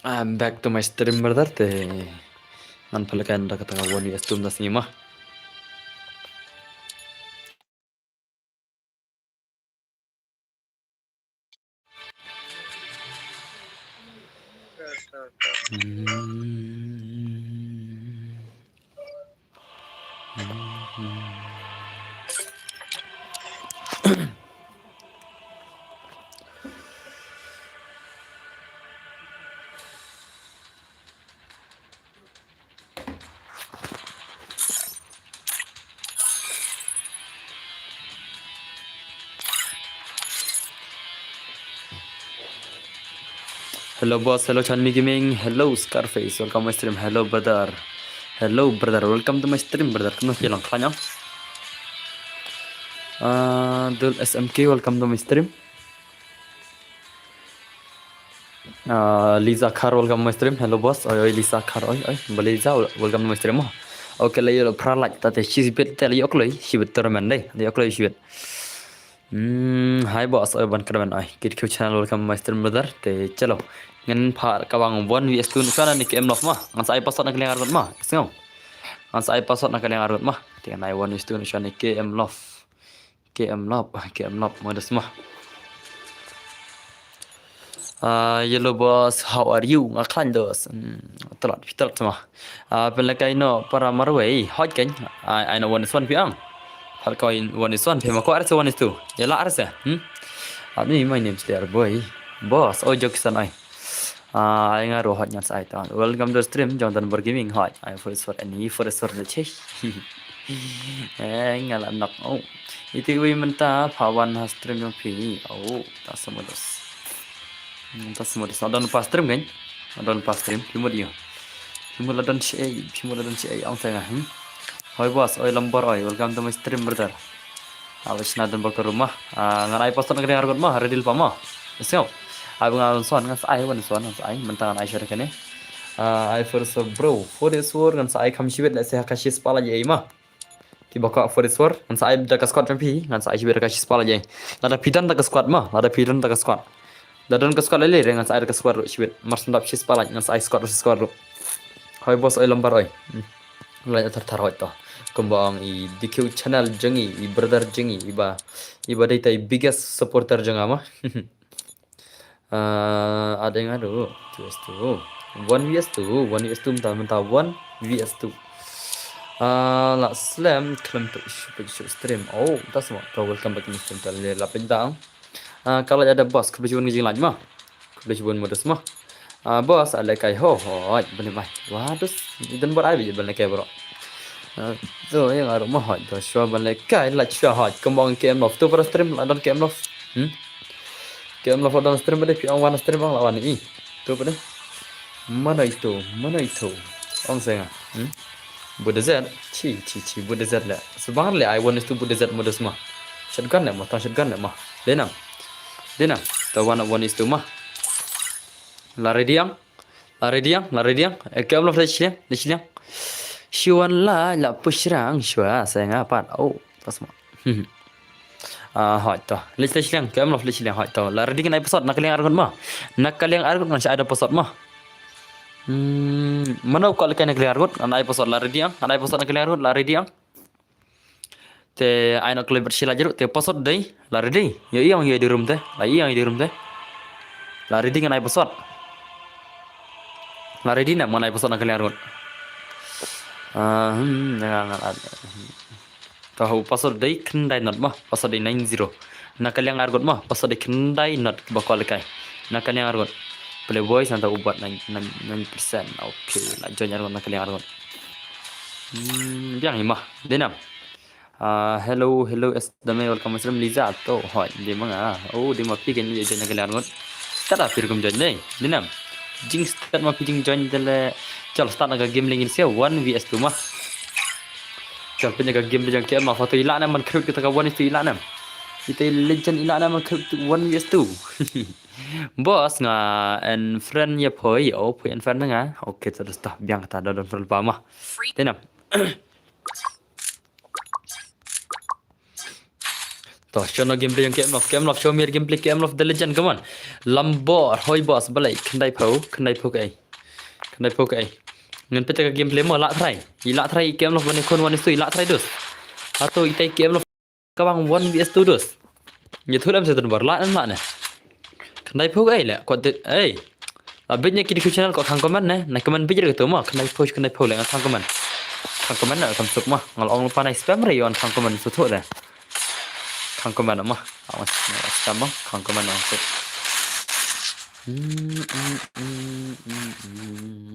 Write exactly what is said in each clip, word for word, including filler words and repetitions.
I'm back to my stream, brother. Te ngan pynlehkai da kata ka one vs two mynta sngi ma. Hello boss, hello Chanmi Gaming, hello Scarface, welcome my stream, hello brother, hello brother, welcome to my stream brother. Kumno phi long, khlaiñ? Ah, Dul S M K, welcome to my stream. Ah, Lisa Khar, welcome my stream. Hello boss. Oi oi Lisa Khar, oi oi. Ba Lisa, welcome my stream. Okay, la ïoh pra like, tate shibit te la ïoh kloi shibit tournament dei. La ïoh kloi shibit. Hmm, hi boss, oi ban kyrmen oi. Kit Q channel, welcome my stream brother. Te chalo. Ngan pha ka bang one vs two ngan sa na ni K M Love ma. Ngan sa ai password na ka liang arngut ma. Sngew. Ngan sa ai password na ka liang arngut ma. Te ngan ai one vs two ngan sa ni K M Love. K M Love, K M Love, ma da sma. Ah, hello boss, how are you? Nga khlaiñ dos. Hmm, tlot, tlot sma. Ah, pynlehkai noh para marwei, hot kan. Ai, ai noh one is one phi ang. Hot kawei one is one phi ma ko arse one is two. Ïa la arse. Hmm? Ani, my name is Dear Boy. Boss, oh jok san ai. Ah, ai nga ruh hot ngan sa ai ta. Welcome to stream, Jonathan Bar Gaming, hot. Ai first for any, first for the chase. Eh, nga la nok. Oh. Iti wi mynta pha wan ha stream jong phi. Oh, ta semodos. Hmm, ta semodos. Adon pa stream kan? Adon pa stream. Phi mut ïa. Phi mut la don shi ei, phi mut la don shi ei. Ong sa nga. Hmm? Hoi boss, oi lambar oi. Welcome to my stream brother. Aba shna don ba ka room ma. Ah, ngan ai password na ka liang arngut ma, ready lypa ma. Sngew. Aba ngan son, ngan sa ai wan son, ngan sa ai. Mynta ngan ai share kane. Ah, ai first bro. Four days four ngan sa ai kham shibit lehse ha ka shi spah la ïa ma. Kiba kwah four days four ngan sa ai da ka squad jong phi, ngan sa ai shibit da ka shi spah la ïa. Lada phi don da ka squad ma, lada phi don da ka squad. Da don ka squad lei lei re ngan sa ai da ka squad ruh shibit. Mar shu dap shi spah la ngan sa ai squad ruh shi squad ruh. Hoi boss oi lambar oi. Hmm. Lait thar thar hoi to. Kumba ong i D Q channel jong i, i brother jong i, iba, iba dei ta i biggest supporter jong nga ma. Ah, adeng adu, two vs two. One vs two, one vs two, mynta mynta one vs two. Ah, la slem khlem tu shu peit shu stream. Oh, mynta sma. To welcome back to my stream, ta le la peit dang. Ah, ka lait ada boss, khublei shibun ngi jinglait ma. Khublei shibun ma da sma. Ah, boss, ale kai ho ho, ai, bane bai. Wah, dus, i don bor ai bi bane kai bro. Ah, to, ïa nga ruh ma hot, to, shuwa ban leh kai, lait shuwa hot. Kumba ong K M Love, to para stream, la don K M Love. Hmm? K M Love la don stream, bade phi ong wan stream, ong la wan i. To, bade. Mano itu, mano itu. Ong sa nga. Hmm? Bud Z, chi, chi, chi, bud Z le. Sebar le, ai one is two bud Z modus ma. Shotgun le ma, tang shotgun le ma. Denam. Denam. To one, one is two ma. La ready ang. La ready ang, la ready ang. Eh, K M Love leit shiliang, leit shiliang. Shuwan la, la push rang, shuwa, sa nga pat. Oh, pas ma. Ah, hoi to. Leit, leit shiliang, K M Love leit shiliang, hoi to. La ready ngan ai password, na ka liang arngut ma. Na ka liang arngut ngan sa ai da password ma. Hmm, mano ka leit kai na ka liang arngut, ngan ai password, la ready ang, ngan ai password na ka liang arngut, la ready ang. Te ai na kloi bad shila jeru, te password dei, la ready. Ïa i ong ïa di room te, la i ong ïa di room te. La ready ngan ai password. La ready na ngan ai password na ka liang arngut. Ah, hmm, ngan, ngan, ngan. To, password dei khyndai not ma, password dei nine zero. Na ka liang arngut ma, password dei khyndai not ba kwah lehkai. Na ka liang arngut. Playboy santa u bat nine, nine, nine percent. Okay, la join arngut na ka liang arngut. Hmm, biang i ma, denam. Ah, hello, hello, S W, welcome stream, Liza, to, hoi, dei ma nga. Oh, dei ma phi kan join na ka liang arngut. Tada phi rukom join dei, denam. Jing start ma phi jing join de le. Chal start na ka game lengin sia one vs two ma. Chal pynja ka game pynja K M ma fa to ila na man khrut kita ka one vs two ila na. Ita legend ila na man khrut one vs two. Boss nga en friend ya poi, oh poi en friend nga. Okay, terus tah biang kata da don friend pa ma. Denam. To, show no gameplay ïong K M Love, K M Love, show me your gameplay, K M Love, the legend, come on. Lambor, hoi boss, balei, khyndai phew, khyndai phew kaei. Khyndai phew kaei. Ngan peit ka gameplay mo, lah try. I lah try, K M Love, ban ïakhun one is two, i lah try dos. Hato itai K M Love, ka bang one V S two dos. Ïathuh lem sa tun bar, lah ne, lah ne. Khyndai phew kaei le, kwah te, ei. La bit ne ki dikhu channel ko khang comment ne. Na comment bit re to ma. Khyndai phew, khyndai phew le ngan khang comment. Khang comment na kham suk ma. Ngal ong pa na spam re yon khang comment su thuh de. Khang comment ma. Awas spam ma. Khang comment na suk. Hmm, hmm, hmm, hmm, hmm.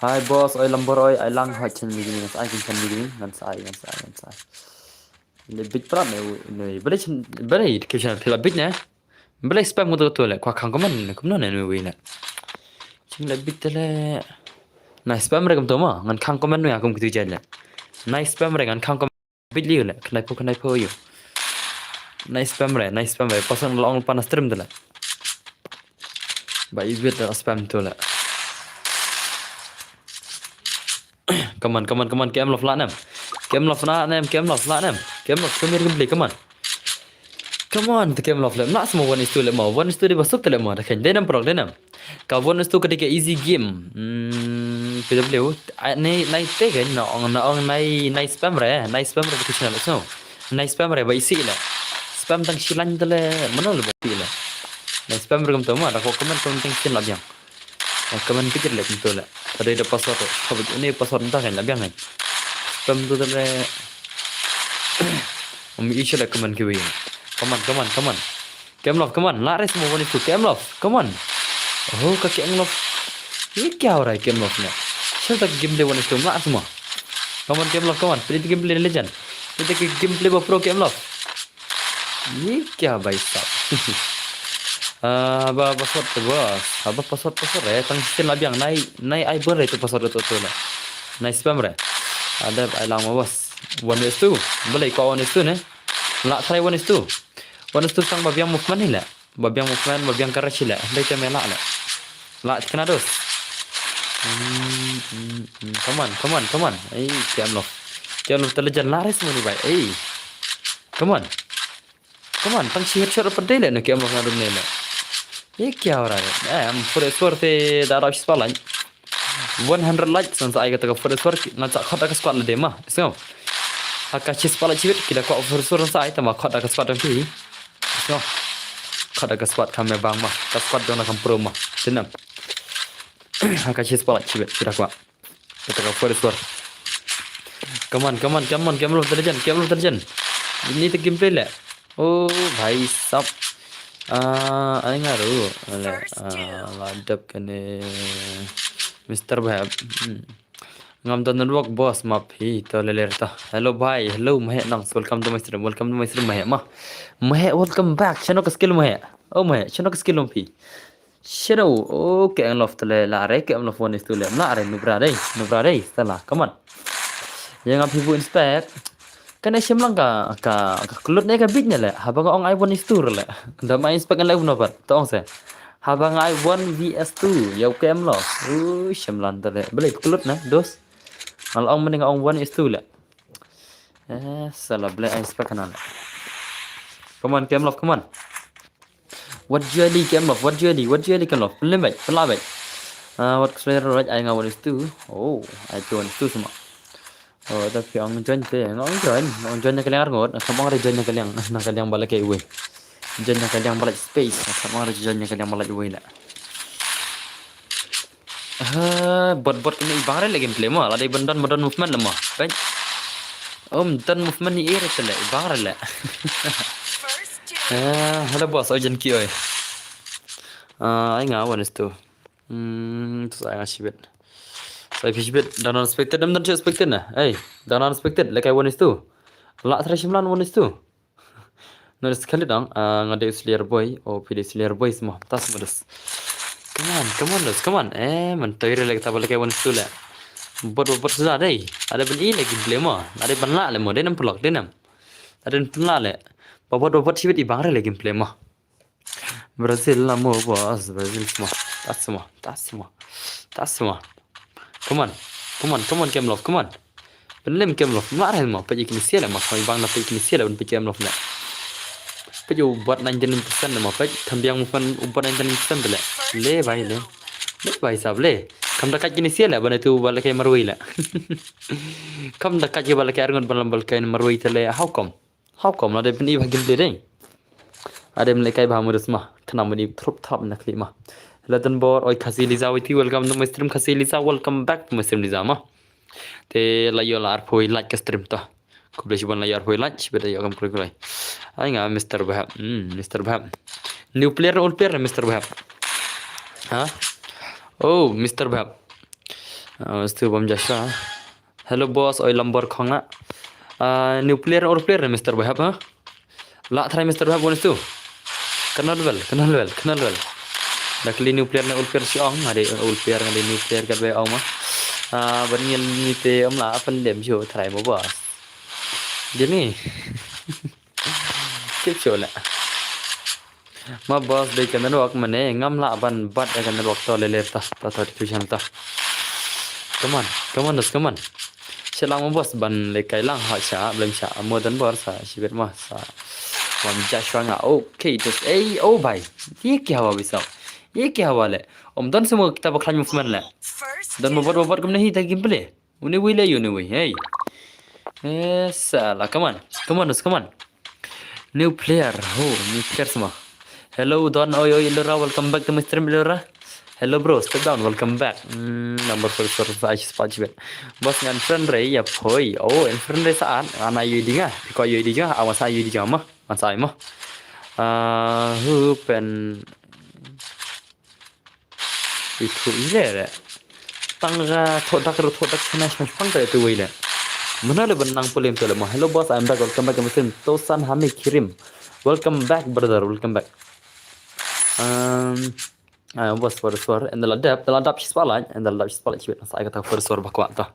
Hi boss, oi Lambor oi, ai lang hoi chen mi gini, ngan sa ai kin chen mi gini, ngan sa ai, ngan sa ai, ngan sa ai. Ini bit prat ne, ini bele chen, bele ki chen pila bit ne. Bele spam mutu tu le, kwa khang comment ne, kumno ne nui wi ne. Ching le bit le. Na spam re kum tu ma, ngan khang comment nui akum kitu jan le. Na spam re ngan khang comment bit liu le, khyndai phew, khyndai phew ïu. Na spam re, na spam re, pasang long pan stream tu le. Ba i bit da spam tu le. Come on, come on, come on, K M Love lah nem. K M Love lah nem, K M Love lah nem. K M Love, come here, gameplay, come on. Come on, te K M Love le. Mlah semua one is two le mo. One is two de basuk te le mo. Da khen de nem prok de nem. Ka one is two ka dei ka easy game. Hmm, P W. Ai, nai, nai te kan na ong, na ong nai, nai spam re, nai spam re te channel so. Nai spam re ba isi le. Spam tang shilan te le, mano le ba isi le. Nai spam re kum tu ma, da ko comment, comment tang shin la biang. Comment pikir le kum tu le. Tadi da password tu. Kau ini password entah kan, la biang kan. Spam tu te le. Umi isi le comment kiwi. Come on, come on, come on. K M Love, come on. Lah re semua one is two. K M Love, come on. Oh, ka K M Love. Ye kya ho raha hai K M Love ne? Shall tak gameplay one is two. Lah semua. Come on, K M Love, come on. Play the gameplay legend. Play the gameplay ba pro K M Love. Ye kya bhai sahab? Ah, haba password tu boss. Haba password, password re. Tang shin la biang nai, nai ai bun re tu password tu tu le. Nai spam re. Ada ai lang ma boss. One is two. Bele ko one is two ne. Lah try one is two. One is two sang ba biang movement hi le. Ba biang movement, ba biang courage hi le. Hynrei te me lah le. Lah kena dos. Hmm, hmm, hmm. Come on, come on, come on. Ei, K M Love. K M Love te legend lah re semua ni bai. Ei. Come on. Come on, tang shi headshot pat dei le na K M Love na dum ne le. Ye kya ho raha hai? Em, pure swar te da rau shi spalai. One hundred likes ngan sa ai kata ka first work, ngan sa khot da ka squad la dei ma. Sngew. Ha ka shi spalai shibit ki da kwah first work ngan sa ai, tang ba khot da ka squad dang phi. Sngew. Khot da ka squad kam me bang ma. Ka squad dang na kam pro ma. Tinam. Ha ka shi spalai shibit ki da kwah. Kata ka first work. Come on, come on, come on, K M Love the legend, K M Love the legend. Ini te gameplay le. Oh, bhai sahab. Ah, ai nga ruh. Ala, ah, la dep kane Mister Bhab. Hmm. Ngam don network boss, map hi to le ler to. Hello bhai, hello Mahek nang. Welcome to my stream, welcome to my stream Mahek ma. Mahek, welcome back. Shano ka skill Mahek? Oh Mahek, shano ka skill phi? Shano, oh, K M Love te le, lah re, K M Love one is two le, lah re, nubra dei, nubra dei, salah, come on. Ïa nga phi bu inspect. Kane shim lang ka, ka, ka klut ne ka bit ne le, haba nga ong ai one is two le. Da ma inspect le uno pat, to ong se. Haba nga ai one V S two, ïa u K M Love. Uh, shim lang te le. Bele klut ne, dos. Nga la ong mending nga ong one is two le. Eh, salah bele ai inspect kana le. Come on, K M Love, come on. Wat jali K M Love, wat jali, wat jali K M Love. Pynlem bad, pynlem bad. Ah, wat ksler right, ai nga one is two. Oh, ai two one is two sama. Oh, ta phi ong join te, nga ong join, nga ong join na ka liang arngut, nga ong re join na ka liang, na ka liang ba la keiwei. Join na ka liang ba la space, nga ong re join na ka liang ba la wei la. Ha, bot bot kane i bang re le gameplay mo, la dei ban don, ban don movement le mo. Kan? Om don movement ni ere te le, i bang re le. Ah, hello boss, oi jan ki oi. Ah, ai nga one is two. Hmm, tu ai nga shibit. Sai phi shibit, down unexpected, dam dan expected na. Hey, down unexpected, le kai one is two. La try shimlan one is two. Nodus khalid ang, ah, nga dei u Slayer boy, o phi dei u Slayer boy semua. Tas modus. Come on, come on, dus, come on. Eh, man, toi re lek ta balik one is two le. Bot, bot, bot sudah dei. Ada ban i lagi play mo. Ada ban la le mo, dei nam pelok, dei nam. Ada ban la le. Bot, bot, bot, shibit i bang re lagi play mo. Brazil la mo, boss, Brazil semua. Tas semua, tas semua. Tas semua. Come on. Come on, come on, K M Love, come on. Pynlem kem lof ma re ma peit ïa kine sia le ma khoi bang na peit kine sia le ban peit kem lof le. Peit u bot ninety nine percent le ma peit kham biang mu pyn u bot ninety nine percent le. Le bai le. Le bai sab le. Kham da kat kine sia le ban tu ba le kai marwei le. Kham da kat ki ba le kai arngut ban lam ba le kai marwei te le how come? How come la de pyn i ba gameplay dei. Adem le kai ba mu des ma. Khnam ni trup trap na kli ma. Hello Don Bor, oi Khasi Liza witi, welcome to my stream Khasi Liza, welcome back to my stream Liza ma. Te la ïoh la arphew like ka stream ta. Khublei shibun la ïoh arphew like, shibun la ïoh kam kroi kroi. Ai nga Mister Bahap. Hmm, Mister Bahap. New player, old player Mister Bahap. Ha? Oh, Mister Bahap. Uh, stu bam jasa. Hello boss, oi Lambor khonga. Uh, new player, old player Mister Bahap ha? La try Mister Bahap wan stu. Kenal wel, kenal wel, kenal wel. Da kli new player ne old player shi ong, ngade old player ngade new player kat be ong ma. Ah, ban ngil ni te om la pynlem shu try mo boss. Jeni. Kip shu la. Ma boss dei ka network mane ngam la ban bat ïa ka network to le ler ta ta ta tu shan ta. Come on, come on, come on. Sha lang ma boss ban le kai lang ha sha blem sha mo Don Bor sa shibet ma sa. Wan ja shwa nga. Okay, just ei oh bai. Ye kya hua bisau? Ye kya hua le? Om don semua kita baklan movement le. Don mo bot mo bot kumne hi ta gameplay. Uni wei le uni wei. Hey. Eh, sala, come on. Come on, come on. New player. Oh, new player semua. Hello Don, oi oi Ilora, welcome back to my stream Ilora. Hello bro, step down, welcome back. Hmm, number four four five spot jibet. Boss ngan friend re ya poi. Oh, en friend re saat ana yu dinga. Ko yu dinga, awan sa yu dinga ma. Man sa ai ma. Ah, hu pen Itu ile re. Tang ga thodak ro thodak chena chena pang ta itu ile. Mana le benang pulim tu le ma. Hello boss, I'm back. Welcome back to my stream. Tosan Hami Kirim. Welcome back brother. Welcome back. Um, ah, boss for sure. And the ladap, the ladap shi spotlight, and the ladap shi spotlight shi bit. Sa ai kata for sure bakwa ta.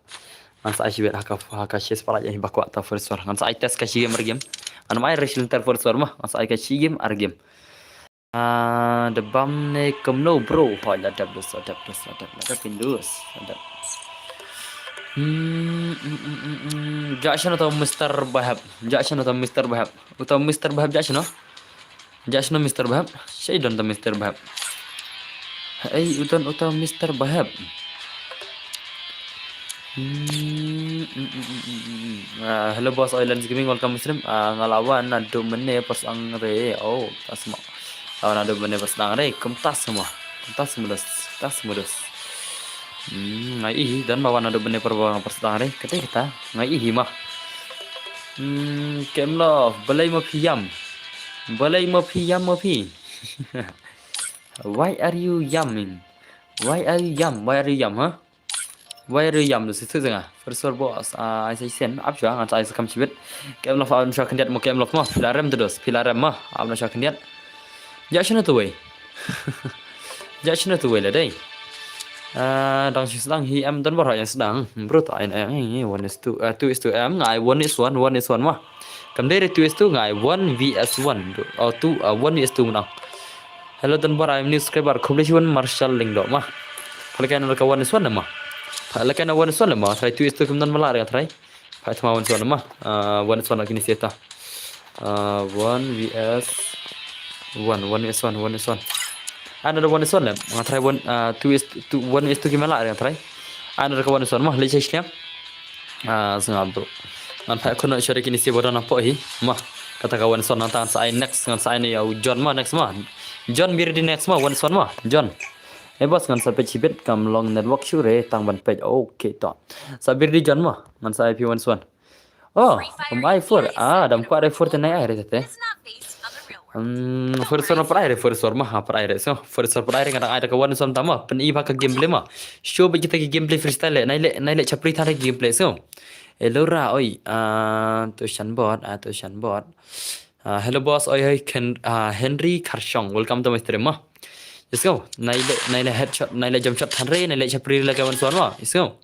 Ngan sa ai shi bit haka haka shi spotlight ya bakwa ta for sure. Ngan sa ai test ka shi game game. An mai wrestling ter for sure ma. Ngan sa ai ka shi game ar game. Ah, da bam ne kumno bro. Hoi la dap dus, la dap dus, la dap, la dap indus, la dap. Hmm, hmm, hmm, hmm, hmm. Ja shano to Mister Bahap. Ja shano to Mister Bahap. Uto Mister Bahap ja shano. Ja shano Mister Bahap. Shai don to Mister Bahap. Ei uton uto Mister Bahap. Hmm, hmm, hmm, hmm, hmm, hmm. Ah, hello boss Oilens Gaming, welcome stream. Ah, nga la wan naduh mynne pyrshang re. Oh, tas mo. La wan naduh mynne pyrshang re. Kum tas mo. Kum tas mo dos. Tas mo dos. Hmm, ngai i dan ba wan naduh mynne pyrshang re. Kete kita. Ngai i ma. Hmm, kem lo. Balai mo phi yam. Balai mo phi yam mo phi. Why are you yamming? Why are you yam? Why are you yam, huh? Wai ri yam du situ jeng ah. First of all boss, ah, ai sai sen ap jua ngan sa ai sa kam chibit. Kem lof ap jua khyndiat mo kem lof mo. Phi la rem tu dos, phi la rem mo. Ap jua khyndiat. Ja shano tu wei. Ja shano tu wei la dei. Ah, dang shi sdang hi em don bor yang sdang. Bro ta ai ai one is two, ah, two is two em ngai one is one, one is one mo. Kam dei ri two is two ngai one V S one. Oh, two, ah, one V S two mo dang. Hello Don Bor, I'm new subscriber. Khublei shibun Marshall Lyngdoh ma. Pha lehkai na ka one is one ma. Pha lehkai na one is one ma. Try two is two kim don ma la re try. Pha thma one is one ma. Ah, one is one kini seta. Ah, one V S one, one is one, one is one. Another one is one le. Nga try one, ah, two is two, one is two kim la re try. Another ka one is one ma. Let's say Ah, snga bro. Ngan phai khun share kini si bodo na po hi. Ma. Kata ka one son nang tang sa ai next ngan sa ai ne ya u John ma next ma. John be ready next ma one son ma. John. Eh boss ngan sa page hibit kam long network shu re tang ban page. Okay to. Sa be ready John ma. Ngan sa ai pi one son. Oh, um ai four. Ah, dam kwa re four te nai ai re te. Hmm, first one prai re, first one ma ha prai re. So, first one prai re nga dang ai da ka one son tama. Pen i ba ka gameplay ma. Show ba kita ki gameplay freestyle le. Nai le, nai le chapri thare gameplay so. Elora oi, ah, to shan bot, ah, to shan bot. Ah, hello boss, oi oi Ken, ah, Henry Karshong. Welcome to my stream ma. Let's go. Nai le, nai le headshot, nai le jump shot thare, nai le chapri le ka one son ma. Let's go.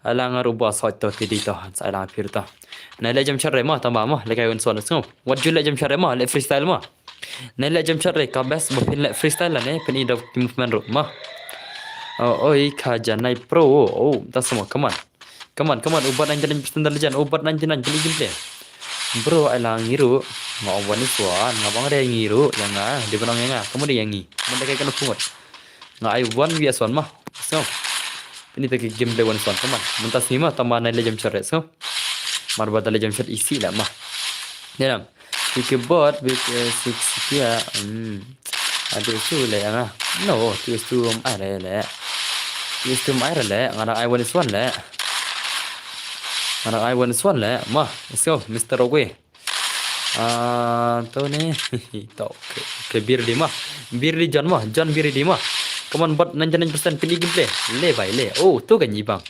Ala nga ru boss hot to tidi to. Sa ala pir to. Nai le jump shot re ma, tama ma, le ka one son. Let's go. What you le jump shot re ma, le freestyle ma. Nai le jump shot re ka best ba phin le freestyle la ne phin i dok movement ro ma. Oh, oi ka janai pro. Oh, oh, that's more. Come on. Come on, come on, u Bot ninety-nine percent da la jan, u Bot ninety-nine, pynlong gameplay. Bro, ai la ngi ruh. Nga ong One is One, nga bang re ngi ruh, ïa nga, dei ban ong ïa nga, kamu dei ïa ngi. Manda kai kano pungut. Nga ai one V S one ma. So. Pynlong ta ki gameplay One is One, come on. Mynta sngi ma, tama nai le jam shot re, so. Mar ba da le jam shot isi la ma. Dei nam. Ki keyboard bit eh, six kia. Hmm. Adu tu le nga. No, tu tu um ai le le. Tu tu um ai le. Nga dang ai One is One le. Nga dang ai One is One le. Ma, let's go, Mister Rogwe. Ah, tu ni. Tu. Okay, okay, Birdi ma. Birdi John ma. John Birdi ma. Come on, Bot ninety-nine percent pynlong gameplay. Le bhai le. Oh, tu kan ibang.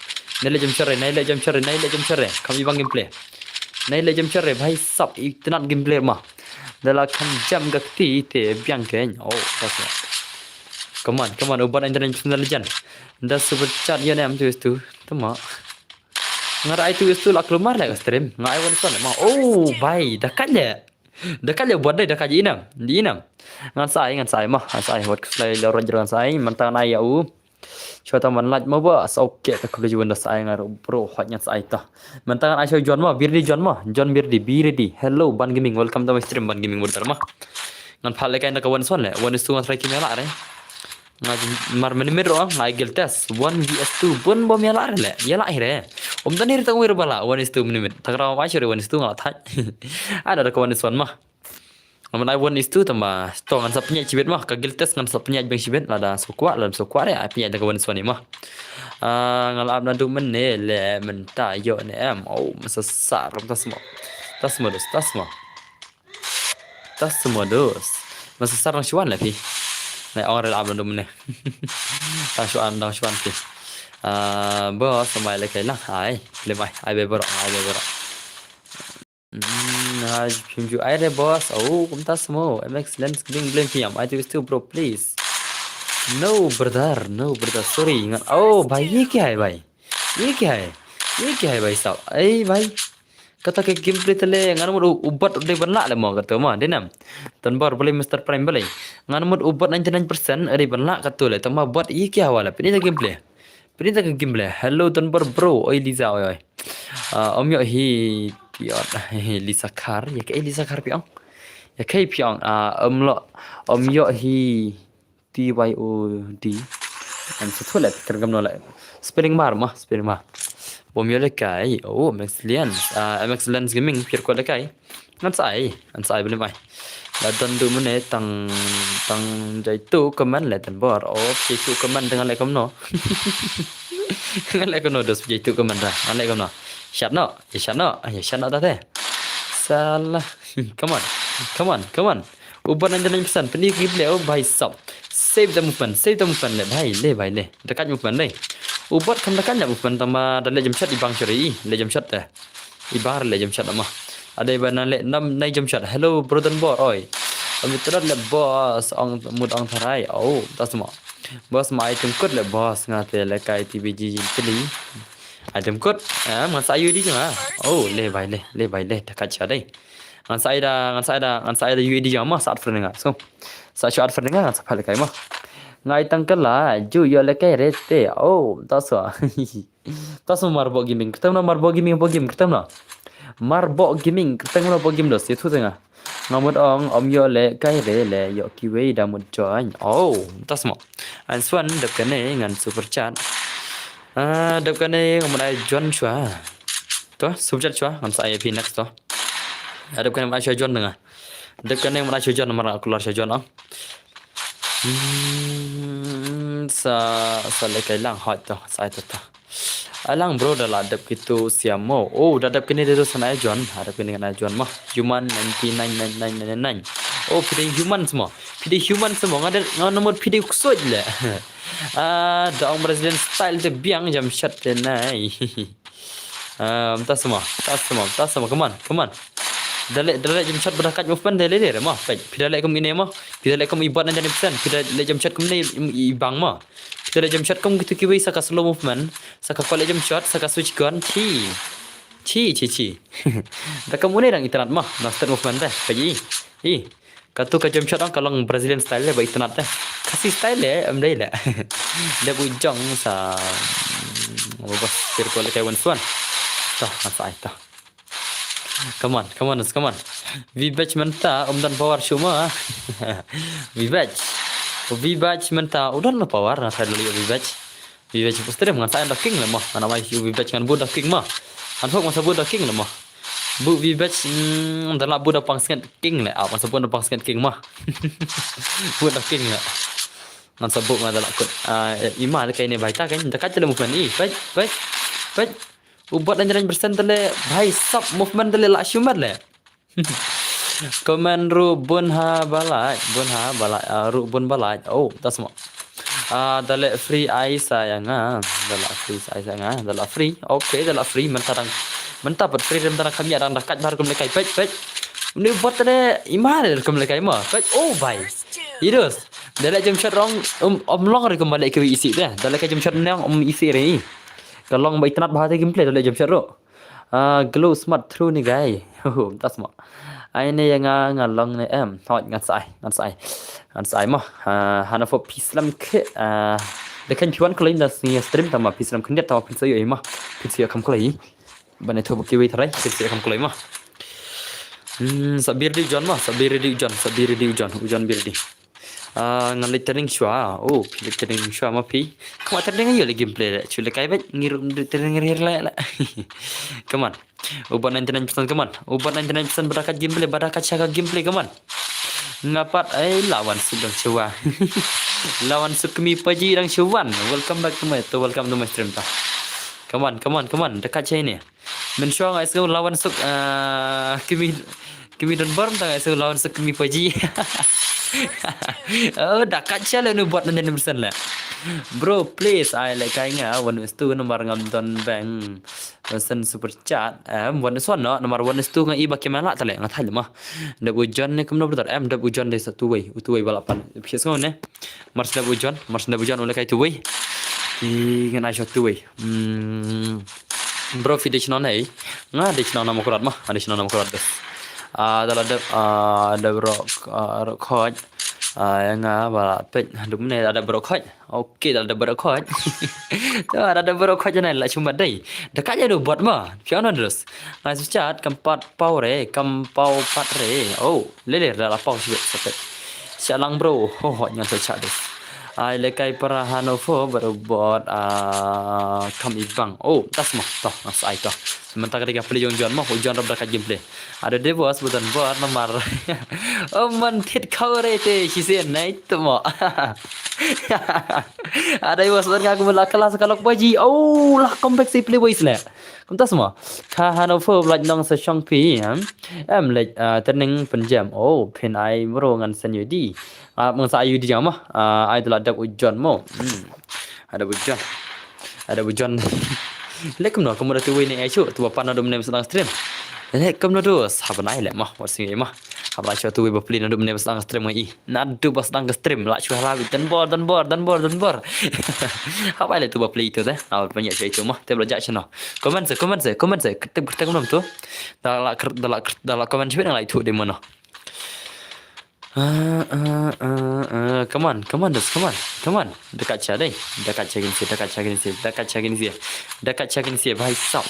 Nai le jam shot re, nai le jam shot re, nai le jam shot re. Kam ibang gameplay. Nai le jam shot re, bhai sab, itynnad gameplay ma. Da la kham jam ka kti te biang kein. Oh, that's it. Come on, come on, u Bot ninety-nine percent da la jan. Da super chat ïa ne am tu tu. Tama. Nga ai tu tu la klumar le ka stream. Nga ai One is One ma. Oh, bhai, da kat le. Da kat le u Bot dei, da kat i nam. Di nam. Ngan sa ai, ngan sa ai ma. Ngan sa ai wat kslai le rot ngan sa ai. Mynta ngan ai ïa u. Shu ta man lait ma ba, sa okay ta khublei shibun da sa ai nga ruh bro, hot ngan sa ai ta. Mynta ngan ai sha John ma, Birdi John ma, John Birdi, Birdi. Hello, Ban Gaming, welcome to my stream, Ban Gaming brother ma. Ngan phah le kai na ka One is One le, One is Two ngan try kim ïa lah re. Nga mar minimit ruh, nga ai guild test, one V S two, bun bom ïa lah re le, ïa lah hi re. Um dan hi re tang wir bala, One is Two minimit. Ta ka raw ma shu re One is Two nga lah thait. Ada da ka One is One ma. Nga man ai One is Two tama. To ngan sa pynïaid shibit ma. Ka guild test ngan sa pynïaid biang shibit. Lada sa kwah, lada sa kwah re ai pynïaid da ka One is One ma. Ah, nga la ap naduh mynne le mynta ïoh ne em. Oh, masa sar, ta sma. Ta sma dos, ta sma. Ta sma dos. Masa sar nang shuan le phi. Nai ong re la ap naduh mynne. Nang shuan, nang shuan phi. Ah, bos, samai le kai lang. Ai, lem ai, ai be borok, ai be borok. Hmm, ha, phim ju ai re boss. Oh, kumta smo. M X Lens Gaming blame P M. I do still bro, please. No brother, no brother. Sorry. Ngan, oh, bhai, ye kya hai bhai? Ye kya hai? Ye kya hai bhai sahab? Ai bhai. Kata ka gameplay tale ngan mut u Bot dei ban lah le mo kata ma. Dei nam. Tan bor beli Mister Prime beli. Ngan mut u Bot ninety-nine percent dei ban lah kata le. Tama Bot ye kya wala. Pini ta gameplay. Pini ta ka gameplay. Hello Tan bor bro. Oi Liza oi oi. Ah, om yo hi pion. Lisa Kar. Ya ke Lisa Kar pion. Ya ke pion. Ah, om lo. Om yo hi T Y O D. Am sa thule kar gam no le. Spelling mar ma, spelling mar. Bom yo le kai. Oh, M X Lens. Ah, M X Lens Gaming pier ko le kai. Ngan sa ai, ngan sa ai beli mai. La don du mene tang tang jai tu kemen le tan bor. Oh, jai tu kemen dengan le kemno. Dengan le kemno dos jai tu kemen dah. Ngan le kemno. Shot no, ya shot no, ya shot no dah teh. Salah. Come on, come on, come on. U Bot ninety-nine percent pynlong gameplay, oh bhai sahab. Save the movement, save the movement le bhai, le bhai le. Dekat movement le. U Bot kam dekat nya movement tama da le jump shot ibang shori, le jump shot teh. Ibang le jump shot ama. Ada iba na le nam nai jump shot. Hello brother bor oi. Ami turat le boss ong mut ong tharai. Oh, ta sma. Boss ma item code le boss nga te le kai T B G pynlong. Item code. Eh, ngan sa U A D jong nga. Oh, le bhai le, le bhai le. Dekat sha dei. Ngan sa ai da, ngan sa ai da, ngan sa ai da U A D jong ma sa at friend nga. So. Sa shu at friend nga ngan sa phah le kai ma. Ngai tang kala, ju yo le kai re te. Oh, ta so. Ta so Marbok Gaming. Kyrteng na Marbok Gaming bok game kyrteng na. Marbok Gaming kyrteng na bok game dos. Itu tengah. Ngamut ong om yo le kai re le yo kiwei da mut join. Oh, ta so. An swan dep kane ngan super chat. Ah, dep kane ngamut ai John shwa. To, super chat shwa ngan sa ai pi next to. Ah, dep kane ngamut ai shwa John tengah. Dep kane ngamut ai shwa John mara kular shwa John ong. Hmm, sa sa le kai lang hot to, sa ai to to. Alang bro da la dep kitu siamo. Oh, da dep kini de sana John. Ada kini kana John mah. Human ninety-nine nine nine nine nine. Oh, pide human semua. Pide human semua. Ngada ngada nomor pide kusut le. Ah, da ong Brazilian style te biang jam shot te nai. Um, ta semua, ta semua, ta semua. Come on, come on. Dale dale jam shot berdekat movement dale dale mah. Baik, pide le kum ini mah. Pide le kum ibat nanti persen. Pide le jam shot kum ni ibang mah. Kita le jump shot kum kitu kiwei sa ka slow movement, sa ka kwaleh jump shot, sa ka switch gun, chi. Chi, chi, chi. Da ka mune dang internet mah, na start movement deh, kaji. Ih, katu ka jump shot dang ka long Brazilian style deh, ba internet deh. Kasi style deh, em deh le. Deh bu jong sa, Nga ba bas pir ko lehkai wan suan. Toh, ngan sa ai toh. Come on, come on, come on. Vivek mynta um don power shuh ma. Vivek. Vivek mynta u don power na thai lali Vivek. Vivek pus terem ngan sa ai da king le ma. Ngan amai Vivek ngan bu da king ma. Ngan hok ngan sa bu da king le ma. Bu Vivek, mm, da la bu da pang snget king le. Ah, ngan sa bu da pang snget king ma. Bu da king le. Ngan sa bu ngan da la kut. Ah, ima le kai ne baita kan. Da kat le movement i. Pet, pet, pet. U bot nine nine percent tale bhai sap movement tale la shumat le. Comment ruh bun ha balai, bun ha balai, ah, ruh bun balai. Oh, tas mo. Ah, da le free ai sa ya nga, da la free ai sa nga, da la free. Okay, da la free mynta dang. Mynta pat free rem da dang kham ya dang da kat bar kum le kai pet pet. Ni bot tale ima le kum le kai ma. Pet. Oh, bhai. Idus. Da le jump shot rong um, um long re kum ba le ke isi te. Da le ke jump shot nang um isi re. Ka long ba itynnat bha te gameplay da le jump shot ruh. Ah, glow smart through ni gai. Huh, tas mo. Ai ne ya nga nga long ne em. Hoi ngan sa ai, ngan sa ai. Ngan sa ai mo. Ah, hana fo phi slem ke. Ah, da kan phi wan kloi da sni stream tama phi slem khyndiat tama phi sa yo ma. Phi sa yo kham kloi. Ba ne thob ki wei tharai phi sa yo kham kloi ma. Hmm, sa bir di u John ma, sa bir di u John, sa bir di u John, u John bir di. Ah, ngan leit training shwa. Oh, phi leit training shwa ma phi. Kama training ayo le gameplay le. Chu le kai bet ngi ruh training rir le le. Come on. U bot ninety nine percent, come on. U bot ninety nine percent ba da kat gameplay, ba da kat sha ka gameplay, come on. Nga pat ai la wan suk dang shwa. La wan suk kmi paji dang shwa. Welcome back to my, to welcome to my stream ta. Come on, come on, come on. Da kat sha ine. Mynshuwa nga sngew la wan suk, ah, kmi, kmi don bor, tang nga sngew la wan suk kmi paji. Oh, da kat sha le nu bot ninety nine percent le. Bro, please, ai le kai nga one is two number ngam don bank. Sen super chat. Em, one is one no, number one is two nga i ba kemela tale nga thai ma. Dep u John ne kumno brother. Em, dep u John de sa two way, u two way balapan. Phi sngew ne. Mars dep u John, mars dep u John u le kai two way. Ki ngan ai shot two way. Hmm. Bro, phi dei shnong ei? Nga dei shnong Nongmykdam ma, nga dei shnong Nongmykdam bes. Ah, da la dep, ah, dep rok, ah, rok khoj. Ah, ya nga ba la pet, dum ne da dep rok khoj. Okay, da la dep rok khoj. To, da dep rok khoj na la chuma dei. Da ka ja do bot ma. Phi on dos. Nga su chat kam pat pau re, kam pau pat re. Oh, le le da la pau sibet sapet. Sha lang bro, ho ho ngan sa chat dos. Ai le kai para hano fo baru bot, ah, kam ibang. Oh, tas mo, to, mas ai to. Sementara ka play jong John mo, u John rap da ka gameplay. Ada dei bos butan bot namar. Oh, man thit kau re te, shi sen nai tu mo. Ada bos butan aku mula kelas kalau paji. Oh, lah kompleks si play boys le. Kumta semua. Ka hano fo laj nong sa shong pi, em. Em laj, ah, training penjam. Oh, pin ai bro ngan sen yudi. Ah, mengsa ayu di jama. Ah, ai tu la dap u John mo. Hmm. Ada bu John. Ada bu John. Lek kumno kumno tu wei ne ai chu. Tu ba pan adu mene sedang stream. Lek kumno tu saban ai lek mo. Wat sing mo. Haba chu tu wei ba play adu mene sedang stream ngai. Nadu ba sedang stream la chu hala bi dan bor dan bor dan bor dan bor. Haba lek tu ba play tu deh. Haba banyak chu itu mo. Te belajar chano. Comment se, comment se, comment se. Ketep ketep nom tu. Dalam dalam dalam comment sibit ngai tu de mono. Ah, ah, ah, ah. Come on, come on, just come on, come on. Dekat cha deh. Dekat cha kin si, dekat cha kin si, dekat cha kin si. Dekat cha kin si, bhai sab.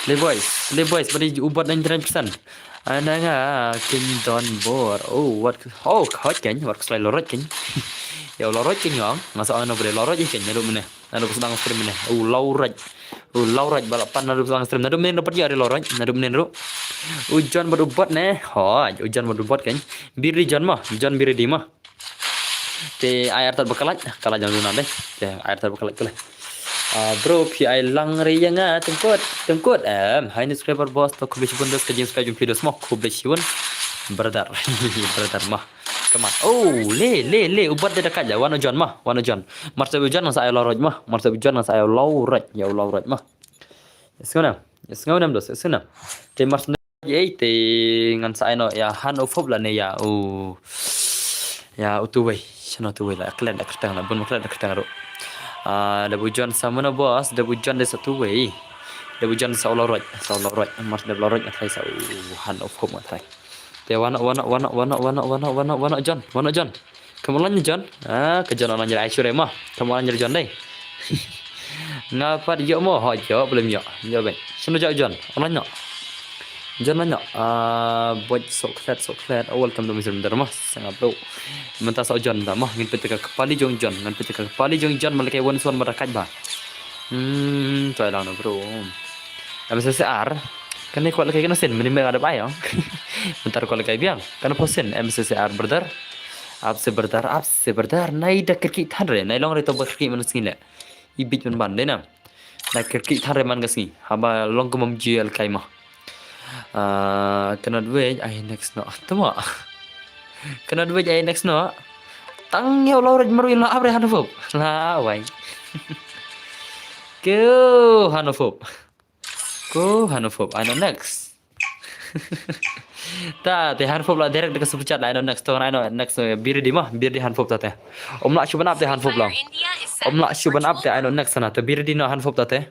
Le boys, le boys, bari ubat ninety nine percent. Ana nga kin don bor. Oh, wat, oh, khot ken, wat slai lorot ken. Ya lorot ken ngong, masa ana bari lorot ken, ya lu mene. Nadu sedang stream ne. U Lauraj. U Lauraj balapan nadu sedang stream. Nadu menen dapat ya ari Lauraj. Nadu menen ru. Ujan badu bot ne. Hoj, ujan badu bot kan. Biri John mah. John biri di mah. Te ayar tat bakalat. Kalat jam duna deh. Te ayar tat bakalat kala. Ah, bro, P I lang ri yang ah. Tengkut. Tengkut. Em, hai ni subscriber bos. To kubi chibun dos kajing subscribe jumpi dos mah. Kubi chibun. Brother. Brother mah. Come on. Oh, le, le, le. Ubat dia dekat je. Wan ujan mah. Wan ujan. Marsep ujan nang sa ayo Lauraj mah. Marsep ujan nang sa ayo Lauraj. Ya Lauraj mah. Yes ngau nam. Yes ngau nam dos. Yes ngau nam. Te mars ne ye te ngan sa ayo ya han of hope la ne ya. Oh. Ya utu wei. Shano tu wei la. Klen da kertang la. Bun klen da kertang ro. Ah, da bujan sa mana bos. Da bujan de sa tu wei. Da bujan sa Lauraj. Sa Lauraj. Mars da Lauraj atai sa. Oh, han of hope atai. Te wana wana wana wana wana wana wana wana John, wana John. Kamu lan John? Ah, ke John lan jere ai sure mah. Kamu lan jere John dai. Nga pat ïoh mo, ho ïoh, bym ïoh. Ïoh bad. Shano jao John? Online noh. John online noh. Ah, bad soklet, soklet. Oh, welcome to my stream, dara mo. Sangap bro. Mynta sah John da mo. Ngin peit ka kpali jong John. Ngin peit ka kpali jong John, ma lehkai wan suan ma da kait ba. Hmm, try lang noh bro. M S S R. Kane kwah lehkai kane sien, mynne me ka da bai ong. Mynta kwah lehkai biang. Kane pho sien, M S S R brother. Ap se brother, ap se brother. Nai da kyrkieh than re. Nai long re to ba kyrkieh man sngi leh. I bit man ban dei na. Na kyrkieh than re man ka sngi. Haba long kumba ym ju ïa lehkai mo. Ah, cannot wait, ai next noh. Tama. Cannot wait, ai next noh. Tang ïa u Lawrence Marwin la ap re Hanofop. La wai. Ko Hanofop. Ko Hanofop. Ai noh next. Ta te Hanofop la direct da ka super chat la, ai noh next, to ai noh next, eh, Birdi mo, Birdi Hanofop ta te. Ym lah shu ban ap te Hanofop la. Ym lah shu ban ap te, ai noh next na te Birdi noh Hanofop ta te.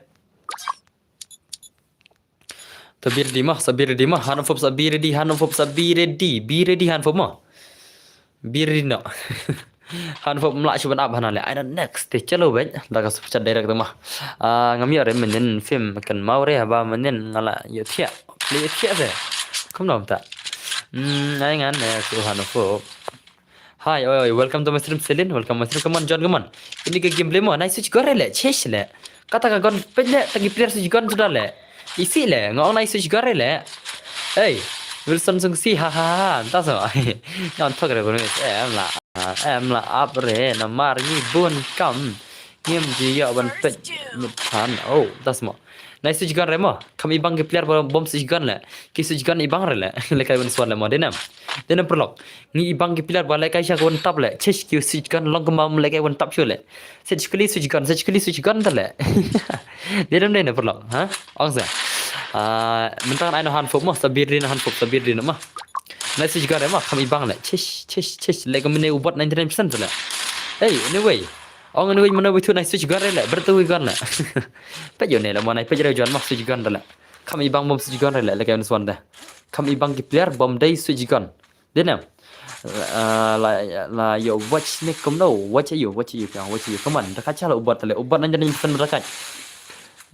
Te Birdi mo, sa Birdi mo, Hanofop sa Birdi, Hanofop sa Birdi, Birdi Hanofop mo. Birdi noh. Hanofop ym lah shu ban ap hana leh. Ai noh next te, chalo bad. Da ka super chat direct te mo. Ah, ngam ïoh re mynnin film kan mau re haba mynnin nga la ïohthiah. Le ïohthiah se. Kumno mynta. Hmm, ai ngan ne ko Hanofop. Hi, oi, oi, welcome to my stream, Celine. Welcome my stream. Come on, John, come on. Ini ka gameplay mo, nai switch gun re leh, chesh leh. Kata ka gun peit leh, ta ki player switch gun suda leh. Isi leh, nga ong nai switch gun re leh. Hey, Wilson Sungsi, ha ha ha, mynta so. Nga ong thok re bun, em la, em la ap re, namar ngi bun kam. Ngim ju ïoh ban peit mut phan. Oh, mynta mo. Nai switch gun re mo. Kham ibang ki player ba bym switch gun leh. Ki switch gun ibang re leh. Lehkai wan suan leh mo. Dei nam. Dei nam paralok. Ngi ibang ki player ba lehkai sha ka wan tap leh. Chesh ki switch gun long kumba ym lehkai wan tap shuh leh. Set shukli switch gun, set shukli switch gun ta leh. Dei nam dei nam paralok. Ha? Ong sa. Ah, mynta ai noh Hanofop mo. Sa Birdi noh Hanofop, sa Birdi noh mo. Nai switch gun re mo. Kham ibang leh. Chesh, chesh, chesh. Leh ka mynne u bot ninety nine percent ta leh. Hey, anyway. Ong anyway, mynne wei thu nai switch gun re leh, ber tu gun leh. Peit ïoh ne leh mo nai peit re John mo switch gun re leh. Kham ibang bym switch gun re leh, lehkai wan suan te. Kham ibang ki player bym dei switch gun. Dei ne. Ah, la, la ïoh watch ne kumno, watch ïoh, watch ïoh, watch ïoh. Come on, da kait sha leh u bot leh, u bot ninety nine percent da kait.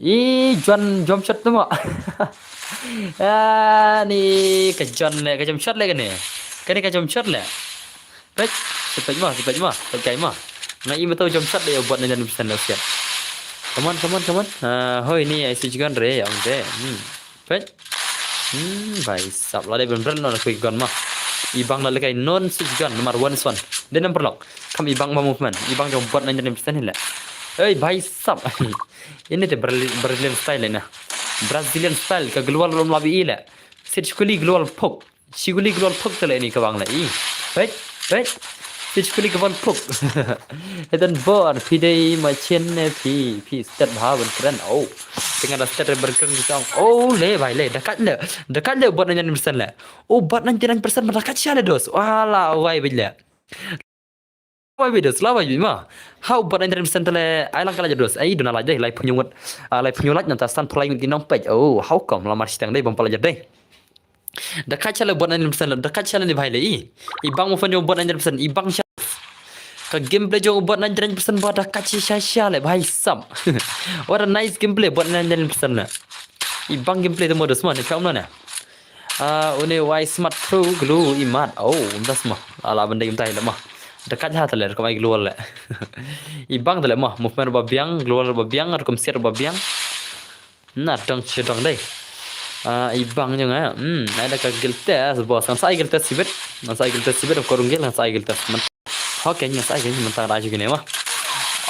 I John jump shot tu mo. Ah, ni ka John leh, ka jump shot leh kane. Kane ka jump shot leh. Peit, sa peit mo, sa peit mo, peit kai mo. Nga i mynta u jump shot de u bot ninety nine percent leh siat. Come on, come on, come on. Ah, hoi ni ai switch gun re, ong te. Hmm. Peit. Hmm, bhai sab la dei ban brand non quick gun mo. Ibang la lehkai non switch gun namar one is one. Dei nam paralok. Kham ibang mo movement. Ibang jong u bot ninety nine percent hi leh. Ei, bhai sab. Ini te Brazil-, Brazilian style leh na. Brazilian style ka global lom labi i leh. Set shukli global pok. Shukli global pok te leh ini ka bang leh i. Peit, peit. Set shukli global pok. Eden bor, phi dei ma chen ne phi, phi stet bha ban kren. Oh. Tengah da stet ban kren ki tong. Oh, le bhai le. Da kait le. Da kait le u bot ninety nine percent leh. U bot ninety nine percent ma da kait sha leh dos. Wala, wai bit leh. Wai bit dos, la wai bit ma. Ha u bot ninety nine percent leh, ai lang ka la dos. Ai, duna la dei, lai pynyu ngut. Ah, lai pynyu lait nanta san pulai ngut ki nong peit. Oh, how come la mar shiteng dei, bym pala dei. Da kait sha leh bot ninety nine percent leh, da kait sha leh ni bhai leh i. Ibang mo fan jong bot ninety nine percent, ibang sha. Ka gameplay jong bot ninety nine percent ba da kait sha sha leh bhai sab. What a nice gameplay bot ninety nine percent leh. Ibang gameplay tu modus man, ni kam na. Ah, une wai smart through glue imat. Oh, mynta sma. Ala bendai mynta leh ma. Da kait ha ta leh, rukom ai glue leh. Ibang ta leh ma, movement ba biang, glue ba biang, rukom siat ba biang. Na dang che dang dei. Ah, ibang jong nga. Hmm, ai da ka guild test, boss. Ngan sa ai guild test sibit. Ngan sa ai guild test sibit, ko rung guild, ngan sa ai guild test. Man. Okay, ngan sa ai guild, mynta da ju kine ma.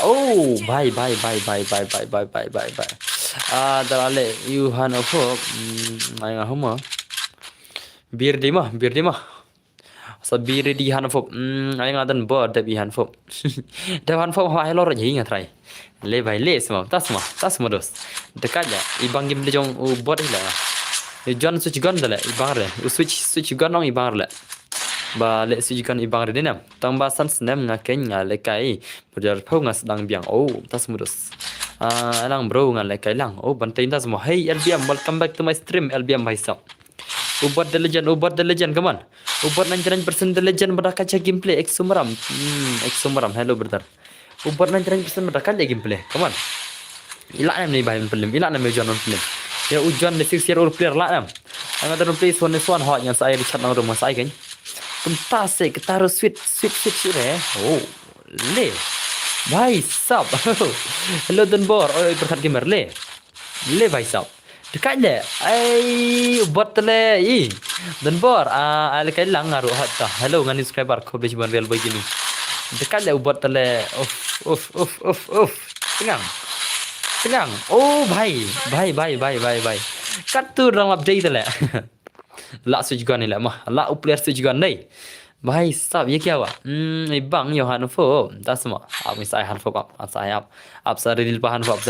Oh, bye, bye, bye. Ah, da leh, you han of hope. Hmm, ai nga huma. Birdi ma, Birdi ma. Sa Birdi Hanofop. Hmm, ai nga dan bo dep i Hanofop. Dep Hanofop ha hello raj hi nga try. Le bhai le sma, ta sma, ta sma dos. Deka ja, ibang game de jong u bot hi la. I John switch gun da le, ibang re. U switch, switch gun ong ibang re le. Ba le switch gun ibang re de nam. Tang ba san snem nga keiñ nga lehkai. Bro jar pho nga sdang biang. Oh, ta sma dos. Ah, lang bro nga lehkai lang. Oh, ban tei ta sma. Hey, L B M, welcome back to my stream, L B M bhai sab. U bot the legend, u bot the legend, come on. U bot ninety nine percent the legend, ba da kait sha gameplay, Exo Maram. Hmm, Exo Maram, hello brother. U bot ninety nine percent ba da kait sha gameplay, come on. Ila nam ni bai plim, ila nam me John plim. Ya u John de six year old player la nam. Anga da play swan swan hot ngan sai Richard nang rum sai kan. Kumta se kita ru sweet sweet sweet sweet eh. Oh, le. Bhai sab. Hello Donbor, oi perkhat gamer le. Le bhai sab. Dekat le. Ai bot le. I. Donbor, ah, ai le kai lang ngaru hot ta. Hello ngan subscriber ko bej ban real boy gini. Dekat le bot le. Uf uf uf uf uf. Tengang. Tengang. Oh bhai. Bhai bhai bhai bhai bhai. Kat tu dalam update le. La switch gun ni le mah. La u player switch gun dei. Bhai sab ye kya hua? Hmm, ibang yo hanfo. Das mo. Ap mi sai hanfo ap. Ap sai ap. Ap sa ril pa hanfo ap.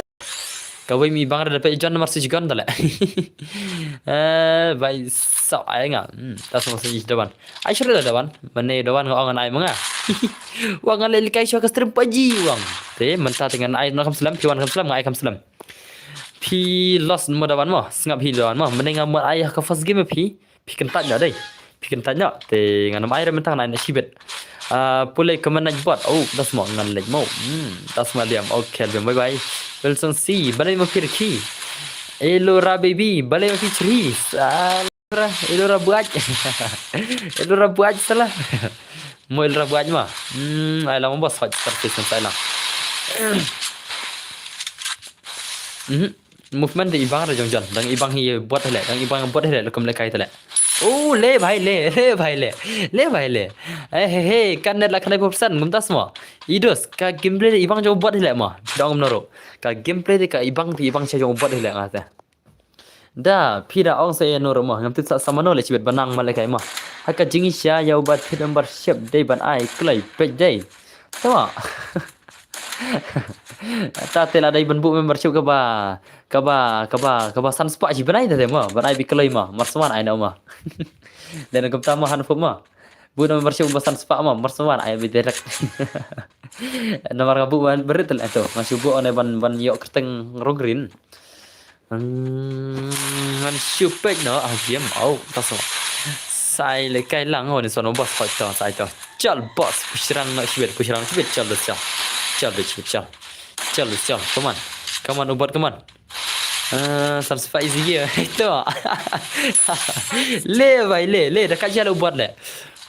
Kawai mi bang da pe John mar switch gun tale. Eh, bhai sab ai nga. Hmm, das mo switch dawan. Ai shur da dawan. Mane dawan nga ong ai manga. Wang ale likai shu ka stream paji wang. Te menta tengan ai no kam slam, piwan kam slam, ngai kam slam. Phi lost mo dawan mo, sngap hi dawan mo. Mending nga mo ai ka first game phi. Phi kyntat nya dei. Phi kyntat nya. Te ngan ai ra mentang na shibet. Ah, pule comment night bot. Oh, das mo ngan lek mo. Hmm, das mo diam. Okay, diam. Bye bye. Wilson C, balai mo phi rki. Elora baby, balai mo phi chri. Elora, Elora buat. Elora buat salah. Mo Elora buat ma. Hmm, ai lang bos hot starfish ngan sai lang. Mhm. Movement de ibang ra jong John. Dang ibang hi bot hele. Dang ibang bot hele. Lokum le kai tele. Oh, le bhai le. Le bhai le. Le bhai le. Eh, he, he. Kan net la khnai persen. Ngum tas mo. Idos. Ka gameplay de ibang jong bot hele mo. Dang ngum noro. Ka gameplay de ka ibang de ibang cha jong bot hele ngate. Da, phi da ong sa ïa noro mo. Ngam tip sa samano le chibet banang ma le kai mo. Ha ka jingisha ïa u bat phi membership dei ban ai kloi pej dei. Tama. Ta te la dei ban bu membership kaba kaba kaba kaba san spah shi banai te mo. Banai bi kloi mo. Marsman ai na mo. Dan kumta mo han fu mo. Bu membership ba san spah mo. Marsman ai bi direct. Namar ka bu ban berit le to. Masih bu one ban ban yok kerteng rogrin. Hmm, ngan shu pek no, ah, game, au, taso. Sai le kai lang, oh, ni sono boss, hoi to, sai to. Chal boss, pushrang no, shibet, pushrang, shibet, chal, chal. Chal, chal, chal. Chal, chal, come on. Come on, ubot, come on. Ah, san spah easy game, ito. Le, bhai, le, le, da ka jal ubot le.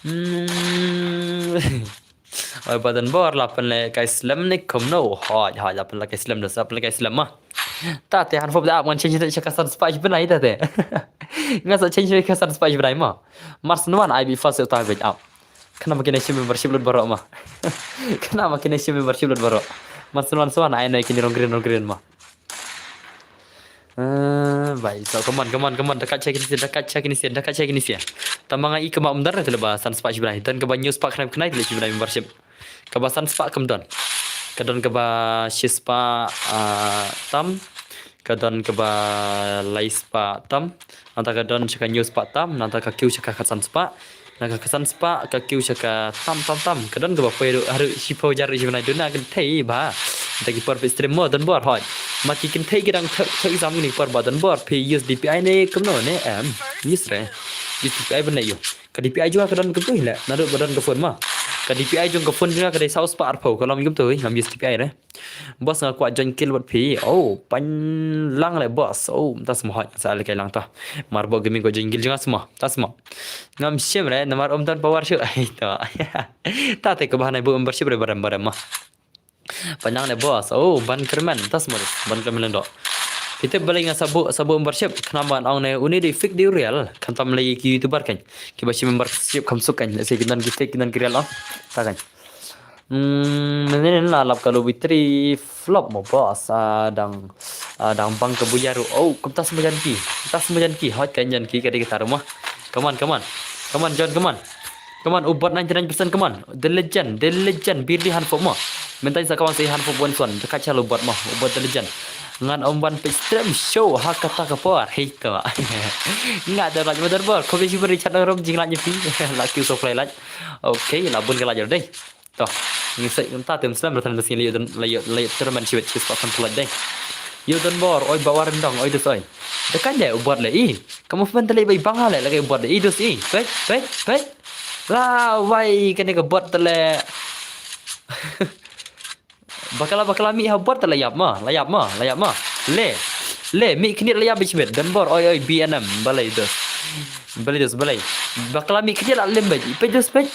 Hmm. Oi, ba Donbor la pynleh kai slem ne kumno. Hoi, hoi, la pynleh kai slem da, la pynleh kai slem ma. Ta te han fop da ap ngan change sha ka san spah shi bnai ta te. Ngan sa change sha ka san spah shi bnai ma. Mar sngewbha ai bi fas uta bej ap. Khnang ma kine shi membership lut baroh ma. Khnang ma kine shi membership lut baroh. Mar sngewbha sngewbha ai ne kine rong green rong green ma. Ah, bai, so come on, come on, come on. Dekat check ini sih, dekat check ini sih, dekat check ini sih. Tama nga i kema umdar te leba san spah shi bnai. Dan keba news pak khnai khnai te leba shi bnai membership. Keba san spah kem don. Ka don keba shi spah, ah, tam. Ka don keba lai spah tam. Nangta ka don sha ka hynñiew spah tam. Nangta ka kiew sha ka khatsan spah. Na ka khatsan spah ka kiew sha ka tam tam tam. Ka don kaba poi ruh haduh shiphew hajar ruh shi bnai duna kynthei ba. Nangta ki por phi stream mo Donbor hoi. Ma ki kynthei ki dang thok thok exam kine ki por ba Donbor phi use D P I ne kumno ne em. Use re. Use D P I ban ne ïoh. Ka D P I jong nga ka don kumtu hi leh. Naduh ba don ka phone ma. Ka D P I jong ka phone jong nga ka dei saw spah arphew ka long kumtu hi ngam use D P I re. Boss nga kwah join guild bad phi. Oh, pan lang le boss. Oh, mynta sma hoi sa le kai lang ta. Marbot Gaming kwah join guild jong nga sma. Ta sma. Ngam shim re namar um don power shu. Ai ta. Ta te ka bahanai bu membership re barem barem ma. Pan lang le boss. Oh, ban kyrmen. Ta sma. Ban kyrmen lendo. Phi tip balei nga sa bu sa bu membership khnang ban ong ne uni dei fake dei real. Khamtam lei ki YouTuber kan. Kiba shi membership kham suk kan. Lehse ki don ki fake ki don ki real ong. Ta kan. Hmm, mynnin la lap ka lobby three flop mo boss. Ah, dang, ah, dang bang ka buya ruh. Oh, kumta sma jan ki. Kumta sma jan ki. Hot kan jan ki ka dei kita ruh mo. Come on, come on. Come on, John, come on. Come on, ubot ninety-nine percent, come on. The legend, the legend, Birli Hanfop mo. Mynta sa kawang sa Hanfop one one. Dekat chalo ubot mo. Ubot the legend. Ngan om ban page stream show ha kata ka por. Hei to. Nga da laj motherboard. Ko besi beri chat rom jing laj nyepi. La kiew so play laj. Okay, la bun ka laj dei. To, ngi sek nta tem slem ratan bas ngi leh don leh leh termen chiwet chis pa kan pulat dei. Yo Donbor, oi bawa rendang, oi dus oi. Dekat deh ubot le i. Kamu fen tele bai bang le lagi ubot le i dus i. Pet, pet, pet. La wai kene ka bot tele. Bakla bakla mih ha bot la ïap ma, la ïap ma, la ïap ma. Le. Le mih khniat la ïap bishbet. Don bor oi oi B N M. Balei dos. Balei dos balei. Bakla mih khniat la lem bej. Pej dos pej.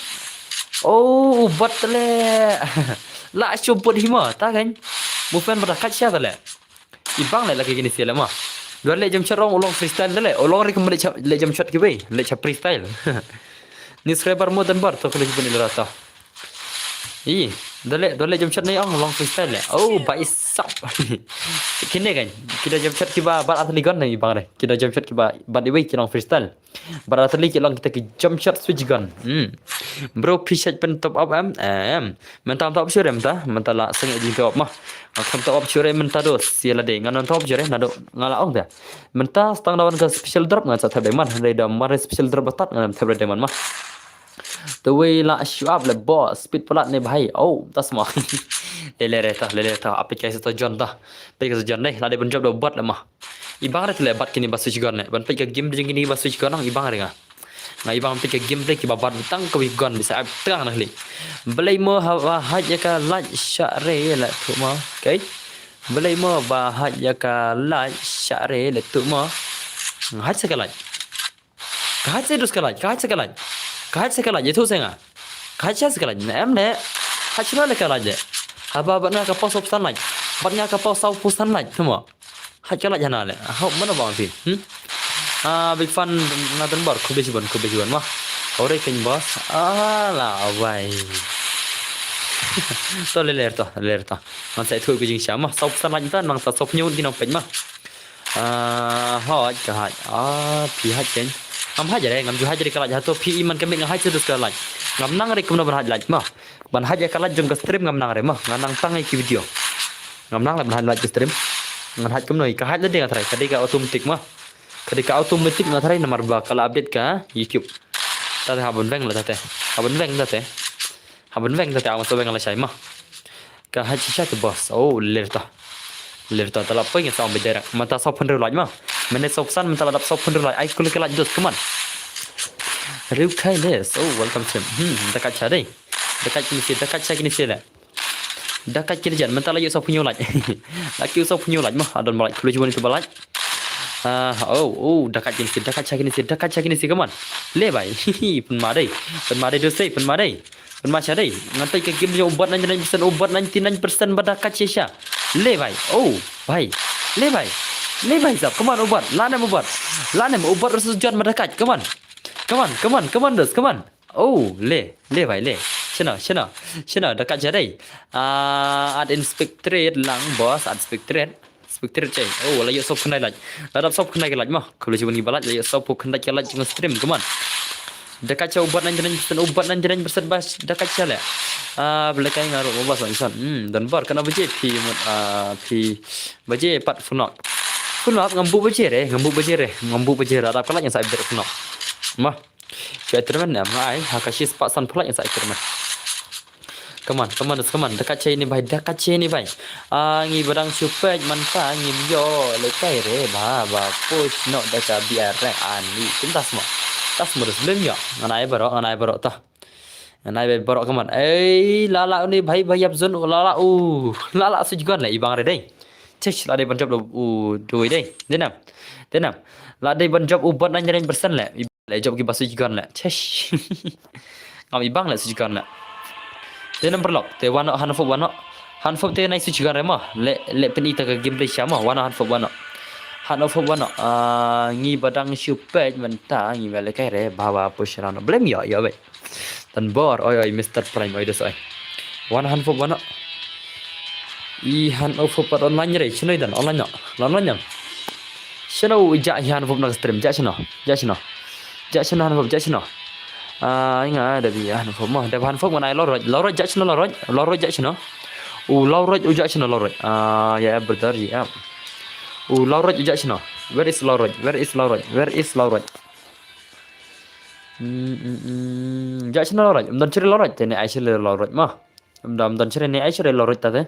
Oh, u bot le. La shu bot hi ma, ta kan. Movement ba da kat sha ta le. I bang le la ki kini sele ma. Dua le jam shot ong long freestyle le. Ong re kum le jam shot ki bai. Le cha freestyle. Ni srebar mo don bor to kule jibun ilrata. I, dole dole jam shot nei ong long freestyle le. Oh, ba isap. Kine kan. Kida jam shot kiba bat atli gon nei bang re. Kida jam shot kiba bat iwei ki long freestyle. Bat atli ki long kita ki jam shot switch gun. Hmm. Bro, phi shait pen top up em? Em. Mynta top sure mynta, mynta la seng jing top up ma. Ngam top up sure mynta do, sia la de. Ngan top sure na do ngala ong ta. Mynta stang dawan ka special drop ngan sa thep diamond. Hynrei da mare special drop batat ngan thep diamond ma. Te wei la shuap le boss, speed palat ne bhai. Oh, tas ma. Lele re ta, lele re ta. Application to John ta. Pei ka John ne, la de ban job do bot le ma. I bang re te le bat kini ba switch gun ne. Ban pei ka game de kini ba switch gun nang i bang re nga. Nga i bang pei ka game de ki ba bat tang ka wi gun bisa ap tang na hli. Belai mo ha ba haj ya ka laj sha re le tu ma. Okay. Belai mo ba haj ya ka laj sha re le tu ma. Haj sa ka laj. Ka haj se dus ka laj, ka haj se ka laj. Ka haj se ka laj, ïathuh se nga. Ka haj se ka laj, ne em ne. Haj se ka laj de. Haba bat nga ka pau saw phew san laj. Bat nga ka pau saw phew san laj, tuma. Haj ka laj hana le. Hau mana bang phi. Hmm? Ah, big fan nga don bor, khublei shibun, khublei shibun ma. Ore ken boss. Ah, la awai. To le ler to, ler to. Ngan sa ïathuh ka jingshisha ma. Saw phew san laj ta, nang sa saw phew hynñiew ki nang peit ma. Ah, haj ka haj. Ah, phi haj ken. Ngam haj re, ngam ju haj re ka laj hato phi iman ka mik nga haj sedus ka laj. Ngam nang re kumno ban haj laj ma. Ban haj ka laj jong ka stream ngam nang re ma. Nga nang tang ki video. Ngam nang re ban haj laj ka stream. Ngan haj kumno ka haj la dei nga trai. Ka dei ka automatic ma. Ka dei ka automatic nga trai namar ba ka la update ka YouTube. Ta ha ban veng la ta te. Ha ban veng ta te. Haban veng ta te ama sa veng la shai ma. Ka haj shisha te boss. Oh, lerta. Lerta ta la poi ngi sa ong bidera. Mata saw phew hynriew laj ma. Mene saw phew san mata la dap saw phew hynriew laj. Ai kule ke laj dos, come on. Riu kai les. Oh, welcome stream. Hmm, da kat sha dei. Da kat kini si, da kat sha kini si le. Da kat kini jan, mata la yu saw phew hynñiew laj. La ki saw phew hynñiew laj ma. Adon ma laj, kule jubon itu ba laj. Ah, oh, oh, da kat kini si, da kat sha kini si, da kat sha kini si, come on. Le bai. Pynma dei. Pynma dei dos dei, pynma dei. Pynma sha dei. Ngan peit ka game jong u bot ninety-nine percent, u bot ninety-nine percent ba da kat shisha. Le bai. Oh, bai. Le bai. Le bai sap. Come on, u bot. La nem u bot. La nem u bot versus John ba da kat. Come on. Come on, come on, come on, dos. Come on. Oh, le. Le bai, le. Shino, shino. Shino, da kat sha dei. Ah, at inspectorate lang, boss. At inspectorate. Spectator chai. Oh, la ïoh saw phew khyndai laj. La dap saw phew khyndai ka laj ma. Khublei shibun ki ba laj, la ïoh saw phew khyndai ka laj jong stream, come on. Da kat sha u bot ninety-nine percent, u bot ninety-nine percent ba da kat sha le. Ah, bele kai nga ruh ba sa insan. Hmm, don bor kana baje phi mut, ah, phi baje pat phunok. Phunok ngam bu baje re, ngam bu baje re, ngam bu baje re. Dap ka laj ngan sa ber phunok. Ma. Shu ai tremen ne, ma ai, ha ka shi spah san phew laj ngan sa ai tremen. Come on, come on, come on, da kat sha ini bai, da kat sha ini bai. Ah, ngi ba dang shu peit mynta ngim ïoh lehkai re, ba, ba push noh da ka B R rank ani. Kumta sma. Ta sma dos lem ïoh. Ngan ai baroh, ngan ai baroh ta. Ngan ai baroh, come on. Ei, la la uni bai, bai ïap zone, la la u. La la switch gun le, i bang re dei. Chesh, la dei ban jop u doi dei. Dei nam. Dei nam. La dei ban jop u bot ninety-nine percent le. I le jop ki ba switch gun le. Chesh. Ngam i bang le switch gun le. Te number lock. Te wano han fop wano. Han fop te nai switch gun re mo. Le le pyn ita ka gameplay sha mo. Wano han fop wano. Han fop wano. Ah, ngi ba dang shu peit mynta ngi ba lehkai re ba ba push rano. Blame yo yo be. Tan bor oi oi Mister Prime oi dos oi. Wan han fop wano. I han o fop pat online re. Shino i dan online no. Online no. Shino u ja hi han fop na stream ja shino. Ja shino. Ja shino han fop ja shino. Ah, inga da bi han fop mo. Da han fop ngan ai loroj. Loroj ja shino loroj. Loroj ja shino. U loroj u ja shino loroj. Ah, ya brother ya. U loroj u ja shino. Where is loroj? Where is loroj? Where is loroj? Mm, mm, mm. Ja shino loroj. Mdan chiri loroj. Tene ai shiri loroj mo. Mdam don chire ne ai shire loroj ta te.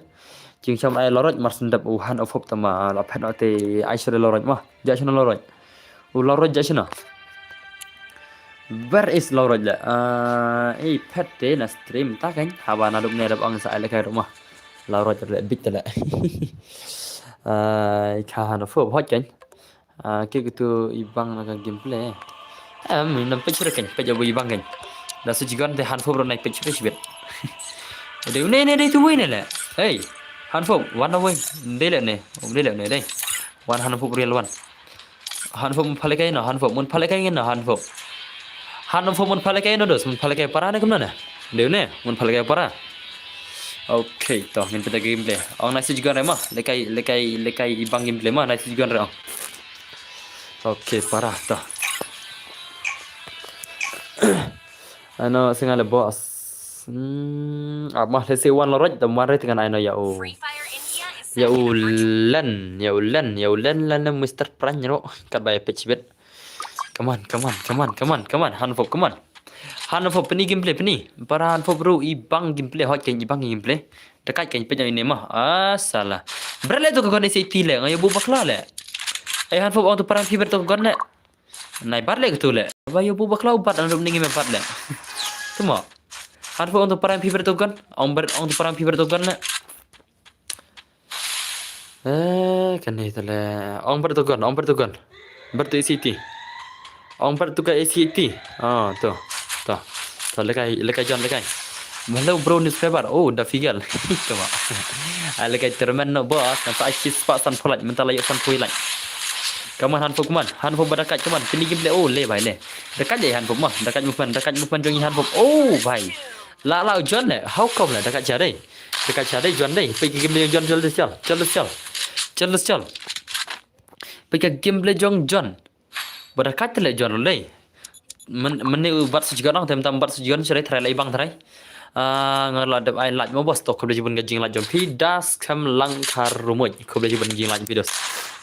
Jing sham ai loroj mar sendap u han o fop ta ma la phet no te ai shire loroj ma. Ja shino loroj. U loroj ja shino. Where is loroj la? Ah, ei phet te na stream ta kan. Haba na dup ne dap ang sa ai le kai ruma. La rot le bit le. Ai ka han fo hot kan. Ah, ki kutu ibang na ka gameplay. Em, nam pet sura kan, pet jabu ibang kan. Da su jigon te han fo bro nai pet sura sibet. Dei ne ne dei tu wei ne le. Hey, han fo, one away. Dei le ne, dei le ne dei. One han fo real one. Han fo mun pale kai no, han fo mun pale kai no, han fo. Han fo mun pale kai no dos, mun pale kai para ne kumna ne. Dei ne, mun pale kai para. Okay, to ngin pynta gameplay. Ong nai si jigon re ma, lekai lekai lekai ibang gameplay ma, nai si jigon re ong. Okay, para to. Ano singa le boss. Hmm, ah, ma le si wan lo roj, tam wan re tingan ai no ya u. Ya u len, ya u len, ya u len len Mister Prank ro. Kat bai pet sibet. Come on, come on, come on, come on, come on. Han fo, come on. Han fo peni gameplay peni. Para han fo bro ibang gameplay hot kan ibang gameplay. Dekat kan pet ini mah. Ah, salah. Bret le tu ka gon S A T le, ngayo bu bakla le. Ai han fo ong tu parang fiber tu ka gon le. Nai bat le tu le. Ba yo bu bakla bat an rup ningi me bat le. Tuma. Han fo ong tu parang fiber tu ka gon. Ong ber ong tu parang fiber tu ka gon le. Eh, kani tu le. Ong ber tu ka gon, ong ber tu ka gon. Ber tu S A T. Ong ber tu ka S A T. Oh, tu. Tu. Tu lekai, lekai John lekai. Hello bro newspaper. Oh, da figal. Tuma. Ah, lekai termen no boss. Nasa ai sis pa san polaj. Mentala yo san polaj. Come on, han fo, come on. Han fo badakat, come on. Pini game le. Oh, le bai le. Dakat je han fo mah. Dakat movement, dakat movement jong han fo. Oh, bai. La la John le. How come le? Dakat jare. Dakat jare John dei. Peki game le John, John le John. John le John. John le John. Peki game le jong John. Badakat le John le. Men men ni bat sejigon ang tem tam bat sejigon serai trai lai bang trai. Ah, ngar la dep ai laj mo bos to khublei jibun ka jing laj jong phi das kam lang kar rumuj khublei jibun jing laj phi dos.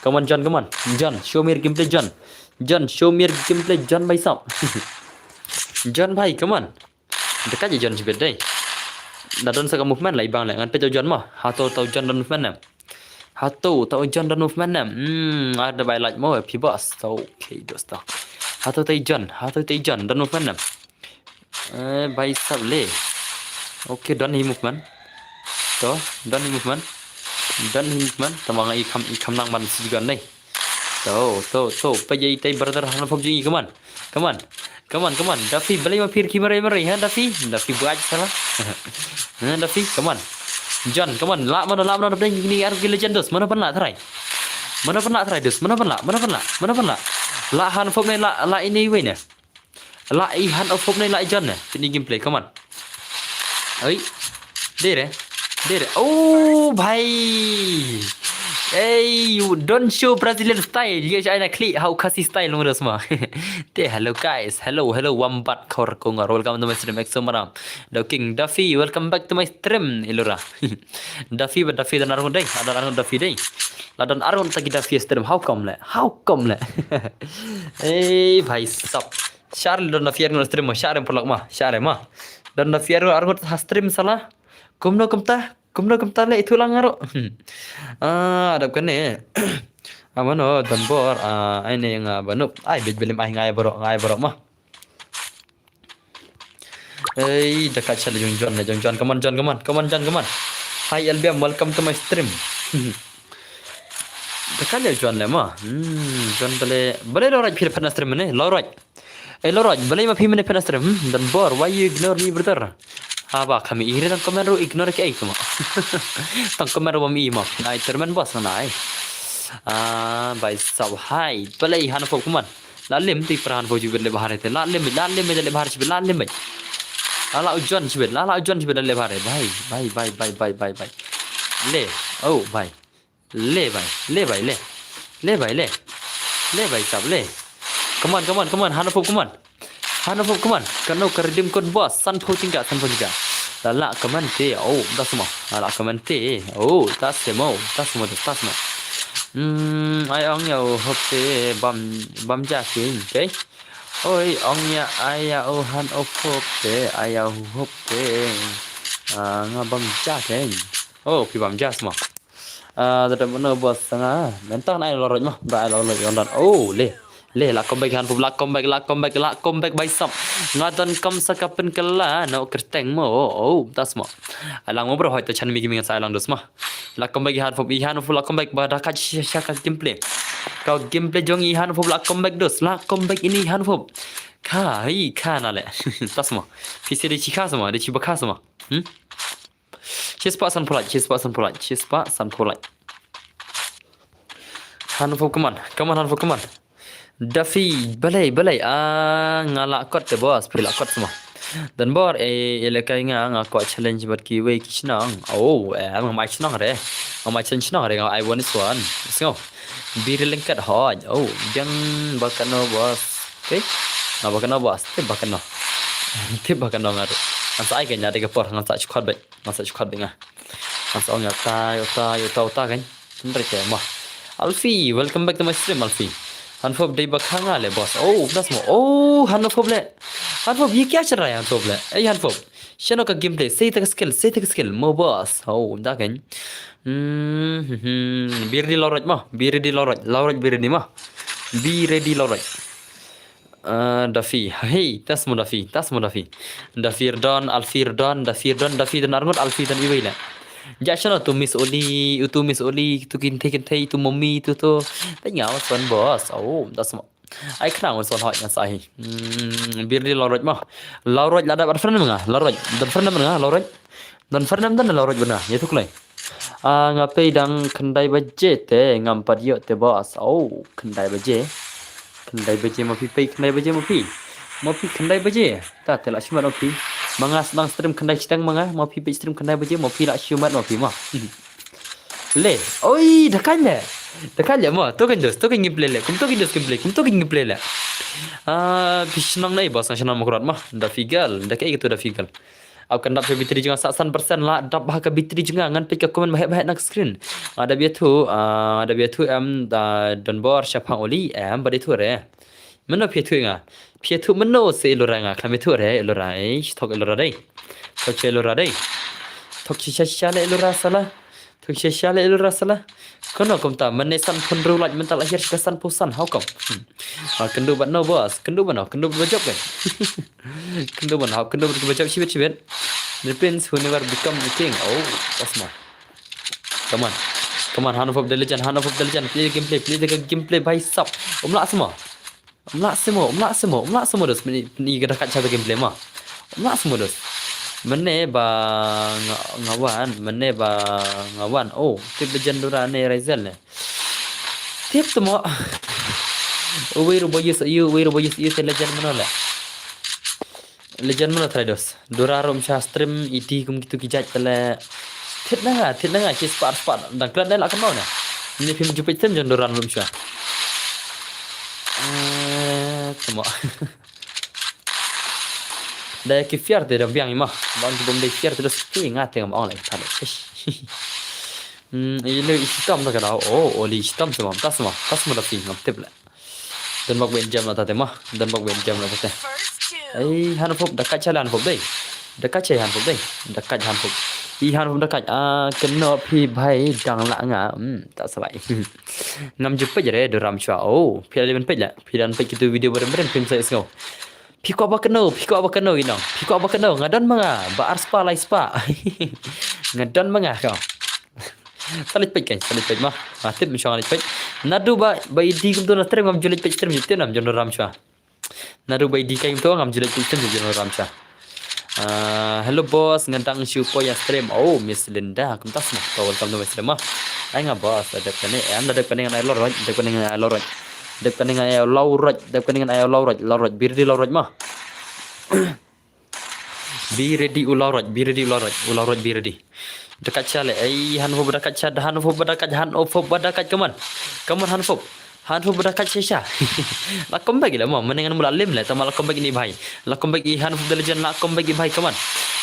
Come on John, come on. John, show me your gameplay John. John, show me your gameplay John bhai sab. John bhai, come on. Dekat je John jibet dei. Da don sa ka movement lai bang le ngan pet John mo. Hato tau John don movement ne. Hato tau John don movement ne. Hmm, ada bai laj mo phi bos. Okay dos to. Hato tau John, hato tau John don movement ne. Eh, bai sab le. Okay, don hi movement. To, don hi movement. Don hi movement. Tamang i kam i kam nang ban si gon dei. To, to, to. Pajai tai brother han fo jing i come on. Come on. Come on, come on. Dafi balai ma phir ki marai marai ha Dafi. Dafi buat salah. Ha Dafi, come on. John, come on. La mano la mano dei ni ar ki legend dos. Mano pernah try. Mano pernah try dos. Mano pernah, mano pernah, mano pernah. La han fo ne la la ini wei ne. La i han of hope ne la i John ne. Pini gameplay, come on. Oi. Dere. Dere. Oh, bhai. Hey, you don't show Brazilian style. Ye aina klik how Khasi style ngurus ma. Te hello guys. Hello, hello. Wambat khor kongar. Welcome to my stream. Exo maram. The King Duffy. Welcome back to my stream. Ilura. Duffy ba Duffy dan arun dei. Ada arun Duffy dei. La dan arun taki Duffy stream. How come le? How come le? Hey, bhai sab. Share don na fiar ngon stream ma, share paralok ma, share ma. Don na fiar ngon arngot ha stream sala. Kumno kumta, kumno kumta le itu lang ngaro. Ah, adap kane. Amano don bor, ah, ai ne nga banup. Ai bej belim ai ngai boro, ngai boro ma. Ei, dekat sha le jong John le jong John. Come on John, come on. Come on John, come on. Hi L B M, welcome to my stream. Dekat le John le ma. Hmm, John bale bale lo raj phir phan stream ne, lo raj. Eh, lo roj, balei ma phi mane pynasrem, hmm? Dan bor, why you ignore me, brother? Haba kami ire dan comment ru ignore ke ai kuma. Tang comment ru bam i ma. Nai termen bos na nai. Ah, bai sab hai. Balei han fo kuman. La lim ti pra han fo jubit le bahar te. La lim, la lim le bahar jubit, la lim. La la ujon jubit, la la ujon jubit le bahar. Bai, bai, bai, bai, bai, bai. Le. Oh, bai. Le bai, le bai, le. Le bai, le. Le bai sab, le. Come on, come on, come on. Hana fop, come on. Hana fop, come on. Kano ka redeem code bos. San pho tingka, san pho tingka. Lala, come on, te. Oh, das mo. Lala, come on, te. Oh, das mo. Das mo, das mo. Hmm, ai ong ya, oh, hop te. Bam, bam ja king, okay? Oi, ong ya, ai ya, oh, han of hop te. Ai ya, oh, hop te. Ah, nga bam ja king. Oh, pi bam ja mo. Ah, da da mano bos nga. Mentang na ai loroj mah, da ai loroj yon dan. Oh, le. Le, la comeback Han Fop, la comeback, la comeback, la comeback bhai sab. Nga don kam sa ka pynkylla, no kyrteng mo. Oh, oh, tas mo. Alang mo bro, hoi to chan mi gimi ngan sa alang dos mo. La comeback i Han Fop, i Han Fop la comeback ba da ka sha sha ka gameplay. Ka gameplay jong i Han Fop la comeback dos, la comeback ini Han Fop. Ka, hi, ka na le. Tas mo. Phi se de chi ka sa mo, de chi ba ka sa mo. Hmm? Cheers pa san polite, cheers pa san polite, cheers pa san polite. Han Fop, come on, come on, Han Fop, come on. Dafi, balei, balei, ah, nga la kot te boss, phi la kot sa mo. Don Bor, eh, eh, le kai nga, nga kwah challenge bad kiwei ki shnong. Oh, eh, ngam ai shnong re. Ngam ai challenge shnong re, nga ai one is one. Let's go. Biri lengkat hoi. Oh, biang ba kano boss. Okay? Nga ba kano boss. Tip ba kano. Tip ba kano nga tu. Ngan sa ai ka nya de ka por, ngan sa chukot bek. Ngan sa chukot bek nga. Ngan sa ong ya utai, utai, utai, utai kan. Hynrei te mo. Alfie, welcome back to my stream, Alfie. Han Fop dei ba kha nga le boss. Oh, das mo. Oh, Han Fop le. Han Fop, ye kya chal raha hai Han Fop le? Ei Han Fop. Shano ka gameplay, sei ta ka skill, sei ta ka skill, mo boss. Oh, da kan. Hmm, hmm, hmm. Be ready, Lawrence mo. Be ready, Lawrence. Lawrence, be ready mo. Be ready, Lawrence. Ah, Dafi. Hey, tas mo Dafi, tas mo Dafi. Dafi Rdon, Alfie Rdon, Dafi Rdon, Dafi Rdon arngut, Alfie Rdon iwei le. Ja shano tu Miss Oli, utu Miss Oli, tu kynthei kynthei, tu mommy, tu tu. Tanya, what's one boss? Oh, tas mo. Ai khnang what's one hoi ngan sa hi. Hmm, be ready Lawrence mo. Lawrence la dap ar friend nga, Lawrence. Don friend nga, Lawrence. Don friend don Lawrence bana. Ya tu klai. Ah, nga pei dang khyndai baje te ngam pat ïoh te boss. Oh, khyndai baje. Khyndai baje ma phi pei khyndai baje ma phi. Ma phi khyndai baje. Ta te la shimat ma phi. Ma nga sdang stream khyndai shiteng ma nga. Ma phi pei stream khyndai baje ma phi la shimat ma phi ma. Le. Oi, da kan le. Da kan le ma. To kan dos, to kan gameplay le. Kum to kan dos gameplay. Kum to kan gameplay le. Ah, phi shnong nai boss nga shnong Mawkyrwat ma. Da figal. Da kai gitu da figal. Au kan dap sha battery jong nga sa san percent la dap ha ka battery jong nga ngan peit ka comment baheh baheh na ka screen. Nga dap ïathuh, ah, dap ïathuh em da Don Bor shaphang Oli em ba dei thuh re. Mano phi ïathuh nga. Phi ïathuh mano se Ilura nga khlem ïathuh re Ilura. Ei, thok Ilura dei. Thok sha Ilura dei. Thok sha sha le Ilura sala. Thok sha sha le Ilura sala. Kono kumta mane san pun ru laj mental akhir sha san pusan how come. Hmm. Ah, kynduh bad no boss. Kynduh bad no. Kynduh bad bajop kan. Kynduh ban hap, kynduh ban bajop shibit shibit. The prince who never become the king. Oh, that's smart. Come on. Come on, Hand of Hope the legend, Hand of Hope the legend. Play the gameplay, play the gameplay bhai sab. Um lah semua. Um lah semua, um lah semua, um lah semua dos. Ni ni kada kat satu gameplay ma. Um lah semua dos. Mene ba nga- ngawan, mene ba ngawan. Oh, tip legend dura ne Raizel ne. Tip tu mo. Uwi rubo yus ayu, uwi rubo yus ayu te legend mano le. Legend mano try dos. Dura rum sha stream iti kum kitu ki jait tele. Thit na nga, thit na nga ki spar spar. Dang klan dai la kano na. Ni phim jupit tem jon dura rum sha. Eh, tu mo. Dai ki fiar te da biang ima. Bang ki bom dai fiar te dos ki nga te ngam ong lai thale. Hmm, ini isitam da kada. Oh, oli isitam sama. Tas ma, tas ma da fi ngam tip le. Don bak wen jam la tate ma. Don bak wen jam la tate. Ei, Hand of Hope, da kat sha le Hand of Hope dei. Da kat sha Hand of Hope dei. Da kat Hand of Hope. I Hand of Hope da kat. Ah, keno phi bhai dang la nga. Hmm, ta sabai. Ngam ju pej re do ram shwa. Oh, phi la ben pej la. Phi dan pej kitu video beren beren phi sa isngo. Phi kwah ba keno, phi kwah ba keno ino. Phi kwah ba keno. Nga don ma nga. Ba ar spa lai spa. Nga don ma nga ka. Sa leit peit kan, sa leit peit ma. Ah, tip mishong leit peit. Nadu ba, ba idi kum tu na stream ngam ju leit peit stream ju tip nam jon ram shwa. Nadu ba idi kai kum tu ngam ju leit peit stream ju jon ram shwa. Ah, hello boss, nga dang shu poi ïa stream. Oh, Miss Linda, kum tas ma. To welcome to my stream ma. Ai nga boss, dep kane, em dep kane ngan ai Lawrence, dep kane ngan ai Lawrence. Dep kane ngan ai Lawrence, dep kane ngan ai Lawrence, Lawrence, birdi Lawrence ma. Be ready u Lawrence, be ready u Lawrence, u Lawrence be ready. Da kat sha le, ei, Hand of Hope da kat sha, Hand of Hope da kat, Hand of Hope da kat, come on. Come on, Hand of Hope. Hand of Hope da kat sha sha. La comeback le ma, mane ngan mula lim le, tama la comeback ini bhai. La comeback i Hand of Hope the legend, la comeback i bhai, come on.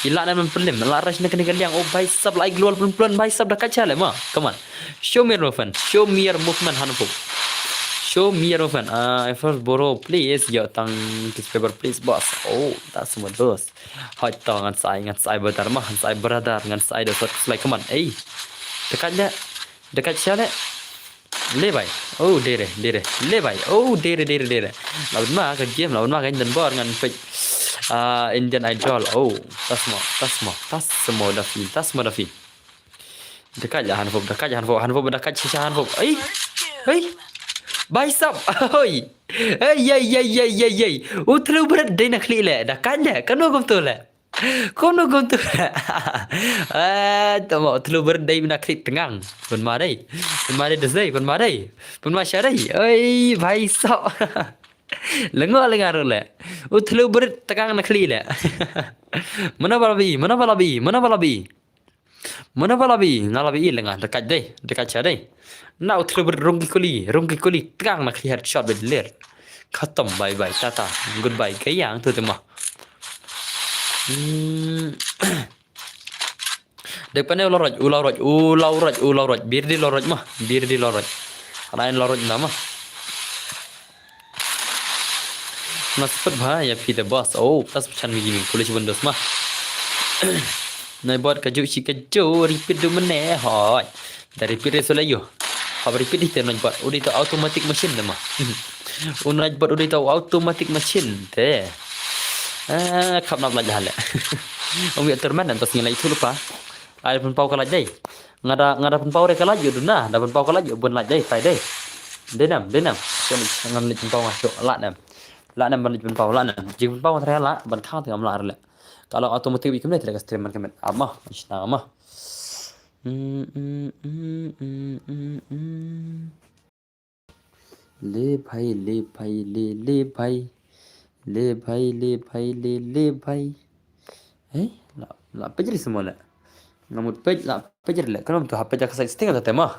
I la na man pelim, la rush na kane ka liang, oh bhai sab la i global pun pun bhai sab da kat sha le ma, come on. Show me your movement. Show me your movement, Hand of Hope. Show me your movement. Ah, first borrow, please. Yo, tang newspaper, please, boss. Oh, tas mo dos. Hoi to, ngan sai, ngan sai brother ma, ngan sai brother, ngan sai dos. Like, come on. Ei. Dekat le. Dekat sha le. Le bai. Oh, dere, dere. Le bai. Oh, dere, dere, dere. Lawan ma ka game, lawan ma ka Indian bor ngan pek. Ah, Indian Idol. Oh, tasmo, tasmo, tasmo dafi, tasmo dafi. Dekat je Hanfop, dekat je Hanfop, Hanfop dekat shisha Hanfop. Ei, ei. Baisap. Oi. Ei, ei, ei, ei, ei, ei. U thlu bret dei na khlieh le. Dekat je. Kano kumto le. Kumno kumto. Eh, tama thlu bret dei na khlieh tngang. Pun ma dei. Pun ma dei desdei, pun ma dei. Pun ma sha dei. Oi, baisap. Lengo lenga ro le. U thlu bret tngang na khlieh le. Mana balabi, mana balabi, mana balabi. Mana balabi, nga labi i lenga, dekat dei, dekat sha dei. Na u thlu bret rung ki kuli, rung ki kuli, tngang na khlieh headshot bed ler. Khatam, bye bye, tata, goodbye, ka yang tu tema. Hmm. Dek pane u Lauraj, u Lauraj, u Lauraj, u Lauraj, bir di Lauraj mah, bir di Lauraj. Lain Lauraj nama. Nga spet bha ïa phi da boss. Oh, tas pchan mi gimi. Kuli chibun dos mah. Nai bot ka ju chi ka ju repeat du mene hoi. Da repeat re sula yo. Hab repeat ite nai bot. Udi to automatic machine da mah. U nai bot udi to automatic machine te. Ah, khap nap laj hale. Ong wi atur man tas ngi lai thulu pa. Ai pun pau ka laj dei. Nga da, nga da pynpaw re ka laj ïa u duna, da pynpaw ka laj ïa u bun laj dei, tai dei. Dei nam, dei nam. Ngan laj pynpaw nga shu, la nam. La nam ban laj pynpaw, la nam. Jing pynpaw nga trai la, ban khang tengam la rle. Ka la automatic wi kumne trai ka stream man kumne. Ama, shna ama. Mm, mm, mm, mm, mm, mm. Le bhai, le bhai, le, le bhai. Le bhai, le bhai, le, le bhai. Eh, la, la pejri semua le. Namut pej, la pejri le. Kenapa tu hapej ka side setting atau tema?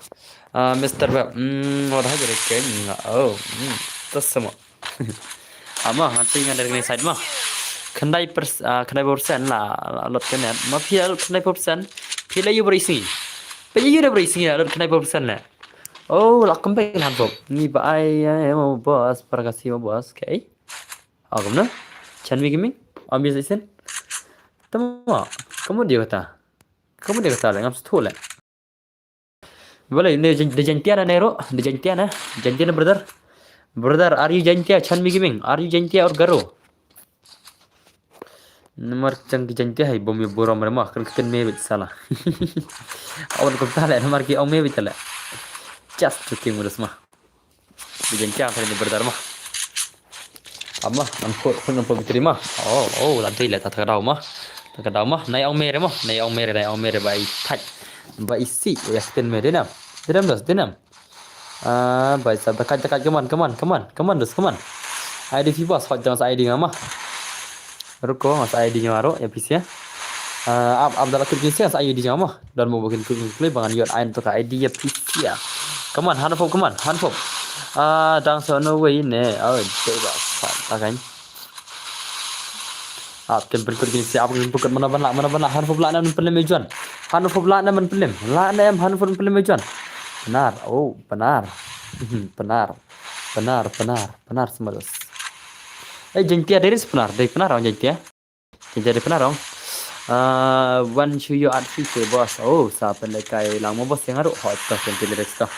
Ah, Mister Web. Hmm, wad hajar ke nga. Oh, hmm, tas semua. Ama, hati nga dari side mah. Khyndai pers, ah, khyndai persen la, la lot kena. Mafia khyndai persen. Pila yu beri sini. Pejri yu dah beri sini, lot khyndai persen le. Oh, la kembali lah, Bob. Ni ba ai, ai, mo boss, para kasih mo boss, okay. Oh, kamu na? Chan mi gimi? Ambil isin. Tama, kamu dia kata. Kamu dia kata le, ngam setu le. Boleh, ni jen-, de Jaintia na Nero, de Jaintia na, Jaintia na brother. Brother, are you Jaintia? Chan mi gimi. Are you Jaintia or Garo? Namar chang ki Jaintia hai bom ïa burom re ma, kan ktien me bit sala. Awan kumta le, namar ki ong me bit le. Just joking, mudas ma. Ki Jaintia kan ni berdar ma. Ama, an ko, ko nampak bitri ma. Oh, oh, lantai le, ta ka daw ma. Ta ka daw ma, nai ong me re ma, nai ong me re, nai ong me re, ba i thaj. Ba i si, ya ktien me, denam. Denam dos, denam. Ah, bhai sahab, dekat, dekat, come on, come on, come on, come on, dos, come on. I D phi boss, hot jangan sa I D nga ma. Ruko, nga sa I D nga ro, ya phi sia. Ah, ab, ab dalam kut kini sia, sa I D nga ma. Dan mau bikin kut kut kut, bangan yot ain tu ka I D ya phi sia. Come on, hand up, come on, hand up. Ah, dang so no way ne. Oh, dei ba, sa, ta kan. Ap ken pyrkhat kini si ap ken pyrkhat mana ban lah, mana ban lah, Hanfop lah nam pynlem ïa John. Hanfop lah nam pynlem. Lah nam Hanfop pynlem ïa John. Benar. Oh, benar. Benar. Benar, benar. Benar semua dos. Eh, Jaintia dei ris benar. Dei benar orang Jaintia. Jaintia dei benar orang. Ah, wan shu ïoh at feature boss. Oh, sa pynlekai lang mo boss yang aru. Hot to ken pynlekai to.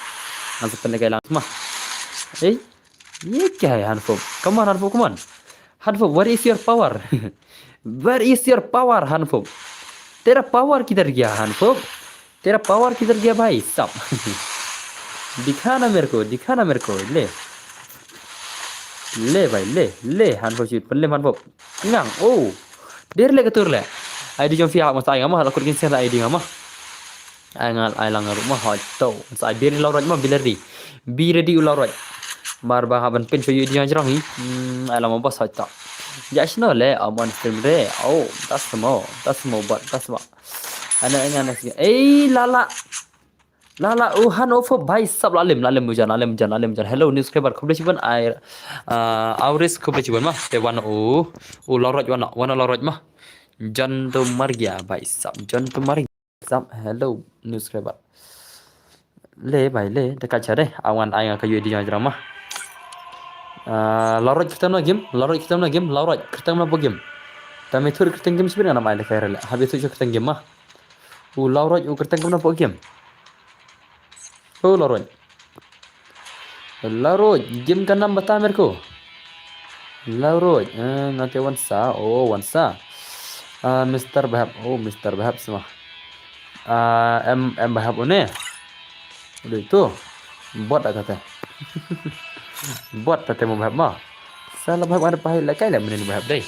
Ngan sa pynlekai lang mah. Eh, ये क्या है Hanfop? Come on Hanfop, come on. Hanfop, where is your power? Where is your power, Hanfop? तेरा पावर किधर गया Hanfop? तेरा पावर किधर गया भाई साहब? दिखा ना मेरे को, दिखा ना मेरे को, ले. ले भाई, ले, ले Hanfop, shoot, पल्ले Hanfop. Ngang, oh. Der le ketur le. I D jong phi ha masa ai nga ma, la kut kin sen la I D nga ma. Ai ngal ai lang ruh ma hoi to. Sa ai biri lau roj ma bileri. Biri di u lau roj. Bar ba ha ban pin phi yu di jong jrong hi. Hmm, ai lang ma bos hoi to. Ja shino le, am on stream re. Oh, that's mo. That's mo, but that's mo. Ana ina next. Ei, lala. Lala, u Hanfop bhai sab la lim, la lim u jan, la lim u jan, la lim u jan. Hello, new subscriber. Khublei shibun ai, uh, Auris khublei shibun ma. Te wan u, u lau roj wan, wan lau roj ma. Jan to mar gya bhai sab, jan to mar gya. Sam, hello, new subscriber. Le, bhai, le, da ka chare, awan ai nga ka yu di jong jrama. Ah, lau roj kyrteng na game, lau roj kyrteng na game, lau roj kyrteng na game. Tame thur kyrteng game sibin nga nam ai le kai rele. Habi thur kyrteng game ma. U lau roj u kyrteng na game. U lau roj. Lauroj, game ka nam bata merko. Lauroj, eh, ngate wansa, oh wansa. Ah, Mister Bahap, oh Mister Bahap semua. Ah, em em Bahap une. Udah itu. Bot ata te. Bot ata te mo Bahap mo. Sala Bahap ada pahai lakai la menen Bahap dai.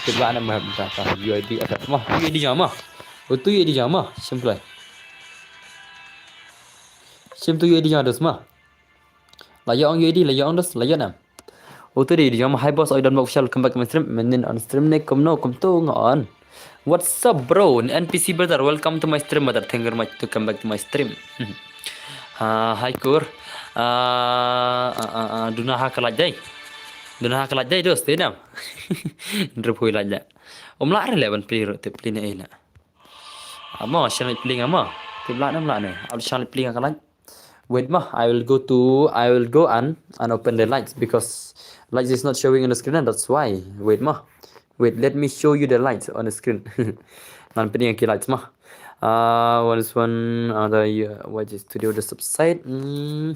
Kita ana Bahap ta ta U I D ata mo. U I D jama. Utu U I D jama. Simple. Sim tu U I D jama dos mo. La yong U I D, la yong dos, la yong nam. Utu di jama hi boss, I don't know shall come back to my stream. Menin on stream ne kumno kumtu nga on. What's up bro? N P C brother, welcome to my stream brother. Thank you very much to come back to my stream. Ha, hi kur. Ah, ah, ah, ah, duna ha kalaj dai. Duna ha kalaj dai dos, te nam. Ndrup hui laj la. Um la re le ban pli ro te pli ne ila. Amo, shall I pli amo? Te bla ne bla ne. Al shall I pli kalaj. Wait ma, I will go to, I will go and, and open the lights because lights is not showing on the screen and that's why. Wait ma. Wait, let me show you the lights on the screen. Ngan pynïeng ki lights ma. Uh, what is one other uh, what is studio the subside? Mm.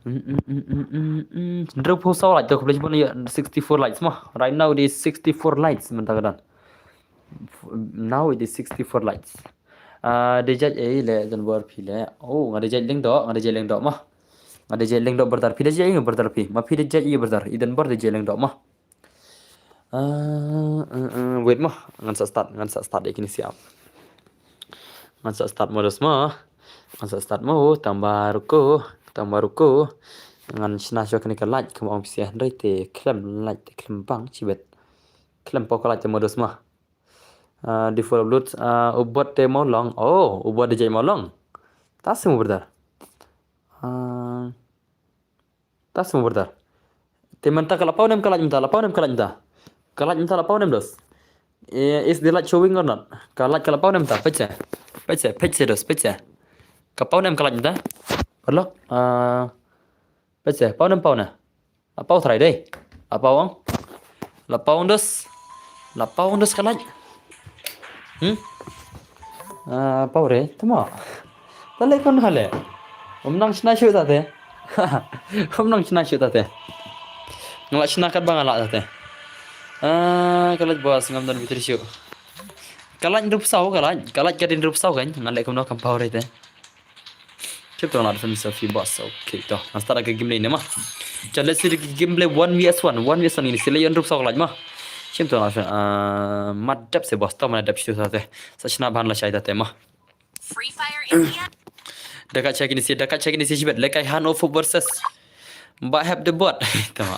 Mm, mm, mm, mm, mm, mm. Hynriewphew saw light to ka sixty-four lights ma. Right now it is sixty-four lights mynta ka don. Now it is sixty-four lights. Ah, de jaj ei le jan bor phi le. Oh, nga de jaj leng do, nga de jaj leng do ma. Nga de jaj leng do brother phi de jaj ei brother phi. Ma phi de jaj ei brother. Iden bor de jaj leng do ma. Ah, ah, ah, wait ma. Ngan sa start, ngan sa start de kini siap. Ngan sa start modus ma. Ngan sa start mo tambaruko, tambaruko. Ngan shna sho kani ka light kum ong phi sia hynrei te klem light te klem bang chibet. Klem pok light te modus ma. Ah, default upload, ah, u bot te mo long. Oh, u bot de jai mo long. Ta sim u brother. Ah, ta sim u brother. Te mynta ka la paw nem ka light mynta, la paw nem ka light mynta. Ka light mynta la paw nem dos. Eh, is the light showing or not? Ka light ka la paw nem mynta, petse. Petse, petse dos, petse. Ka paw nem ka light mynta. Parlok, ah, petse, paw nem paw na. La paw trai dei. La paw ong. La paw ong dos. La paw ong dos ka light. Hmm? Ah, paw re, tama. Ta le kon hale. Um nang shna shu ta te. Um nang shna shu ta te. Nga la shna kat ba nga la ta te. Ah, ka light bos ngam don bitri shu. Ka light rup saw, ka light, ka light ka din rup saw kan. Nga le kumno kam paw re te. Chip to na defense of boss. Okay, to. Ngan start ka gameplay ne ma. Cha, let's see the gameplay one v one. One v one ini sila yon rup saw laj ma. Chip to na defense. Ah, madap se boss to madap situ sate. Sa shna ban la shai tate ma. Free Fire India. Dekat check ini si, dekat check ini si shibet. Lekai han of versus Bahap the bot. Tama.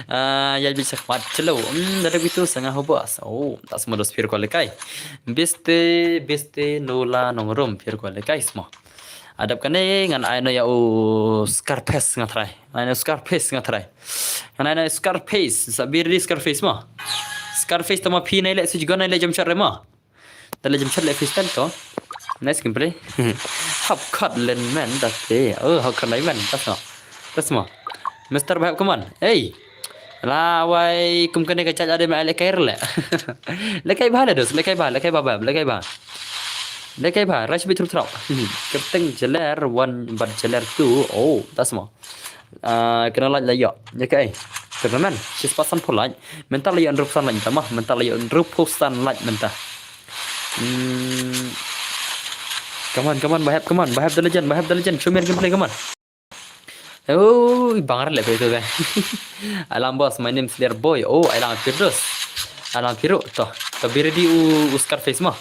Ah, ya bisa khmat chelo. Hmm, dari itu sanga ho boss. Oh, ta sma dos pir ko lekai. Beste, beste nola nongrum pir ko lekai sma. Adap kane ngan ai no ya u Scarface nga try. Ai no Scarface nga try. Ngan ai no Scarface, sabir di Scarface ma. Scarface tama phi nai le suj gon nai le jam shot re ma. Tale jam shot le freestyle to. Nice gameplay. Hap cut len man da te. Oh, hap cut len man. Tas ma. Tas ma. Mister Bahap, come on. Hey. La wai kum kane ka chat ade ma le kai le. Le kai ba le dos, le kai ba, le kai ba ba, le kai ba. Le kai ba, rush bit through through. Kerteng jeler one but jeler two. Oh, tas ma. Ah, kena light la ïoh. Ya kai. Kena man. Sis pasan pun light. Mental la ïoh rup san light mentah mah. Mental la ïoh rup san light mentah. Hmm. Come on, come on, Bahap, come on. Bahap the legend, Bahap the legend. Show me your gameplay, come on. Oh, bang le beto deh. Alam boss, my name is Slayer Boy. Oh, alam Firdos. Alam Firu. Toh, toh be ready u, u Scarface mah.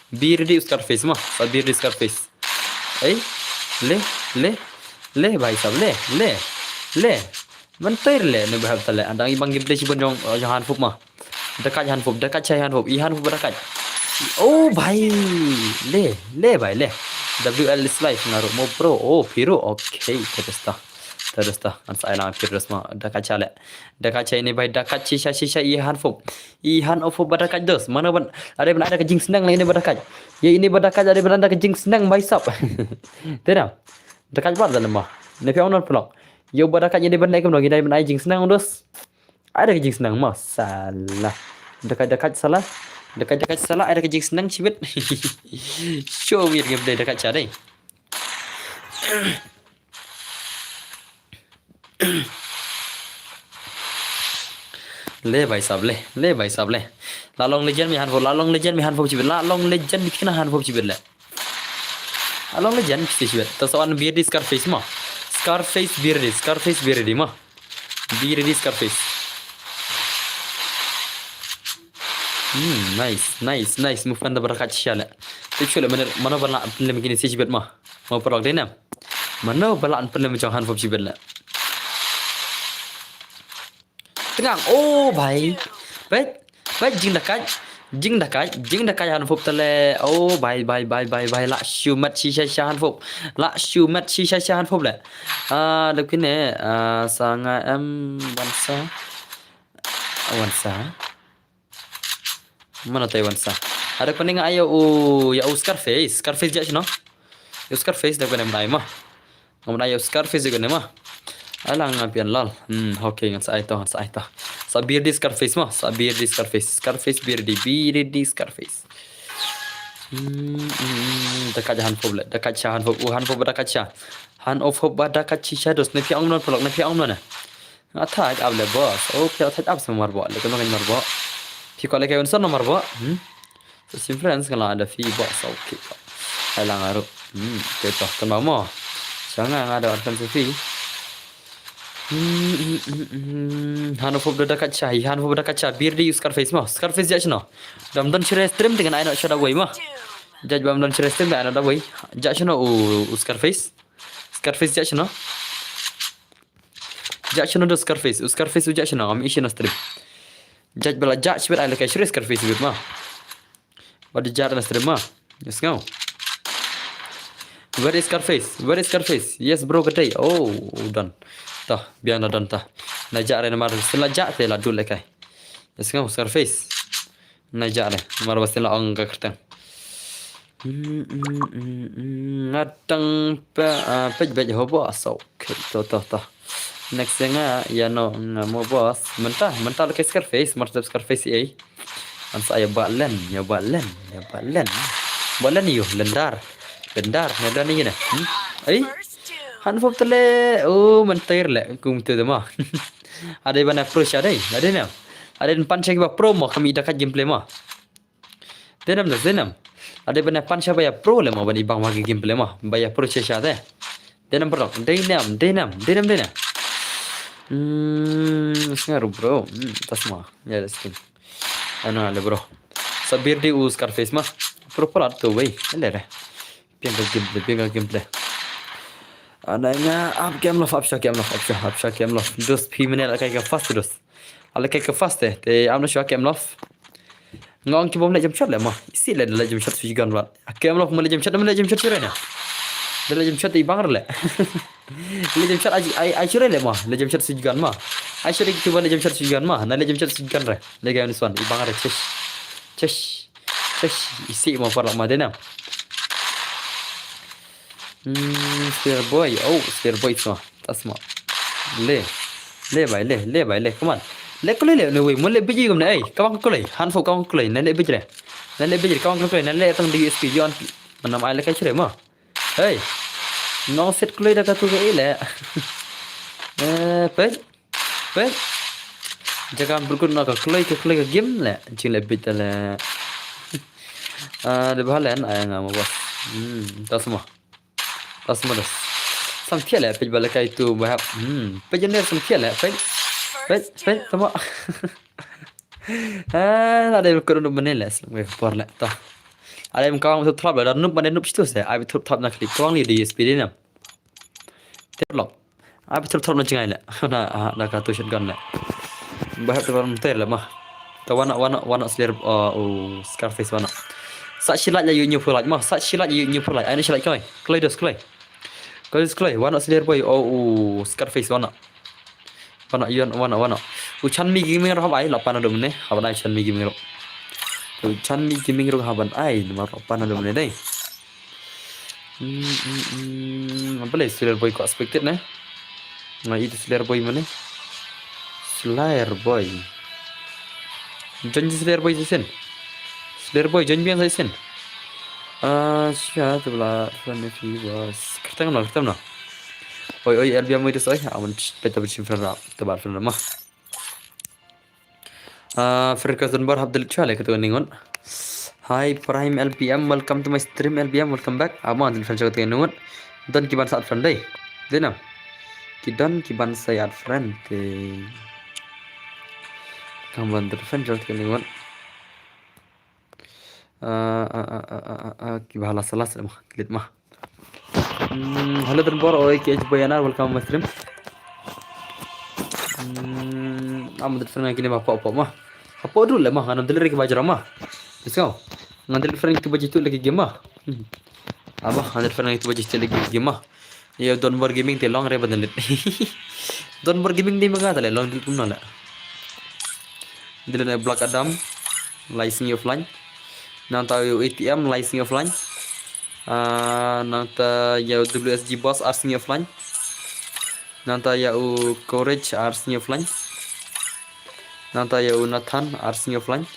Be ready u Scarface mah. Sa be ready Scarface. Ei, le, le, le, bhai sab, le, le, le. Mentir le, ne Bahap tale. Adang ibang gameplay shibun jong, jong Hanfup mah. Dekat Hanfup, dekat chai Hanfup, i Hanfup dekat. Oh, bhai, le, le, bhai, le. W L is live, ngaruh mo pro. Oh, Firu, okay, terus tah. Terus tah, kan saya lang Firu mah. Dekat chai le. Dekat chai ini, bhai, dekat shisha, shisha, i Hanfup. I Hanfup ba dekat dos. Mana ban, ada ban ada ka jingsneng lagi ini ba dekat. Ya ini ba dekat ada ban ada ka jingsneng bhai sab. Tidak. Dekat ba dalam mah. Ni pia onan pelok. Yo ba dekat ini ban naik kemno kita ban ai jingsneng dos. Ada ka jingsneng mah. Salah. Dekat-dekat salah. Dekat-dekat salah ada ka jingsneng shibit. Show me gameplay dekat chai deh. Le bai sab le, le bai sab le. La long legend mi hanfop, la long legend mi hanfop chibit, la long legend mi kina hanfop chibit le. La long legend mi chibit. Ta sa wan Beardy Scarface mo. Scarface Beardy, Scarface Beardy mo. Beardy Scarface. Hmm, nice, nice, nice. Move kan da barakat shisha le. Te chule mano, mano bala pynlem kini si chibit mo. Mo parok dei nam. Mano bala pynlem jong hanfop chibit le. Tngang, oh bhai. Bhai, bhai jingdakat. Jingdakat, jingdakat hanfop tale. Oh bhai, bhai, bhai, bhai, bhai. La shu mat shisha sha hanfop. La shu mat shisha sha hanfop le. Ah, dep kine, ah, sa nga em wan sa. Wan sa. Mano tai wan sa. Ada kuning ayo u, ya u Scarface. Scarface ja sino. Ya u Scarface da kuning ai ma. Ngam na ya u Scarface ja kuning ma. Alang apian lal. Hmm, okay, ngan sa ai to, ngan sa ai to. Sa Beardy Scarface ma, sa Beardy Scarface. Scarface Beardy, Beardy Scarface. Hmm, hmm, hmm, da kat hanfop le, da kat sha hanfop, u hanfop da kat sha. Hanfop ba da kat sha dos, ne phi ong non polok, ne phi ong non ne. Nga thait ap le boss. Oh, phi thait ap sa marbok. Le kano kan marbok. Phi ko le kai unsan marbok. Hmm. So sim friends kan la ada phi boss. Okay. Hai lang aru. Hmm. Ke to kan mo. Sanga nga ada orphan sa phi. Hmm, hmm, hmm, hmm. Hanfop da kacha, hanfop da kacha. Beardy u Scarface mo. Scarface ja sino. Dam don shire stream dengan ai no shada wei mo. Jaj bam don shire stream da ai no da wei. Ja sino u, u Scarface. Scarface ja sino. Ja sino do Scarface. U Scarface u ja sino. Am ishi no stream. Jaj bala ja shibit ai le kai shire Scarface bit ma. Ba di ja na stream ma. Yes ngau. Where is Scarface? Where is Scarface? Yes bro, good day. Oh, done. Tah, biang na done tah. Na ja re na mar sila ja te la dul le kai. Yes ngau Scarface. Na ja re mar ba sila ong ka kerteng. Hmm, hmm, hmm, hmm. Ngatang pa, ah, pej bej ho boss. Okay, to, to, to. Next nga ya no nga mo boss. Mentah, mentah le kai Scarface, mar Scarface ai. An sa ya ba len, ya ba len, ya ba len. Ba len yo, lendar. Lendar, ne dan ni ne. Hmm? Ai. Hanfop tele, oh, mentir le, kum tu de ma. Ada bana pro sha dei, ada ne. Ada pan sha ba pro mo kami da kat gameplay mo. Denam da denam. Ada bana pan sha ba ya pro le mo bani bang ma gameplay mo. Ba ya pro sha sha de. Denam bro, denam, denam, denam, denam. Hmm, sngaru bro. Hmm, tasma. Ya, das thing. Ano ale bro. Sa Beardy u Scarface ma. Pro pala to wei. Ele re. Biang ka gameplay, biang ka gameplay. Ana nga ap game love, ap sha game love, ap sha, ap sha game love. Dos phi mene la kai ka fast dos. Ala kai ka fast te, te am na sha game love. Ngong ki bom le jump shot le ma. Isi le le jump shot su gan rat. Game love ma le jump shot, ma le jump shot sure na. Le jump shot i bang le. Le jump shot ai ai sure le ma. Le jump shot su gan ma. Ai sure ki ba le jump shot su gan ma. Na le jump shot su gan re. Le game this one i bang re. Chesh. Chesh. Chesh. Isi ma par la ma de na. Hmm, Spear Boy. Oh, Spear Boy so. Tasma. Le. Le bai le, le bai le. Come on. Le kulai le ne wei. Mo le biji gum ne ai. Kawang kulai. Hanfop kawang kulai. Na le biji le. Na le biji kawang kulai. Na le tang di S P John. Manam ai le kai chre ma. Hey. Ngong set kulai da ka tu ka e le. Eh, pej. Pej. Jaka berkut na ka kulai ka kulai ka game le. Jing le biji le. Ah, de bhalen ai nga ma boss. Hmm, tasma. Las mo das. Sam thiah le pej ba le kai tu ba hap. Hmm. Pej ne sam thiah le pej. Pej pej tama. Ah, la de ko no mane le sam ke por le ta. Ale em kawang tu thlap le da nup mane nup situ se. Ai tu thlap na klik kawang ni di S P D na. Te lok. Abi throp throp na jingai le. Na, ah, na ka tu shotgun le. Ba hap tu ban ter le ma. Ta wana, wana, wana Slayer, uh, u Scarface wana. Sa shilat ya yu nyu pulai ma. Sa shilat ya yu nyu pulai. Ai na shilat kloi. Kloi dos kloi. Kloi dos kloi. Wana Slayer boy. Oh, u Scarface wana. Wana, yu wana, wana. U Chanmi Gaming ro habai la pana dum ne. Haban ai Chanmi Gaming ro. U Chanmi Gaming ro haban ai. Nama ro pana dum ne dai. Hmm, hmm, hmm. Apa le Slayer boy ko expected ne? Nga itu Slayer boy mane? Slayer boy. Jon ji Slayer boy sisen. Slayer boy jon biang sisen. Ah, sha tu bla, tu bla ne fi was. Kertang no, kertang no. Oi, oi, L B M, oi, dis, oi. Aman, peta bichin friend rap, tebar friend ma. Ah, friend ka Dunbar hap delete chale ka tu ningon. Hi, Prime L B M, welcome to my stream, L B M, welcome back. Aman, delete friend ka tu ningon. Don ki ban sa add friend dei. Dei nam. Ki don ki ban sa add friend dei. Kam ban delete friend ka tu ningon. Ah, ah, ah, ah, ah, ah, ah, ki ba las, las, ma, delete ma. Hmm, hello, Dunbar, oi, K H Boyana, welcome my stream. Hmm, am delete friend kine ma, pop, pop, ma. Hapoh dulu le, ma, ngan delete ki ba jram, ma. Let's go. Ngan delete friend ki ba jitu lagi game, ma. Hmm. Ama, ngan delete friend ki ba jitu lagi game, ma. Ïa, Dunbar Gaming te long re ban delete. Dunbar Gaming te ma nga ta le, long delete kumno le. Delete Black Adam, lai sngi offline. Nangta ïa u A T M, lai sngi offline. Ah, nangta ïa u W S G Boss, ar sngi offline. Nangta ïa u Courage, ar sngi offline. Nangta ïa u Nathan, ar sngi offline.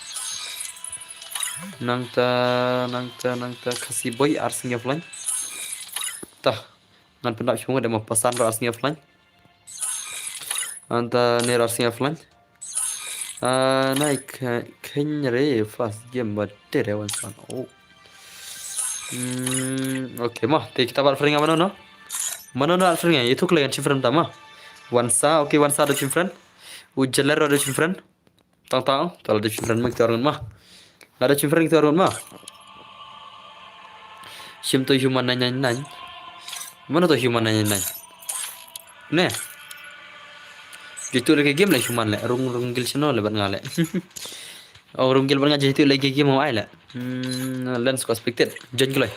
Nangta, nangta, nangta Khasi Boy, ar sngi offline. Tah, ngan pyndap shuh de ma, Pasan ruh ar sngi offline. Nangta ne ar sngi offline. Ah, nai khe-, khein re first game ba te re wan san. Oh. Hmm, okay, ma, te kita ba friend nga mano no? Mano no friend nga, itu kle kan friend ta ma. Wan sa, okay, wan sa da friend. U Jeler da friend. Tang tang, ta la da friend ma kita orang ma. La da friend kita orang ma. Shim to human nine nine nine. Mano to human nine nine nine? Ne. Jitu lagi game le human le. Rung, rung gil channel le bat nga le. Oh, rung gil bat nga jitu lagi game mo ai le. Hmm, Lens ko expected. Join ko le.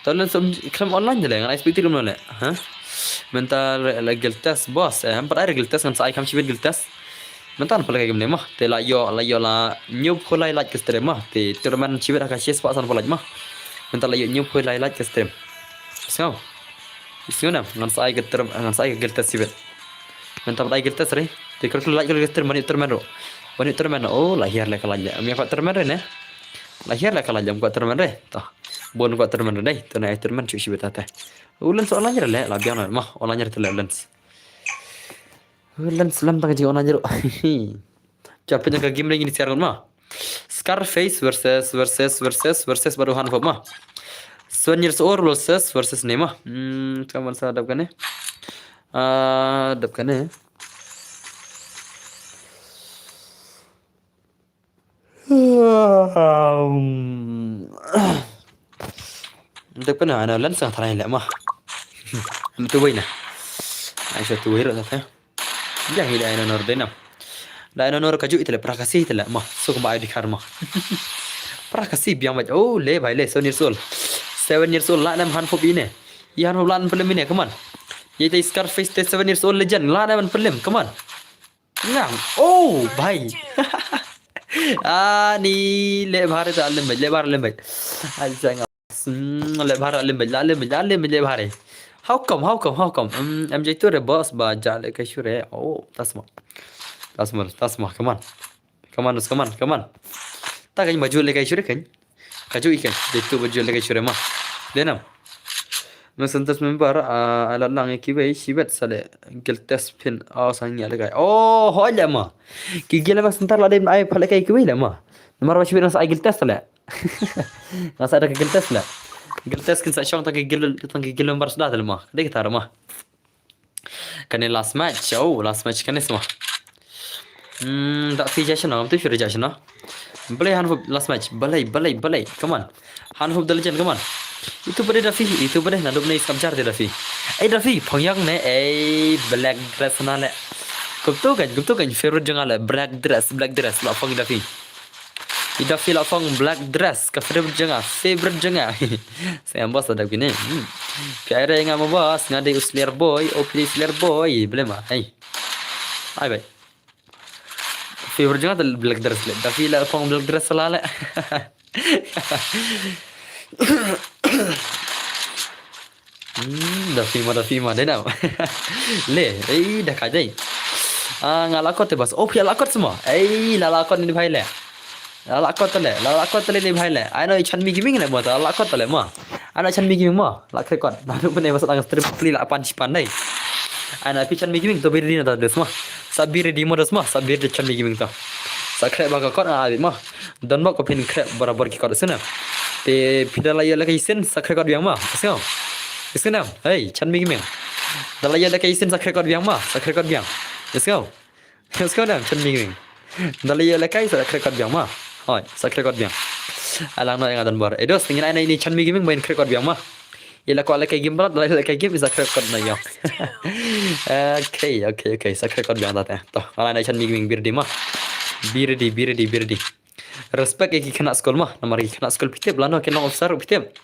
Ta Lens um khlem online le. Ngan expected kumno le. Ha? Mental le guild test boss. Eh, empat ai guild test ngan sa ai kham shibit guild test. Mynta pala ka game ne ma. Te la ïoh, la ïoh la hynñiewphew lai like ka stream ma. Te tournament shibit ha ka shispah sanphew like ma. Mynta la ïoh hynñiewphew lai like ka stream. Sngew. Sngew nam, ngan sa ai ka term, ngan sa ai ka guild test shibit. Mynta pat ai guild test re. Te kyrkhu like ka stream, ban ïoh tournament ruh. Ban ïoh tournament. Oh, la hiar le ka like le. Am ïa ka tournament re ne. La hiar le ka like le, am ka tournament re. Tah. Bun ka tournament re dei. Te na ai tournament shu shibit te. U Lens online re le, la biang na ma. Online re te le Lens. Lens lam tang jing online ruh. Cha pynjah ka game lagi ni siar ma. Scarface versus, versus, versus, versus Baduhan Pop ma. Seven years old versus, versus ne ma. Hmm, kaman sa dap kane. Ah, dap kane. Dep kana ana Lens nga tharai leh ma. Am tu wei na. Ai sha tu wei ro ta. Biang hi da ai nor de na. Da ai nor ka ju itele pra kasi itele ma. So kumba ai dikhar ma. Pra kasi biang bait. Oh le bhai le seven years old. Seven years old la nam han pop ine. Yan pop la nam pelim ine, come on. Ye te Scarface te seven years old legend la nam pelim, come on. Ngam. Oh, bhai. Ah, ni le bhare ta lem bhai, le bhare lem bhai. Ai sa ngam. Hmm, le bhare lem bhai, la lem bhai, la lem bhai, le bhare. How come, how come, how come? Hmm, M J two re boss ba ja le ka shure. Oh, tasma. Tasma, tasma, come on. Come on, come on, come on. Ta kan maju le ka shure kan. Ka ju ikan, dei tu ba ju le ka shure ma. Dei nam. Nang sentence member, ah, ala lang ki wei, shibet sale, gil test pin, oh, sang ya le kai. Oh, ho le ma. Ki gil ma sentar la dei ai pale kai ki wei le ma. Namar ba shibet nang sa ai gil test le. Nang sa da ka gil test le. Gil test kin sa shong ta ki gil, ta ki gil member suda le ma. Dei kita ma. Kane last match. Oh, last match kane semua. Hmm, da fi ja shano, tu fi ja shano. Balei han hop last match. Balei, balei, balei. Come on. Han hop da legend, come on. Itu bade Daffy, itu bade nadup ne iskam jar de Daffy. Eh Daffy, phongyang ne, eh black dress na le. Kumtu kan, kumtu kan favorite jong nga le black dress, black dress la phong Daffy. I Daffy la phong black dress ka favorite jong nga, favorite jong nga. Sa nga boss da kine. Hmm. Phi ai re nga ma boss, nga dei u slayer boy, o phi dei slayer boy, balei ma. Hey. Ai bai. Favorite jong nga ta black dress le. Daffy la phong black dress la le. Hmm, Daffy ma, Daffy ma, dei nam. Le, ei, da ka dei. Ah, nga la kot te bas. Oh, phi la kot semua. Ei, la la kot ni bhai le. La la kot le, la la kot le ni bhai le. Ai no i chan mi gaming le mo ta, la la kot le mo. Ai no chan mi gaming mo, la kre kot. Na du bne bas ang stream pli la pan chi pan dei. Ai na phi Chanmi Gaming to be ready na ta dos ma. Sa be ready mo dos ma, sa be ready Chanmi Gaming to. Sa khreh ba ka kot nga abi ma. Don bok ko phin khreh barabor ki kot sna. Te phi da la ïoh la ka isin sa khreh kot biang ma. Let's go. Let's go now. Hey, Chanmi Gaming. Da la ïoh la ka isin sa khreh kot biang ma. Sa khreh kot biang. Let's go. Let's go now, Chanmi Gaming. Da la ïoh la ka isin sa khreh kot biang ma. Hoi, sa khreh kot biang. Alang no nga don bor. Eh dos, ngin ai na ini Chanmi Gaming ba in khreh kot biang ma. Ïa la ko la ka game brat, la la ka game sa khreh kot na ïoh. Okay, okay, okay. Sa khreh kot biang ta te. To, nga la na Chanmi Gaming be ready ma. Be ready, be ready, be ready. Respect ïa ki khynnah skul ma. Namar ki khynnah skul phi tip lano kin long officer phi tip.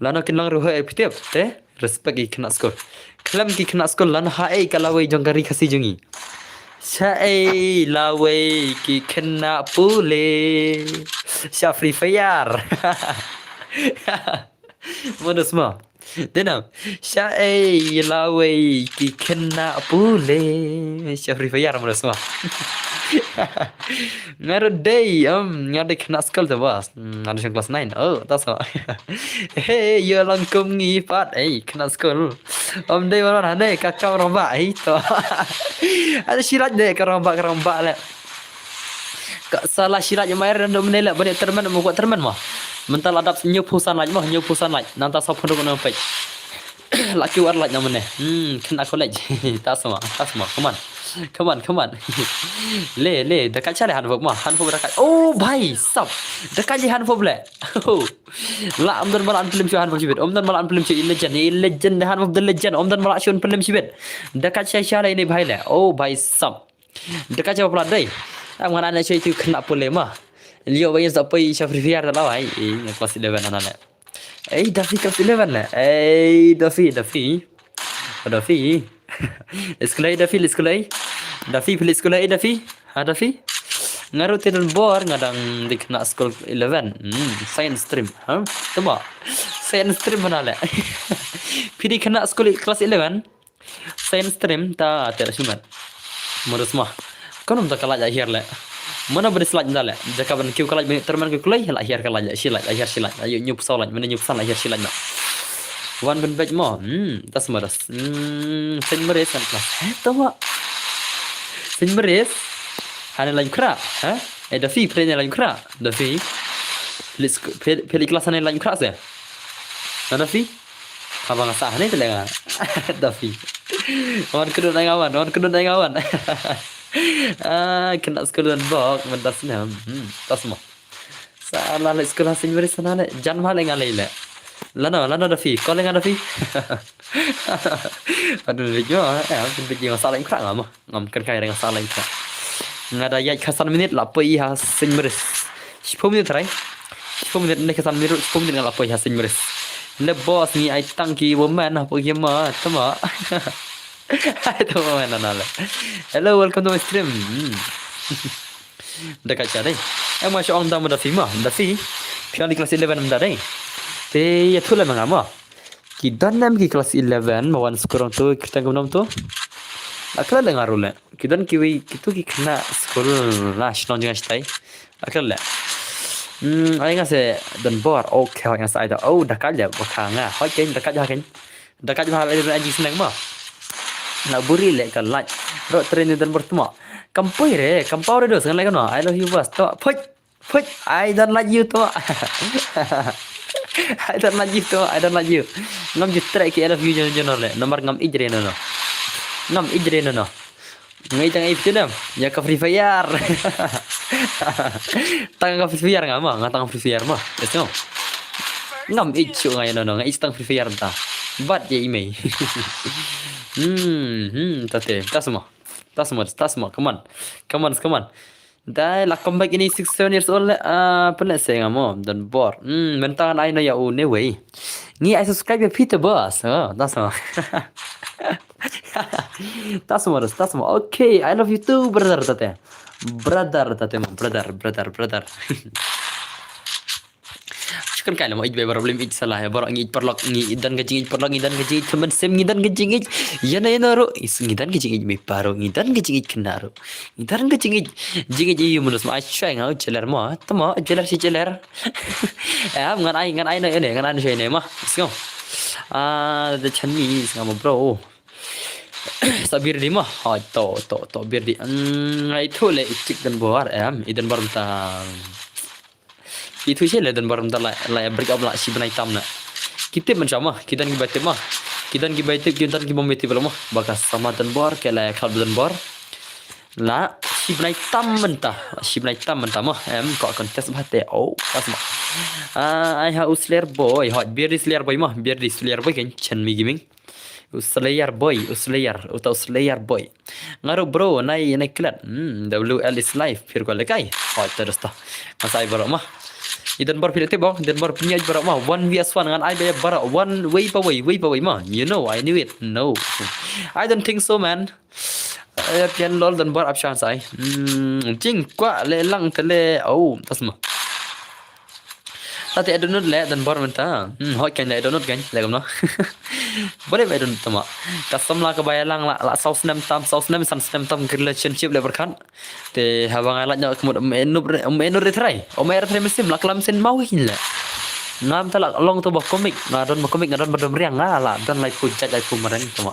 Lano kin long ruh phi tip. Te respect ïa ki khynnah skul. Khlem ki khynnah skul lano haei ka lawei jong ka ri Khasi jong ngi. Shaei lawei ki khynnah pule. Sha Free Fire. Modus ma. Dena. Shaei lawei ki khynnah pule. Sha Free Fire modus ma. Nga ruh dei, um, nga dei khynnah skul te bas. Hmm, nga dei class nine. Oh, ta so. Hey, ïa lang kum ngi pat. Hey, khynnah skul. Um dei wan wan hane ka kam rong ba. Hey, to. Ada shirat dei ka rong ba, ka rong ba le. Ka sala shirat ïa mai ran dum ne le bani termen mo ko termen mo. Mental adapt new pusan laj mo, new pusan laj. Nanta sa phun ko na pek. Laki war laj namane. Hmm, kena college. Ta sama, ta sama. Come on. Come on, come on. Le, le, dekat cale hanfop ma. Hanfop dekat. Oh, bhai, sab. Dekat je hanfop le. Oh. La om dan malan film shu hanfop shibit. Om dan malan film shu legend, legend hanfop the legend. Om dan malan shu film shibit. Dekat cale cale ini bhai le. Oh, bhai, sab. Dekat cale pula dei. Am ngan ana cale tu kena pule ma. Lio bayin sa poi sha Free Fire da lawai. Eh, class eleven ana le. Ei, Dafi class eleven le. Ei, Dafi, Dafi. Oh, Dafi. Let's go, Dafi, let's go. Dafi, let's go, Dafi. Ha, Dafi. Nga ruh te don bor nga dang dei khynnah skul eleven. Hmm, science stream. Ha? Tama. Science stream mana le. Phi dei khynnah skul class eleven. Science stream ta te la shumat. Modus ma. Kono ta ka laj akhir le. Mana bade slaj da le. Jaka ban kiu ka laj bani terman ke kulai la akhir ka laj shi laj akhir shi laj. Ayo nyu pesau laj mana nyu pesan la akhir shi laj na. Wan ben bej mo. Hmm, tas modus. Hmm, Saint Mary's kan kelas. Eh, tawa. Saint Mary's. Hane laj kra, ha? Eh, Dafi pre ne laj kra. Dafi. Pelik pelik kelas hane laj kra se. Na Dafi. Abang sah ni telenga. Dafi. Wan kedut ai ngawan, wan kedut ai ngawan. Ah, kena skul dan bok mentas ni. Hmm, tas mo. Salah le skul Saint Mary's sana le. Jan ma le ngalai le. Lano, lano Dafi. Kau le nga Dafi. Aduh, video, eh, video salah yang kurang lama. Ngam kyrkai ring sa leng ka. Nga da ïaid khatsan minit la poi ha Saint Mary's. Shiphew minit rai. Shiphew minit ne khatsan minit, shiphew minit nga la poi ha Saint Mary's. Le boss ngi ai tang ki woman ha poi ma tama. Ai tama woman na le. Hello, welcome to my stream. Hmm. Da ka cha dei. Em ma shong da ma Dafi ma. Dafi. Phi dei class eleven da dei. Te ïathuh lem nga ma. Ki don ne em ki class eleven ma wan skul rong tu, kyrteng kumno tu. La klet le nga ruh le. Ki don kiwei kitu ki khynnah skul la shnong jong nga shatai. La klet le. Hmm, ai nga sa don bor. Okay, hoi nga sa ai da. Oh, da ka le ba ka nga. Hoi ken da ka ja ken. Da ka ja ha le ai ji sneng ma. La buri le ka laj. Ro train don bor tma. Kam poi re, kam pau re dos ngan le kano. I love you boss. To, poi. Put, I don't like you to. I don't like you to. I don't like you. Ngam ju trek ki I love you jono jono le. Nomor ngam ijre nono. Ngam ijre nono. Ngai tang ip tu nam. Ya ka Free Fire. Tang ka Free Fire ngam ma, nga tang Free Fire ma. Yes no. Ngam ij chu ngai nono, ngai ij tang Free Fire ta. Bat ye imei. Hmm, hmm, tate, tasma. Tasma, tasma, come on. Come on, come on. Dai la comeback ini six seven years old le, ah, pynleh se nga mo don bor. Hmm, mynta ngan ai no ya u ne wei. Ngi ai subscribe ya Peter Boss. Oh, that's all. That's all, that's all. Okay, I love you too, brother tate. Brother tate mo, brother, brother, brother. Chicken kai lama ij bai problem ij salah ya baro ngi ij parlok ngi dan ka jing ij parlok ngi dan ka jing ij temen sem ngi dan ka jing ij. Yana yana ro ngi dan ka jing ij me paro ngi dan ka jing ij kena ro. Ngi dan ka jing ij jing ij yu mulus ma ai shai nga jeler mo tama jeler si jeler. Em ngan ai ngan ai na ene ngan ai na shai ne ma. Let's go. Ah, the Chinese nga mo bro. Sa Birdi mo. Hoi, to, to, to, Birdi. Hmm, ngai thu le i chik Donbor, em, i Donbor mynta. I thu shi le Donbor mynta la, la break up la shi bnai tam na. Ki tip mynta mo, ki don ki bai tip mo. Ki don ki bai tip, ki don ki bym bai tip mo. Ba ka samla Donbor, ka la khlad Donbor. La, shi bnai tam mynta. Shi bnai tam mynta mo. Em, ko contest ba te. Oh, pas mo. Ah, ai ha u Slayer boy. Hoi, Birdi Slayer boy mo. Birdi Slayer boy kan chen mi gaming. U Slayer boy, u Slayer, uta u Slayer boy. Nga ruh bro, nai, nai klet. Hmm, W L is life, phi ruh ko lehkai. Hoi, terus to. Nga sa ai baroh mo. I Donbor phi leh te bong, Donbor pynïaid baroh mo. One V S one, ngan ai baroh. One, wei pa wei, wei pa wei mo. You know, I knew it. No. I don't think so, man. Eh, phi ïa lol Donbor ap shan sai. Hmm, jingkwah leh lang te leh. Oh, tas mo. Ta te ai download leh Donbor mynta. Hmm, hoi kan leh download kan, leh kumno. Boleh ba ai download tama. Ka samla kaba ïalang la, la saw snem tam, saw snem san snem tam ki relationship leh pyrkhat. Te haba nga lait noh ka mut em enur, em enur re trai. Em er trai mynsiem la klam sien maw kin leh. Ngam ta la long to ba komik, nga don ba komik, nga don ba dom riang, nga la don lai phu jait lai phu mareng tama.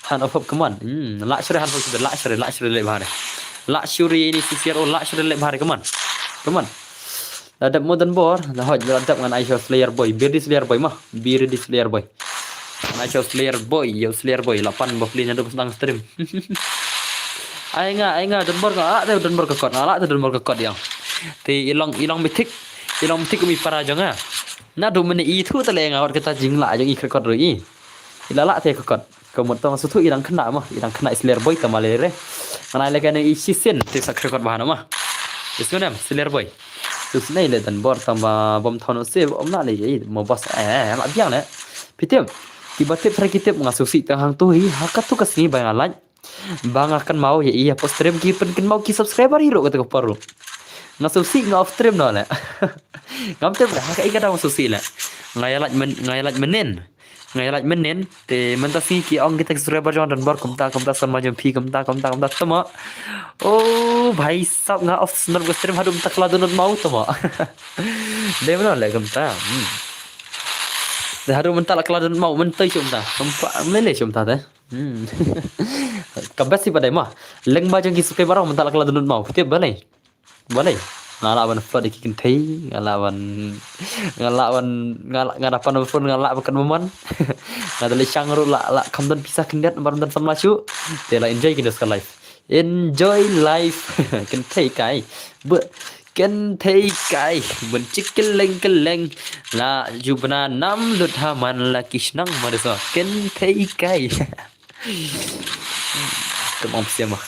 Han of hop kaman. Hmm, la shure han hop shure, la shure, la shure leh bha re. La shure ini sisiar, oh, la shure leh bha re kaman. Kaman. La dep mo Donbor, la hoj, la dep ngan ai sha Slayer boy, Birdi Slayer boy mo, Birdi Slayer boy. Ngan ai sha Slayer boy, ïa Slayer boy, la pan ba pli naduh ba sdang stream. Ai nga, ai nga, Donbor nga, ah, te Donbor ka kot, nga, la te Donbor ka kot ïa. Te i long, i long mitik, i long mitik umi para jong nga. Naduh mynne i thu te leh nga wat kata jingla jong i ka kot ruh i. I la la te ka kot. Ka mut tang suthu i dang khynnah mo, i dang khynnah i Slayer boy tama lei re. Ngan ai lehkai ne i shisien te sa khrekot bha na mo. Isngonem Slayer boy. Shisien leh Donbor tama bom thon se om na lei mo boss eh ma biang ne. Phi tip. Kiba tip thra ki tip nga shisien tang hangtu hi ha katu ka sngi ba nga lait. Ba nga kynmaw ïa i ha post stream ki pynkynmaw ki subscriber hi ruh kata ka por ruh. Nga shisien nga off stream no leh. Ngam tip ha ka i ka dang shisien leh. Nga ïa lait men, nga ïa lait menen. Nga ïa lait mynnin te mynta sngi ki ong kita ki subscriber jong Donbor kumta kumta sama jong phi kumta kumta kumta tama. Oh bhai sab nga off snap ka stream haduh mynta ka la download maw tama. Dei mano leh kumta. Hmm. Te haduh mynta la ka la download maw mynta kumta. Kumta mele kumta te. Hmm. Ka best hi ba dei ma. Leng ba jong ki subscriber mynta la ka la download maw. Tip ba lei. Balei? Nga lah ban flood ïa ki kynthei, nga lah ban, nga lah ban, nga lah, nga da pan phone, nga lah ban kan mon. Nga da leh shang ruh lah, lah kham don pisa khyndiat, ban don samla shuh. Te lah enjoy kyndiat ka life. Enjoy life. Kynthei kai. Be, kynthei kai. Bun chik kylleng kylleng. Lah jubna nam lut ha man la ki shnong ma da so. Kynthei kai. Tymong pisa ma.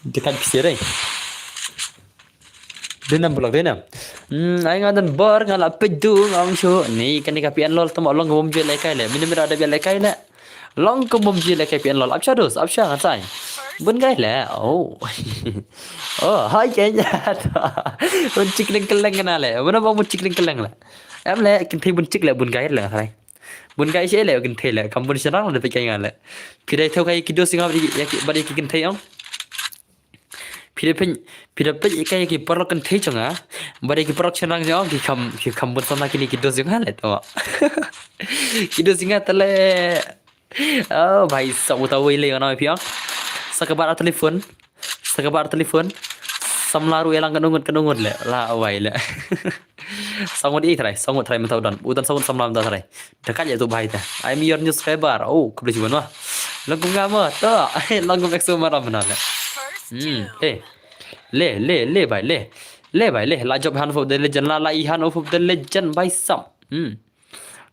Dekat pisa dei. Dei nam blok dei nam. Hmm, ai nga Donbor nga la peit du nga ong shu. Ni kane ka P N lol tymong long ka bom ju lehkai leh. Mini mira da lehkai leh. Long ka bom ju lehkai P N lol. Ap sha dus, ap sha nga sai. Bun kai leh. Oh. Oh, hai kenya. Bun chik leng keleng kena leh. Bun ba bun chik leng keleng leh. Em leh kynthei bun chik leh bun kai leh sai. Bun kai shi leh kynthei leh kam bun shnang leh peit kai nga leh. Phi dei thew kai ki dos nga bad ïa ki, bad ïa ki kynthei ong. Phi dei peit, phi dei peit kai ki paralok kynthei jong nga. Bad ïa ki paralok shnang jong nga ki kham, ki kham bun samla kine ki dos jong nga leh to. Ki dos jong nga te leh. Oh bhai sab uta wei leh nga ong phi ong. Sa ka bat ar telephone. Sa ka bat ar telephone. Samla ruh ïalang ka nungut ka nungut leh. La wai leh. Sa ngut i trai, sa ngut trai mynta u don. U don sa ngut samla mynta trai. Dekat ïa tu bhai te. I'm your new subscriber. Oh, khublei shibun ma. Long kum nga ma. To. Long kum exo ma ram na leh. Hmm. Eh. Leh, leh, leh bhai, leh. Leh bhai, leh. La jop hand of the legend, la, la i hand of the legend bhai sab. Hmm.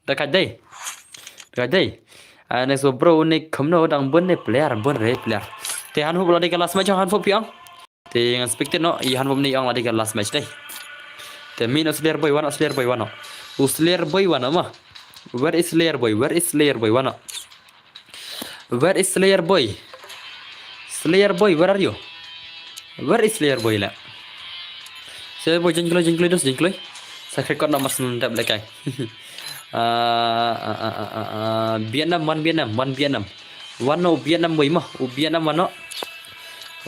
Dekat dei. Dekat dei. Ah, next bro ne kumno dang bun ne player, bun re player. Te hand of la dei ka last match hand of phi ong. Te ngan spectate noh, i han bom ni ong la dei ka last match dei. Te min u Slayer boy wano, Slayer boy wano. U Slayer boy wano ma. Where is Slayer boy? Where is Slayer boy wano? Where is Slayer boy? Slayer boy, where are you? Where is Slayer boy la? Slayer boy jingkloi, jingkloi dos, jingkloi. Sa khrekot na mas ndap lekai. Ah, ah, ah, ah, ah, ah. Vietnam, man Vietnam, man Vietnam. Wano Vietnam boy ma, u Vietnam wano.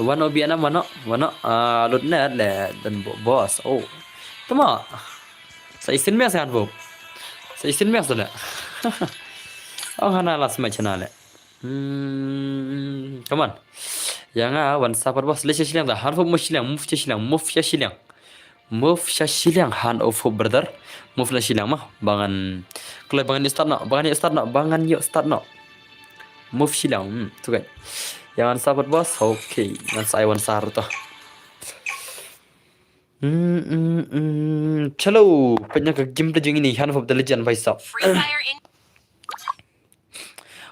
Wano Vietnam wano, wano. Ah, lut net le dan bo-, boss. Oh. Tama. Sa isin mes han bo. Sa isin mes le. Ong hana last match hana le. Hmm, come on. Ïa nga wan support boss, leit sha shiliang ta. Hanfop move shiliang, move sha shiliang, move sha shiliang. Move sha shiliang, Hanfop brother. Move na shiliang ma. Ba ngan kloi, ba ngan ïoh start noh, ba ngan ïoh start noh, ba ngan ïoh start noh. Move shiliang. Hmm, tu kan. Ïa ngan support boss. Okay, ngan sa ai wan sar to. Hmm, hmm, hmm. Chalo, peit na ka gameplay jong ini, Hanfop the legend, bhai sab. Free Fire in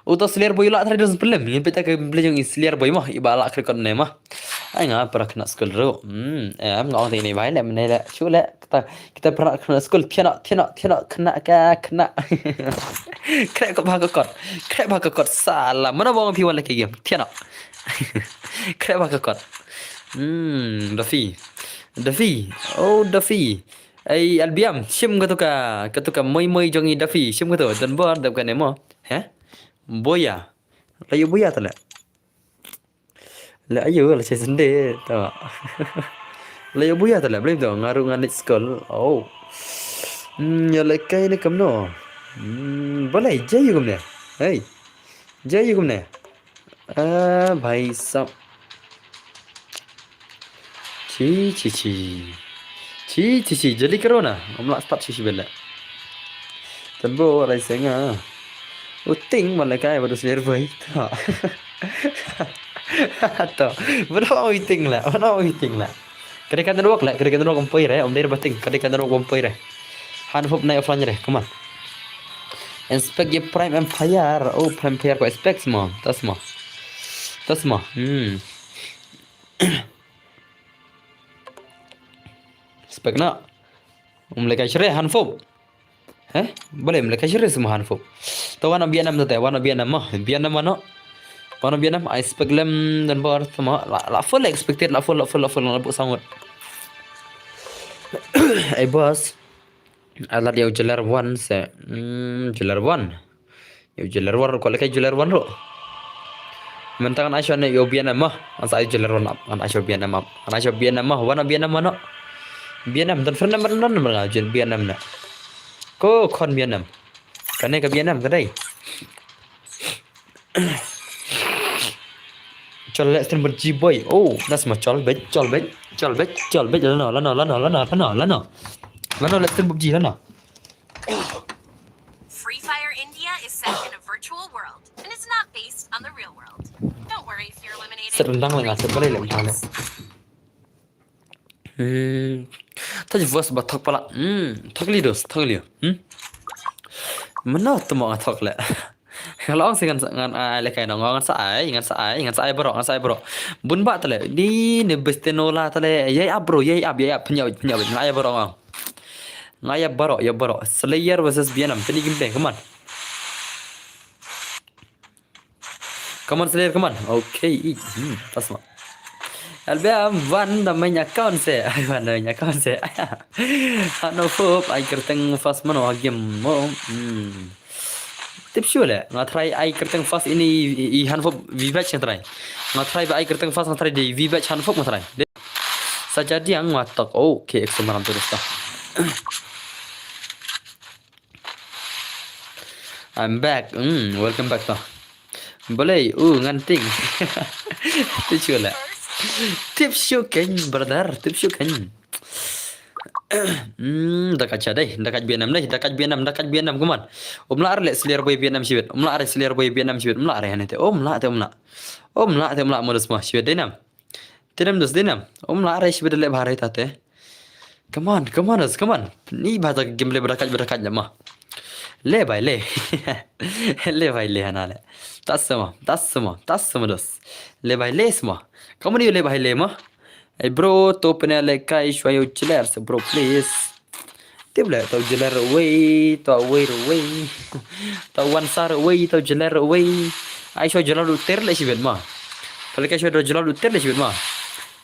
Uta Slayer Boy la try dos pelem. Ngin peit ka gameplay jong i Slayer Boy mah, iba la krekot ne mah. Ai nga para kena school ru. Hmm, em nga ong tini bai le mene le. Shu le kita, kita para kena school tiana, tiana, tiana kena ka kena. Krek ko ba ka kot. Krek ba ka kot sala. Mana bang pi wan le ke game. Tiana. Krek ba ka kot. Hmm, Duffy. Duffy. Oh, Duffy. Ai Albiam, shim ka tu ka, ka tu ka moi moi jong i Duffy. Shim ka tu, don bor dap ka ne mo. He? Boya. La ïoh boya ta le. La ïoh la che sende ta. La ïoh boya ta le, blame to. Nga ruh nga leit school. Oh. Hmm, ïa le kai ne kam no. Hmm, balei ja ïoh kumne. Hey. Ja ïoh kumne. Ah, bhai sab. Chi, chi, chi. Chi, chi, chi. Jali corona. Om la start chi, chi bele. Tembo, alai senga. Uting, malakai, baru selir boy. Ta. To. Bana uting la. Bana uting la. Kadai ka network la. Kadai ka network om poi re. Om der bating. Kadai ka network om poi re. Hanfop nai offline re. Come on. Inspect ye Prime Empire. Oh, Prime Empire ko inspect mo. Tas mo. Tas mo. Hmm. Spek na. Um lekai shre Hanfop. He? Boleh um lekai shre semua Hanfop. To wana Vietnam to te, wana Vietnam mah. Vietnam mano. Wana Vietnam, I spek lem dan bar sama. La, la full expected, la full, la full, la full, la bu sangut. Ai boss. Alat ïa u jeler wan se. Hmm, jeler wan. Ïa u jeler wan ru, ko lekai jeler wan ru. Mentang an aisha ne ïa u Vietnam mah. An sa ai jeler wan ap. An aisha Vietnam ap. An aisha Vietnam mah. Wan Vietnam mano. Vietnam dan friend number non number nga jel Vietnam na. Ko kon Vietnam. Kane ka Vietnam ka dai. Chol le stream ber ji boy. Oh, nas ma chol bet, chol bet, chol bet, chol bet. Lano, lano, lano, lano, lano, lano. Lano le stream ber ji lano. Free Fire India is set in a virtual world and is not based on the real world. Don't worry if you're eliminated. Set rendang le nga, set balai le nga le. Hmm. Taj voice ba thok pala. Hmm. Thok li dos, thok li. Hmm. Mana tu ma thok le. Kalau ang sih ngan ngan ai le kai nong ngan sa ai, ngan sa ai, ngan sa ai bro, ngan sa ai bro. Bun ba tale. Di ne bestenola tale. Yai ab bro, yai ab, yai ab. Penyau, penyau. Ngan ai bro ngan. Ngan ai bro, ya bro. Slayer versus Vietnam. Tadi gameplay, come on. Come on, Slayer, come on. Okay, hmm, tas ma. Albia wan da main account se. Ai wan da main account se. Hano fop ai kerteng fast mano game mo. Hmm. Tip shu le. Nga try ai kerteng fast ini i, i Hanfop V-Batch nga try. Nga try ba ai kerteng fast nga try di V-Batch Hanfop nga try. Sa jadi ang matok. Okay, exo maram terus ta. I'm back. Mm, welcome back to. Boleh, uh, nganting. Tip shu le. Tip shu ken, brother. Tip shu ken. Hmm, da kacha dai, da kaj Vietnam dai, da kaj Vietnam, da kaj Vietnam, come on. Um la ar le Slayer Boy Vietnam shibit. Um la ar Slayer Boy Vietnam shibit. Um la ar ne te. Um la te um la. Um la te um la modus ma shibit dai nam. Te nam dus dai nam. Um la ar shibit le bhare ta te. Come on, come on, come on. Ni ba ta gameplay berakat berakat le ma. Le bai le. Le bai le hana le. Tas sama, tas sama, tas sama dos. Le bai le sama. Come on, you le bai le ma. Hey bro, to pene le kai shwa yo chiler se bro please. Tip le to jeler wei, to wei wei. To wan sar wei, to jeler wei. Ai shwa jeler u ter le shibet ma. Pale kai shwa jeler u ter le shibet ma.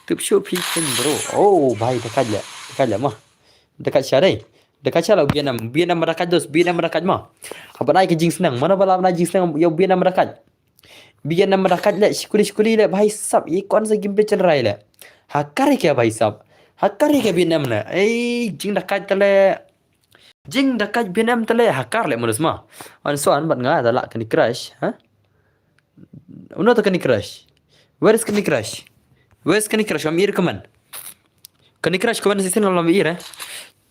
Tip shu phi kin bro. Oh, bhai, dekat le. Dekat le ma. Dekat sha dai. Dekat sha la Vietnam. Vietnam dekat dos. Vietnam dekat ma. Apa nai ke jing senang. Mana bala nai jing senang. Yo Vietnam dekat. Vietnam dekat le. Shikuli shikuli le. Bhai sab. Ye kon sa game pe chal rai le. Hakari ke bhai sab. Hakari ke Vietnam le. Eh, jing dekat le. Jing da ka B N M tale hakar le modus ma. An so an bat nga da la Candy Crush, ha? Uno to Candy Crush. Where is Candy Crush? Where is Candy Crush? Am ir kaman. Candy Crush kaman si sin lam ir eh.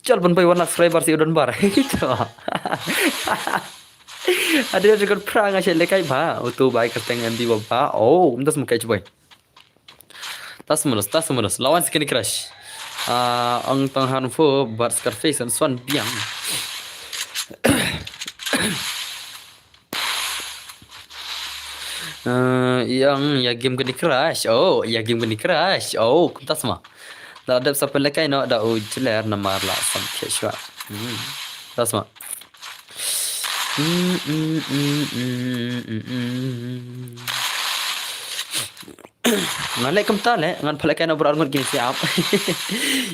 Chal ban pai wan lak subscriber si udon bar. Ito. Ada record prang asyik lekai ba. Utu bai kerteng M B ba. Oh, mtas mukai cubai. Tas mulus, tas mulus. Lawan si Candy Crush. Ah, ang tang han fo bat Scarface and Swan biang. Eh, yang ya game Candy Crush. Oh, ya game Candy Crush. Oh, kumtas ma. Da dep sa pelekai no da u jeler namar la sam ke shwa. Hmm. Tas ma. Hmm, hmm, hmm, hmm, hmm, hmm. Ngan leh kumta leh, ngan pelekai no bra ngut kini siap.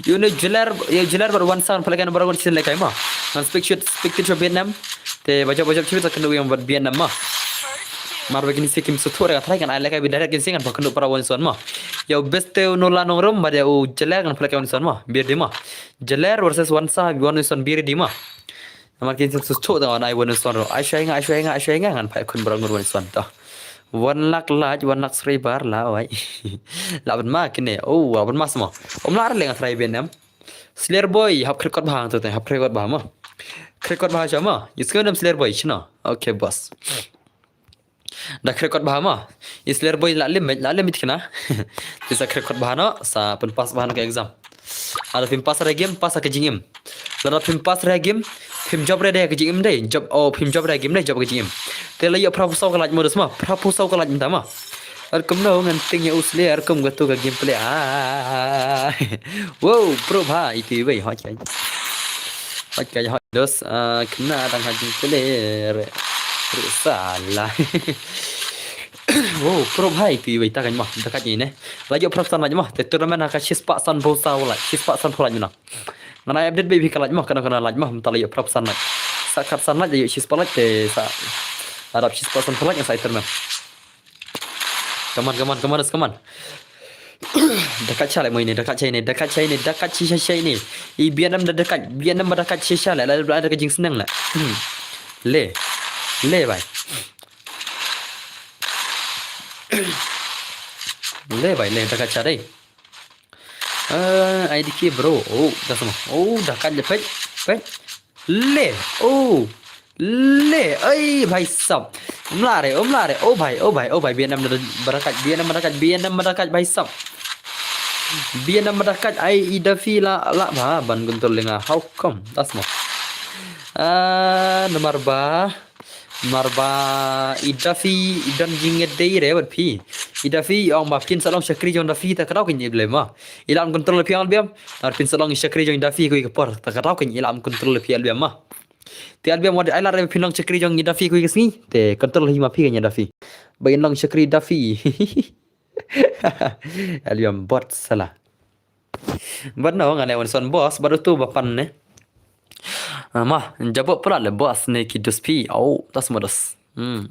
Yu no jeler, yu jeler bra wan sang pelekai no bra ngut sin lekai ma. Ngan speak shit, speak tin shwa Vietnam. Te bajak bajak chibit sa kenu yang buat Vietnam ma. Mar bagi ni sikim sutu rega try kan ai lekai bi direct kini si ngan pakendu para wan son ma. Yu best te no la nong rum ba dia u jeler ngan pelekai wan son ma. Bir di ma. Jeler versus wan sa wan son bir di ma. Namar kin suk suk tang ai wan son ro. Ai shai nga, ai shai nga, ai shai nga ngan pai kun bra ngut wan son to. Wan lak laj, wan lak sri bar la wai. La ban ma kine. Oh, la ban ma sama. Om la le nga try Vietnam. Slayer boy, hap krekot bha tu te, hap krekot bha ma. Krekot bha sama. Yu skum dam Slayer boy chino. Okay, boss. Da krekot bha ma. Is Slayer boy la limit, la limit kena. Ti sa krekot bha no, sa pun pass bha no ka exam. Ada phim pass re game, pass ka jingim. Lada phim pass re game, phim job re de ka jingim de. Job, oh, phim job re game de, job ka jingim. Te la yu phra phew saw ka laj modus ma, phra phew saw ka laj mynta ma. Ar kum no ngan ting ya u Slayer, ar kum ga tu ka gameplay. Ah. Wow, pro bha, itu bai, hot kai. Hot kai, hot. Dos, ah, kena dang ha jingpele re. Re sala. Wow, pro bha itu iwei ta kan ma, ta kan ine. Laju pro san laju ma. Te tournament ha ka shispah san phew saw laj, shispah san phew laj mina. Ngan ai update baby ka laj ma, kana kana laj ma, mynta laju pro san laj. Sa kat san laj laju shispah laj te sa. Arap shispah san phew laj sa tournament. Come on, come on, come on, come on. Dakat sha le mo ini, dakat sha ini, dakat sha ini, dakat sha sha ini. I Vietnam da dakat, Vietnam ba dakat sha sha le, le, le, dakat jing senang le. Hmm. Le. Le bai. Le bai, le dakat sha dai. Eh, I D K bro. Oh, dah sama. Oh, dakat le pet, pet. Le. Oh. Le. Ai, bhai sab. Umla re, umla re. Oh bhai, oh bhai, oh bhai. Vietnam da barakat, Vietnam barakat, Vietnam barakat, bhai sab. Vietnam barakat, ai, i Daffy la, la, bha, ban guntur lenga. How come? Das mo. Ah, namar ba. Namar ba, i Daffy, i don jingngeit dei re, wat phi. I Daffy, ong ba, phin sa long shakri jong Daffy, ta kadaw kin i blem ma. I lam control phi ang biam. Nar phin sa long shakri jong Daffy, kui ke por. Ta kadaw kin i lam control phi al biam ma. Te al biang wad ai lar phin long shakri jong i Daffy kui ka sngi. Te control hi ma phi ka Daffy. Ba in long shakri Daffy. Al biang bot sala. Bad no ngan ai wan son boss bad tu ba pan ne. Ah, ma jabot pula le boss ne ki dus phi. Au, tas ma dus. Hmm.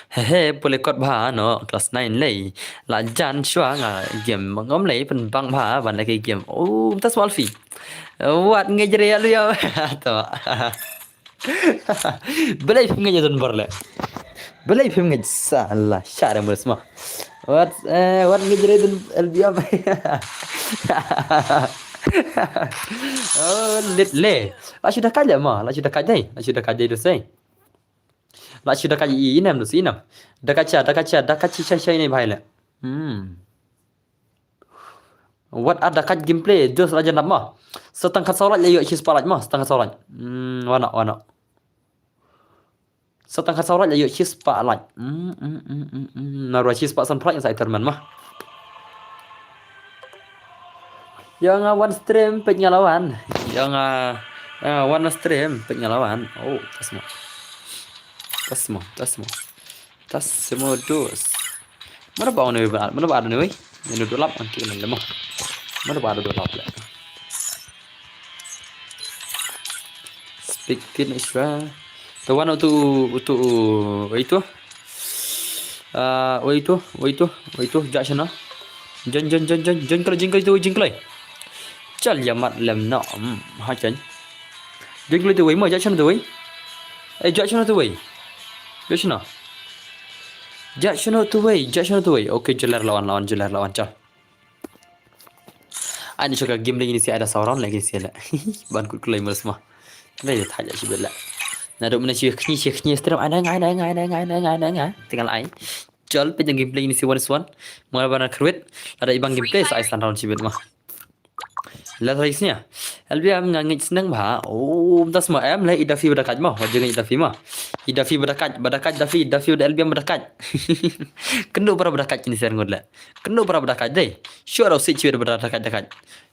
He he, pule kot bha no, class nine lei. La jan shwa nga game ngom lei pen bang bha ban lei game. Oh, tas mal fi. Wat ngai jere alu ya. To. Belai phim ngai don bor le. Belai phim ngai sala share mus ma. Wat eh wat ngai jere don L B M. Oh, lit le. La shu dakat le ma, la shu dakat dai. La shu dakat dai do sei. La shu dakat i inem dus inem. Dakat cha, dakat cha, dakat chi cha cha ine bhai le. Hmm. What are dakat gameplay? Just la janap ma. Setang khat saw laj la yu chi spah laj ma, setang khat saw laj. Hmm, wana, wana. Setang khat saw laj la yu chi spah laj. Hmm, hmm, hmm, hmm, hmm. Narwa chi spah san phlaj sa iterman ma. Yang ah, one stream pet ngalawan. Yang ah, yang ah, one stream pet ngalawan. Oh, tasmo. Tasmo, tasmo. Tasmo dos. Mana ba ne ba, mana ba ne wei? Ini dulap anki mana lemah. Mana ba dulap le. Speak tin isra. Tawan utu utu itu. Ah, wei tu, wei tu, wei tu, jak sana. Jen, jen, jen, jen, jen kelai, jen kelai tu, jen kelai. Chal ya mat lem na, hmm, ha chen. Jong kloi tu wei mo, jia shano tu wei. Eh, jia shano tu wei. Jia shano. Jia shano tu wei, jia shano tu wei. Okay, jeler lawan, lawan, jeler lawan, chal. Ani shoka game lagi ni si ada sauran lagi si la. Ban kut kloi males mo. Lagi tak aja si bela. Naduh mana si kni, si kni stream, ada ngai, ada ngai, ada ngai, ada ngai, ada ngai. Tinggal ai. Jol pejang gameplay ni si one one. Mula bana kruit. Ada ibang gameplay sa ai san round si bet mo. Let's race nya. L B M nga ngeit sneng bha. Oh, tas ma em le i Dafi bada kaj mo. Wajib ngeit Dafi mo. I Dafi bada kaj, bada kaj Dafi, Dafi bada L B M bada kaj. Kendo para bada kaj kini ser ngut le. Kendo para bada kaj dei. Sure, usit sure bada kaj, bada kaj.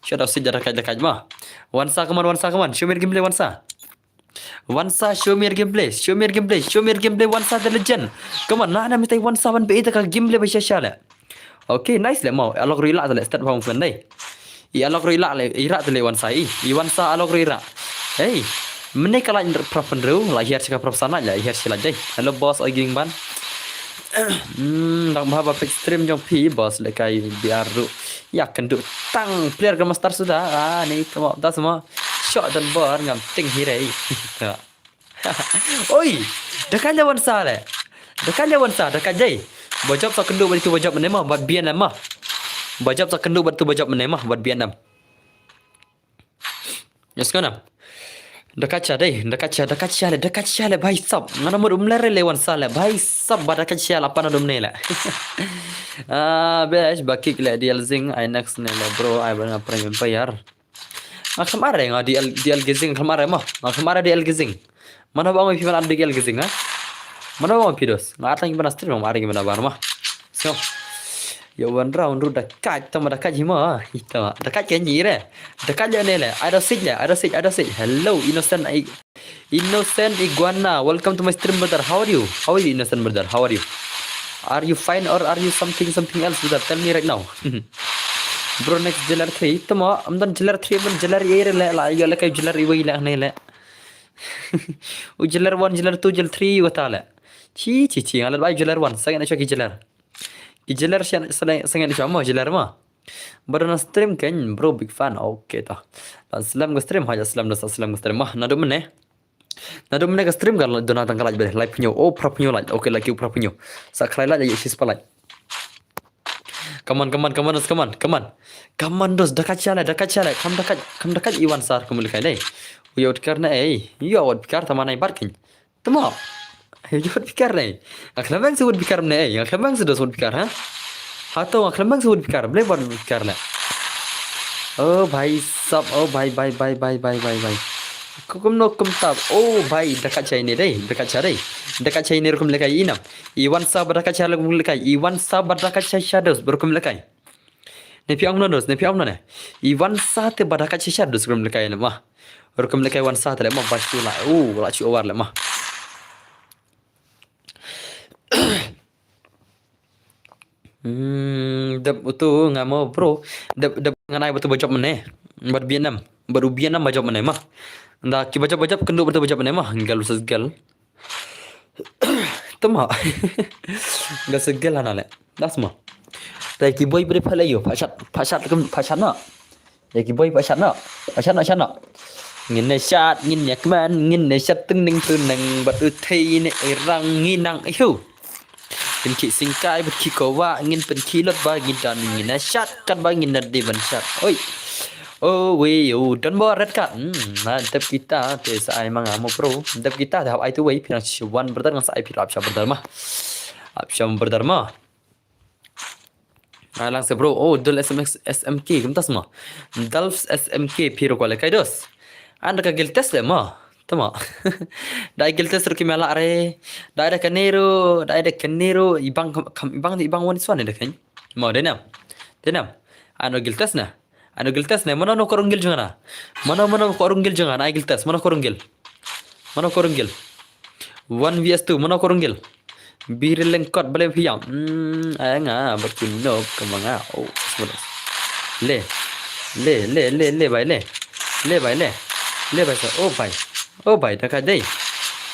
Sure, usit bada kaj, bada kaj mo. Wansa, come on, Wansa, come on. Show me gameplay, Wansa. Wansa, show me your gameplay, show me your gameplay, show me your gameplay, Wansa the legend. Come on, na na mitai Wansa ban be ita ka gameplay ba sha sha le. Okay, nice le mo. Alok rila le start from fan dai. I alok rila le, ira le Wansa i. I Wansa alok rila. Hey. Mene ka lain prap penru, la hiar chika prap sana ya, hiar sila dai. Hello boss, oi ging ban. Hmm, dang bha ba pick stream jong phi boss le kai biar ru. Ya kendu tang player Grandmaster suda. Ah, ni kemo das mo. Shot dan bor ngam ting hirei. Oi, da kaj le Wansa le. Da kaj le Wansa, da kaj dei. Bajop sa kendu bad tu bajop mene mo, bad bian mo. Bajop sa kendu bad tu bajop mene mo, bad bian. Yes, kana. Da kaj cha dei, da kaj cha, da kaj cha le, da kaj cha le, bhai sab. Ngana mut um le re le Wansa le, bhai sab, ba da kaj cha la pana dum ne le. Ah, besh, ba kick le D L Zing, I next ne le bro, I bana Prime Empire. Nga khlem are nga D L, D L Gazing khlem are mo. Nga khlem are D L Gazing. Mano ba ong phi man D L Gazing ha? Mano ba ong phi dos? Nga atang ki bana stream ma are ki bana bar ma. So. Yo wan round ru da kaj tama da kaj hima. Ita da kaj ke ni re. Da kaj ne le. Ada sik le. Ada sik. Ada sik. Hello innocent I, innocent iguana. Welcome to my stream brother. How are you? How are you innocent brother? How are you? Are you fine or are you something something else brother? Tell me right now. Bro next Jailer three. Tama am dan Jailer three ban Jailer e re le la yo le kai Jailer iwei le ne le. U Jailer one, Jailer two, Jailer three wata le. Chi chi chi ngalad bai Jailer one. Sangen acha ki Jailer. Ki Jailer shan sangen acha mo Jailer ma. Bro na stream ken bro big fan. Okay ta. Dan slam ga stream haja slam da slam ga stream ma. Na do mene. Na do mene ga stream ga dona tang kalaj be. Live nyo. Oh prap nyo laj. Okay laki prap nyo. Sa khlai laj ayo shis palaj. Come on, come on, come on, come on, come on. Come on, dos, da kaj cha le, da kaj cha le, kam da kaj, kam da kaj iwan sar kumul kai dei. Uyo utkar na ei, uyo utkar tamana ibar kin. Tamo. Uyo utkar nei. Akhlabang se utkar nei, akhlabang se dos utkar ha. Hato akhlabang se utkar, ble bar utkar le. Oh bhai sab, oh bhai bhai bhai bhai bhai bhai bhai. Kum no kum tap. Oh bhai da kaj cha ne dei, da kaj cha dei. Da kaj cha ne rukum le kai inam. Iwan sa ba da kaj cha rukum le kai. Iwan sa ba da kaj cha shadows rukum le kai. Ne phi ong no dos, ne phi ong no ne. Iwan sa te ba da kaj cha shadows rukum le kai le ma. Rukum le kai wan sa te le ma ba chu la. Oh, la chu war le ma. Hmm, dep utu ngamo bro. Dep dep nganai batu bajop mene. Bad Vietnam. Bad u Vietnam bajop mene ma. Da ki bajop bajop kendu batu bajop mene ma. Gal versus gal. Tama. Gal versus gal hana le. Das ma. Dai ki boy bade phala yo. Pachat pachat kem pachat na. Ya ki boy pachat na. Pachat na chat na. Ngin ne chat ngin ya kman ngin ne chat tung ning tu nang bat u thei ne rang ngi nang ihu. Pynkhih singkai pynkhih kowa ngin pynkhih lot ba ngin dan ngin na shat kat ba ngin na de ban shat. Oi. Oh wei oh don bo red card. Hmm, na dep kita te sa ai manga mo pro. Dep kita te hap ai tu wei pinang si wan brother ngan sa ai pirap sha brother ma. Ap sha brother ma. Ai lang se bro. Oh dul S M X S M K kumtas ma. Dul S M K piro kwale kai dos. Anda ka giltes le ma. Tama. Dai giltes ru ki mela re. Dai da kanero, dai da kanero ibang kam ibang ibang wan swan da kan. Ma denam. Denam. Ano giltes na. Ano giltes na. Mano no korong gil jungana. Mano mano korong gil jungana. Ai giltes. Mano korong gil. Mano korong gil. One V S two. Mano korong gil. Biri lengkot bale piyam. Hmm, ai nga berkinop kemanga. Oh, sebentar. Le. Le, le, le, le, bai, le. Le, bai, le. Le, bai, sa. Oh, bai. Oh, bai, da ka dei.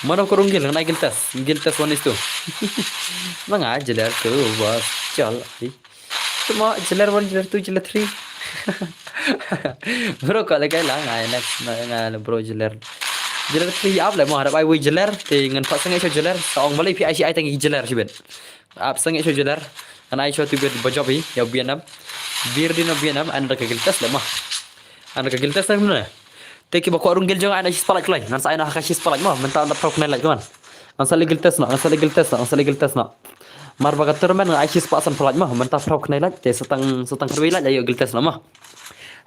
Mano korong gil, ngai giltas. Giltas one is two. Manga jeler tu, bos. Chal, ai. Tuma jeler one, jeler two, jeler three. Bro, kale kai la, ngai next, ngai, ngai, bro, jeler. Jyller three ap le mo, hap ai wei jyller, te ngan pat sangeh sha jyller, sa ong balei phi ai shi ai tang ki jyller shibit. Ap sangeh sha jyller, ngan ai sha tu bit ba jop hi, ïa u Vietnam. Bir din u Vietnam, an da ka giltes le mo. An da ka giltes le mo. Te kiba kwah rung gil jong nga, ai na shi spotlight kloi, ngan sa ai na ha ka shi spotlight mo, mynta da phrau khnai light kman. Ngan sa leh giltes noh, ngan sa leh giltes noh, ngan sa leh giltes noh. Mar ba ka tournament nga ai shi spah san phew light mo, mynta phrau khnai light, te sa tang, sa tang khatwei light ïa u giltes noh mo.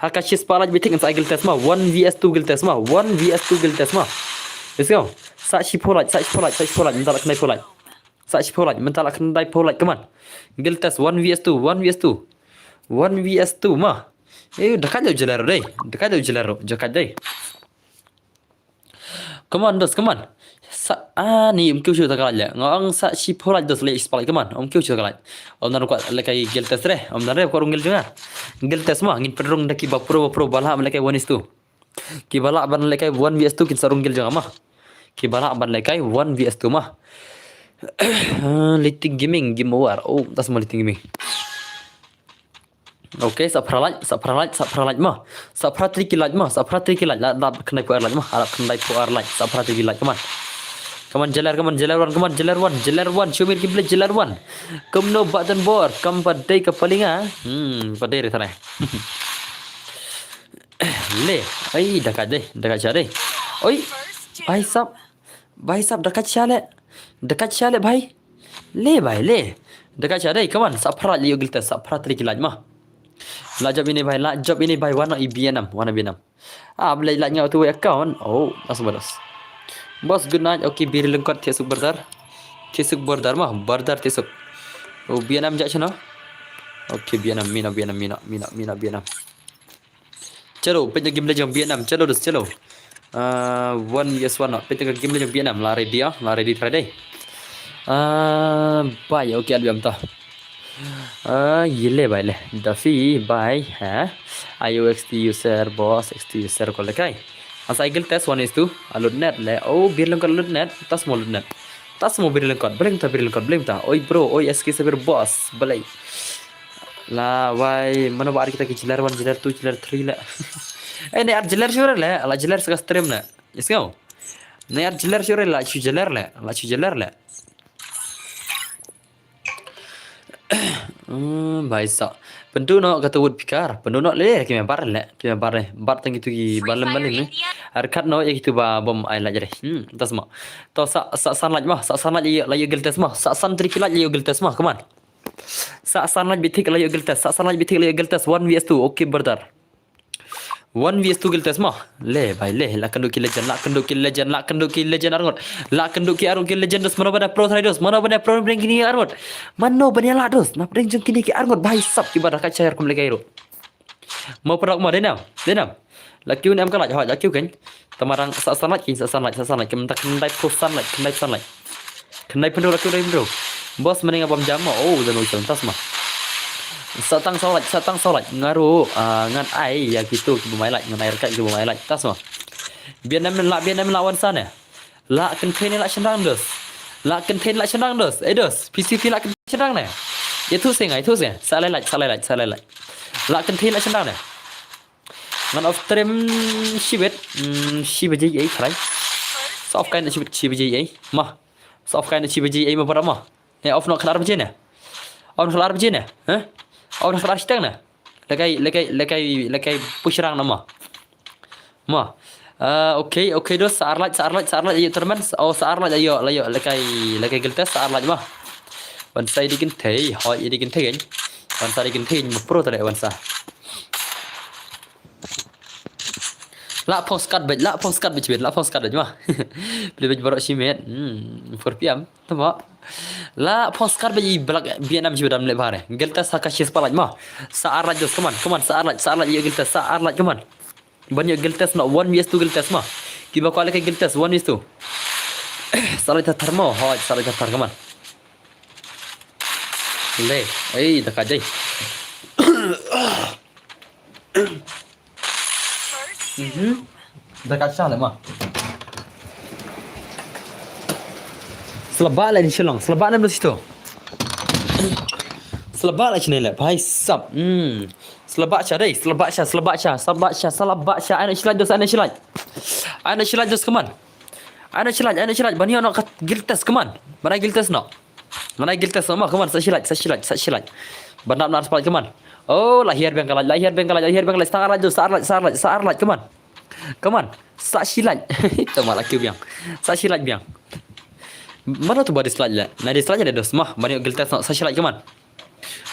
Ha ka shi spah light bitik ngan sa ai giltes mo, one V S two giltes mo, one V S two giltes mo. Let's go. Sa shi phew light, sa shi phew light, sa shi phew light, mynta la khyndai phew light. Sa shi phew light, mynta la khyndai phew light, come on. Giltes, one V S two, one V S two. One V S two mo. Eh, da kait da u jyller dei. Da kait da u jyller, da kait dei. Come on, dos, come on. Sa, ani, ym kiew shuh ta ka light le. Nga ong sa shi phew light dos le, shi phew light, come on. Ym kiew shuh ta ka light. Ym nang kwah lehkai giltes re. Ym nang re kwah rung gil jong nga. Giltes mo, ngin pynrung da kiba pro, ba pro ba lah ban lehkai one is two. Kiba lah ban lehkai one V S two kin sa rung gil jong nga mo. Kiba lah ban lehkai one V S two mo. Liting Gaming, game over. Oh, tas mo Liting Gaming. Okay, sa phra light, sa phra light, sa phra light mo. Sa phra three ki light mo, sa phra three ki light. La, la khyndai phew ar light mo, la khyndai phew ar light. Sa phra three ki light, come on. Come on, jyller, come on, jyller one, come on, jyller one, jyller one. Show me gameplay, jyller one. Kumno button bor, kam pat dei ka palinga. Hmm, pat dei re thanai. Le, ai, da kait dei, da kait sha dei. Oi, bhai sab. Bhai sab, da kait sha le. Da kait sha le, bhai. Le, bhai, le. Da kait sha dei, come on. Sa phra light ïa u giltes, sa phra three ki light mo. La jop ine bhai, la jop ine bhai, wan noh i Vietnam, wan noh Vietnam. Ah, blei light nga tu account. Oh, as bados. Boss, good night. Okay, Bir Lyngkot, thiah suk brother. Thiah suk brother mo, brother thiah suk. Oh, Vietnam jah shano. Okay, Vietnam, mih noh Vietnam, mih noh, mih noh, mih noh Vietnam. Chalo, peit na game leh jong Vietnam, chalo dos, chalo. Ah, one yes one, peit na game leh jong Vietnam, la ready ah, la ready try dei. Ah, bye, okay, albiam ta. Ah, ye le bye le. Dafi, bye, ha? I O X T user, boss, X T user ko le kai. As I guild test one is two, a load net le. Oh, Bir Lyngkot load net, tas mo load net. Tas mo Bir Lyngkot, blame ta Bir Lyngkot, blame ta. Oi bro, oi S K Sabir boss, balei. La wai, mano ba ar kita ki jyller one, jyller two, jyller three le. Eh, ne ar jyller sure le, la jyller sa ka stream le. Is kau. Ne ar jyller sure la, shu jyller le, la shu jyller le. Hmm, bhai sa. Pynduh noh kata wut pikar. Pynduh noh le, ki member le, ki member le. Bat tang itu ki balem balem ni. Arkat noh ya gitu ba bom ai la jare. Hmm, tas mo. To sa, sa san light mo, sa san light la ïa guild test mo. Sa san three ki light la ïa guild test mo, come on. Sa san light bitik la ïa guild test, sa san light bitik la ïa guild test, one V S two, okay brother. One V S two guild test mo. Le, bhai, le, la kynduh ki legend, la kynduh ki legend, la kynduh ki legend arngut. La kynduh ki arngut ki legend dos, mano ba da pro try dos, mano ba da pro pdeng kini arngut. Mano ba da la dos, na pdeng jong kini ki arngut, bhai sab ki ba da ka chayar kum le gairo. Mo prak mo, denam, denam. La kiew ne em ka light, hoi, la kiew kein. Tamarang sa san light kein, sa san light, sa san light, kein tak khyndai phew san light, khyndai san light. Khyndai phew light, khyndai phew. Boss mane nga bam jam mo, oh, da no jam tas ma. Sa tang sa light, sa tang sa light, nga ruh, ah, ngan ai, ïa kitu, ki bam ai light, ngan ai rkai, ki bam ai light, tas ma. Vietnam la, Vietnam la wan sa ne. La kynthei ne la shynrang dos. La kynthei la shynrang dos. Eh dos, P C P la kynthei shynrang ne. Ïa tu se ngai, tu se. Sa lai light, sa lai light, sa lai light. La kynthei la shynrang ne. Ngan off stream shibit, mm, shi baje ei tharai. Sa off kain shibit shi baje ei. Ma. Sa off kain shi baje ei ma para ma. Ne off noh khatar baje ne. Off noh khatar baje ne. Hah? Off noh khatar shiteng ne. Lekai, lekai, lekai, lekai pushrang na ma. Ma. Ah, okay, okay dos, sa ar light, sa ar light, sa ar light, ayo tournament, oh, sa ar light, ayo, ayo, lekai, lekai guild test, sa ar light ma. Wan sa idi kynthei, hoi idi kynthei kan. Wan sa idi kynthei, ma pro tare wan sa. La postcard bej, la postcard bej bej, la postcard bej ma. Bej bej barok shimet. Hmm, four P M. Tama. La postcard bej i black Vietnam jiwa dam le bare. Guild test ha ka shis palaj ma. Sa ar light dos, come on, come on, sa ar light, sa ar light, ïa guild test, sa ar light, come on. Ban ïa guild test no, one V S two guild test ma. Ki ba ko le ka guild test, one V S two. Sa light ta thar ma, hoi, sa light ta thar, come on. Le, ei, da ka jai. Mhm. Da ka sha le ma. Slaba le ni Shillong, slaba le mesti tu. Slaba le sini le, bhai sab. Hmm. Slaba sha dei, slaba sha, slaba sha, slaba sha, slaba sha. Ana shilaj dos, ana shilaj. Ana shilaj dos, come on. Ai noh shi light, ai noh shi light, ban ïoh noh ka guild test, come on. Ban ai guild test noh. Ban ai guild test noh ma, come on, sa shi light, sa shi light, sa shi light. Ban dap noh ar spot, come on. Oh, la hiar biang ka light, la hiar biang ka light, la hiar biang ka light, sa ar light, sa ar light, sa ar light, sa ar light, come on. Come on, sa shi light. Tama la kiew biang. Sa shi light biang. Mano tu ba dislike leh? Na dislike leh dos ma, ban ïoh guild test noh, sa shi light, come on.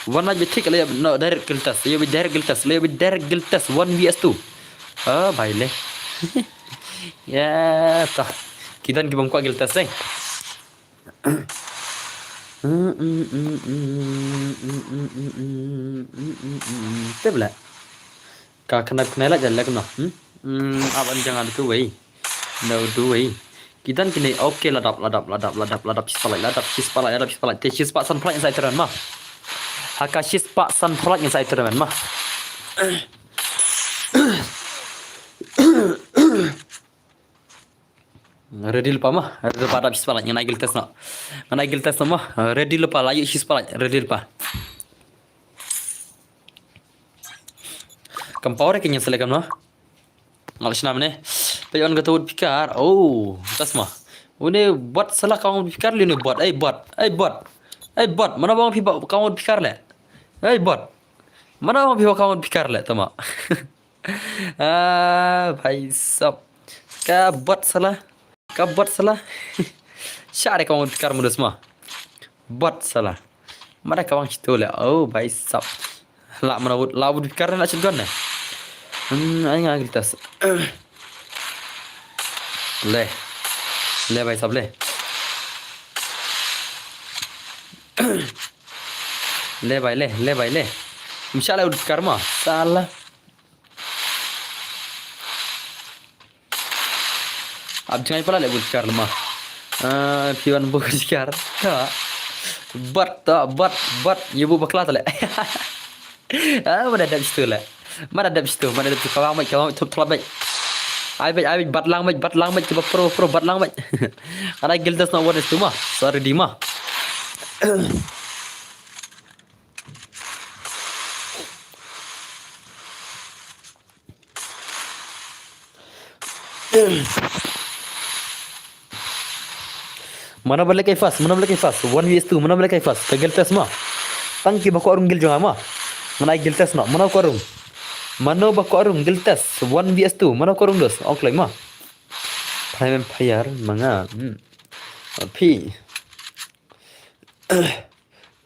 One light bit tik leh, no, direct guild test, leh bit direct guild test, leh bit direct guild test, one V S two. Ah, bai leh. Ya, ta. Ki don ki bym kwah guild test, eh. Tip leh. Ka khnai khnai la jan leh kumno. Hmm? Hmm, aban jang adu tu wei. No du wei. Ki don kine, okay, la dap, la dap, la dap, la dap, la dap, shispah light, la dap, shispah light, la dap, shispah light. Te shispah san phaw light ngan sa ïa tournament ma. Ha ka shispah san phaw light ngan sa ïa tournament ma. Ready lypa ma, ready lypa, dap shispah light, ngan ai guild test noh. Ngan ai guild test noh ma, ready lypa, la ïoh shispah light, ready lypa. Kam power ki ngan select kam noh. Ngal shna mane. Peit wan kato woodpecker. Oh, tas ma. Une bot sala ka wan woodpecker leh une bot. Ei bot, ei bot. Ei bot, mano ba wan phi ba ka wan woodpecker leh? Ei bot. Mano ba wan phi ba ka wan woodpecker leh, tama. Ah, bhai sab. Ka bot sala. Ka bot sala. Shah re ka wan woodpecker mudus ma. Bot sala. Mada ka wan shito leh. Oh, bhai sab. La mana wood, la woodpecker na shotgun ne. Hmm, ai nga guild test. Leh. Leh, bhai sab, leh. Leh bhai, leh, leh bhai, leh. Ym shah leh woodpecker ma, sala. Ap jngai pala leh woodpecker ma. Ah, phi wan bok woodpecker. Ta. Bat, ta, bat, bat. Ïa bok bakla ta leh. Ah, mada dep shito leh. Mada dep shito, mada dep shito. Ka wan beit, ka wan beit, thup thlap beit. Ai beit, ai beit, bat lang beit, bat lang beit, kiba pro, pro, bat lang beit. Ngan ai guild test noh one is two ma. Sorry di ma. Mano ba leh kai first, mano ba leh kai first, one V S two, mano ba leh kai first, ka guild test ma. Tang kiba kwah rung guild jong nga ma. Ngan ai guild test noh, mano kwah rung. Mano ba kwah rung guild test, one V S two, mano kwah rung dos, ong kloi ma. Prime Empire, ma nga, hmm. Phi.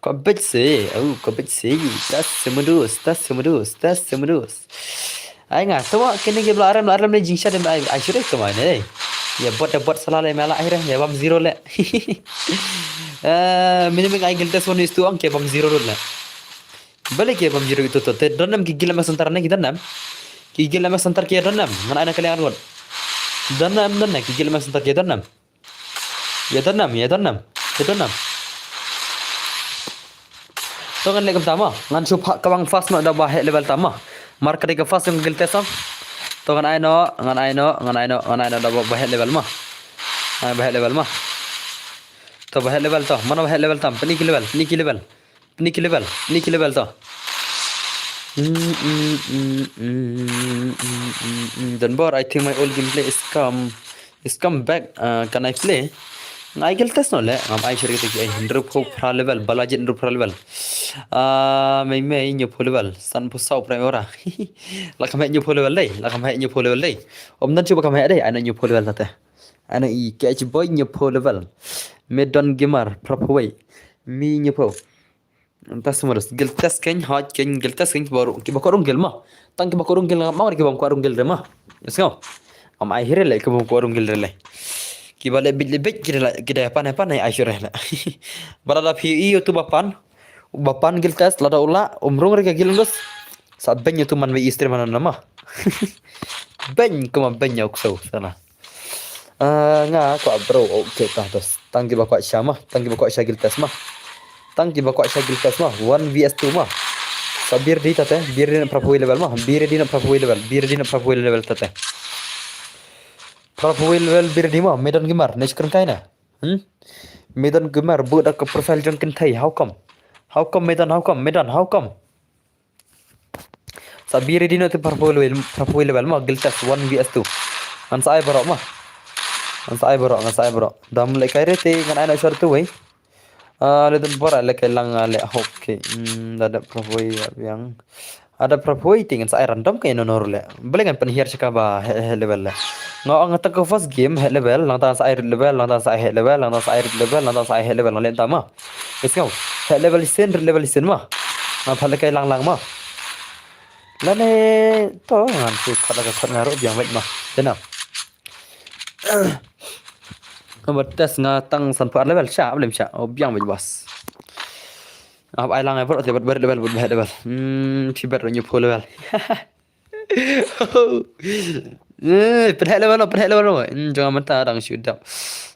Ka bit si, oh, ka bit si. Tas semedus, tas semedus, tas semedus. Ai nga, to kine ki bla arem, bla arem ni jingshad em ai, ai shuh dei kemai ne. Ïa bot, ïa bot sala leh mela ai re, ïa bam zero leh. Eh, minimum ai guild test one is two ang ki bam zero leh. Balei ki bam zero itu to. Te don nam ki guild em center ne ki don nam. Ki guild em center ki don nam. Ngan ai na ka liang arngut. Don nam, don nam ki guild em center ki don nam. Ïa don nam, ïa don nam, ïa don nam. To ngan leh kumta ma, ngan shu phah ka bang first noh da ba heh level ta ma. Mar ka dei ka first jong guild test ma. To ngan ai noh, ngan ai noh, ngan ai noh, ngan ai noh da ba heh level ma. Ai ba heh level ma. To ba heh level to, mano ba heh level tam, pyni ki level, pyni ki level. Pyni ki level, pyni ki level to. Mm, mm, mm, mm, mm, mm, mm. Don Bor, I think my old gameplay is come, is come back. Uh, can I play? Nga ai guild test noh leh, ngam ai shuh re kita ki ai hynriewphew phra level, Balaji hynriewphew phra level. Ah, Mei Mei hynñiewphew level, sanphew saw prime ora. La kham heh hynñiewphew level dei, la kham heh hynñiewphew level dei. Ym don shuh ba kham heh dei, ai noh hynñiewphew level ta te. Ai noh i K H Boy hynñiewphew level. Medon Gamer, phraphew wei. Mi hynñiewphew. Test mode, guild test kein, hot kein, guild test kein, kiba rung, kiba kwah rung guild ma. Tang kiba kwah rung guild ngam ong re kiba kwah rung guild re ma. Yes, ngam. Ngam ai hi re leh kiba kwah rung guild re leh. Kiba leh bit leh bit, ki da leh, ki da pan, pan, ai shuh re leh. Ba lada phi ïoh utu ba pan, ba pan guild test, lada u lah, um rung re ka guild dos. Sa beiñ utu man ba i stream man na ma. Beiñ, kumba beiñ ïa u ksew, sala. Ah, nga kwah bro, okay, ta dos. Tang kiba kwah sha ma, tang kiba kwah sha guild test ma. Tang kiba kwah sha guild test ma, one V S two ma. Sa bir di ta te, bir di na phraphew wei level ma, bir di na phraphew wei level, bir di na phraphew wei level ta te. Phraphew wei level bir di ma, Medon Gamer, ne shukran kaina. Hmm? Medon Gamer, bud da ka profile jong kynthei, how come? How come Medon, how come, Medon, how come? Sa bi ready noh te phraphew level, phraphew level ma, guild test one V S two. Ngan sa ai baroh ma. Ngan sa ai bro, ngan sa ai bro. Dam lehkai re te ngan ai noh shuwa tu wei. Ah, le dam bro lehkai lang, ah, leh hok ke. Hmm, da dap propoi ya biang. Ada propoi te ngan sa ai random ke no nor le. Bele ngan pynhiar sha kaba heh, heh level le. Nga ong tang ka first game heh level, nangta sa ai root level, nangta sa ai heh level, nangta sa ai root level, nangta sa ai heh level, ngan leh tama. Let's go. Heh level shisien, root level shisien ma. Nga pha lehkai lang lang ma. Lane to ngan shu khot la ka khot nga ruh biang beit ma. Te na. Nga ba test nga tang sanphew ar level sha, blem sha. Oh, biang beit boss. Ap ai lang ai bro, te bad ber level, bad ber level. Hmm, phi ber nyu phew level. Eh, pynheh level, pynheh level. Hmm, jong mynta dang shu dap.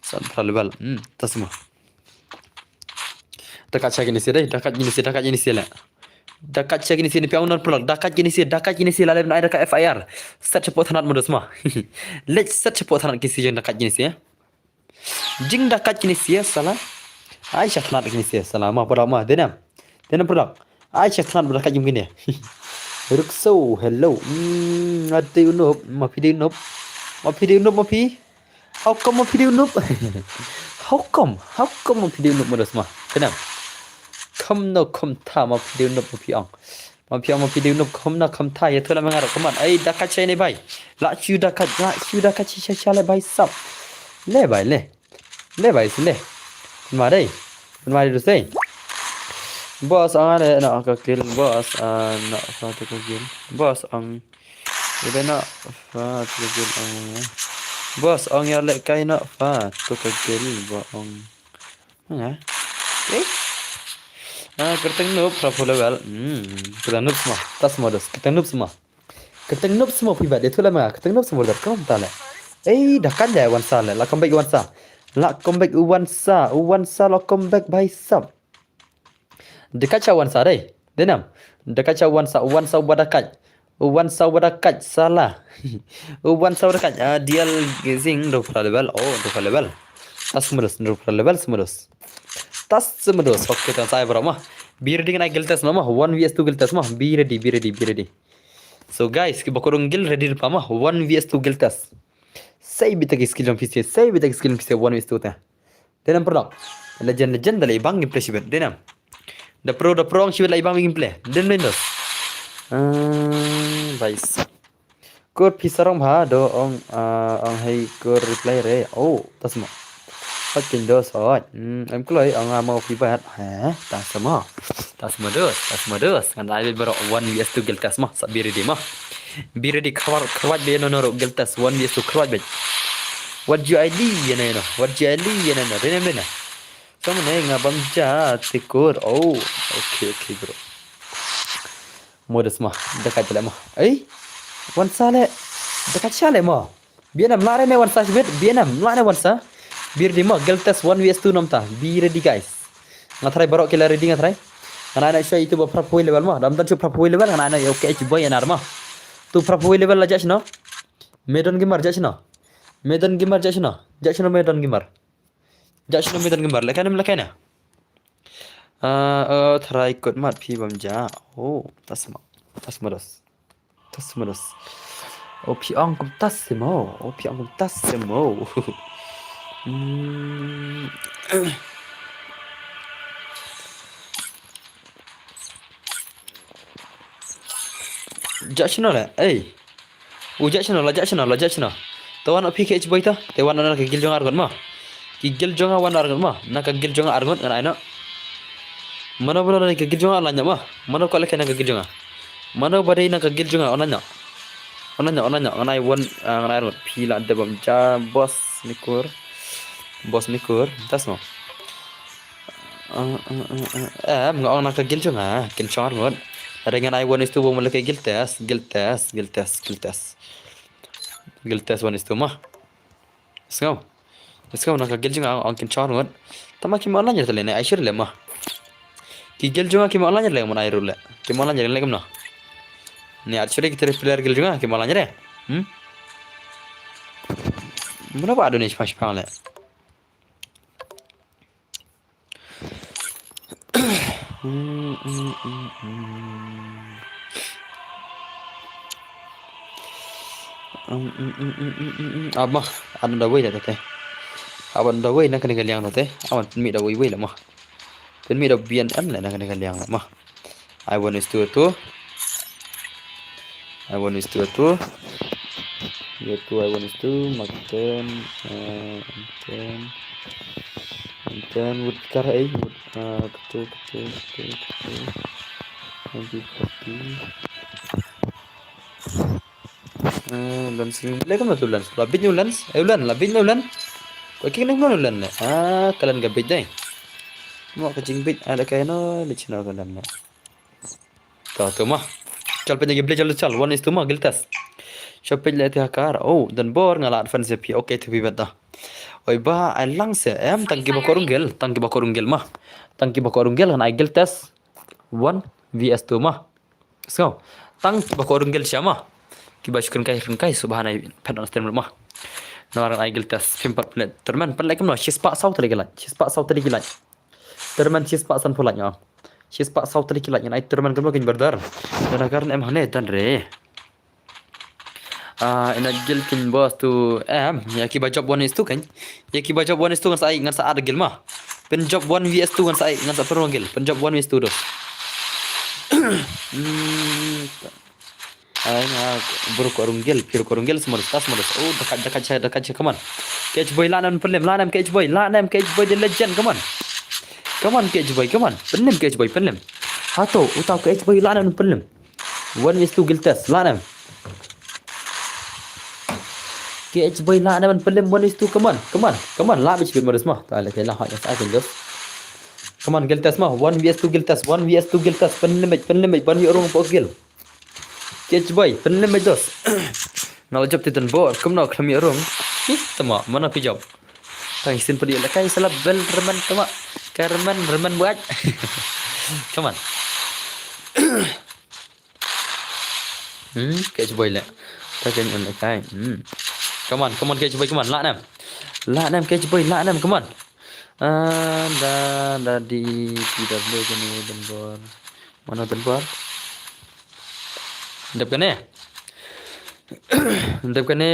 Sanphew ar level. Hmm, tas ma. Da kat sha kine sha dei, da kat kine sha, da kat kine sha la. Da kat sha kine sha ni piang non pulak, da kat kine sha, da kat kine sha la lem na ai da kat F I R. Set shapoh thanat modus ma. Lech set shapoh thanat kine sha jong da kat kine sha. Jing da kat kine sha sala. Ai sha thanat kine sha sala ma pulak ma, denam. Denam pulak. Ai sha thanat da kat jing kine. Rukso, hello. Hmm, ate unop, ma phi de unop. Ma phi de unop, ma phi. How come ma phi de unop? How come? How come ma phi de unop modus ma? Kenam. Kham no kham tha ma phi de unop ma phi ong. Ma phi ong ma phi de unop kham no kham tha ya thola mengar kham an. Ai da kat sha ne bai. La shu da kat, la shu da kat sha sha le bai sap. Le bai le. Le bai si le. Ma dei. Ma dei du sei. Boss ang ale na ka kill boss ang na fa tu ka kill. Boss ang. Ida na fa tu ka kill ang. Boss ang ya le kai na fa tu ka kill ba ang. Nga. Okay. Ah, kerteng noob, pra pula level. Hmm, kita noob semua. Tas modus. Kita noob semua. Kita noob semua phi bat. Itu lah mah. Kita noob semua dah kau tak le. Eh, da kat le wan sa le. La comeback wan sa. La comeback wan sa. Wan sa la comeback bai sap. Da kat sha wan sa dei. Denam. Da kat sha wan sa. Wan sa ba da kat. Wan sa ba da kat sala. Wan sa ba da kat. Ah, dial gazing dua puluh level. Oh, dua puluh level. Tas modus, dua puluh level modus. Tas modus. Okay, tang sai bro mah. Be ready ngan ai guild test mah. One V S two guild test mah. Be ready, be ready, be ready. So guys, ki ba ko rung guild ready pa mah. One V S two guild test. Sai bit ki skill jong phi, sai bit ki skill jong phi, one V S two ta. Denam product. Legend, legend da lei bang gameplay shibit. Denam. Da pro, da pro ang shibit lei bang gameplay. Den mendos. Ah, guys. Kur phi sarong bha do ong, ah, ong hei kur reply re. Oh, tasma. Hot kin do sot. Hmm, em kloi ong amo phi bat. Ha, tasma. Tas modus, tas modus. Ngan ai bit baroh one V S two guild test mah. Sa be ready mah. Be ready khawar khawat be no no guild test one V S two khawat be. What you I D ya no no. What you I D ya no no. Rena rena. Sama ne nga bam ja tikur. Oh, okay okay bro. Modus mah. Dekat je lah mah. Eh? Wan sa le. Dekat sha le mah. Bianam la ne wan sa shibit. Bianam la ne wan sa. Be ready mah. Guild test one V S two namta. Be ready guys. Nga tharai baroh ki la ready nga tharai. Nga na na sha itu ba prap hui level mah. Dam tan shu prap hui level nga na na okay boy anar mah. Tu prap hui level la ja shino. Medon gamer ja shino. Medon gamer ja shino. Ja shino medon gamer. Ja shino medon gamer. Lekan em lekan ya. Ah, eh, tharai kot mat phi bam ja. Oh, tasma. Tasma dos. Tas modus. O phi ong kum tas simo. O phi ong kum tas simo. Hmm. Ja shino le. Ei. U ja shino la ja shino la ja shino. To wan o phi ke boy to. Te wan na ka guild jong argon ma. Ki guild jong wan argon ma. Na ka guild jong argon ngan ai no. Mano mano na ka guild jong online ma. Mano ko leke na ka guild jong. Mano ba dei na ka guild jong online no. Online no online no ngan ai wan, ah, ngan ai wan phi la de bam ja boss nikur. Boss nikur. Tas no. Ah, ah, ah, ah. Eh, nga ong na ka guild jong ah. Kin chong argon. Ada ngan ai wan istu bom leke guild test, guild test, guild test, guild test. Guild test wan istu ma. Sngew. Sngew na ka guild jong nga ong kin chor ngut. Tama ki ma online le ne ai sure le ma. Ki guild jong nga ki ma online le ma ai ru le. Ki ma online le kum no. Ne actually ki three player guild jong nga ki ma online le. Hmm? Mano ba adu ne shpang shpang le. Ama, ano da wei da te. Aban da wei na kane ka liang na te. Aban pynmih da wei wei la ma. Pynmih da B N M la na kane ka liang la ma. I one is two two. I one is two two. Year two, I one is two, Mark ten, uh, M ten. M ten, wood kar eh, wood, uh, two, two, two, two. M P forty. Eh, lens ni. Le kam tu lens. La bit ni lens. Eh, lens. La bit ni lens. Ko king ni lens le. Ah, kalan ka bit dai. Mo ka jing bit ada kai no le chino kalan le. To, to ma. Chal pe ni bit chal chal. One is two ma, Guild Test. Shop page le ti hakar. Oh, dan bor nga la advance pi. Okay, to bi bet da. Oi ba, ai lang se em tang ki ba ko rung gel, tang ki ba ko rung gel ma. Tang ki ba ko rung gel kan ai Guild Test. One V S two ma. So, tang ki ba ko rung gel sha ma. Ki ba shukun kai rung kai subhanai pet on stream ma. Naran ai Guild Test phim pat plet termen pet lek no shispa saw tele ki lek. Shispa saw tele ki lek. Termen shispa san pulak nya. Shispa saw tele ki lek nya ai termen kan kin berdar. Dan agar em hane dan re. Ah, ina gil kin boss tu em ya ki ba job one is two kan. Ya ki ba job one is two ngan sa ai ngan sa ad gil ma. Pen job one V S two ngan sa ai ngan sa perong gil. Pen job one V S two do. Hmm. Ai nga bro ko rung gil, pir ko rung gil semua tas semua. Oh, dekat dekat saya dekat saya, come on. Catch boy la nem pelim, la nem catch boy, la nem catch boy the legend, come on. Come on catch boy, come on. Pelim catch boy, pelim. Hato, utau catch boy la nem pelim. One is two Guild Test, la nem. Catch boy la nem pelim one is two, come on, come on, come on. La bit bit modus ma. Ta le la ha ya sa dos. Come on Guild Test ma, one V S two Guild Test, one V S two Guild Test, pelim, pelim, ban yu rung po gil. Catch boy, pelim dos. Nga la jop ti tan bor, kum no khlem yu rung. Ih, tama, mana pi jop. Tang sin pedi la kai sala bel remen tama. Ka remen, remen buat. Come on. Hmm, catch boy le. Ta kan un kai. Hmm. Come on, come on catch boy, come on. La nem. La nem catch boy, la nem, come on. Ah, da da di P W kene dan bor. Mana dan bor? Dep kene. Dep kene.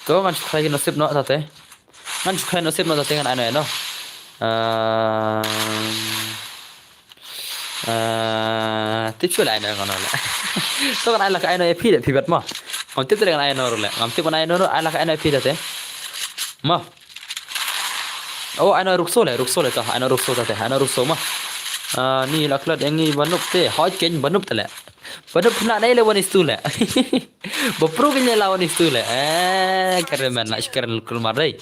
To ngan shu khlai nasib no tate. Ngan shu khlai nasib no tate ngan ai no ai no. Ah, ah, tip shu la ai no ngan no la. To ngan ai la ka ai no e phi de phi bat ma. Ngam tip te ngan ai no le. Ngam tip ngan ai no ai la ka ai no e phi tate. Ma. Oh, ai no rukso le, rukso le ta, ai no rukso ta te, ai no rukso ma. Ah, ni la klat yang ni banup te, hoi ken banup te le. Banup na nei le one is two le. Ba pro ken la one is two le. Eh, kare man la shkar kul mar dei.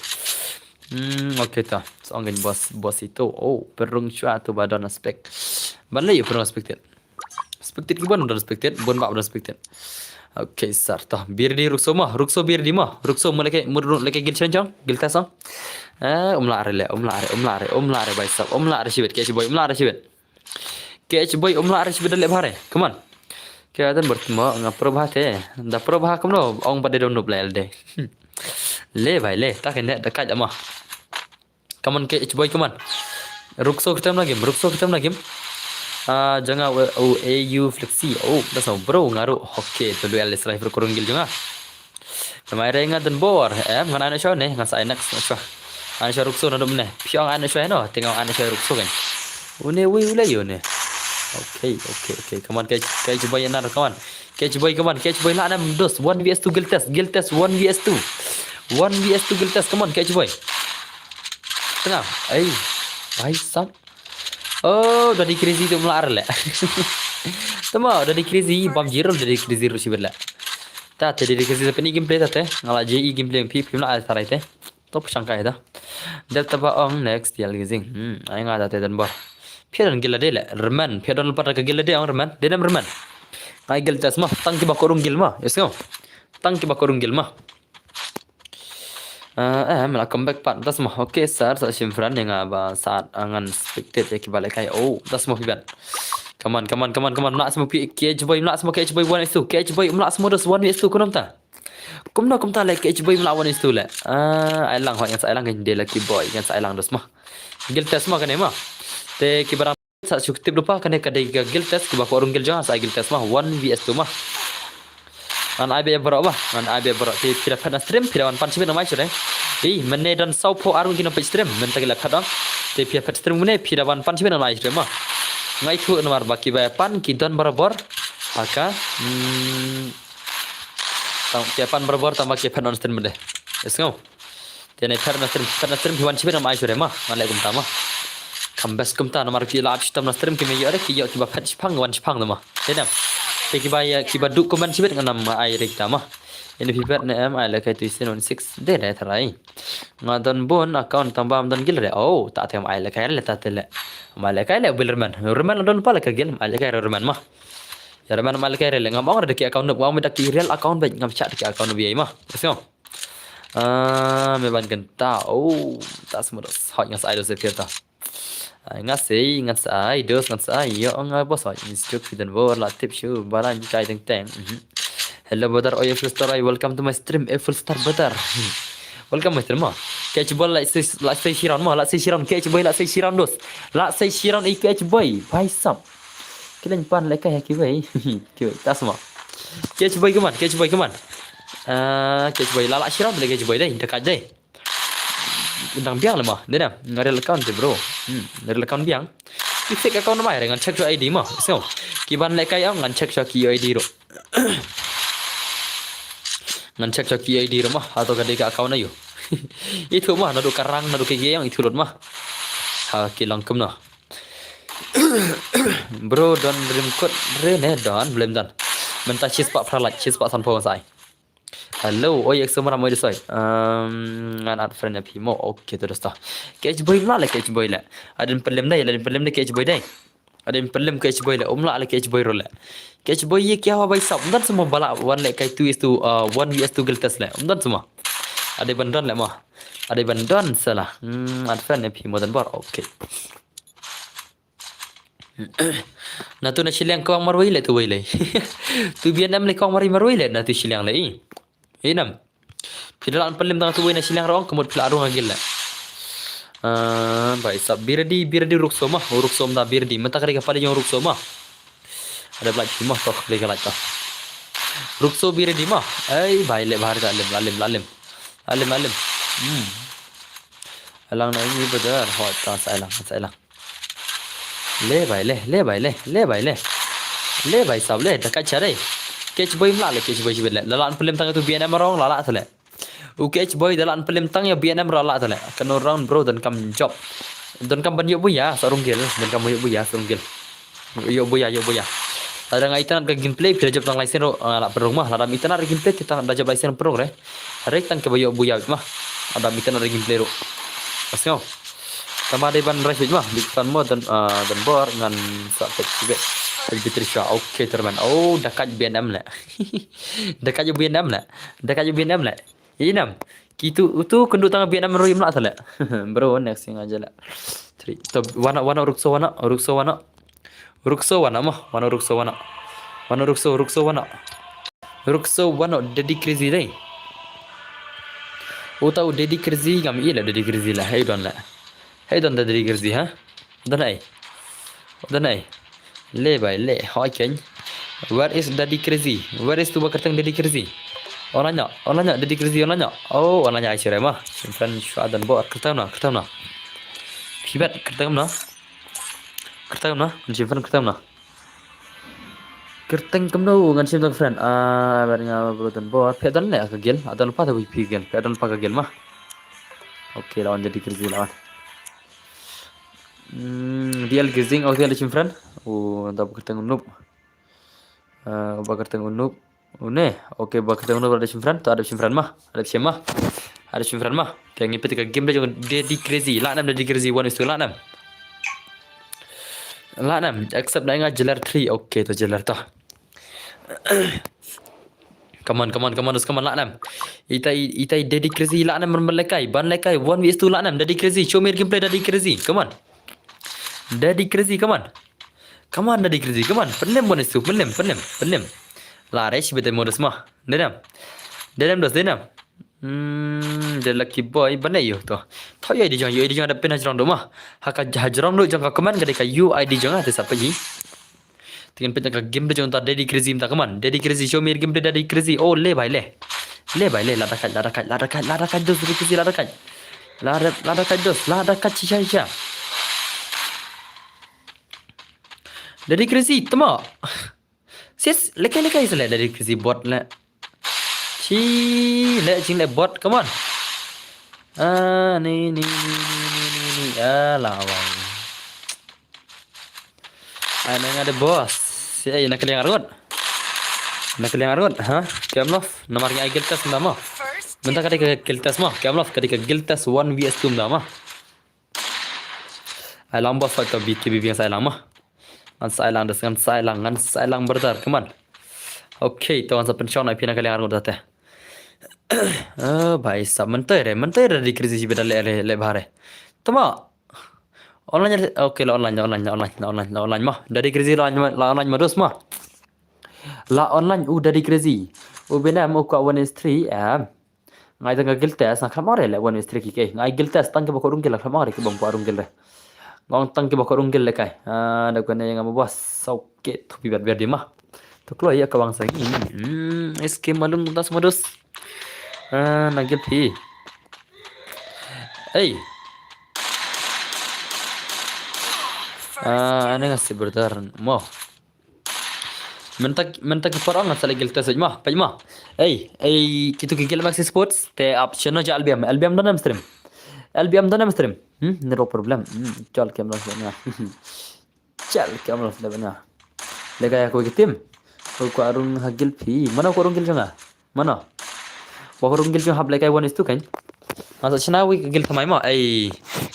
Hmm, okay ta. Song ken boss, boss itu. Oh, perung chua tu ba don aspect. Ban le yu perung aspect te. Respected ki bon respected, bon ba respected. Okay sir, to birdi rukso ma, rukso birdi ma, rukso ma leke mur leke gil chen chong, gil ta song. Eh, um la re le, um la re, um la re, um la re bai sab, um la re shibet ke shiboi, um la re shibet. Ke shiboi um la re shibet le bhare. Come on. Ke adan bertemu nga probha te. Da probha kumno ong bade don nup le elde. Le bai le, ta kene dekat ama. Come on, K H boy, come on. Rukso kitam na game, rukso kitam na game. Ah, janga u A U Flexi. Oh, that's a bro, ngaru. Okay, to duel Slifer kurung gil janga. Namai re nga den bor. Em, ngan ana show ne, ngan sa next na show. Ana show rukso na dum ne. Piong ana show no, tinggal ana show rukso kan. Une wi ule yo ne. Okay, okay, okay. Come on, K H boy, another, come on. K H boy, come on, K H boy, la nam dos. One V S two guild test, guild test, one V S two. One V S two guild test, come on, K H boy. Tengah. Ai. Ai sat. Oh, udah di crazy tu melar le. Tama, udah di crazy bam jirul, udah di crazy rusi bela. Ta te di crazy tapi ni gameplay ta te. Ngala J E gameplay pi pi la sarai te. Top sangkai ta. Dep taba ong next dia lagi zing. Hmm, ai nga ta te dan bor. Pia dan gila de le. Reman, pia dan lepas ke gila de ong reman. Dia nam reman. Ngai gil test mah, tang ki bakorung gil mah. Yes ngau. Tang ki bakorung gil mah. Eh, eh, mela comeback part das mah. Okay, sir, sa shim friend yang ba saat angan expected ya ki balik kai. Oh, das mah pibat. Come on, come on, come on, come on. Mela semua K H boy, mela semua K H boy one is two. K H boy mela semua dos one is two kunam ta. Kumno kumta le K H boy mela one is two le. Ah, ai lang hoi ngan sa ai lang kan de lucky boy ngan sa ai lang dos mah. Gil test mah kan mah. Te ki barang sa shu tip lupa kane ka dei ka guild test kiba ko rung guild jong sa guild test mah one V S two mah. Ngan ai be bro mah, ngan ai be bro ti pira phat na stream pira wan pan chibit na mai chure. Ei, mynne don saw phew ar ngut ki nang peit stream, mynta ki la phet ong. Te phi ïa phet stream mynne phi da wan pan shibit ngan ai stream mo. Nga ithuh namar ba kiba ïa pan ki don barabor. Haka. Hmm. Tang ki ïa pan barabor tang ba ki phet noh stream mynne. Ïa sngew. Te ne phet noh stream, phet noh stream phi wan shibit ngan ai stream mo. Ngan leh kumta mo. Kam best kumta namar ki la ap shitom noh stream ki me ïoh re ki ïoh kiba phet shipang wan shipang mo. Te dam. Te kiba ïa kiba duh kumban shibit ngan ai re kita mo. Ïa phi phet ne em ai lehkai tu six one six. Dei dei tharai. Nga don bun account tang ba ym don guild re. Oh, ta te ym ai lehkai re le ta te le. Ym ai lehkai le Wilderman. Wilderman la don pa lehkai guild, ym ai lehkai re Wilderman mo. Ïa Wilderman ym ai lehkai re le ngam ong re da ki account noob, nga ong me da ki real account beit, ngam shah da ki account noob ïa mo. Ïa sngew. Ah, me ban kynta. Oh, ta sma dos. Hot nga sa ai dos se phi ta. Ai, nga sei, nga sa ai, dos, nga sa ai, ïoh nga bos ai, instruct phi don bor la tip shu, balang kai teng teng. Mhm. Hello brother, oh, Eiffel Star, ai, welcome to my stream, Eiffel Star brother. Welcome my stream mo. Catch boy la sei, la sei shiran mo, la sei shiran, catch boy la sei shiran dos. La sei shiran i catch boy, bhai sab. Kilen pan lehkai ha kiwei. Kiwei, ta sma. Catch boy come on, catch boy come on. Ah, catch boy, la la shiran le catch boy dei, dekat dei. Dang biang le mo, dei na, nga real account te bro. Hmm, real account biang. Ki fake account mai re ngan check shuwa I D mo. So, ki ban lehkai ong ngan check shuwa ki I D ruh. Ngan check shuwa ki I D ruh mo. Hato ka dei ka account aïu. Ithuh mo, naduh ka rank, naduh ka ïing, ithuh lut mo. Ha, ki long kumno. Bro, don rim kut re ne don, blem don. Mynta shispah phra lak, shispah sanphew sa ai. Hello, oi, ek semua ramai desai. Um, ngan add friend ïa phi mo. Okay, to dosta. Catch boy la le, catch boy la. Adin pelem dai, adin pelem dai catch boy dai. Adin pelem catch boy la. Um la le catch boy ro la. Catch boy ye kya hua bhai sab. Ym don semua bala one le kai two is to uh, one V S two guild test la. Ym don semua. Adin ban don la mo. Adin ban don sala. Hmm, add friend ïa phi mo don bor. Okay. Na tu na shiliang kong marwei le tu wei le. Tu bian em le kong marwei marwei le na tu shiliang le i. Inam. Phi da lan pelim tang tu wei na shiliang rong kemut phi la arung agil le. Ah, bhai sab biradi biradi rukso ma. Rukso ma da biradi. Mata kari ka pali jong rukso ma. Ada belaj phi ma tok le ka laj ta. Rukso biradi ma. Ai bhai le bahar da lim lalim lalim. Lalim lalim. Hmm. Alang na ini badar hot ta sa alang sa alang. Le bhai le, le bhai le, le bhai le. Le bhai sab le, da ka chare. Catch boy mla le, catch boy shibit le. Lalan pelim tang tu B N M rong lala tale. U catch boy dalan pelim tang ya B N M rala tale. Kano round bro dan kam job. Dan kam ban yuk buya, sa rung gil, dan kam yuk buya, sa rung gil. Yuk buya, yuk buya. Lada ngai internet ka gameplay, pira job tang license ro, ah, la perung mah. Lada internet gameplay, kita da job license perung re. Rek tang ke ba yuk buya mah. Ada internet gameplay ro. Pas ngau. Tama dei ban rush bit mah, bit fan mo dan, ah, dan bor ngan sa pet sibet. Pet bitri shwa. Okay, terman. Oh, dakat B N M le. Dakat ju B N M le. Dakat ju B N M le. Inam. Kitu, utu kendu tang B N M ro imla tale. Bro, next thing aja le. Three. To, wana, wana, rukso wana, rukso wana. Rukso wana mo, wana rukso wana. Wana rukso, rukso wana. Rukso wana, Daddy Crazy dei. Utau Daddy Crazy ngam i le Daddy Crazy le. Hey don le. Hey don Daddy Crazy ha. Don ai. Don ai. Le bai le. Hoi ken. Where is Daddy Crazy? Where is tu ba kerteng Daddy Crazy? Onanya, onanya Daddy Crazy onanya. Oh, onanya ai sire ma. Simpan shwa don bo kerteng na, kerteng na. Pibat kerteng na. Kerteng na, simpan kerteng na. Kerteng kumno ngan shim tang friend. Ah, bar nga bro don bo. Phe don le ka gel. Adon pa ta wi pi gel. Phe don pa ka gel ma. Okay, lawan Daddy Crazy lawan. Hmm, D L Gazing, okay, ada shim friend. Oh, da ba kerteng noob. Ah, ba kerteng noob. Une, okay, ba kerteng noob ada shim friend. To ada shim friend ma. Ada shim ma. Ada shim friend ma. Te ngi pet ka game da jong Daddy Crazy. La nam Daddy Crazy one is to la nam. La nam, accept na nga jelar three. Okay, to jelar to. Come on, come on, come on, come on, la nam. Itai, itai Daddy Crazy la nam ban lekai, ban lekai. One v two la nam, Daddy Crazy. Show me your gameplay, Daddy Crazy. Come on. Daddy Crazy, come on. Come on, Daddy Crazy, come on. Penem one v two, penem, penem, penem. La resh bete modus ma. Denam. Denam dos, denam. Hmm, the lucky boy, bane yo to. Thau yo di jong, yo di jong ada pin hajrong do ma. Haka hajrong do jong ka comment ka de ka U I D jong te sapa ji. Ngin peit ka gameplay jong ta Daddy Crazy mynta, come on. Daddy Crazy, show me gameplay Daddy Crazy. Oh, le bhai le. Le bhai le, lada kait, lada kait, lada kait, lada kait dos, Daddy Crazy, lada kait. Lada, lada kait dos, lada kait shisha shisha. Daddy Crazy, tama. Sis, lekai lekai sele Daddy Crazy bot le. Chi, le ching le bot, come on. Ah, ni, ni, ni. Ah, lawang. Ai, na nga de boss. Si ai, na kaliang arngut. Na kaliang arngut, ha? Kem lof, namar ngi ai guild test mynta mo. Mynta ka dei ka guild test mo. Kem lof, ka dei ka guild test one v one mynta mo. Ai lang boss, to B K B B ngan sa ai lang mo. Ngan sa ai lang des, ngan sa ai lang, ngan sa ai lang brother, come on. Okay, to ngan sa pynshong na phi na kaliang arngut te. Oh, bhai sab, mynta re, mynta re Daddy Crazy shi beda le, le, le bhare. Tama. Online, okay, la online, la online, la online, la online, la online mo. Daddy Crazy la online, la online mo dos mo. La online u Daddy Crazy. U bina mo ka one is three, em. Ngai tang ka guild test, na khlem ong re le one is three ki ke. Ngai guild test, tang ki ba ko rung guild, khlem ong re ki bang ko rung guild re. Ngong tang ki ba ko rung guild le kai. Ah, da ko ne nga mo boss. Okay, thupi bat ber di ma. To kloi ya ka bang sa ki. Hmm, es ke malum das modus. Ah, na guild phi. Hey. Ah, ane nga si brother mo. Mynta, mynta ki por ong sa le guild test mo, peit mo. Ei, ei, kitu ki guild Maxi Sports, te ap shano ja L B M, L B M don em stream. L B M don em stream. Hmm, network problem. Hmm, chal kem lo na. Chal kem lo na. Lega ya ko ki team. Ko ko arung ha guild phi. Mano ko arung guild jong nga? Mano? Wa ko arung guild jong hap lekai one is two kan. Masa chna wi ka guild thamai mo. Ei,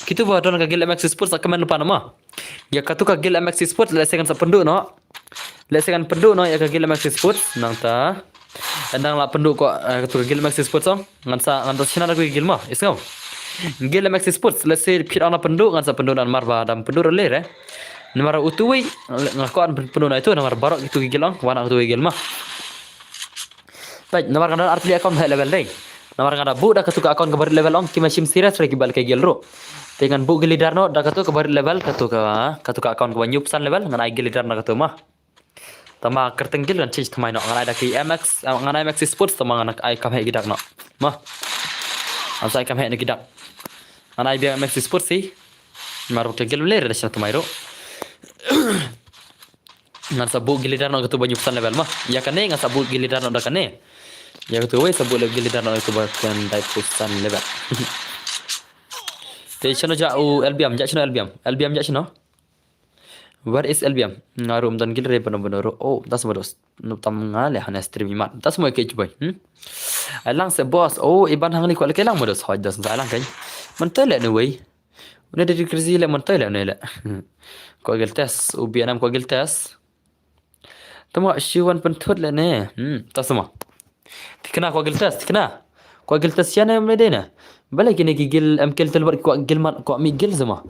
kitu ba don ka guild M X Sports ka men lupa nama. Ya katu ka guild M X Sports le sengan sa pendu no. Le sengan pendu no ya ka guild M X Sports nang ta. Endang la pendu ko, eh, katu ka guild M X Sports ong. Ngan sa, ngan ta chna da ko guild mo. Is ngau. Guild M X Sports le se phit ana pendu ngan sa pendu nan mar ba dam pendu le re. Namar utu wi nga ko an pendu na itu namar barok itu guild ong. Wana utu guild mo. Peit, namar nga don arphew account ha level dei. Namar nga da buh da katu ka account kaba rit level ong, ki ma shim serious re ki ba lehkai guild ruh. Te ngan buh guild leader noh da katu kaba rit level, katu ka, katu ka account kaba hynñiew phew san level, ngan ai guild leader na katu mo. Tangba kyrteng guild ngan change thymmai noh, ngan ai da ki M X, eh, ngan ai M X Sports, tangba ngan ai kam heh ki dak noh. Mo. Ngan sa ai kam heh na ki dak. Ngan ai biang M X Sports hi. Namar ka guild le re da shna thymmai ruh. Ngan sa buh guild leader noh katu ba hynñiew phew san level mo. Ya kane ngan sa buh guild leader noh da kane. Ya katu wei sa buh le guild leader noh katu ba khyndai phew san level. Te shano ja u L B M, ja shano L B M? L B M ja shano? Where is L B M? Nga ruh ym don guild re bano bano ruh. Oh, das modus. Nup tam nga le hana stream imat. Das mo ke boy. Hmm? Ai lang se boss. Oh, iban hangni ko le ke lang modus. Hoi das sa lang kan. Mynta le ne wei. Une Daddy Crazy le mynta le une le. Ko guild test, u B N M ko guild test. Tama shi wan pynthut le ne. Hmm, ta sama. Tikna ko guild test, tikna. Ko guild test ya ne me de ne. Bale kine ki guild em kel tel bar ko guild man ko mi guild sama.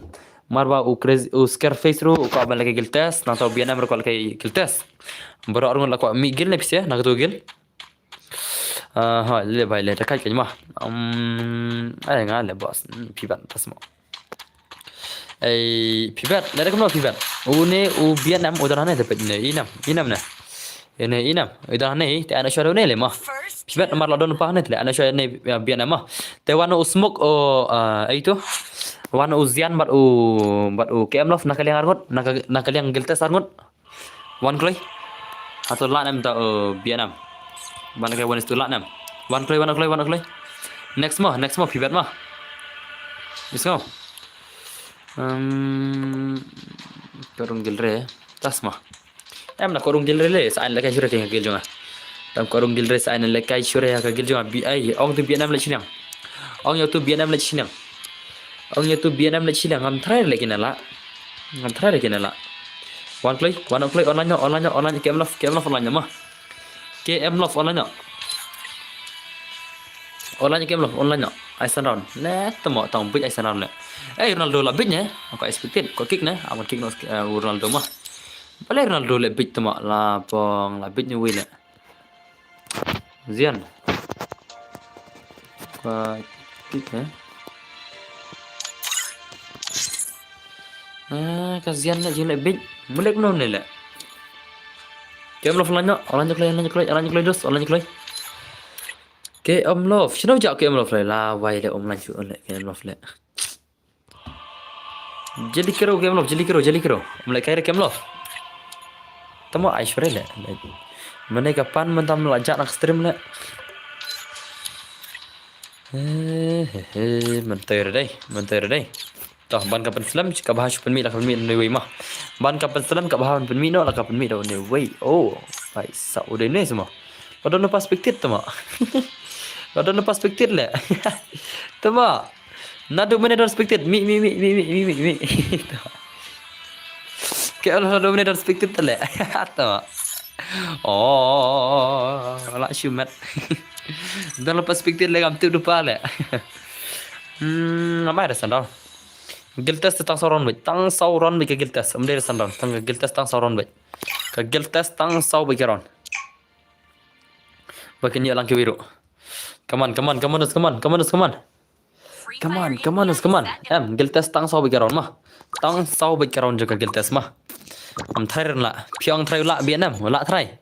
Mar ba u Crazy, u Scareface ruh ko bale ki guild test, nang ta u B N M ruh ko le ki guild test. Baro arngun la ko mi guild ne pise, na ko guild. Ah, ha, le bai le, ta kai kai ma. Um, ai nga le boss, hmm, phi ban tas mo. Ai, phi ban, le da kumno phi ban. U ne, u B N M, u don ne, te pet ne, inam, inam ne. Ine, inam, u don ne, te ana shoro ne le ma. Phi ban, mar la don pa ne, te ana shoro ne, ya, B N M ma. Te wan u smoke, o, ah, ai tu. Wan u zian, bat u, bat u K M Love, na kaliang arngut, na ka, na kaliang guild test arngut. Wan kloi. Hato lah nem ta, uh, B N M. Ban ke wan is tu lah nem. Wan kloi, wan kloi, wan kloi. Next mo, next mo, phi bet mo. Is mo. Um, ko rung guild re. Tas mo. Em na ko rung guild re le, sa an le kai shure ke guild jong nga. Tam ko rung guild re, sa an le kai shure ka guild jong nga. B I, ong tu B N M le chiniang. Ong yo tu B N M le chiniang. Ong yo tu B N M le chiniang. Ngam try le kine la. Ngam try le kine la. Wan kloi, wan kloi, online no, online no, online K M Love, K M Love online no ma. K M Love online no. Online K M Love online no. Ai san round. Le tamo tang bit ai san round le. Eh, Ronaldo la bit ne. Aku expected. Ko kick ne. Aku kick no, eh, Ronaldo ma. Bale Ronaldo le bit tamo la pong la bit ne wi le. Zian. Ka kick eh. Ah, ka zian le jing le bit. Mulek no ne le. Ke Em Love, online noh, online kloi, online kloi, online kloi, dos, online kloi. Ke Em Love, shano ja Ke Em Love le, la wai le online shu le, Ke Em Love le. Jeli kero Ke Em Love, jeli kero, jeli kero. Em le kai re Ke Em Love. Tamo ai shore le. Mane ka pan mentam la ja nak stream le. He he he, mentai re dai, mentai re dai. Toh, ban ka pynslem, ka bha shu pynmih, la ka pynmih ne wei mah. Ban ka pynslem, ka bha pynmih noh, la ka pynmih da ne wei. Oh, bai sa u dei ne semua. Lo don perspective tama. Lo don perspective le. Tama. Nadu mane don perspective. Mi, mi, mi, mi, mi, mi, mi, mi. Tama. Ke lo don mane don perspective le. Tama. Oh, la shu met. Don perspective le kam tip dupa le. Hmm, amai da sandal. Guild test tang saw round beit, tang saw round beit ka guild test. Em dei san round, tang ka guild test tang saw round beit. Ka guild test tang saw beit ka round. Ba kin ïa lang ki wei ruh. Come on, come on, come on, come on, come on, come on. Come on, come on, come on. Em, guild test tang saw beit ka round ma. Tang saw beit ka round jong ka guild test ma. Em trai ren la. Phi ong trai la B N M, la trai.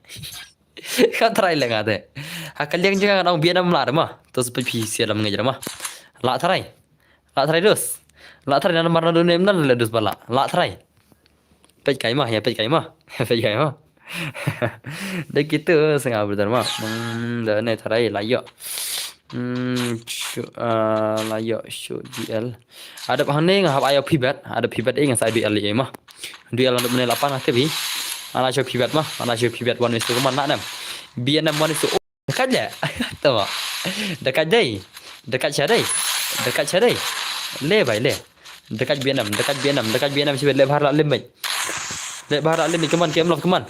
Ka trai le nga te. Ha ka liang jong nga ong B N M la de ma. To spe phi sia lam ngai jong ma. La trai. La trai dus. La trai nan mar na dun nem nan le dus bala. La trai. Peit kai ma, ïa peit kai ma. Peit kai ma. Dei kitu senga brother ma. Hmm, da ne trai la ïoh. Hmm, shu, ah, la ïoh shu D L. Adep hangne nga hap ïoh pibet, adep pibet eh nga sa D L eh ma. D L adep mene lapan nga tebi. Ana shu pibet ma, ana shu pibet one is to man na nem. B N M one is to Da kaj le. Tama. Da kaj dei. Da kaj sha dei. Da kaj sha dei. Le bai le. Da kaj B N M, da kaj B N M, da kaj B N M sibet le bahar la lim bai. Le bahar la lim bai, come on, Ke Em Love, come on.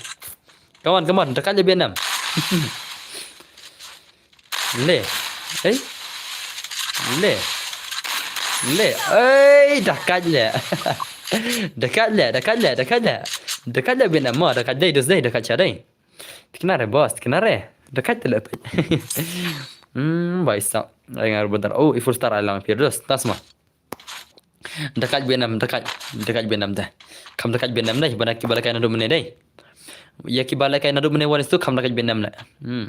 Come on, come on, da kaj le B N M. Le. Ei. Le. Le. Ei, da kaj le. Da kaj le, da kaj le, da kaj le. Da kaj le B N M ma, da kaj dei, dus dei, da kaj sha dei. Tikna re boss, tikna re. Da kaj te le peit. Hmm, bai sa. Ai ngar badar. Oh, i full star ai lang pir dus. Tas ma. Da kaj B N M, da kaj. Da kaj B N M te. Kam da kaj B N M dei, bana ki bala kai na du mene dei. Ïa ki bala kai na du mene wanis tu kam da kaj B N M le. Hmm.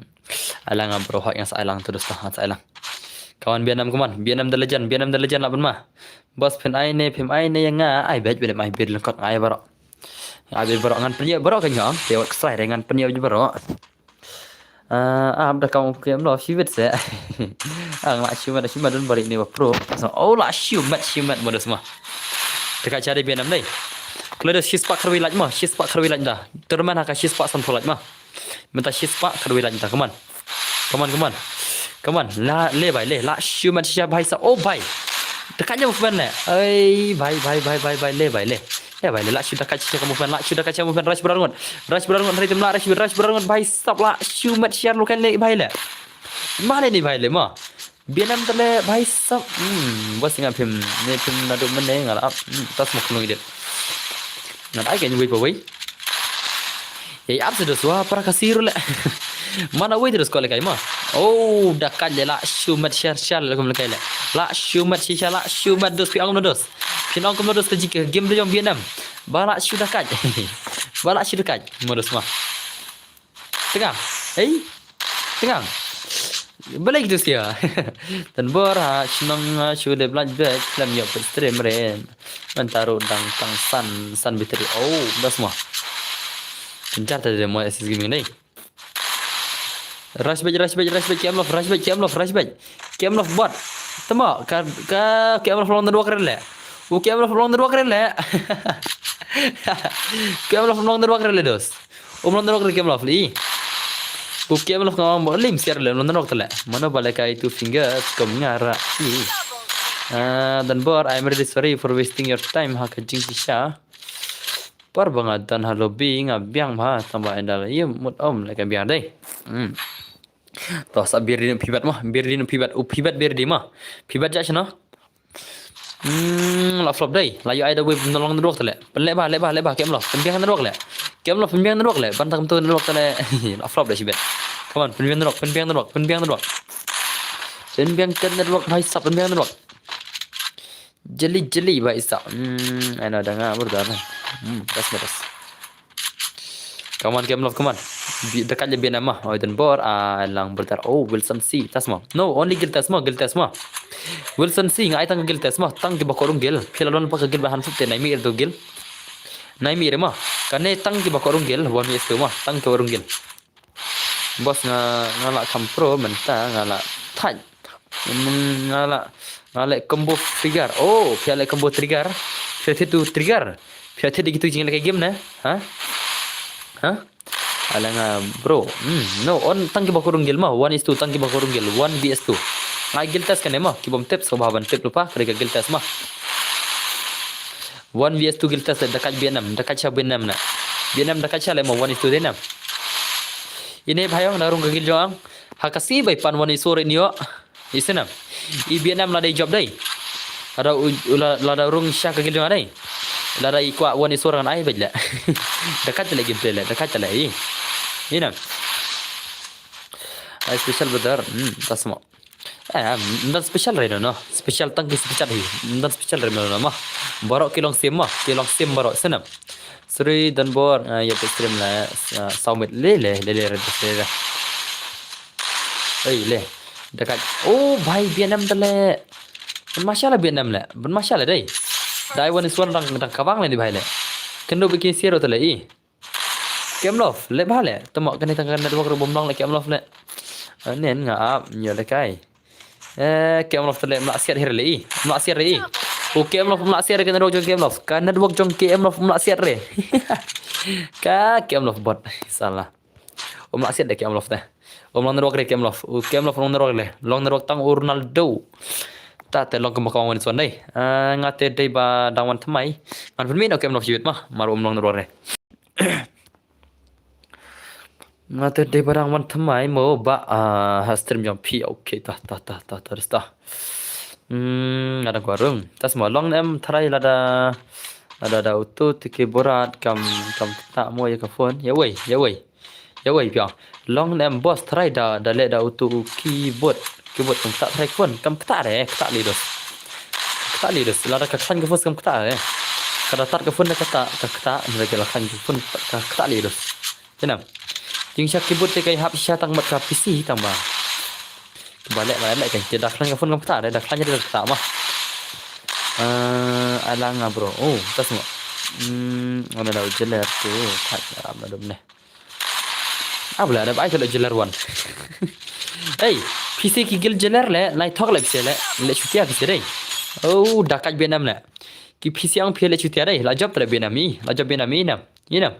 Ai lang bro, hak yang sa ai lang tu dus ha, sa ai lang. Kawan B N M kawan. B N M the legend, B N M the legend la ban ma. Boss phin ai ne, phin ai ne yang nga ai bej B N M ai bej lengkot ai baro. Abi baro ngan pynïoh baro ka nyong, te wat ksai re ngan pynïoh baro. Ah, ap da kong Ke Em Love shibit se. Ang la shu mat shu mat dun bari ni ba pro. So, oh la shu mat shu mat modus ma. Te ka chari B N M dei. Kle da shi spah kharwi laj ma, shi spah kharwi laj da. Terman ha ka shi spah san pho laj ma. Mynta shi spah kharwi laj da, come on. Come on, come on. Come on, la le bai le, la shu mat shisha bai sa, oh bai. Dekat je movement le. Ai bai bai bai bai bai le bai le. Le bai le, la shu dekat shisha ka movement, la shu dekat shisha movement, rush berangut. Rush berangut, hari tem la rush, rush berangut bai sap, la shu mat shisha lu kan le bai le. Mana ni bai le ma. B N M tale bai sap. Hmm, bos nga phim ne phim nadu mene nga la ap. Hmm, tas mo khunung idit. Ngat ai ka nyuwi pa wei. Ei ap se dos wa para ka siru le. Mana wei terus ko le kai ma. Oh, dekat je la shu mat shar shar le kum le kai le. La shu mat shisha, la shu mat dos pi ong dos. Pin ong kum dos ka jika game de jong B N M. Ba la shu dekat. Ba la shu dekat. Modus ma. Tengah. Ei. Tengah. Balai gitu sia. Tan bor ha shnong ha shu de blanch bek lam yo pet stream ren. Mentaru dang tang san san bitri. Oh, das mo. Kejar tadi mo S S gaming dei. Rush bek, rush bek, rush bek, Ke Em Love, rush bek, Ke Em Love, rush bek. Ke Em Love bot. Tama ka ka Ke Em Love long the walk ren le. U Ke Em Love long the walk ren le. Ke Em Love long the walk ren le dos. Um long the walk ren Ke Em Love li. U Ke Em Love ngam mo lim siar le long the walk tele. Mano bale kai two fingers kom ngara. Ah, dan bor, I'm really sorry for wasting your time ha ka jing shisha. Par ba nga dan ha lobby nga biang ma tamba endal ye mut om le ka biang dei. Hmm. To sa bir di pibat ma, bir di pibat, u pibat bir di ma. Pibat ja shano. Hmm, la flop dei. La yo ai da wei nolong nadwok tele. Pen le ba, le ba, le ba, Ke Em Love. Pen biang nadwok le. Ke Em Love, pen biang nadwok le. Ban tak tu nadwok tele. La flop dei shibet. Come on, pen biang nadwok, pen biang nadwok, pen biang nadwok. Pen biang nadwok, bhai sab, pen biang nadwok. Jeli jeli ba isa. Hmm, ai na da nga berdar. Hmm, das medas. Come on, Ke Em Love, come on. Bi-, da kat le B N M ma. Oi, Don Bor, ah, lang brother. Oh, Wilson C. Test ma. No, only Gil Test ma, Gil Test ma. Wilson C, nga ai tang ka Gil Test ma. Tang kiba kwah rung Gil. Phi la don pat ka Gil ba han fuk te nai mi ir tu Gil. Nai mi ir ma. Kane tang kiba kwah rung Gil, wan mi ir tu ma. Tang kiba kwah rung Gil. Boss nga, nga la kham pro mynta nga la thait. Mm, nga la, nga la combo trigger. Oh, phi la combo trigger. Phi la tu trigger. Phi la tu gitu jing la game na. Ha? Ha? Ala nga bro. Hmm, no, on tang kiba kwah rung Gil ma. One is two, tang kiba kwah rung Gil. One V S two. Nga Gil Test kane ma. Kibom tip, so ba ban tip lupa. Kare ka Gil Test ma. One V S two Gil Test da kat B N M, da kat sha B N M na. B N M da kat sha le ma one is two de nam. Ine bhayong na rung ka Gil jong. Ha ka si bai pan one is four in yo. Isinam. I B N M la dei job dei. Ada u, u la, la da rung sha ka Gil jong dei. La da i kwah one is four ngan ai bej le. Da kat le game play le, da kat le i. Inam. Ai special brother. Hmm, tasmo. Eh, ym don special re no, no. Special tang ki special hi. Ym don special re no, no, ma. Baroh ki long sim ma, ki long sim baroh sinam. Sri Don Bor, ah, ya pe stream la, ah, saw minit le, le, le, le, le, le. Ei, le. Da kat. Oh, bhai, B N M ta le. Ban masha la B N M le. Ban masha la dei. Dai one is one dang, dang kabang le ni bhai le. Kendo biki siro ta le i. Kem Love, le bha le. Temo kane tang ka network ruh bym long le Kem Love le. Eh, nen nga ap, nyo le kai. Eh, Kem Love te le mla siat hi re le i. Mla siat re i. U Kem Love mla siat re ka network jong Kem Love. Ka network jong Kem Love mla siat re. Ka Kem Love bot. Salah. Um mla siat de Kem Love te. Um long network re Kem Love. U Kem Love long network le. Long network tang u Ronaldo. Ta te long kumba ka wan wan suan dei. Eh, nga te dei ba dang wan thymmai. Ngan pynmih noh Kem Love jiwit ma. Mar um long network re. Nga te dei ba dang wan thymmai mo ba, ah, ha stream jong phi. Okay, ta, ta, ta, ta, ta, ta. Hmm, nga dang kwah rung. Ta sma long em tharai lada, lada da utu te keyboard kam, kam kata mo ya ka phone. Ya wei, ya wei. Ya wei pia. Long em boss tharai da, da le da utu keyboard. Keyboard kam kata tharai phone. Kam kata re, kata li dos. Kata li dos. Lada ka khlain ka phone kam kata re. Ka da tat ka phone da kata, ka kata. Lada ka la khlain ka phone ka kata li dos. Jinam. Jing sha keyboard te kai hap sha tang mat ka P C tang ba. Ba leh, ba leh kai. Te da khlain ka phone kam kata, da khlain da kata ma. Eh, ala nga bro. Oh, ta sma. Hmm, ana da jeler tu. Thak ram na dum ne. Ah, bla da bai ka jeler wan. Hey, P C ki gil jeler le, lai thok le P C le. Le chutia P C dei. Oh, da ka B N M le. Ki P C ang phi le chutia dei. La job tre B N M i. La job B N M i nam. I nam.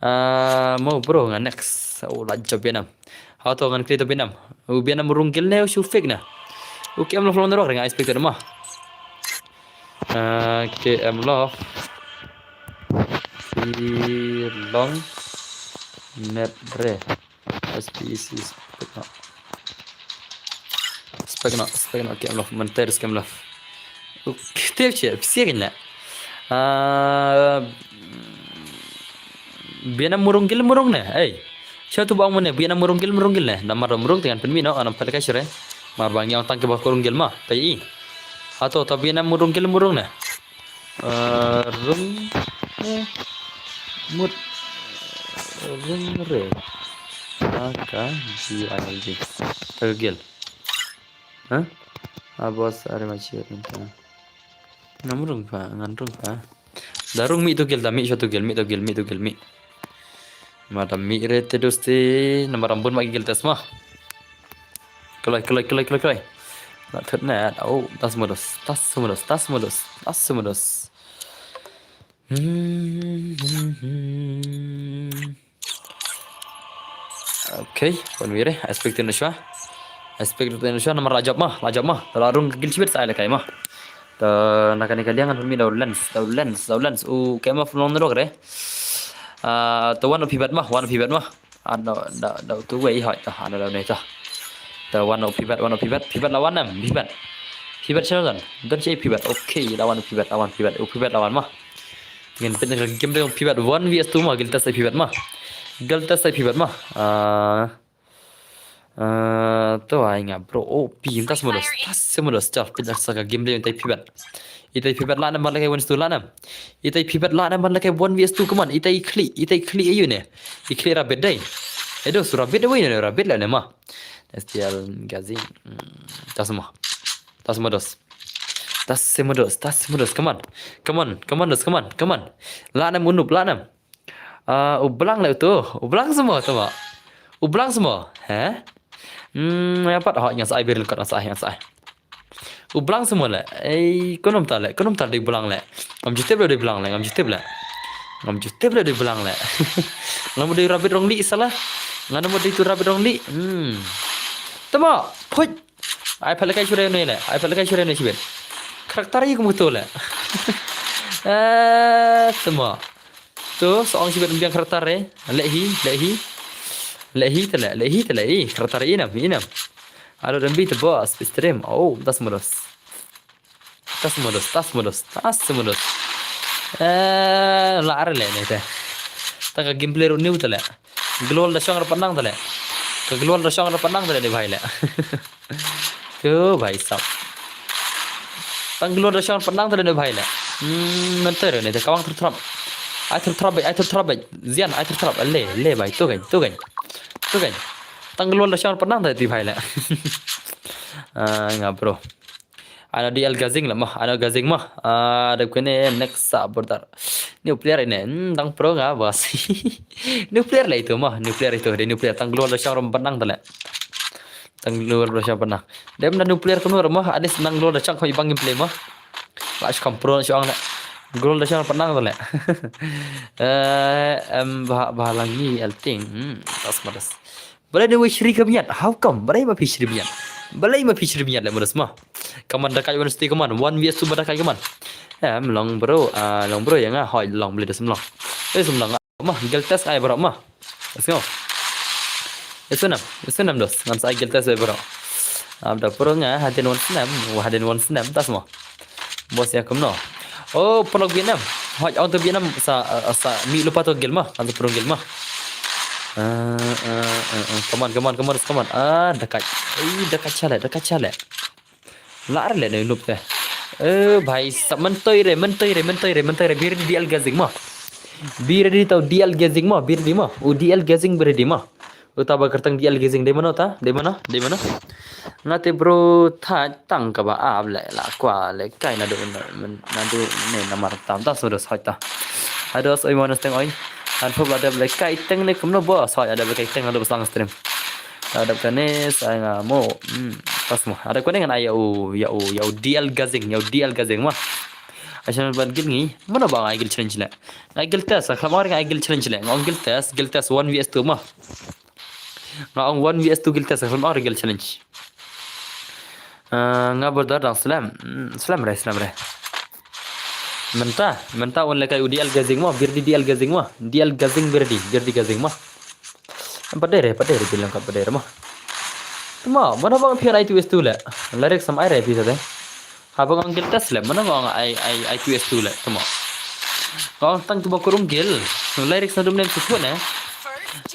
Ah, mo bro nga next. Oh, la jop B N M. Hato ngan kli to B N M. U B N M rung gil ne u shu fake na. U K M Love long nerok ring expected ma. Ah, K M Love. Si long net re. S P E C spek no. Spek no, spek no, K M Love, menter K M Love. Tip che, psiak ne. Ah, B N M murung gil murung ne. Ei. Sha tu bang mune, B N M murung gil murung gil ne. Namar murung dengan pynmih no, anam pynleka shure. Mar bang yang tang ke ba kurung gil ma, tai i. Hato ta B N M murung gil murung ne. Eh, rung, eh, mut, rung re. Aka G I L D. Tagel. Hah? Abos are ma chiat minta. Ngam rung pa, ngan rung pa. Da rung mi tu gel, da mi sha tu gel, mi tu gel, mi tu gel, mi. Ma da mi re te dosti, namar ambun ma gel tes ma. Kelai, kelai, kelai, kelai, kelai. Na thut na, oh, tas modus, tas modus, tas modus, tas modus. Hmm, hmm, hmm. Okay, pon wire, expect no shwa. Expect no shwa, namar la jop ma, la jop ma. La rung gil chibit sa le kai ma. Ta na kane ka liang mi da lens, da lens, da lens. U K M Love long nerok re. Ah, ta one of pibat ma, one of pibat ma. Ano da, da tu wei hoi ta, ano da ne ta. Ta one of pibat, one of pibat, pibat lawan nam, pibat. Pibat siapa kan? Dan si pibat. Okay, lawan pibat, lawan pibat. U pibat lawan ma. Ngin pit na game dong pibat one V S two ma, gil tas ai pibat ma. Gil tas ai pibat ma. Ah, Ah, to ai nga bro. Oh, pi tas mo dos. Tas mo dos. Chal, pin sa ka game dei tai pibet. Itai pibet la nam ban leke one v two la nam. Itai pibet la nam ban leke one v two, come on. Itai kli, itai kli ayu ne. Ikli rabbit dei. Edo su rabbit dei ne, rabbit la ne ma. Stial gazi. Hmm, tas mo. Tas mo dos. Tas mo dos. Tas mo dos. Come on. Come on. Come on dos. Come on. Come on. La nam unup la nam. Ah, u blang le tu. U blang semua tu ma. U blang semua. He? Hmm, ya pat ho yang sai bir kot sai yang sai. U blang semua le. Ei, konom ta le. Konom ta di blang le. Ngam jutip le di blang le. Ngam jutip le. Ngam jutip le di blang le. Ngam di rabbit rong li salah. Ngam di tu rabbit rong li. Hmm. Tama. Put. Ai pale kai shure ne le. Ai pale kai shure ne sibet. Karakter i kum tu le. Eh, tama. Tu, soang sibet biang karakter eh. Le hi, le hi. Le hi tele, le hi tele. I, karakter i nam, i nam. Alo dan bi te bos, stream. Oh, tas mo dos. Tas mo dos, tas mo dos, tas mo dos. Eh, la are le ne te. Ta ka gameplay ru new tele. Glol da shong ra panang tele. Ka glol da shong ra panang tele de bhai le. Ko bhai sab. Tang glol da shong ra panang tele de bhai le. Hmm, mentor ne te kawang thur thrap. Ai thur thrap bai, ai thur thrap bai. Zian ai thur thrap. Le, le bhai, tu gain, tu gain. Tu gain. Tang glol da shong ra panang tele de bhai le. Ah, nga bro. Ano D L Gazing lah mah, ano Gazing mah. Ah, ada kene next sa border. New player ini, hmm, tang pro nga bas. New player lah itu mah, new player itu, dia new player tang glol da shong ram panang tele. Tang glol da shong panang. Dem na new player kunu mah, ada senang glol da shong kau ibang gameplay mah. Lah shong pro shong le. Glol da shong panang tele. Eh, em bah bah langi alting. Hmm, tas madas. Balai ne wei shri ka miat. How come? Balai ma phi shri miat. Balai ma phi shri miat le madas ma. Kaman dakai one stay kaman. One v two ba dakai kaman. Em long bro, ah long bro ya nga hoi long beli desem long. Eh sem long. Ma gel test ai bro ma. Let's go. Itu nam, itu nam dos. Ngan sai gel test ai bro. Am da pro nga hadin one snap, hadin one snap tas ma. Bos ya kumno. Oh, pernah Vietnam. Hoi, on to Vietnam sa sa mi lupa to gel ma, kan to pro gel ma. Eh, eh, eh, eh. Come on, come on, come on, come on. Ah, dakat. Eh, dakat chale, dakat chale. Lar le ne nup te. Eh, bhai, sa mentoi re, mentoi re, mentoi re, mentoi re. Biri di al gazing ma. Biri di tau di al gazing ma, biri di ma. U di al gazing biri di ma. Uta ba kertang di al gazing de mano ta? De mano? De mano? Ngate bro ta tang ka ba ab le la kwa le kai na do na do ne na mar tam ta so dos hoi ta. Ados oi manas teng oi. An pop la dab le kai teng ne kumno bo so ya dab le kai teng na do sang stream. La dab kane sa nga mo. Hmm, pas mo. Ada kone ngan ai ya u ya u ya u D L gazing, ya u D L gazing ma. Asan ban gil ngi. Mana ba ngai gil challenge le. Ngai gil test, kham ngai gil challenge le. Ngong gil test, gil test one v two ma. Nga ong one v two gil test, kham ong gil challenge. Ah, nga berdar dang slam. Hmm, slam re, slam re. Menta, menta un lekai u D L gazing ma, birdi D L gazing ma, D L gazing birdi, birdi gazing ma. Padere, padere bilang ka padere ma. Tuma, mana bang phi I two S two le. Lyrics sam ai re phi sa de. Haba ngong gil test le, mana ngong ai ai I two S two le, tuma. Ngong tang kiba kurung gil. Lyrics na dum nem sukut ne.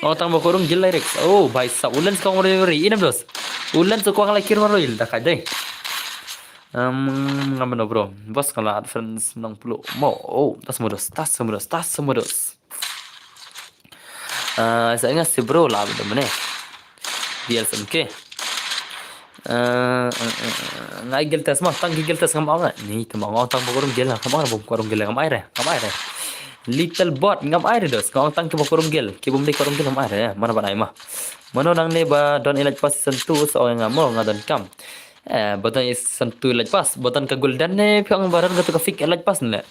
Ngong tang ba kurung gil lyrics. Oh, bhai sab ulen skong re re inam dos. Ulen sukong lai kir maroi da kai dei. Um, ngam no bro. Bos kala friends nong pulu. Mo, oh, tas modus, tas modus, tas modus. Ah, sa nga si bro la benda mene. D L S M K. Ah, ah, ah, ah, ngai gel test ma, tang gel test ngam ong. Ni tama ngam tang ba kurung gel, ngam ong ba kurung gel ngam ai re, ngam ai re. Little bot ngam ai re dos, ngam tang ki ba kurung gel, ki bum de kurung gel ngam ai re. Mana ba nai ma. Mano nang ne ba don elite pass season two so nga mo nga don kam. Eh, button is satu laj pas, button ka golden ne, phi ong baran ka tu ka fake laj pas ne.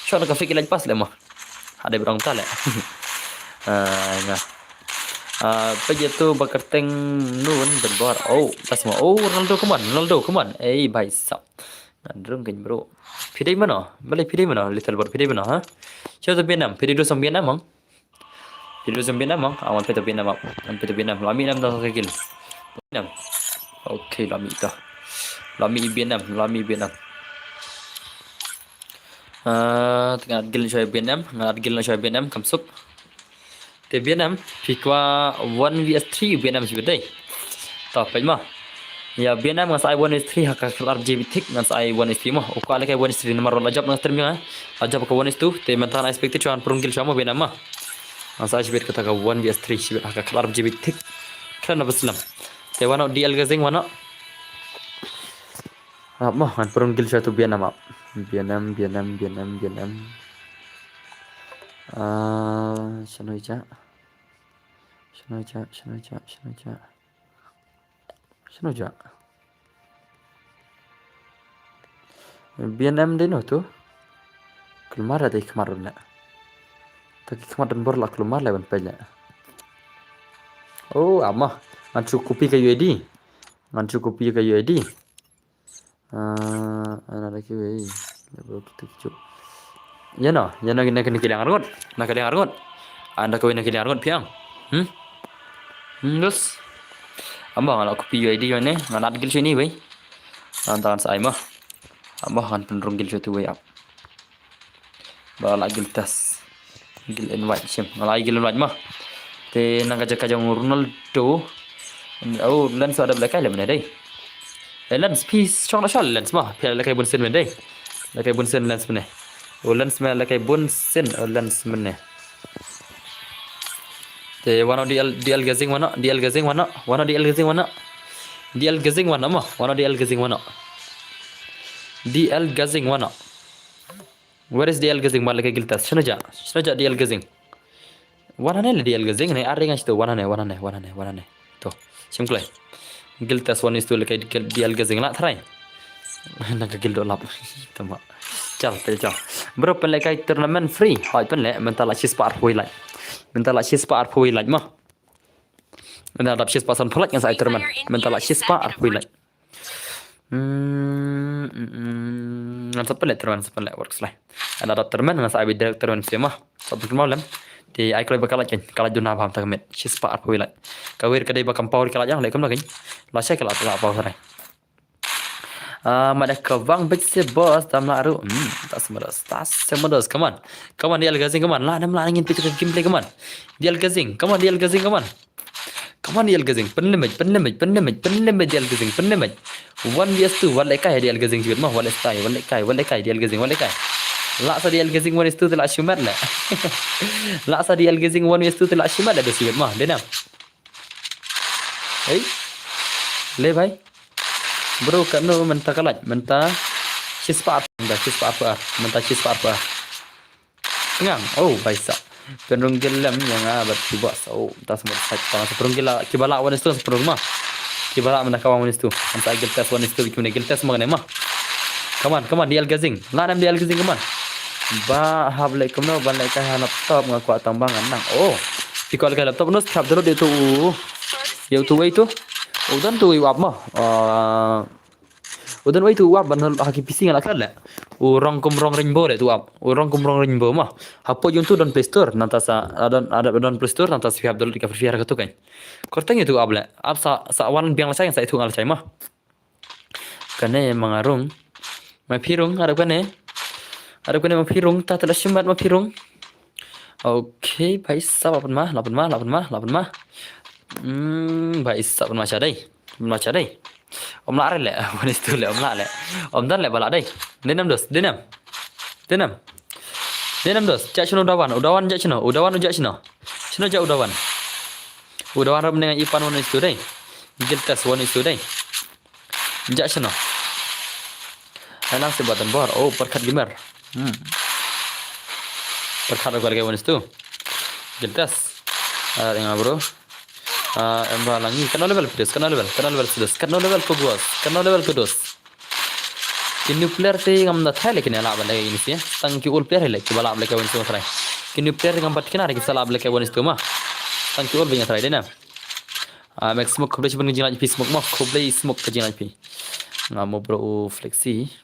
Shot ka fake laj pas le mo. Hade brong ta le. Ah, nga. Ah, pe je tu ba kerteng nun ben bor. Oh, tas mo. Oh, Ronaldo, come on, Ronaldo, come on. Ei, bhai sab. Ngan rung ken bro. Phi dei mano? Bale phi dei mano? Little bot phi dei mano, ha? Shot Vietnam, phi dei du sam Vietnam, mong. Phi dei du sam Vietnam, mong. Awan phi to Vietnam, ap. Awan phi to Vietnam. Lami nam da sa kill. Vietnam. Okay, lami ta. Lami Vietnam, lami Vietnam. Ah, tengah gil shoi Vietnam, ngat gil shoi Vietnam, kam suk. Te Vietnam, phi kwah one v three Vietnam shi bedai. Top peit mo. Ïa B N M ngan sa ai one is three ha ka khlad R J B tik ngan sa ai one is three mo. U kwah leh kai one is three namar la jop ngan stream ïa. La jop ka one is two te mynta ngan expect shuwa ngan pynrung guild shuwa mo B N M mo. Ngan sa ai shibit kata ka one V S three shibit ha ka khlad R J B tik. Khlem na baslam. Te wano D L Gazing wano. Ap mo ngan pynrung guild shuwa tu B N M ap. B N M, B N M, B N M, B N M. Ah, shano ija? Shano ija, shano ija, shano ija? Shano ija? B N M dei no tu? Kulmar dei khmat run na. Ta ki khmat run bor la kulmar le ban pele. Oh, ama. Ngan chu copy ka U I D. Ngan chu copy ka U I D. Ah, ana da kiwei. Level kita kichu. Ïa no, ïa no na kini kiliang arngut. Na kiliang arngut. Anda kawei na kiliang arngut piang. Hmm? Hmm, terus. Amba ngan la copy U I D ïa ne, ngan add guild sini wei. Ngan tangan sa ai mo. Amba ngan pynrung guild sini wei ap. Ba la guild test. Guild invite shim. Nga la ai guild invite mo. Te nang ka jaka jong Ronaldo. Oh, Lens ada belai kai le mene dei. Eh, Lens, phi shong na shal Lens mo. Phi la kai bun sin mene dei. La kai bun sin Lens mene. Oh, Lens mene la kai bun sin. Oh, Lens mene. Te wano D L, D L Gazing wano, D L Gazing wano, wano D L Gazing wano. D L Gazing wano mo, wano D L Gazing wano. D L Gazing wano. Where is D L Gazing? Ba la kai guild test. Shano ja? Shano ja D L Gazing? Wan hane le D L Gazing ne, are ngai to wan hane, wan hane, wan hane, wan hane. To, shim klai. Guild test one is two le kai guild D L Gazing la try. Nang ka guild lap. Tama. Chal, pe chal. Bro, pynleh kai tournament free. Hoi pynleh, mynta la shispah arphew like. Mynta la shispah arphew like mo. Mynta la shispah sanphew like ngan sa ai tournament. Mynta la shispah arphew like. Hmm, hmm, hmm. Ngan sa pynleh tournament, sa pynleh works lai. Ada dap tournament ngan sa ai direct tournament sima. Sa pynleh lem. Te ai kloi ba ka lait kan. Ka lait duna bam ta ka met. Shispah arphew like. Ka wir ka dei ba kam power ka lait yang leh kam la kan. La shai ka lait la power rai. Ah, ma da ka wang bit se boss dam la ru. Hmm, tas mados, tas mados. Come on. Come on, D L Gazing, come on. La nam la ngin pit ka gameplay, come on. D L Gazing, come on, D L Gazing, come on. Come on, D L Gazing. Pynlimit, pynlimit, pynlimit, pynlimit, D L Gazing, pynlimit. One V S two, wat leh kai, D L Gazing jibit mah, wat leh kai, wat leh kai, wat leh kai, D L Gazing, wat leh kai. La sa D L Gazing, one is two, te la shimet leh. La sa D L Gazing, one is two, te la shimet leh, do jibit mah, denam. Hey. Le bhai. Bro, kano mynta ka lait, mynta shispah, mynta shispah, mynta shispah. Ngang, oh, baisa. Pynrung guild lem ïa nga bad ki boss. Oh, ta semua sa ta pynrung guild la, kiba la one is two pynrung mah. Kiba la mynta ka one is two. Mynta guild test one is two, ki mynta guild test mah ne mah. Come on, come on, D L Gazing. La nam D L Gazing, come on. Ba hap leh kumno ban leh kai ha laptop nga kwah tang ba ngan nang. Oh. Phi kwah leh kai laptop no strap download ïa utu. Ïa utu wei tu. U don tu wei u app mah. Ah, u don wei tu u app ban ha ki P C nga la khlad leh. U Rong Kum Rong Rainbow leh tu app. U Rong Kum Rong Rainbow mah. Hapoh jong tu don Play Store nangta sa, ah, don, ah, don Play Store nangta sa phi hap download ka free fire ka tu kan. Kor tang ïa tu app leh. App sa, sa wan biang la shai sa itu nga la shai mah. Kane ma nga rung. Ma phi rung, arep kane. Arep kane ma phi rung, ta te la shimet ma phi rung. Okay, bhai sab, la pynma, la pynma, la pynma, la pynma. Hmm, bhai sab, pynma sha dei. Pynma sha dei. Om la re leh, one is two leh, om la leh. Om don leh ba la dei. Denam dos, denam. Denam. Denam dos, ja shano u Dawan, u Dawan ja shano, u Dawan u ja shano. Shano ja u Dawan. U Dawan rap ne nga ipan one is two dei. Guild test one is two dei. Ja shano. Ai lang se button bor. Oh, Perkhat Gamer. Hmm. Perkhat aku lagi one is two. Guild test. Ah, tengah bro. Ah, em ba langi. Kano level pedes, kano level, kano level pedes, kano level peguas, kano level pedes. Kinu player te ngam da thai leh kine la ban leh ini sih. Tang ki ul player leh kiba la ban leh one is two thai. Kinu player ngam bat kina leh kiba la ban leh one is two mah. Tang ki ul banya thai dei na. Ah, Max Smoke khublei shibun ka jinglait phi Smoke mo, khublei Smoke ka jinglait phi. Nga mo bro u Flexi.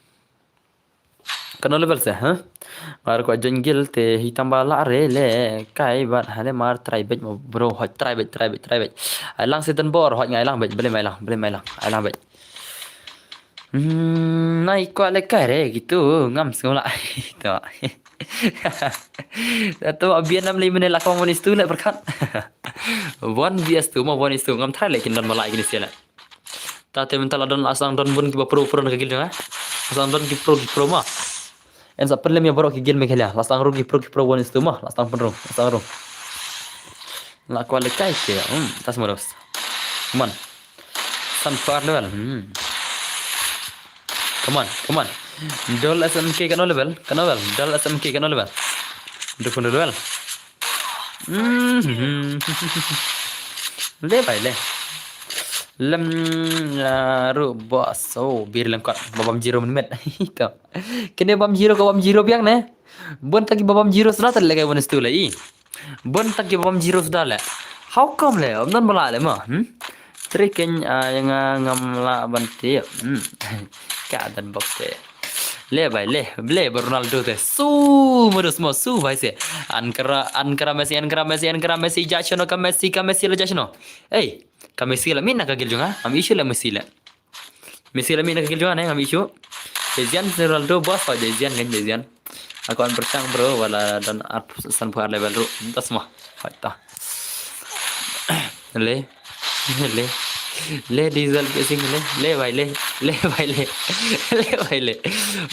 Kano level se, ha? Nga ruh kwah join guild te hi tang ba la re leh kai bad hale mar try beit mo bro, hoi try beit, try beit, try beit. Ai lang se don bor, hoi ngai lang beit, bele mai lang, bele mai lang, ai lang beit. Hmm, nai kwah leh kai re gitu, ngam sngewlah. To. To bian nam lei mene la kong one is two leh Perkhat. One V S two mo, one is two ngam thai leh kin don malai kini sih leh. Ta te mynta la don, la sdang don bun kiba pro pro na ka guild jong nga. La sdang don ki pro ki pro ma. Yn sa pynlem ïa baroh ki guild Meghalaya. La sdang rung ki pro ki pro, one is two ma. La sdang pynrung, la sdang rung. La kwah lehkai te. Hmm, tas moros. Come on. San par level. Hmm. Come on, come on. Dol S M K katno level? Katno level? Dol S M K katno level? Dol level. Hmm. Le bhai le. Lem ruh boss. Oh, bir lem kot. Ba bam zero mynmiet. To. Kine bam zero ko bam zero biang ne. Bun ta ki ba bam zero sna ta le kai one is two le i. Bun ta ki ba bam zero sda le. How come le? Ym don ba lah le ma. Hmm? Tri keiñ, ah, ïa nga ngam lah ban tip. Hmm. Ka don bok te. Le bhai le, le ba Ronaldo te. Su modus mo, su bhai se. Ankara, Ankara Messi, Ankara Messi, Ankara Messi, ja shano ka Messi, ka Messi la ja shano. Ei, ka Messi la mih na ka guild jong nga. Ngam issue la Messi la. Messi la mih na ka guild jong nga ne, ngam issue. Dei zian Ronaldo boss, oh, dei zian kan, dei zian. Aku an bertang bro, wala don ap san phuh level ruh. Ym tas mo. Hoi ta. Le. Le. Le diesel ke sing le. Le bhai le. Le bhai le. Le bhai le.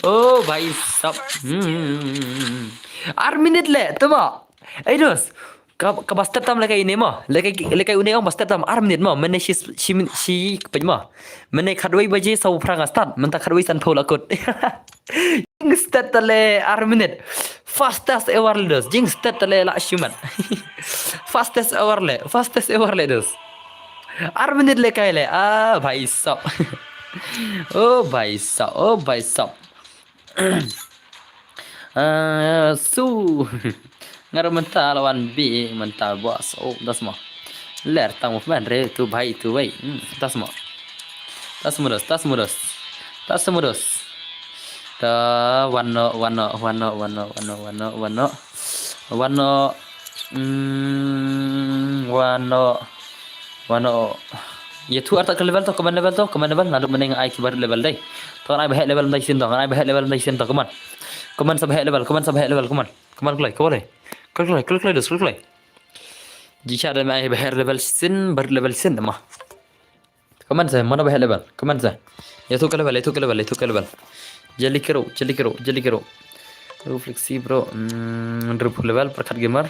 Oh bhai sab. Hmm. Ar minit le, tuma. Ei dos. Ka, ka ba step tam le kai ne mo. Le kai, le kai une ong ba step tam ar minit mo. Mene shi, shi, shi pej mo. Mene khatwei baje saw phrang start. Mynta khatwei san phew la kut. Jing step ta le ar minit. Fastest ever le dos. Jing step ta le la shimat. Fastest ever le. Fastest ever le dos. Ar minit le kai le. Ah, bhai sab. Oh, bhai sab. Oh, bhai sab. Ah, su. Nga ruh mynta la wan bi mynta boss. Oh, das mo. Ler tang movement re tu bhai tu wei. Hmm, das mo. Das mo dos, das mo dos. Das mo dos. Da wano, wano, wano, wano, wano, wano, wano. Wano. Hmm, wano. Wano. Ïa tu arta ka level to, command level to, command level. Naduh mynne nga ai ki barit level dei. To ngan ai ba heh level dei sien to, ngan ai ba heh level dei sien to, come on. Come on sa ba heh level, come on sa ba heh level, come on. Come on kloi, come on kloi. Kloi, kloi, kloi, kloi, dos, kloi, kloi. Jingshisha da ma ai ba heh level sien, barit level sien ma. Comment se, mano ba heh level? Comment se. Ïa tu ka level, ïa tu ka level, ïa tu ka level. Jali kero, jali kero, jali kero. Oh, Flexi bro. Hmm, hynriewphew level pyrkhat gamer.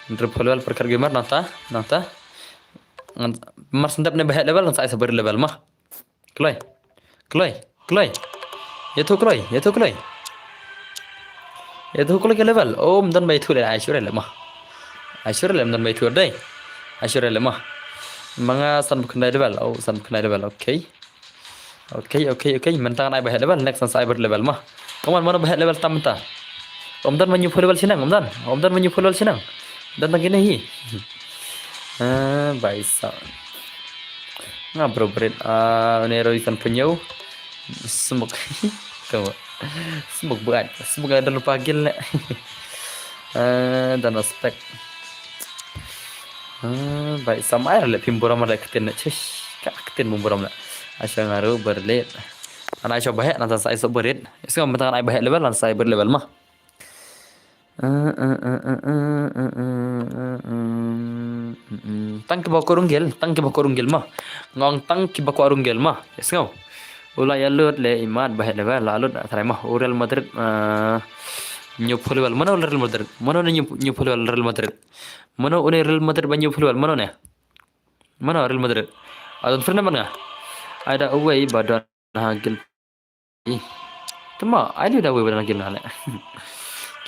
Hynriewphew level pyrkhat gamer, nangta, nangta. Ngan, mar sendap ne ba heh level, ngan sa ai sa barit level ma. Kloi. Kloi. Kloi. Ïa tu kloi. Ïa tu kloi. Ïa tu kloi ka level. Oh, ym don ba ïa tu le, ai sure le ma. Ai sure le, ym don ba ïa tu dei. Ai sure le ma. Ma nga sanphew khyndai level. Oh, sanphew khyndai level. Okay. Okay, okay, okay. Mynta ngan ai ba heh level. Next ngan sa ai barit level ma. Come on, mano ba heh level tam mynta. Ym don ba hynñiewphew level shnong, ym don. Ym don ba hynñiewphew level shnong. Don tang kine hi. Ah, baisa. Nga bro barit, ah, une ruh i san pynïew. Smok. Kawa. Smok buat. Smok ada lupa gil ne. Ah, dan aspek. Ah, baik samai le phim burom le ktien ne. Chish. Ka ktien bum burom le. Asha nga ruh barit. Ana asha ba heh, ngan sa ai sa barit. Isnga mynta ngan ai ba heh level, ngan sa ai barit level ma. Tang kiba kwah rung gel, tang kiba kwah rung gel ma. Nga ong tang kiba kwah rung gel ma. Ïa sngew. U la ïa lut le imat ba heh level, la lut trai ma. U Real Madrid, eh, hynñiewphew level. Mano Real Madrid? Mano ne hynñiew, hynñiewphew level Real Madrid? Mano une Real Madrid ba hynñiewphew level? Mano ne? Mano Real Madrid? Adon friend man nga. Ai da uwei ba don ha gel. Ih. Tama, ai liu da wei ba don ha gel na le.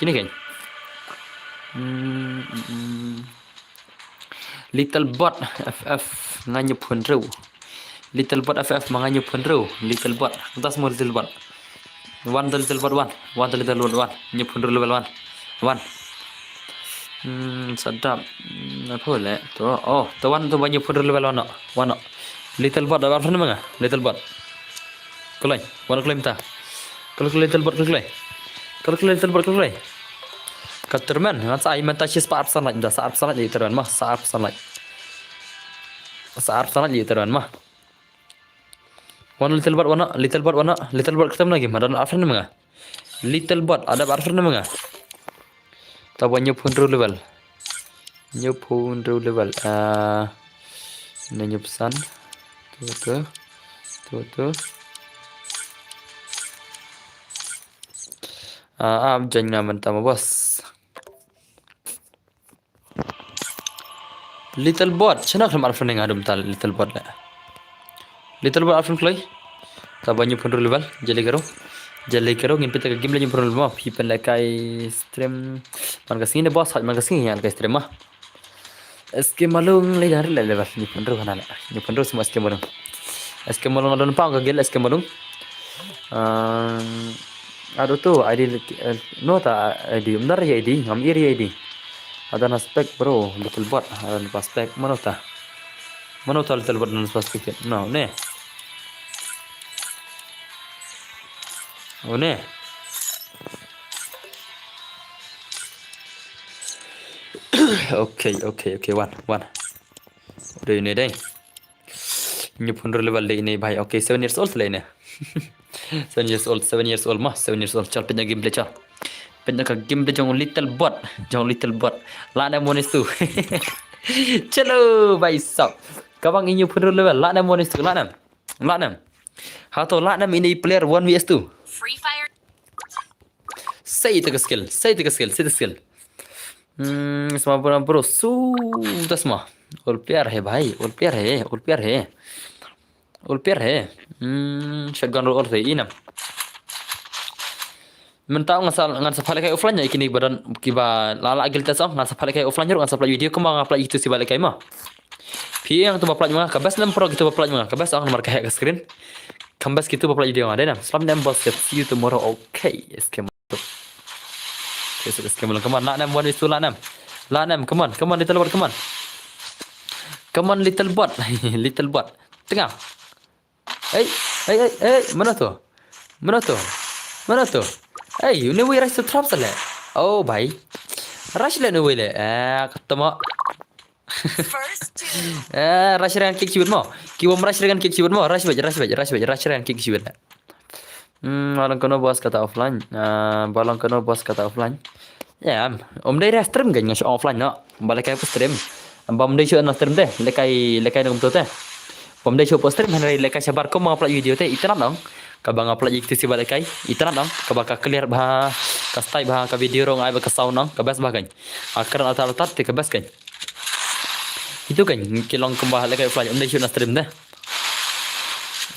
Kine kein. Hmm, hmm, hmm. Little Bot F F nga hynñiewphew hynriew. Little Bot F F ma nga hynñiewphew hynriew. Little Bot. Mynta sa mo Little Bot. Wan to Little Bot wan. Wan to Little Bot wan. Hynñiewphew hynriew level wan. Wan. Hmm, sa dap. Hmm, apa le? To, oh, to wan to ba hynñiewphew hynriew level wan no. Wan no. Little Bot, dap ar friend ma nga. Little Bot. Kloi, wan kloi mynta. Kloi, kloi Little Bot, kloi, kloi. Kloi, kloi Little Bot, kloi, kloi. Ka tournament, ngan sa ai mynta shispah arphew san like mynta, sa arphew san like ïa tournament ma, sa arphew san like. Sa arphew san like ïa tournament ma. Wan Little Bot, wan Little Bot, wan Little Bot, khlem lagi ma, don ar friend ma nga. Little Bot, adap ar friend ma nga. Ta ba hynñiewphew hynriew level. Hynñiewphew hynriew level. Ah, hynñiewphew san. Tu, tu. Tu tu. Ah, ah, jangan mentama bos. Little bot, chana khlem arfan nga dum tal little bot le. Little bot arfan kloi. Ta ba ñu pun level, jali karo. Jali karo ngin pita ka game le ñu pun level ma. Pi pen le kai stream. Man ka singi ne bos, man ka singi ya kai stream ma. Eske malung le dari le level ñu pun hana le. Ñu pun semua eske malung. Eske malung adon pang ka gel eske malung. Ah, aduh tu I D, eh, no ta I D, benar ya I D, ngam iri ya I D. Ada na spek bro, little bot, ada na spek, mana ta? Mana ta little bot na spek? No, ne. Oh, ne. Okay, okay, okay, one, one. Udah ini deh. Ñu pun level de ini bhai. Okay, seven years old le ini. Seven years old, seven years old ma, seven years old. Chal pynjah gameplay chal. Pynjah ka gameplay jong little bot, jong little bot. La ne monis tu. Chalo bhai sab. Kabang ñu pun level, la ne monis tu, la ne. La ne. Hato la ne ini player one vs two. Free Fire. Sei ta ka skill, sei ta ka skill, sei ta ka skill. Hmm, sma bro, bro, su ta sma. All player hai bhai, all player hai, all player hai. All player hai. Hmm, shotgun roll all hai inam. Mynta ngan sa ngan sa pale kai offline ya kini badan kiba lala gil ta song ngan sa pale kai offline ngan sa pale video kumba nga pale itu si bale kai ma. Phi yang tu ba pale ma ka best nam pro gitu ba pale ma ka best ang mar ka hack screen. Kambas gitu ba pale video nga dai nam. Salam nam bos, see you tomorrow. Okay, eske Yes, yes, come on, come on. La nam, one is two, la nam. La nam, come on, come on, little bot, come on. Come on, little bot. Little bot. Tengah. Hey, hey, hey, hey, mana tu? Mana tu? Mana tu? Hey, ini wei rush tu trap sale. Oh, bhai. Rush le ini wei le. Eh, ketemu. First two. Eh, rush dengan kick shibit mo. Kiwom rush dengan kick shibit mo. Rush back, rush back, rush back, rush dengan kick shibit. Hmm, balong kano bos kata offline. Ah, balong kano bos kata offline. Ya, om dei re stream kan ngasih offline no. Balik kai stream. Bom dei show na stream deh. Lekai lekai nang tu teh. Bom dei show po stream henry lekai sabar ko mengupload video teh. Iterat nang. Kaba ngupload ikti si balik kai. Iterat nang. Kaba ka clear bah. Ka style bah ka video rong ai ba ka sound nang. Ka best bah kan. Akran atat atat te ka best kan. Itu kan ki long kumba lekai offline. Om dei show na stream deh.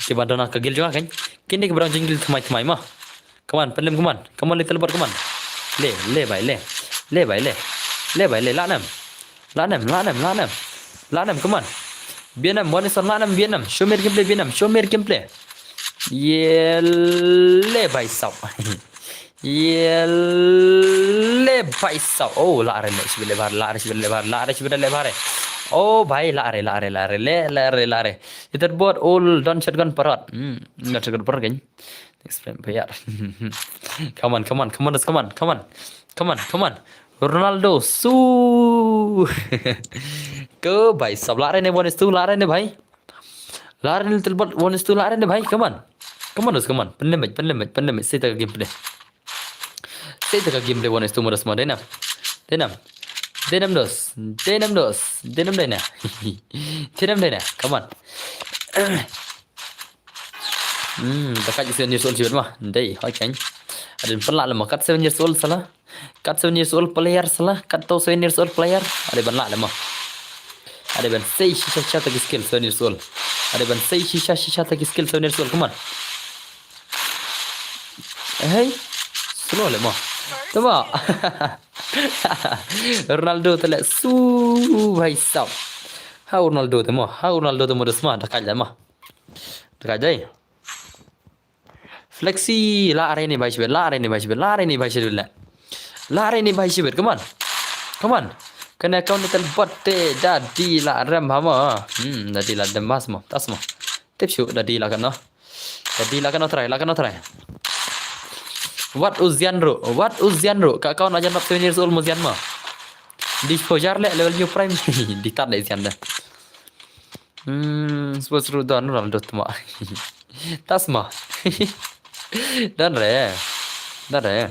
Kiba dona ka gil juga kan. Kini ki barang jingil tmai tmai mah. Come on, pelim, come on. Come on, little bot, come on. Le, le, bhai, le. Le, bhai, le. Le, bhai, le. Lanem. Lanem, lanem, lanem. Lanem, come on. Vietnam, one is on lanem, Vietnam. Show me gameplay, Vietnam. Show me gameplay. Ye le, bhai sab. Ye le, bhai sab. Oh, la re le, shibele bar, la re shibele bar, la re shibele bar. Oh, bhai, la re, la re, la re, le, la re, la re. Little bot, all don shotgun parot. Hmm, don shotgun parot kan. Explain bayar. Come on, come on, come on, come on, come on, come on, come on. Ronaldo, su. Ke bhai sab la re ne one is two la re ne bhai. La re ne little bot one is two la re ne bhai. Come on. Come on, dos, come on. Pen limit, pen limit, pen limit. Sei ta ka gameplay. Sei ta ka gameplay one is two mo dos mo. Denam. Denam. Denam dos. Denam dos. Denam dena. Denam dena. Come on. Hmm, ta kat seven years old jibet ma. Dei, hoi kan. Adin pynlah lama kat seven years old sala. Kat seven years old player sala. Kat to seven years old player. Adin pynlah lama. Adin ban sei shisha shisha ta ki skill seven years old. Adin ban sei shisha shisha ta ki skill seven years old. Come on. Hey. Slow le ma. Tama. Ronaldo tale su bhai sab. Ha Ronaldo tamo. Ha Ronaldo tamo dos ma. Dakai le ma. Dakai dai. Flexi, la are ni bhai shibet, la are ni bhai shibet, la are ni bhai shibet la. La are ni bhai shibet, come on. Come on. Kane kau ni tel bot te dadi la rem hama. Hmm, dadi la dem mas mo, tas mo. Tip shu dadi la kano. Dadi la kano try, la kano try. What uzian ro, what uzian ro. Ka kau na jan rap seven years old mo zian mo. Di pojar le level new prime. Di tat le zian de. Hmm, sports ru don Ronaldo tma. Tasma. Don re. Don re.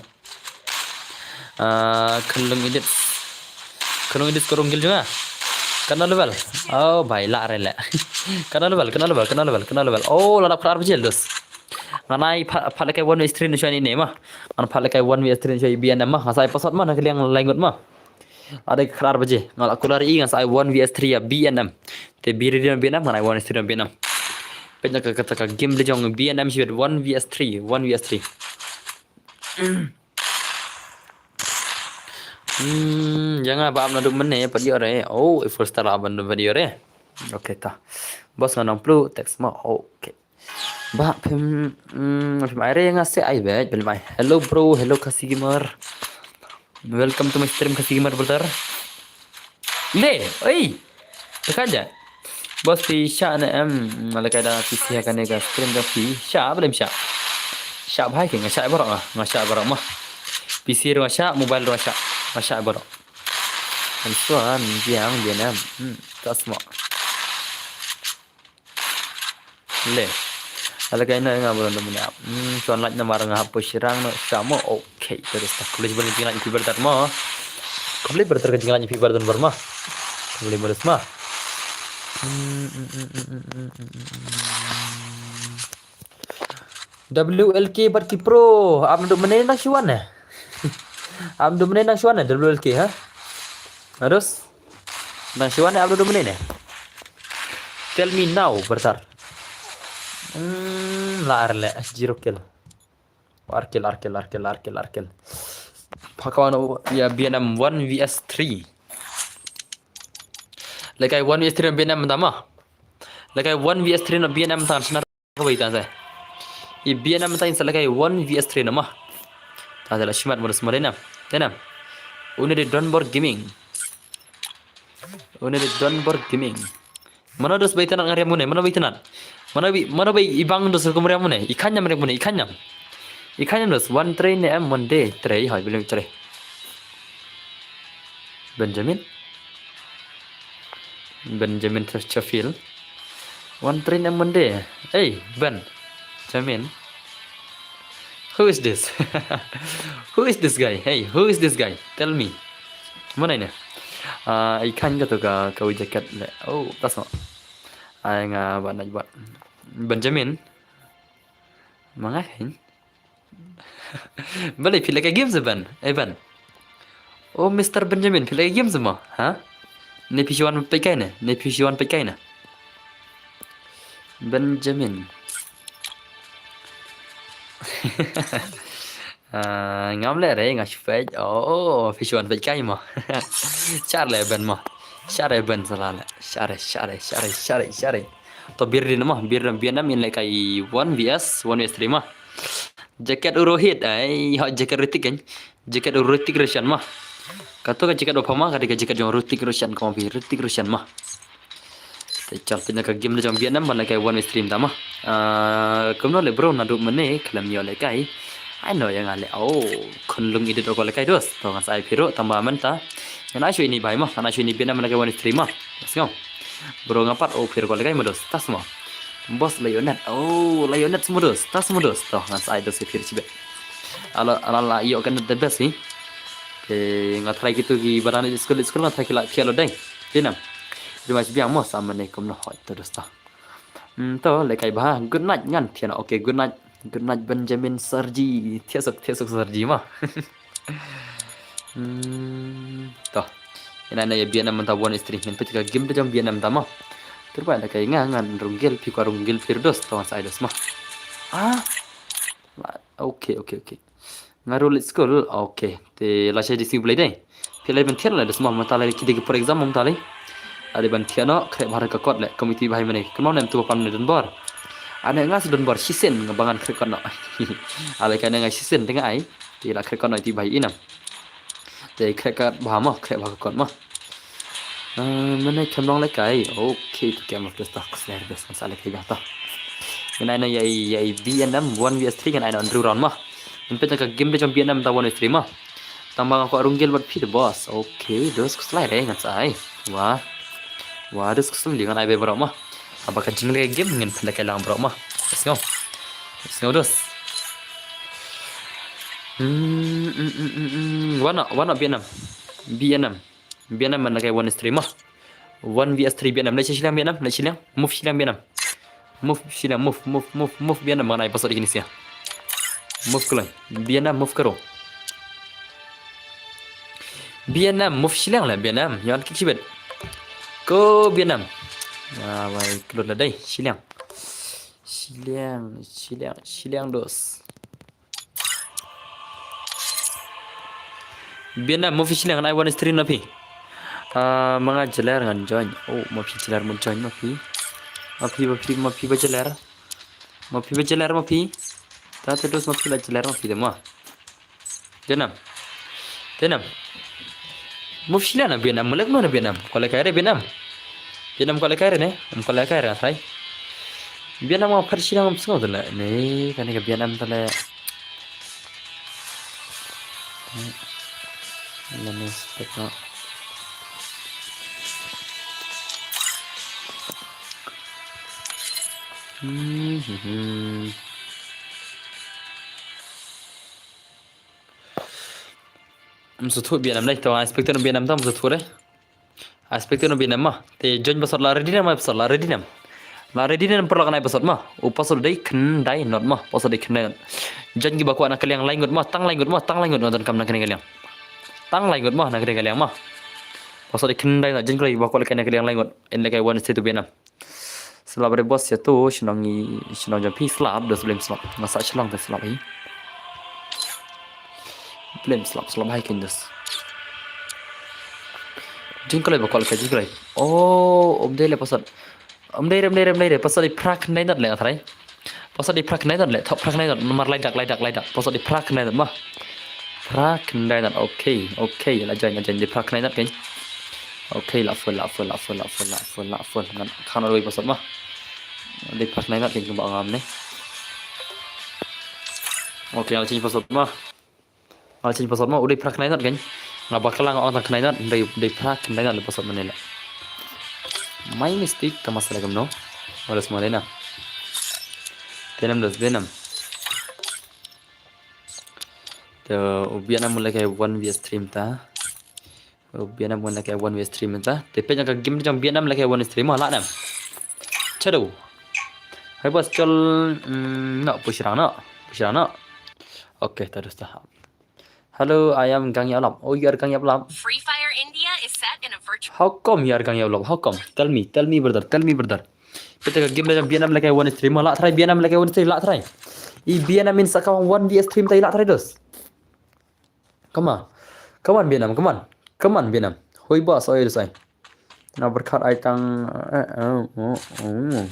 Ah, khlung edit. Khlung edit ko rong gil juga. Katno level? Oh bhai, lah re le. Katno level, katno level, katno level, katno level? Oh, la dap khatar baje, dos. Ngan ai pat, pat lehkai one v three na shuwa ine ma. Ngan pat lehkai one v three na shuwa B N M ma. Ngan sa ai password ma, na ka liang lai ngut ma. La dei khatar baje. Nga la kular i ngan sa ai one v three ïa B N M. Te B R D na B N M, ngan ai one v three na B N M. Peit na ka, kata ka game de jong B N M shibit, one v three, one v three. Hmm, ïa nga ba ap naduh mynne pat ïoh re. Oh, i first star la ban pat ïoh re. Okay ta. Boss, nga nang plu text mo. Okay. Ba phim, hmm, phim ai re nga se ai bad, phim ai. Hello bro, hello Khasi Gamer. Welcome to my stream Khasi Gamer brother. Le, oi. Teka ja. Boss, phi shah ne em, lehkai da phi shah kane ka stream ka phi shah, ba lem shah. Shah bhai ke, nga shah baroh nga, nga shah baroh ma. P C ruh nga shah, mobile ruh nga shah, nga shah baroh. Kan suan biang biang em. Hmm, ta sma. Le. Lehkai na nga baroh na mene ap. Hmm, suan like namar nga hap poi shirang no shah mo. Okay, terus ta. Khublei shibun ka jinglike phi brother mo. Khublei brother ka jinglike phi brother ma. Khublei brother ma. Hmm, hmm, hmm. W L K bad ki pro, ap naduh mynne nang shuwa ne? Ap naduh mynne nang shuwa ne W L K, ha? Harus? Nang shuwa ne ap naduh mynne ne? Tell me now, brother. Hmm, la ar le, zero kill. Ar kill, ar kill, ar kill, ar kill, ar kill. Pakawan ïa B N M one v three. Lehkai one v three na B N M mynta ma. Lehkai one v three na B N M mynta, shna ka bai ta sa. I B N M mynta in sa lehkai one v three na ma. Ta sa la shimat modus ma, dei nam. Dei nam. Une de Donbor Gaming. Une de Donbor Gaming. Mano dos bai tanat nga riam une, mano bai tanat. Mano bai, mano bai i bang dos kum riam une. I kanyam riam une, i kanyam. I kanyam dos, one three ne em one day, three, hoi, bilang three. Benjamin. Benjamin Chafil. One three ne em one day. Hey, Benjamin. Who is this? Who is this guy? Hey, who is this guy? Tell me. Mano ine? Ah, i khan ka to ka, ka wi jacket le. Oh, that's not. Ai nga ba na ba. Benjamin. Manga khan. Balei phi lehkai game se Ben? Eh Ben. Oh, Mister Benjamin, phi lehkai game se mo? Ha? Ne phi shu wan peit kai ne? Ne phi shu wan peit kai ne? Benjamin. Ah, ngam leh re, nga shu peit. Oh, phi shu wan peit kai mo. Shah re Ben mo. Shah re Ben sala le. Shah re, shah re, shah re, shah re, shah re. To bir din mo, bir din B N M in lehkai one v one v three mo. Jacket u Rohit, ai, hot jacket Hrithik kan. Jacket u Hrithik Roshan mo. Kato ka jacket u pama, ka dei ka jacket jong Hrithik Roshan, ka ma phi Hrithik Roshan mo. Te chal pynna ka game de jong B N M ban lehkai one v three mynta mo. Ah, kumno le bro naduh mynne khlem ïoh lehkai. Ai no ïa nga le, oh, khun lung edit ko lehkai dos. To ngan sa ai phi ruh tang ba mynta. Ngan ai shuwa ine bhai mo, ngan ai shuwa ine B N M ban lehkai one v three mo. Let's go. Bro nga pat, oh, phi ruh ko lehkai mo dos. Tas mo. Boss la ïoh net. Oh, la ïoh net mo dos. Tas mo dos. To ngan sa ai dos phi ruh shibit. Ala, ala la ïoh ka net the best hi. Te nga try kito ki ba dang skul, skul nga try ki la, ki la dei. Te nam. Te mas biang mo sa mane kumno hoi to dos ta. Hmm, to lehkai bha. Good night ngan thian. Okay, good night. Good night Benjamin Sarji. Thiasuk, thiasuk Sarji mo. Hmm, to. Ina na ïa B N M mynta one v three. Ngin peit ka game de jong B N M mynta mo. Tur ba lehkai nga ngan rung gel, phi kwah rung gel phi ruh dos, to ngan sa ai dos mo. Ah. Okay, okay, okay. Nga ruh leit skul. Okay. Te lashai dei sngi Blei dei. Phi leit ban thied leh dos mo, mynta lei ki dei ki por exam mynta lei. Leit ban thied noh, khreh bha ka kot leh, kum iti bha hi mynne. Kumno ne em tu ba pan mynne Donbor. Ane nga sa Donbor shisien nga ba ngan khreh kot noh. Ale kane nga shisien te nga ai. Te la khreh kot noh iti bha hi nam. Te khreh kot bha mo, khreh bha ka kot mo. Eh, mynne khlem long lehkai. Okay, to kem of the stock share best ngan sa lehkai bha to. Ngan ai na ïa i, ïa i B N M one v three, ngan ai na Andrew round mo. Ngan peit na ka game de jong B N M mynta one v three mo. Tang ba nga kwah rung gel bad phi de boss. Okay, dos khuslai re ngan sa ai. Wah. Wah, dos khuslai ngan ai bha baroh mo. Haba ka jingleh game ngin pynlehkai lang baroh mo. Let's go. Let's go dos. Hmm, hmm, hmm, hmm, hmm. Wan noh, wan noh B N M. B N M. B N M ban lehkai one v three mo. One V S three Vietnam. Leit shiliang Vietnam, leit shiliang. Move shiliang Vietnam. Move shiliang, move, move, move, move Vietnam, ngan ai password ïa kine sha. Move kloi. Vietnam, move karo. Vietnam, move shiliang la Vietnam. Ïa wan kick shibit. Ko Vietnam. Ah, wai, kloi la dei, shiliang. Shiliang, shiliang, shiliang dos. Vietnam, move shiliang, ngan ai one stream na phi. Ah, ma nga jeler ngan join. Oh, ma phi jeler mo join ma phi. Ma phi, ma phi, ma phi ba jeler. Ma phi ba jeler ma phi. Ta te dos ma phi la jeler ma phi de ma. Vietnam. Vietnam. Move shiliang na Vietnam, mulek mo na Vietnam. Ko lehkai re Vietnam. Vietnam ko lehkai re ne. Em ko lehkai re na trai. Vietnam nga phat shiliang ngam sngew tele. Ne, kane ka Vietnam tele. Let me step up. Hmm, hmm, hmm. Ym sngewthuh Vietnam dei, to, I expect no Vietnam to, ym sngewthuh dei. I expect no Vietnam ma. Te join password la ready ne em, password la ready ne em. La ready ne em, paralok ngan ai password ma. U password dei khyndai not ma. Password dei khyndai not. Join kiba kwah na ka liang lai ngut ma, tang lai ngut ma, tang lai ngut nga donkam na kane ka liang. Tang lai ngut ma, na kane ka liang ma. Password dei khyndai not, join kiba kwah lehkai na ka liang lai ngut. Yn lehkai one state to Vietnam. Slap re boss ïa to, shnong ngi, shnong jong phi slap, dos blem slap. Nga sah shnong te slap hi. Blem slap, slap hai kin dos. Jingkloi ba kol ka jingkloi. Oh, ym dei le password. Ym dei re, ym dei re, ym dei re. Password dei phra khyndai not le nga trai. Password dei phra khyndai not le, thok phra khyndai not, namar lai dak, lai dak, lai dak. Password dei phra khyndai not ma. Phra khyndai not, okay, okay, la join, la join, dei phra khyndai not kein. Okay, la full, la full, la full, la full, la full, la full. Ngan, khan oi password ma. Dei phra khyndai not kein kumba ngam ne. Okay, la change password ma. Nga change password ma, u dei phra khyndai not kein. Nga bakla nga ong tang khyndai not, dei, dei phra khyndai not le password mane la. My mistake, ka mas la kumno. Wala sma le na. Vietnam dos, Vietnam. Te u Vietnam mun lehkai one V S stream ta. U Vietnam mun lehkai one V S stream ta. Te peit na ka game jong Vietnam lehkai one stream ma la nam. Chado. Hai bos chol, mm, no, push rang no. Push rang no. Okay, ta dos ta. Hello, I am Gang Yaplap. Oh, you are Gang Yaplap. Free Fire India is set in a virtual How come you are Gang Yaplap? How come? Tell me, tell me, brother, tell me, brother. Peit ka game da Vietnam lehkai one stream, la try Vietnam lehkai one stream, la try. I Vietnam in sa ka one V S stream ta i la try dos. Come on. Come on, Vietnam, come on. Come on, Vietnam. Hoi boss, oi dos ai. Na berkat ai tang, eh, eh, oh, oh.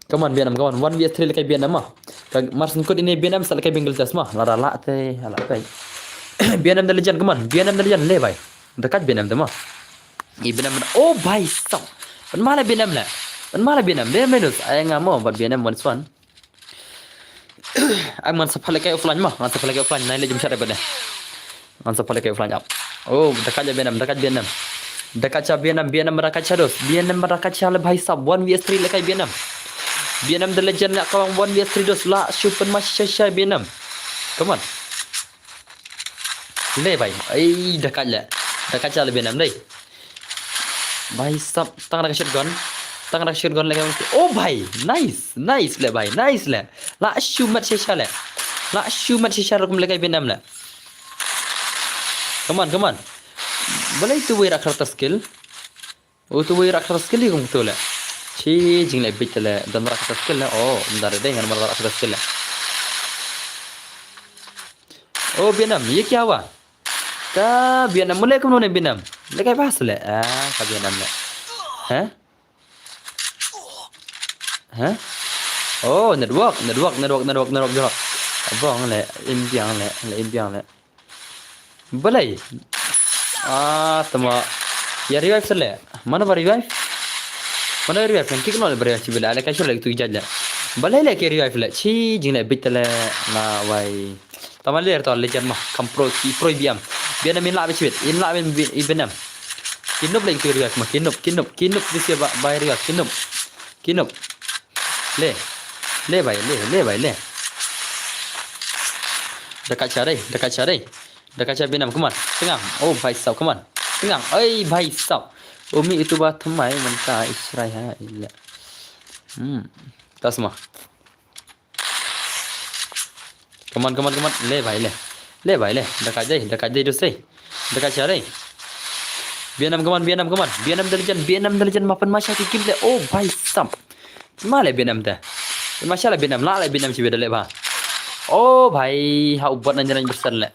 Come on, Vietnam, come on. One V S three lehkai Vietnam ma. Ka Mars Nkut ini Vietnam sa lehkai Bengalites ma. Lada lah te, lah te. Vietnam the legend, come on. Vietnam the legend, le bhai. Dekat Vietnam te ma. I Vietnam, oh bhai sab. Ban mala Vietnam le. Ban mala Vietnam. Vietnam minus. Ai nga mo, but Vietnam one one. Ai ngan sa pha lehkai offline ma. Ngan sa pha lehkai offline. Nai le jumshat dei bad ne. Ngan sa pha lehkai offline ap. Oh, dekat ja Vietnam, dekat Vietnam. Dekat ja Vietnam, Vietnam dekat ja dos. Vietnam dekat ja le bhai sab, one V S three lehkai Vietnam. Vietnam the legend la kawang one V S three dos la shu pynmai shisha Vietnam. Come on. Le bhai, ai dekat le. Dekat ja le Vietnam dei. Bhai sab, tang da ka shotgun. Tang da ka shotgun lehkai. Oh bhai, nice, nice le bhai, nice le. La shu mat shisha le. La shu mat shisha rukom lehkai Vietnam le. Come on, come on. Balei tu wei rak character skill? Oh, tu wei rak character skill kum tu le. Chi jing le bit le. Dan rak character skill le. Oh, dan dei ngan rak character skill le. Oh, Vietnam, ye kya hua? Ka Vietnam, mule kumno ne Vietnam? Lehkai bas le. Ah, ka Vietnam le. Hah? Hah? Oh, network, network, network, network, network, network. Abang le, imbiang le, le imbiang le. Balei? Ah, tama. Ya revive sele. Mana ba revive? Mana revive? Yang kik no ba revive sibila. Lehkai sure tu jaj le. Balei lehkai revive le. Chi jing le bit le na wai. Tama le to legend ma. Kam pro ki pro B M. Vietnam in la bit bit. In la bit bit Vietnam. Kinup le tu revive ma. Kinup, kinup, kinup this year ba, ba revive. Kinup. Kinup. Le. Le bhai, le, le bhai, le. Dekat cha dei, dekat cha dei. Daka cha Vietnam, come on. Tyngang. Oh, bhai sab, come on. Tyngang. Oi, bhai sab. Umi itu ba thymmai mynta ishrai ha ila. Hmm. Tasma. Come on, come on, come on. Le bhai le. Le bhai le. Daka jai, daka jai dosai. Daka cha re. Vietnam, come on, Vietnam, come on. Vietnam da la jan, Vietnam da la jan, ma pynmasha ki kim le. Oh, bhai sab. Ma le Vietnam te. Pynmasha le Vietnam, la le Vietnam chi beda le ba. Oh, bhai, ha u bot na jan bersan le.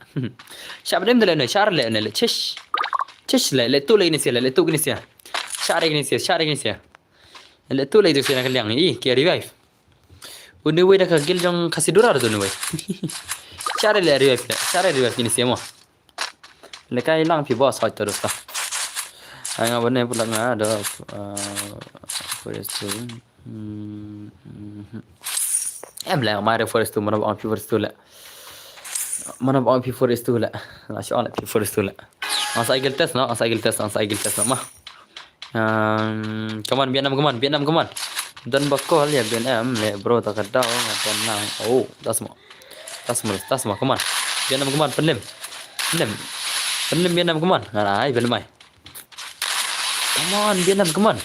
Sha Vietnam da le ne, sha le ne le. Chish. Chish le, le tu le ni sia le, le tu ni sia. Sha re ni sia, sha re ni sia. Le tu le tu sia na ka liang. I, ki revive. Uni wei da ka guild jong Khasi Dura tu uni wei. Sha re le revive le, sha re revive ni sia mo. Le kai lang phi boss hot terus ta. Ai nga bane pula nga da, uh, forest tu. Hmm, hmm. Em le, ma re forest tu, mana ba phi forest tu le. Mana ba phi forest tu le. La sha le phi forest tu le. Asa igil test no, asa igil test, asa igil test no ma. Um, come on, Vietnam, come on, Vietnam, come on. Don bakol ya Vietnam le bro, ta ka daw nga don nang. Oh, tasma. Tasma, tasma, come on. Vietnam, come on, pynlem. Pynlem. Pynlem Vietnam, come on. Ngan ai, pynlem ai. Come on, Vietnam, come on.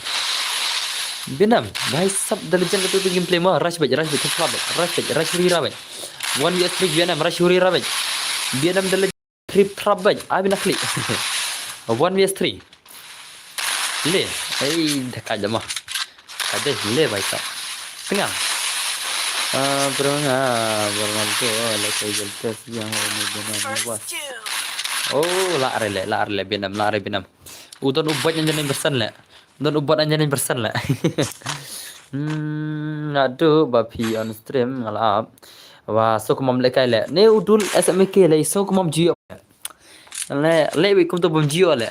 Vietnam, bhai sab da la jan ka tu gameplay ma. Rush bait, rush bait, rush bait, rush bait, rush bait. One v three Vietnam, rush bait. Vietnam da la Trip trap bait, abi na klik. One v three. Le, ei, da ka jama. Ka dei, le bait ta. Tyngang. Ah, bro nga, bro nga tu, le kai gel test yang ni bena ni was. Oh, la re le, la re le Vietnam, la re Vietnam. U don u bait ngan jani bersan le. Don u bot anjan in persen le. Hmm, nga du ba phi on stream nga la ap. Wa so kumam le kai le. Ne u dul S M A K le so kumam jio. Le, le wi kum to bom jio le.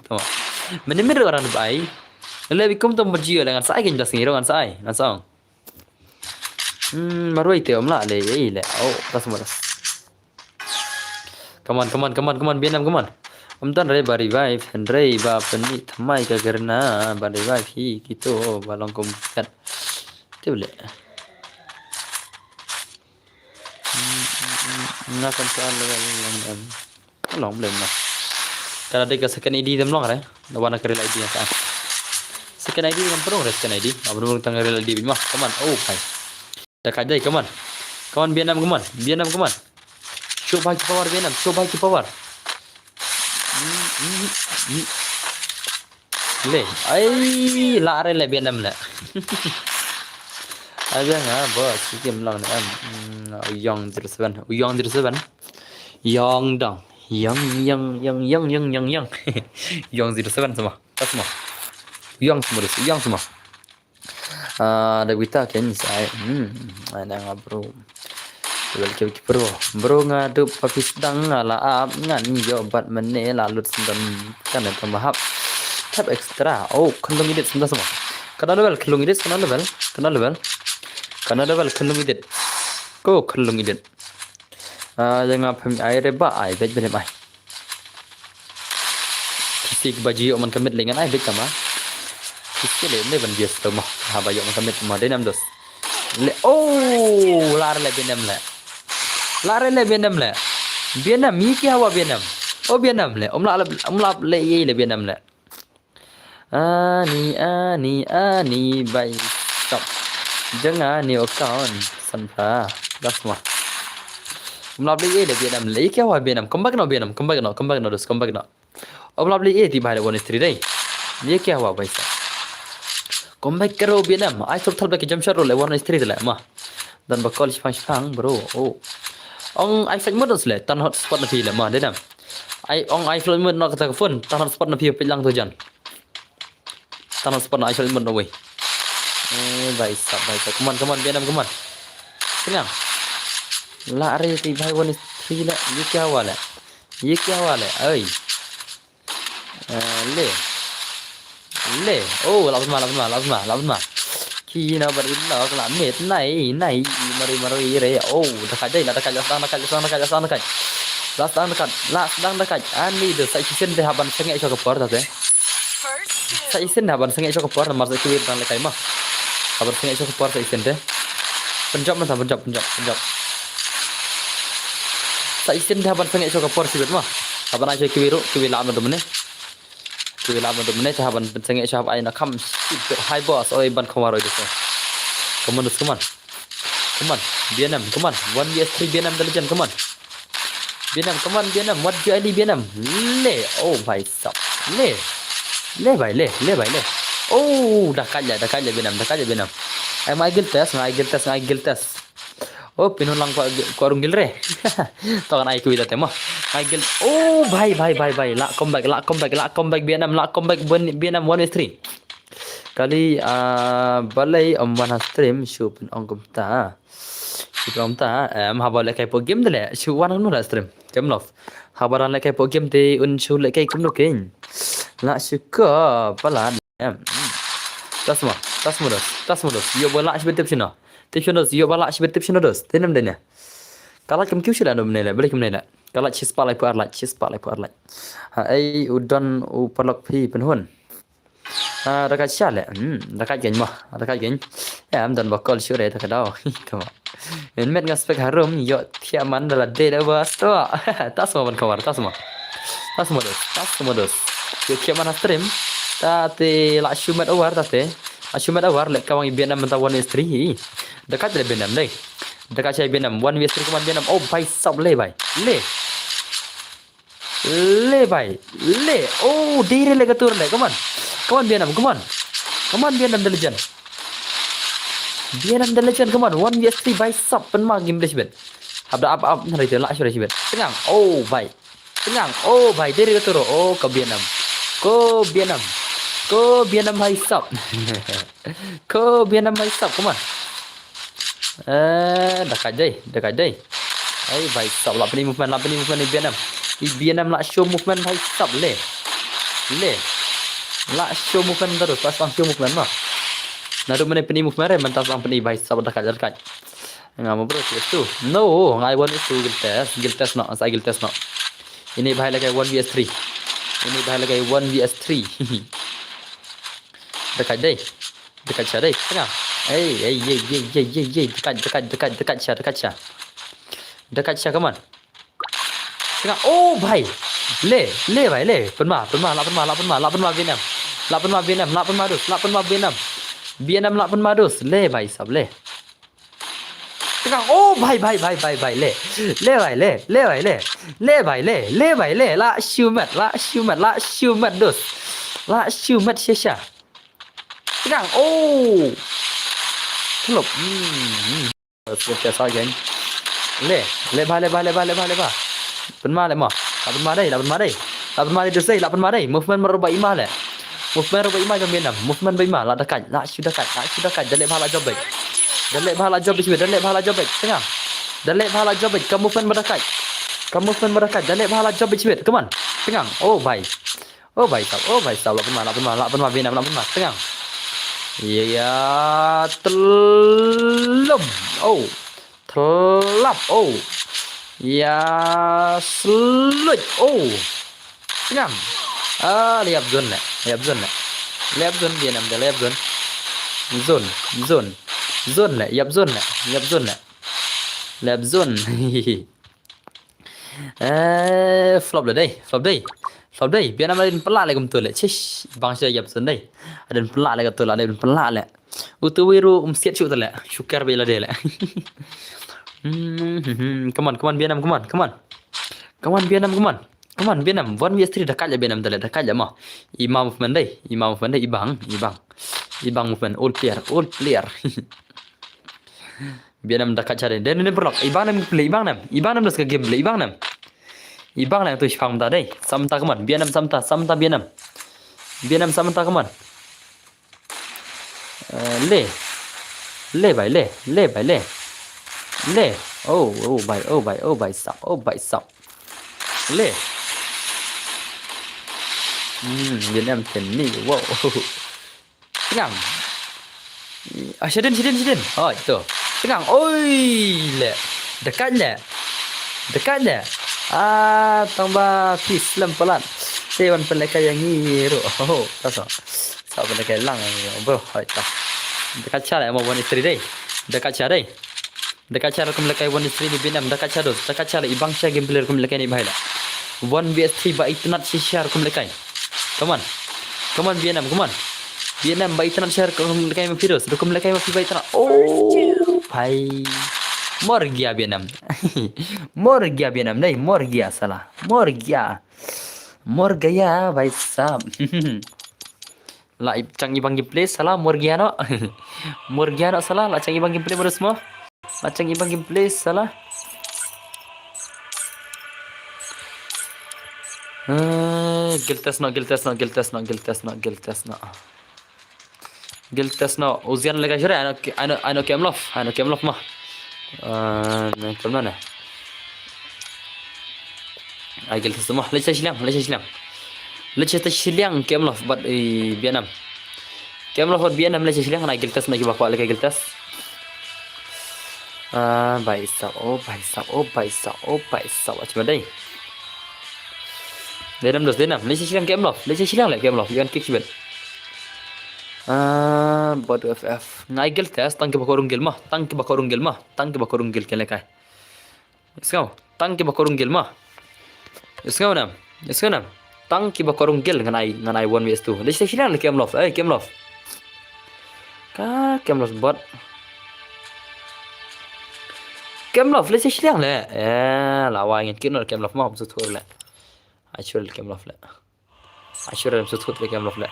Tama. Mene mene orang bai. Le wi kum to bom jio le ngan sa ai kin das ngiro ngan sa ai. Ngan sa ong. Hmm, marwai te om la le, ei le. Oh, tas mo das. Come on, come on, come on, come on, Vietnam, come on. Om tan re ba revive, hynrei ba pynmih thymmai ka garna, ba revive hi kito, ba long kum kat. Te ule. Nga kan sa level long em. Long blem na. Kada dei ka second I D dem long re. Da wana ka real I D nga sa. Second I D ngam pynrung re second I D. Ngam pynrung tang real I D bit ma. Come on. Oh, bhai. Da ka dei, come on. Come on, Vietnam, come on. Vietnam, come on. Show bhai ki power, Vietnam. Show bhai ki power. Le. Ai, la re le Vietnam le. Ai, biang ah, boss. Kim long ne am. Hmm, Young zero seven. Young zero seven. Young dong. Young, young, young, young, young, young, young. Young zero seven sama. Tas sama. Young sama, Young sama. Ah, da kita ken sai. Hmm, ai na nga bro. Level ke bro. Bro nga du papis dang nga la ap ngan yo bat mene la lut sendon kan ta mahap. Tap extra. Oh, khlung idit sendon sama. Kana level khlung idit, kana level, kana level. Kana level khlung idit. Ko khlung idit. Ah, jangan pem ai reba ai bet belem ai. Kisi ba jio man kamit lengan ai bit kama. Kisi le ne ban bias to ma. Ha ba jio man kamit ma dei nam dos. Le oh lar le Vietnam le. Lar le Vietnam le. Vietnam mi ki hawa Vietnam. Oh Vietnam le. Om la om la le ye le Vietnam le. Ani ani ani bai. Stop. Jangan ni account. Sanpra. Das ma. Om la le ye le Vietnam le. Ki hawa Vietnam. Come back no Vietnam. Come back no. Come back no dos. Come back no. Om lap le e ti bhai le one is three dei. Ye kya hua bhai sahab? Come back karo Vietnam. Ai thop thop ki jump shot ro le one is three le ma. Dan ba call shipang shipang bro. Oh. Ong ai flight mode le tan hotspot na phi le ma dei nam. Ai ong ai flight mode na kata ka phone tan hotspot na phi phi lang to jan. Tan hotspot na ai flight mode na wei. Eh bhai sahab bhai sahab. Come on come on Vietnam come on. Kenyang. La are ti bhai one is three le. Ye kya hua le? Ye kya hua le? Oi. Eh, le. Le. Oh, la pynma, la pynma, la pynma, la pynma. Ki na bar in la la met nai nai mari mari re. Oh, da ka jai la da ka la sang da ka la sang da ka la sang da ka. La sang da ka la sang da ka. Ani de sa ki sen de haban senge cho ka por da de. Sa ki sen haban senge cho ka por mar sa ki wir dan le kai ma. Haban senge cho ka por sa ki sen de. Punjab man sa Punjab Punjab Punjab. Sa isin te haban sangeh shuh ka por shibit mo. Haban ai shuh kiwi ruh, kiwi lah ma dum ne. Kiwi lah ma dum ne, te haban sangeh shuh hab ai na kham shibit hai boss, oi ban khawar oi dise. Come on, come on. Come on, B N M, come on. One V S three B N M the legend, come on. B N M, come on, B N M. What do I B N M? Le, oh, bhai sab. Le. Le, bhai, le, le, bhai, le. Oh, da khat le, da khat le B N M, da khat le B N M. Ai, ngai gil test, ngai gil test, ngai gil test. Oh, pynhun lang ko, ko rung gil re. To kan ai kiwi da te mo. Ngai gil. Oh, bhai, bhai, bhai, bhai. La comeback, la comeback, la comeback B N M, la comeback B N M one V three. Kali, ah, balei ym wan ha stream shu pyn-ong kumta. Shu pyn-ong kumta, em, haba lehkai poh game de leh, shu wan kumno la stream. Game love. Haba dang lehkai poh game te un shu lehkai kumno kein. La shu ko palat, em. Hmm. Tas mo, tas mo dos, tas mo dos. Ïoh ba lah shibit tip shino. Tip shino dos, ïoh ba lah shibit tip shino dos. Te nem de ne. Ka lah kam kiew shi la no ne leh, balei kam ne leh. Ka lah shispah laiphew ar lah, shispah laiphew ar lah. Ha, ei, u don u paralok phi pynhun. Ah, da khat sha leh. Hmm, da khat kein mo. Da khat kein. Em, don ba call shu re da khat daw. Tama. Mynmiet nga spek harum, ïoh thiah man da la dei da ba sto. Tas mo ban cover, tas mo. Tas mo dos, tas mo dos. Ïoh thiah man ha stream. Ta te la shu met over ta te. La shu met over leh ka wang i B N M mynta one V three. Da khat le B N M dei. Da khat sha i B N M, one V three, come on B N M. Oh, bhai sab le bhai. Le. Le bhai. Le. Oh, dei re le ka tur le. Come on. Come on, B N M. Come on. Come on, B N M the legend. B N M the legend. Come on. One V S three bhai sab. Pynma game de shibit. Hap da ap ap. Nari te lah shibit shibit. Tyngang. Oh, bhai. Tyngang. Oh, bhai. Dei re ka tur. Oh, ka B N M. Ko B N M. Ko B N M bhai sab. Ko B N M bhai sab. Come on. Eh, da khat dei, da khat dei. Ai, bhai sab, lah pyni movement, lah pyni movement i B N M. I B N M lah show movement bhai sab le. Le. Lah show movement terus, pas bang show movement mah. Naduh mynne pyni movement re, mynta bang pyni bhai sab da khat, da khat. Nga mo bro, tu. No, ngai one v two gil test, gil test no, sa gil test no. Ini bhai lehkai one v three. Ini bhai lehkai one v three. Da khat dei. Da khat sha dei. Tynga. Ei, ei, ei, ei, ei, ei, ei. Da khat, da khat, da khat, da khat sha, da khat sha. Da khat sha, come on. Tynga. Oh, bhai. Le, le, bhai, le. Pynma, pynma, lah pynma, lah pynma, lah pynma B N M. Lah pynma B N M, lah pynma dus, lah pynma B N M. B N M lah pynma dus. Le, bhai, sab, le. Tynga. Oh, bhai, bhai, bhai, bhai, bhai, le. Le, bhai, le, le, bhai, le. Le, bhai, le, le, bhai, le. Lah shu met, lah shu met, lah shu met dus. Lah shu met shisha. Tynga. Oh. Klop. Hmm. Let's go, let's go again. Le, le bha, le bha, le bha, le bha, le bha. Pynma le mo. Lah pynma dei, lah pynma dei. Lah pynma dei dus dei, lah pynma dei. Movement mar ba ima le. Movement mar ba ima jong B N M. Movement ba ima, lah da khat, lah shu da khat, lah shu da khat. Da le bha lah job back. Da le bha lah job back, da le bha lah job back. Tynga. Da le bha lah job back. Ka movement ba da khat. Ka movement ba da khat. Da le bha lah job back. Come on. Tynga. Oh, bhai. Oh, bhai sab, oh, bhai sab, lah pynma, lah pynma, lah pynma, B N M, lah pynma, tynga. Ïa, tlum. Oh. Tlap, oh. Ïa, sluit, oh. Tynga. Ah, leh ïap zone le, leh ïap zone le. Leh ïap zone, B N M de, leh ïap zone. Zone, zone. Zone le, ïap zone le, ïap zone le. Leh ïap zone. Eh, flop le dei, flop dei. Flop dei, B N M la dei pynlah le kumto le. Chish, bang sha ïap zone dei. Dei pynlah le kumto le, dei pynlah le. Uto wi ruh um siat shuh to le. Shuker ba la dei le. Hmm, hmm, hmm. Come on, come on, B N M, come on, come on. Come on, B N M, come on. Come on, B N M, one v three da khat le B N M to le, da khat le mo. Ima movement dei, ima movement dei, ibang, ibang. Ibang movement, all player, all player. B N M da khat sha dei. Dei ne paralok. Ibang nem play, ibang nem. Ibang nem da ska game play, ibang nem. Ibang nem tu shipang mynta dei. Sa mynta, come on. B N M sa mynta, sa mynta B N M. B N M sa mynta, come on. Eh, le. Le bhai, le. Le bhai, le. Le. Oh, oh bhai, oh bhai, oh bhai sab, oh bhai sab. Le. Hmm, B N M ten ni. Wow. Tynga. Ah, shadin, shadin, shadin. Oh, itu. Tynga. Oi, le. Da khat le. Da khat le. Ah, tang ba phi slem palat. Te wan pynlehkai ïa ngi ruh. Oh, ta so. Sa pynlehkai lang bro. Hoi ta. Da khat sha le mo one v three dei. Da khat sha dei. Da ka share kum lekai one is three ni Vietnam, da ka share dos, da ka share i bang sha gameplay kum lekai ni bhai la. One V S three ba itynnat shi share kum lekai. Come on. Come on Vietnam, come on. Vietnam ba itynnat share kum lekai ma phi dos, kum lekai ma phi ba itynnat. Oh, bhai. Mor gaya Vietnam. Mor gaya Vietnam, dai, mor gaya sala. Mor gaya. Mor gaya, bhai sahab. La i-, chang i bang gameplay sala mor gaya no. Mor gaya no sala la chang i bang gameplay baru semua. La chang i bang gameplay sala. Eh, guild test no, guild test no, guild test no, guild test no, guild test no. Guild test no. Uzian lega jure, ano, ano, ano kem lof, ano kem lof ma. Eh, ne kem na. Ai guild test ma. Lecha shiliang, lecha shiliang. Lecha ta shiliang kem lof bat i Vietnam. Kem lof bat Vietnam lecha shiliang na guild test na ki bakwa leka guild test. Ah, bhai sahab, oh bhai sahab, oh bhai sahab, oh bhai sahab. Achma dai. Denam dos, denam. Lecha shiliang kem lof, lecha shiliang le kem lof. Yan kick shibet. Ah, bot F F. Ngai guild test, tang ki bakwa rung guild ma, tang ki bakwa rung guild ma, tang ki bakwa rung guild ke lekai. Isngau, tang ki bakwa rung guild ma. Isngau nam, isngau nam. Tang ki bakwa rung guild ngan ai, ngan ai one V S two. Lecha shiliang le kem lof, eh, kem lof. Ka kem lof bot. Kem lof, lecha shiliang le. Eh, la wai ngin kino kem lof ma, bsu tur le. Actual kem lof le. Ashur em sut sut le kem lof le.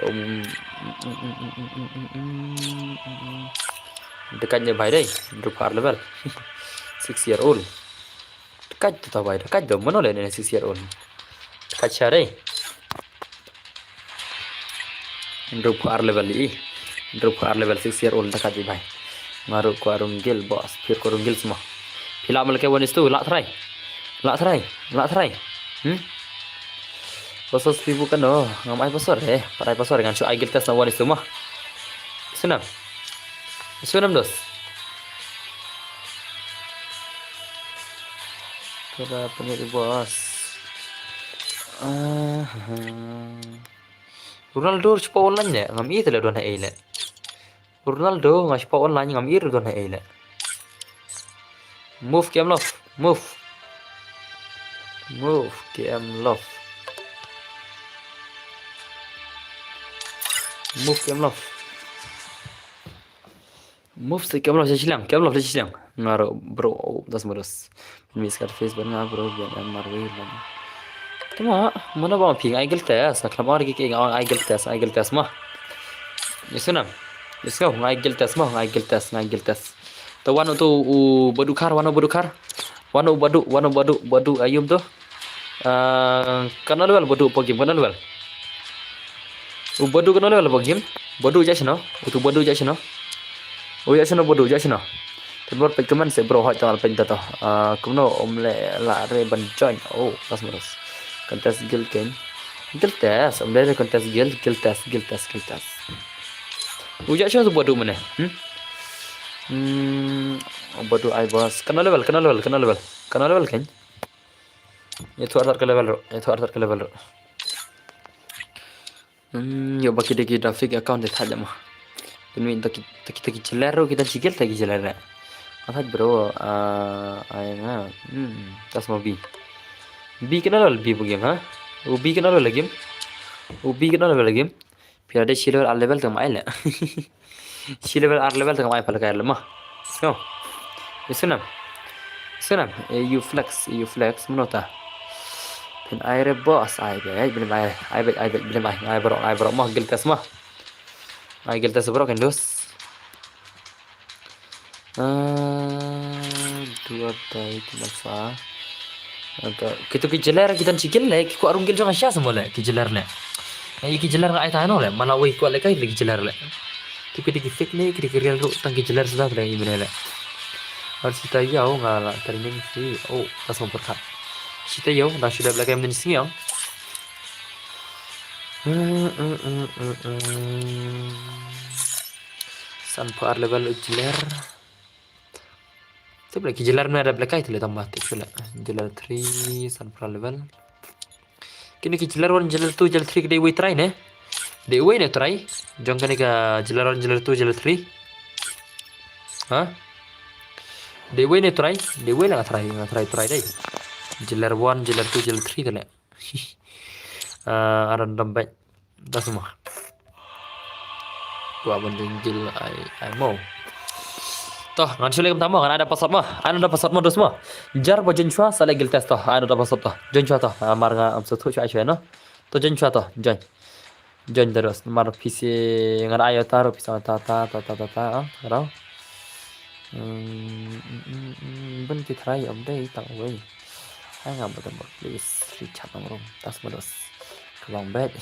Um, dekat ne bhai dai, dua puluh empat level. Six year old. Dekat tu tau bhai, dekat tu mana le ne six year old. Dekat sha dai. Dua puluh empat level i. Dua puluh empat level six year old dekat ji bhai. Ngaru ko arung gil boss, pir ko arung gil semua. Pila malake one is two, lak try. Lak try, lak try. Hmm? Pasal sepibu kan doh, ngam ai pasal eh. Pat ai pasal dengan shu ai gil test na one is two mah. Sunam. Sunam dos. Kira penyet bos. Ah, Ronaldo cepat online le, ngam i tele don hai le. Ronaldo nga shipau online ngam ir don hai le. Move K M Love. Move. Move K M Love. Move K M Love. Move si K M Love sha shiliang. K M Love sha shiliang. Ngaro bro, oh, das modus. Miss kat face ban nga bro bian em marwei lang. Tuma mana ba phi ngai gil test, na klamar ki ki ngai gil test, ngai gil test ma. Yesunam. Yesunam ngai gil test ma, ngai gil test, ngai gil test. To wano to u badu kar, wano badu kar. Wano badu, wano badu, badu ayum to. Ah, kana level badu pogim, kana level. U badu kana level pogim. Badu ja shino, utu badu ja shino. U ja shino badu ja shino. Tun bor pek kemen se bro hot jangal pek dato. Ah, kumno om le la re ban join. Oh, pas meros. Contest guild ken. Guild test, om le contest guild, guild test, guild test, guild test. U ja shino tu badu mane. Hmm? Hmm, badu ai bos. Kana level, kana level, kana level. Kana level ken. Itu artat ke level ro, itu artat ke level ro. Hmm, yo baki deki da fake account de thaja ma. Pin min taki taki taki jeler ro kita jigel taki jeler. Athaj bro, ah, ai nga. Hmm, tas ma B. B kana level B bu game ha? U B kana level game? U B kana level game? Pira de shi level ar level tang mai le. Shi level ar level tang mai pala kai le ma. So. Sunam. Sunam, eh, you flex, you flex, menota. Pin ai re boss, ai be, ai be, ai be, ai be, ai be, ai bro, ai bro, ma gil test ma. Ai gil test bro, kan dos. Ah, dua tai tu masa. Ada, kitu ki jeler kita cikil le, ki ko arung gil jong asya semua le, ki jeler le. Ai ki jeler ngai tano le, mana wei ko le kai le ki jeler le. Tu kita ki fake le, kita ki real ro tang ki jeler sudah le, ibu le. Har sita yau ngala training si, oh, tas mau berkat. Sita yau, dah sudah belakang menit siang. Hmm, hmm, hmm, hmm, hmm. San par level jeler. Tip lagi jelar na ada belakang itu le tambah tip le. Jelar three, sunflower level. Kini ki jelar one, jelar two, jelar three ki dei wei try ne. Dei wei ne try. Jong kani ka jelar one, jelar two, jelar three. Ha? Dei wei ne try, dei wei la nga try, nga try try dei. Jailer one, jailer two, jailer three te leh. Ah, random bet. Da semua. Gua ban jingil ai ai mo. Toh, ngan shu leh kumta mo, ngan ai da password mo. Ai da password mo, dos mo. Jar ba join shwa sa leh guild test toh. Ai da password toh. Join shwa toh. Ah, mar nga am shu thuh shwa shwa no. Toh join shwa toh, join. Join da dos. Mar phi sa ngan ai ta ro phi sa ta ta ta ta ta ta. Ah, rau. Hmm, hmm, hmm, hmm, ban ki try update tang wei. Ai nga ba da please. Richard nang rum. Tas ma dos. Ka long bet.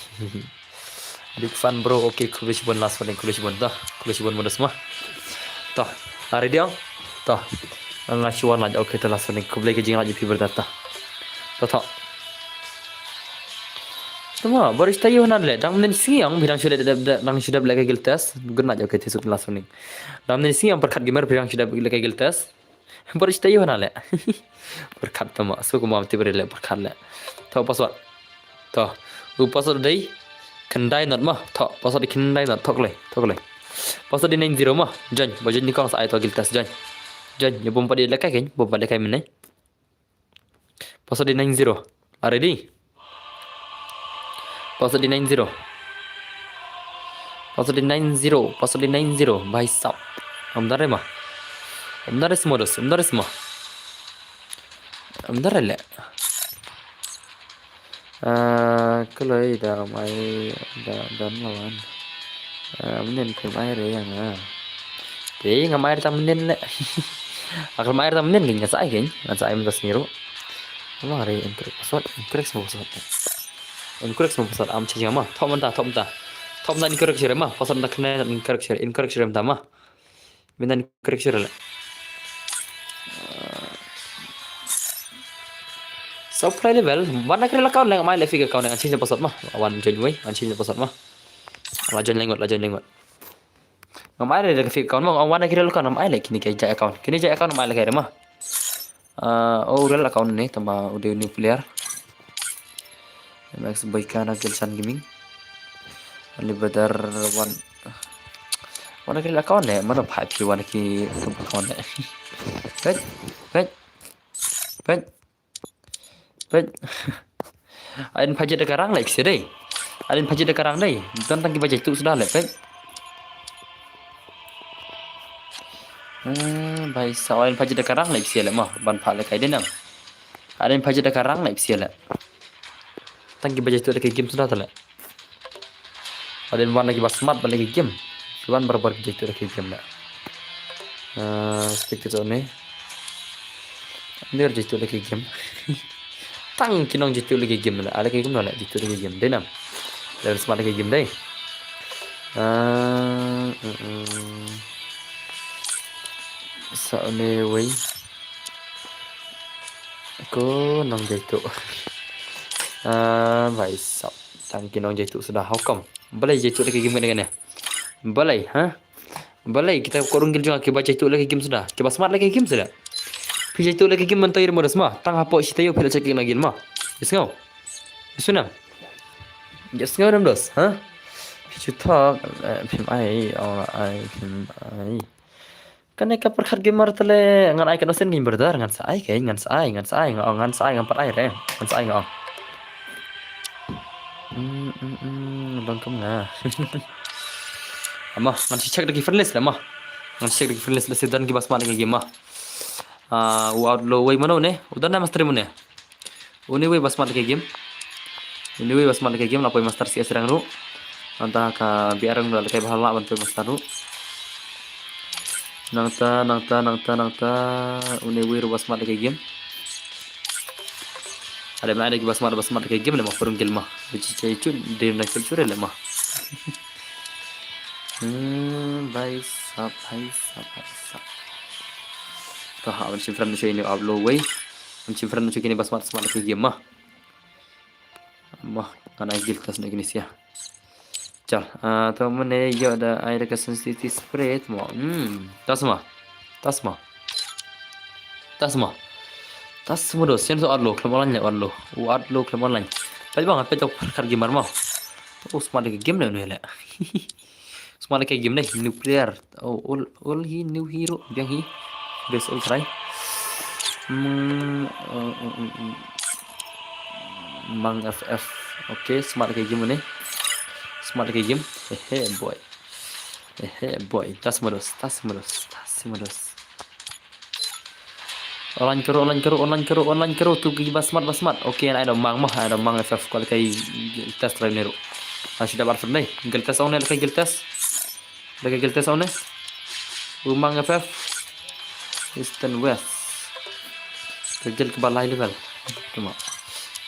Big fan bro. Okay, khublei shibun last warning, khublei shibun ta. Khublei shibun ma dos ma. Ta. Are dia. Ta. Nga shu wan lait. Okay, ta last warning. Khublei ka jinglait ïa phi brother ta. Ta ta. Tama, baris tayo nan leh. Dang nen siang, bidang shu dep, dep, dep, dang shu dep leh ka guild test. Good night, okay, te suk last warning. Dang nen siang, pyrkhat gamer, bidang shu dep leh ka guild test. Baris tayo nan leh. Pyrkhat tama, so kumam ti bari leh, pyrkhat leh. Tho password. Tho. U password dei. Khyndai not ma. Tho, password dei khyndai not. Tho klei, tho klei. Password dei nine zero ma. Join, ba join ni kong sa ai to guild test, join. Join, ïa bom pa dei leh kai kein, bom pa dei kai mynne. Password dei nine zero. Are ready? Password dei nine zero. Password dei nine zero. Password dei nine zero. Bhai sab. Am dare ma. Am dare smodos. Am dare sma. Am dare leh. Ah, kloi da mai da dan lawan. Ah, menen phim ai re ïa nga. Te ngam ai re tam menen leh. Akal mai re tam menen ngan sa ai kein, ngan sa ai mynta sngi ruh. Ngam ai re incorrect password, incorrect mo password. Incorrect mo password, am change ma. Thok mynta, thok mynta. Thok mynta incorrect shuh re ma. Password mynta kane incorrect shuh, incorrect shuh re mynta ma. Mynta incorrect shuh re leh. Supply level, wan na kri account leh, mai leh fake account leh, ngan change password ma. Wan join wei, ngan change password ma. La join language, la join language. Ngam ai re ka fake account ma, wan na kri account ngam ai leh, kine ki jai account. Kine jai account ngam ai leh ka re ma. Ah, oh, real account ne, tama u dei u new player. M X Boykana Gilshan Gaming. Ali Badar wan. Wan na kri account ne, mana phai phi wan na ki account ne. Peit, peit. Peit. Peit. Adin phajet da ka rang leh phi dei. Adin phajet da ka rang dei. Don tang ki ba jai tu suda leh peit. Hmm, bhai sa adin phajet da ka rang leh phi leh ma. Ban pha leh kai dei nang. Adin phajet da ka rang leh phi leh. Tang ki ba jai tu da ka game suda ta leh. Adin wan lagi ba smart ba lagi game. Ki wan barabar ki jai tu lagi game na. Ah, spectator ne. Ni jai tu lagi game. Tang ki nong jai tu lagi game na. Ala ki game na jai tu lagi game dei nam. Level smart lagi game dei. Ah, mm, mm. Sa ne wei. Ko nong jai tu. Ah, bhai sab. Tang ki nong jai tu suda, how come? Balei jai tu lagi game ne? Balei, ha? Balei kita ko rung gil jong ki ba jai tu lagi game suda. Ki ba smart lagi game suda. Phi jai tu lagi game man tayo mo dos ma. Tang hapo shi tayo phi la check lagi ma. Yes ngau. Yes nam. Yes ngau nam dos, ha? Phi chu thok, eh, phim ai, oh, ai, phim ai. Kane ka pyrkhat gamer te leh ngan ai ka nosen ngin brother, ngan sa ai kein, ngan sa ai, ngan sa ai, nga ong, ngan sa ai, ngan pat ai re, ngan sa ai nga ong. Hmm, hmm, hmm, bang kum nga. Ama, ngan check da ki friend list leh ma. Ngan check da ki friend list leh si don ki ba smart da ki game ma. Ah, u outlaw wei mano ne? U don na master mo ne? Uni wei ba smart da ka game. Uni wei ba smart da ka game, la poi master C S rang ruh. Nangta ka B R rang ruh la kai bha la ban poi master ruh. Nangta, nangta, nangta, nangta. Uni wei ruh ba smart da ka game. Ada ma ada ki ba smart, ba smart da ka game leh ma, purung gil ma. Bichi chai chun, dei na chul chul leh ma. Hmm, bhai sab, bhai sab, bhai sab. To ha, ban shim friend shu uni outlaw wei. Ban shim friend shu kini ba smart, smart da ka game ma. Mo, ngan ai guild test na kini sia. Chal, ah, to mane ïoh da ai da ka sensitivity spread mo. Hmm, tas ma. Tas ma. Tas ma. Tas ma dos, sien to outlaw, khlem online ne outlaw. U outlaw khlem online. Peit bang, peit to pyrkhat gamer mo. Oh, smart da ka game ne uni leh. Smart da ka game ne, new player. Oh, ol, ol hi, new hero, biang hi. Best all try. Hmm, uh, uh, uh, uh. Mang F F. Okay, smart ka game ni. Smart ka game. Hehe boy. Hehe boy. Tas modus, tas modus, tas modus. Online kero, online kero, online kero, online kero. Tu ki ba smart, ba smart. Okay, ai da mang mah, ai da mang F F kol kai test try ni ru. Ashi da bar test ni. Gel test on ni, kai gel test. Lagi gel test on eh. U Mang F F. Eastern West. Ka gel ka ba lai level. Tuma.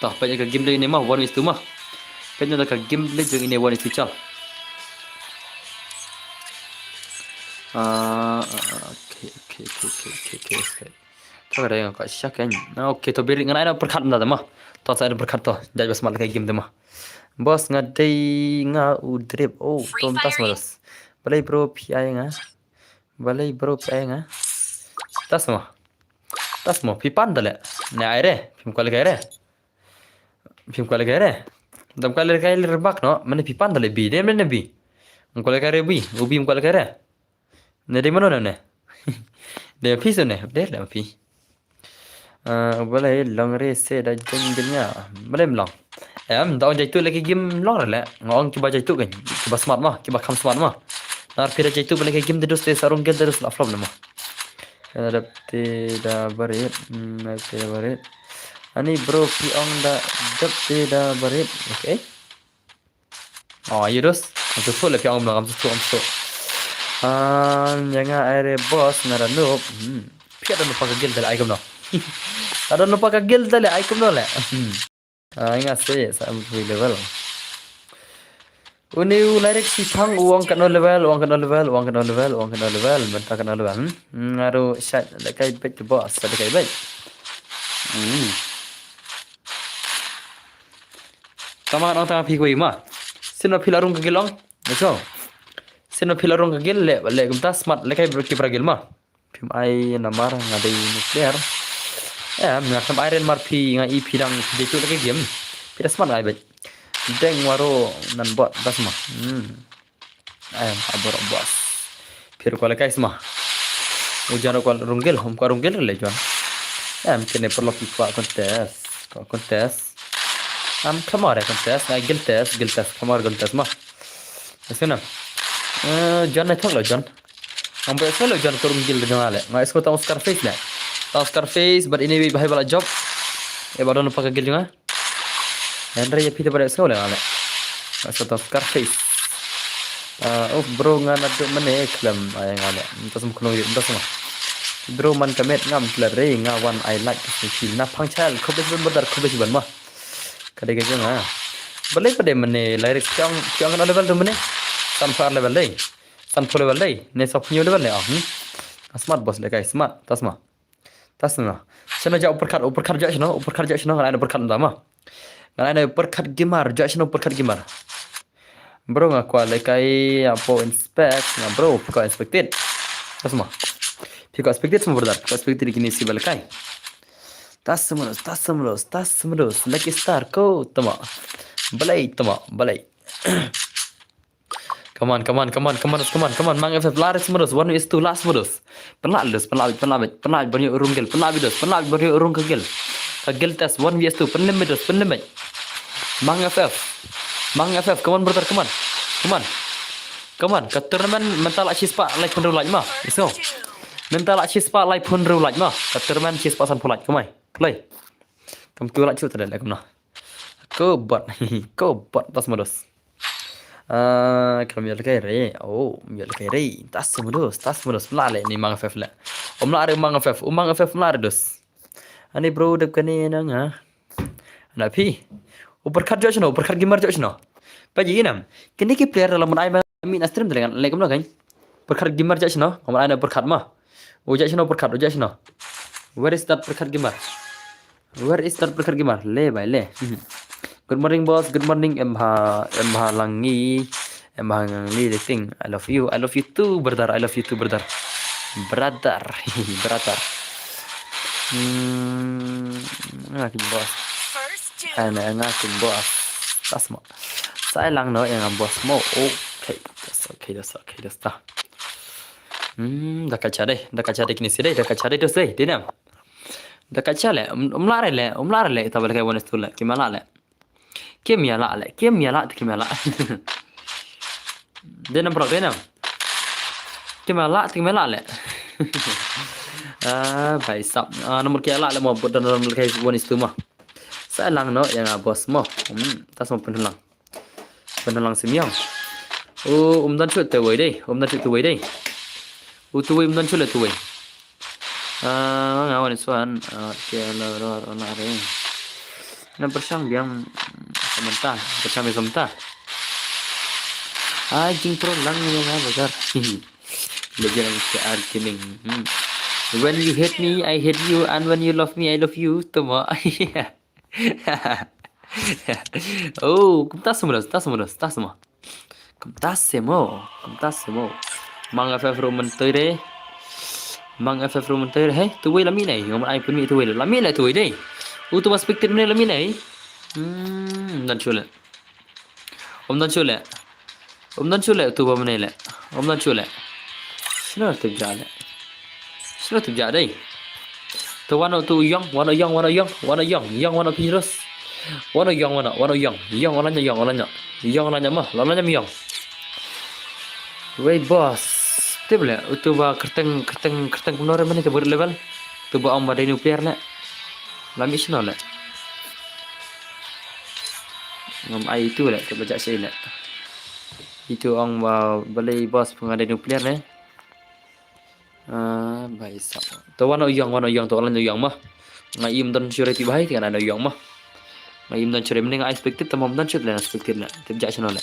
Tah, peit ka game leh ni mah, one is two mah. Peit na ka game leh jong ini one is two chal. Ah, ah, ah, okay, okay, okay, okay, okay, okay. Ka dei nga ka sha kan. Ah, okay, to beri ngan ai na perkat nda mah. To sa ai na perkat to. Jai bas mat ka game te mah. Boss nga dei nga u drip. Oh, to tas modus. Balei bro phi ai nga. Balei bro phi ai nga. Tas mo. Tas mo phi pan dale. Ne ai re. Phim kwal kai re. Phim kwal kai re. Dam kwal kai re bak no. Mane phi pan dale bi. Dem ne bi. Kwal kai re bi. Ubi kwal kai re. Ne dei mano ne. Dei phi so ne. Dei la phi. Ah, balei long re se da jeng jeng ya. Balei mlong. Em, da ong jaitu lagi game long re le. Nga ong kiba jaitu kan. Kiba smart mah, kiba kham smart mah. Nar phi da jaitu balei game de dus te sarung gel de dus la flop ne mah. Ka dap te da barit, hmm, te da barit. Ani bro phi ong da dap te da barit. Okay. Oh, ayo dos. Kam suthu le phi ong mlong, kam suthu, kam suthu. Ah, ïa nga ai re boss nga da noob. Hmm. Phi da noob pa ka guild da le ai kumno. Da noob pa ka guild da le ai kumno le. Hmm. Ah, nga se sa am free level. Uni u Lyric si thang u ong katno level, u ong katno level, u ong katno level, u ong katno level, mynta katno level. Hmm. Nga ru shat da kai bet boss, da kai bet. Hmm. Tama nang tama phi koi ma. Sien ma phi la rung ka gel ong. Let's go. Sien ma phi la rung ka gel le, le kumta smart le kai ki pra gel ma. Phim ai namar nga dei nuclear. Eh, nga kam ai ren mar phi nga i phi dang phi dei tu le ka game. Phi da smart ai bet. Deng waro nan bot das ma. Hmm. Em, abor boss. Phi ru kwal kai sma. U John ru kwal rung gel, um kwal rung gel le John. Em, kene perlu ki kwal contest. Kwal contest. Am khamar contest, ngai gel test, gel test, khamar gel test ma. Esena. Eh, John na thok lo John. Am be lo John ko rung gel John le. Ngai sko tang Scarface le. Tang Scarface, but anyway, bahai bala job. E ba don pa ka gel John. Hynrei ïa phi te ba dei sngewlem ale. Nga sa tang Scarface. Ah, uf bro nga naduh mynne khlem ai nga le. Mynta sum khnong ïa mynta sum. Bro man ka met ngam klet re nga wan ai like ka sngewsih. Na phang chal khublei shibun brother khublei shibun ma. Ka dei ka jong nga. Balei pa dei mynne Lyric phi ong phi ong katno level tu mynne. Sanphew ar level dei. Sanphew level dei. Ne sanphew hynñiew level ne ah. Hmm. Smart boss le kai smart. Tas ma. Tas na. Shano ja uppercut, uppercut ja shano, uppercut ja shano, ngan ai na uppercut da ma. Ngan ai na uppercut gamer, ja shano uppercut gamer. Bro nga kwal le kai apo inspect, nga bro, phi ko inspected. Tas ma. Phi ko inspected sama brother, phi ko inspected kini si bal kai. Tas sama dos, tas sama dos, tas sama dos, lucky star ko, tama. Balai, tama, balai. Come on, come on, come on, come on, come on, come on. Mang F F, last modus, one vs two, last modus. Pynlah dos, pynlah, pynlah, pynlah, pynlah, rung gel, pynlah dos, pynlah, pynlah, rung ka gel. Ka gel test, one vs two, pynlem dos, pynlem. Mang F F. Mang F F, come on, brother, come on. Come on. Come on, ka tournament, mynta la shispah, lai pynru laj ma. Iso. Mynta la shispah, lai pynru laj ma. Ka tournament, shispah, san phu laj, come on. Play. Kam tu laj chu tadal, kumna. Ko bot, ko bot, tas modus. Ah, kram yol kai re. Oh, yol kai re. Tas modus, tas modus. Mla le ni Mang F F le. Om la re Mang F F, um Mang F F mla re dos. Ani bro dep kani nang ha. Na phi. Uppercut judge no, uppercut gamer judge no. Pa ji inam. Kini ki player dalam ai ma mi na stream dalam le kumna kan. Uppercut gamer judge no. Om ai na uppercut ma. U judge no uppercut, u judge no. Where is that uppercut gamer? Where is that uppercut gamer? Le bai le. Good morning boss, good morning em ha em ha langi. Em ha langi the thing. I love you. I love you too, brother. I love you too, brother. Brother. Brother. Hmm, nga kin boss. Ana nga kin boss. Tas mo. Sai lang no yang boss mo. Okay. That's okay. That's okay. That's ta. Hmm, da ka cha dei, da ka cha dei kini si dei, da ka cha dei tu si dei, dei nam. Da ka cha le, um, um la re le, um la re le, ta ba le kai one is two le, ki ma la le. Kim ya la le, kim ya la, kim ya la. Dei nam prok dei nam. Kim ya la, kim ya la le. Ah, bhai sab. Ah, number ki ya la le mo, but dan number kai one is two mo. Sa lang no, yang ah, boss mo. Hmm, tas mo pun lang. Pynlang sim ïong. U, um don chut te wei dei. Um don chut te wei dei. U te wei um don chut le te wei. Ah, nga wan suan. Ah, ke la ro ro na re. Na persang biang sementara. Persang biang sementara. Ai jing pro lang ni nga bazar. Legend ke ar kining. Hmm. When you hate me, I hate you, and when you love me, I love you. Tuma. Oh, kumta semua, tas semua, tas semua. Kumta semua, kumta semua. Mang F F room mentoi re. Mang F F room mentoi re. Hey, tu wei lami nai. Ngam ai pun mi tu wei lami nai tu wei dei. U tu mas piktir mi lami nai. Hmm, dan chule. Om dan chule. Om dan chule tu ba mene le. Om dan chule. Sino tu ja le. Sino tu ja dei. Tu wano tu yong, wano yong, wano yong, wano yong, yong wano pinrus. Wano yong, wano, wano yong, yong wano yong, wano yong. Yong wano ma, wano yong. Wei boss. Tip le, utu ba kerteng, kerteng, kerteng kumno re mene tu ber level. Tu ba om ba dei nuclear le. Lami sino le. Ngam ai itu le, tu ba jak sei le. Itu ong ba balei boss pengadai nuclear le. Ah, bai sa. To wano yong, wano yong, to lan yong mah. Nga im don sure ti bai ti kana yong mah. Nga im don sure mending expected, tamam don sure le expected le. Tip jak sino le.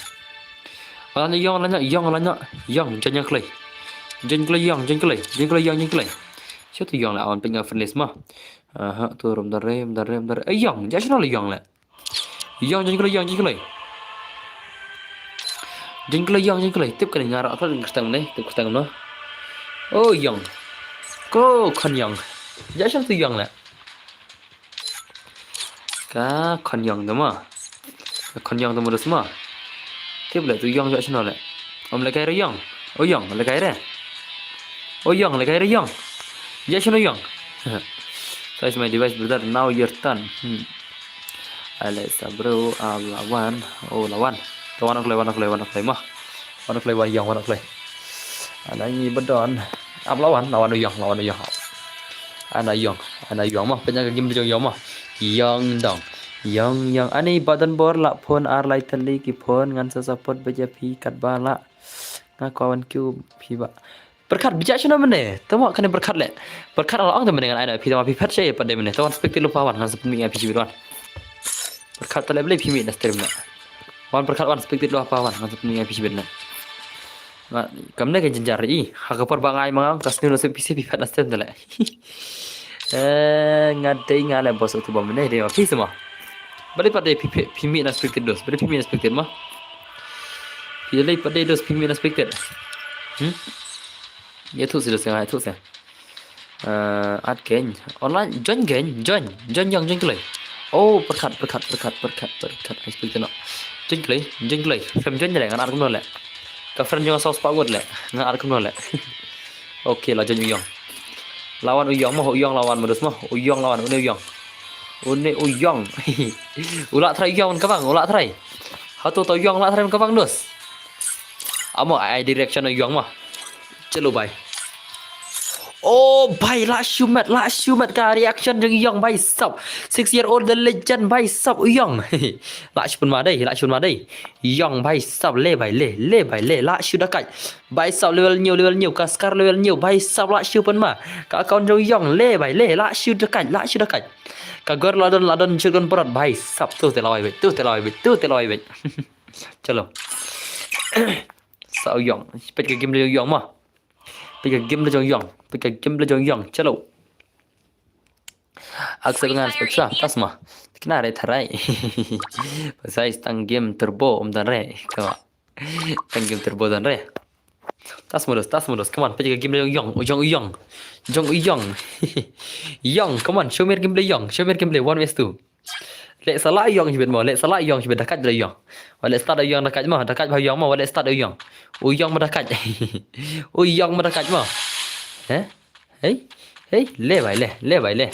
Lan yong, lan yong, lan yong, yong, jan yang klei. Jan klei yong, jan klei, jan klei yong, jan klei. Sio tu yong le awan ping friendless mah. Aha, tu rum dare, dare, dare. Eh, yong, jak sino le yong le. Yong, jan klei, yong, jan klei. Jan klei, yong, jan klei. Tip kali ngara klei kertang ne, tip kertang no. Oh, yong. Ko khon yong. Jak sino tu yong le. Ka khon yong dama. Ka khon yong dama dusma. Tip le tu yong jak sino le. Om le kai re yong. O yong le kai re. O yong le kai re yong. Jak sino yong. Touch my device brother, now your turn. Hmm. Ale sa bro, ah, lawan. Oh, lawan. To wan klei, wan klei, wan klei mah. Wan klei, wan yong, wan klei. Ana ngi badon. Am lawan, lawan u yong, lawan u yong. Ana yong, ana yong mah, pynjang ka game jong yong mah. Yong dong. Yong, yong. Ani badon bor la phone ar lai tali ki phone ngan sa support ba ja phi kat ba la. Nga kwa wan kyu phi ba. Perkat bijak shano mene. Tama kane perkat le. Perkat ala ong te mene ngan aina phi tama phi phet sha pat de mene. Tawan spectate lu pawan ngan sa pynmih phi jibit wan. Perkat tale bele phi mih na stream na. Wan perkat wan spectate lu pawan ngan sa pynmih phi jibit na. Nga, kamne ka jinjar i. Ha ka por ba ngai ma nga, ka snu na se phi se phi phet na stem dale. Eh, nga dei nga le boss tu ba mene dei ma phi se ma. Bale pat dei phi, phi, phi mi na spectate dos. Bale phi mi na spectate ma. Phi dei pat dei dos phi mi na spectate. Hmm? Ya tu se dos nga tu se. Eh, add gain. Online, join gain, join. Join yang, join klei. Oh, perkat, perkat, perkat, perkat, perkat. Expectate no. Join klei, join klei. Fem join le, ngan ar kumno le. Ka friend jong nga saus pa ngut le. Ngan ar kumno le. Okay, la join u yong. Lawan u yong mo, u yong lawan modus mo. U yong lawan, une u yong. Une u yong. U la try u yong ka bang, u la try. Hatu to u yong la try ka bang dos. Amo ai direction u yong mo. Chalo bhai. Oh bhai, la shu met, la shu met ka reaction jong yong bhai sab. Six year old the legend bhai sab u yong. La shu pun ma dei, la shu pun ma dei. Yong bhai sab le bhai le, le bhai le, la shu dakai. Bhai sab level new, level new, ka scar level new, bhai sab la shu pun ma. Ka account jong yong le bhai le, la shu dakai, la shu dakai. Ka gor la don, la don, chuk don parot bhai sab tu te lawai bhai, tu te lawai bhai, tu te lawai bhai. Chalo. Sa u yong, pet ka game le yong ma. Pika game le jong yong. Pika game le jong yong. Chalo. Accept ngan spek sa. Pas ma. Kena re tharai. Pasai stang game turbo um dan re. Kama. Stang game turbo dan re. Tas modus, tas modus. Come on, pika game le jong yong. Jong yong. Jong yong. Yong, come on. Show me game le yong. Show me game le one vs two. Leh salah yong shibit mo, leh salah yong shibit dakat da yong. Wa leh start da yong dakat mo, dakat ba yong mo, wa leh start da yong. U yong ma dakat. U yong ma dakat mo. Hei? Hei? Hei? Le bai le, le bai le.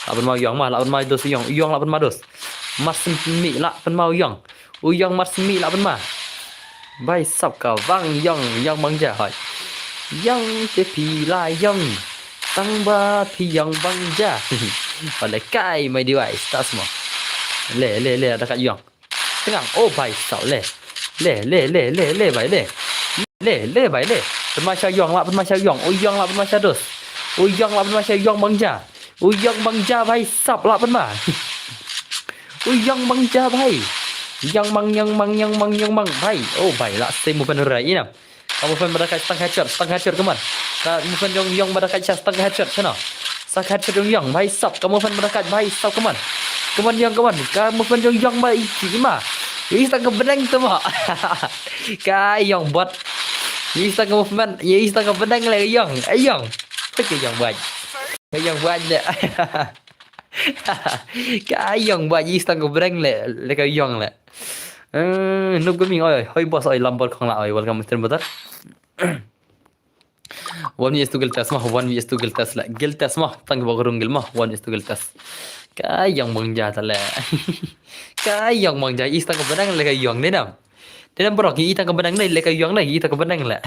Lah pynma u Yong ma, lah pynma dos u Yong, u Yong lah pynma dos. Mar syn mih lah pynma u Yong. U Yong mar syn mih lah pynma. Bai sap ka bang Yong, Yong Bangja hoi. Yong te phi la Yong. Tang ba phi Yong Bangja. Ba le kai my device, tas mo. Le, le, le, da ka Yong. Tengah, oh bai sap le. Le, le, le, le, le bai le. Le, le bai le. Pynma sha Yong lah, pynma sha Yong. U Yong lah, pynma sha dos. U Yong lah, pynma sha Yong Bangja. U Yong Bangja bai sap lah pynma. U Yong Bangja bai. Yong Bang, Yong Bang, Yong Bang, Yong Bang bai. Oh bai lah same movement rai ina. Ka movement ba da ka stang headshot, stang headshot, come on. Ka movement Yong, Yong ba da ka sha stang headshot, shano. Stang headshot Yong, Yong bai sap, ka movement ba da ka bai sap, come on. Come on Yong, come on. Ka movement Yong, Yong ba i, i ma. I stang ka bneng tu ma. Ka Yong bot. I stang ka movement, i stang ka bneng le Yong. Ai Yong. Ka Yong bai. Ka Yong bai le. Ka Yong bai, i stang ka bneng le, le ka Yong le. Eh, Noob Gaming, oi, hoi boss, oi, Lambor Khongla, oi, welcome, Mister Butter. One V S two guild test ma, one V S two guild test la, guild test ma, tang ba rung guild ma, one V S two guild test. Ka Yong Bangja ta le. Ka Yong Bangja, i stang ka bneng le ka Yong ne nam. Ne nam bro, i stang ka bneng le, le ka Yong ne, i stang ka bneng le.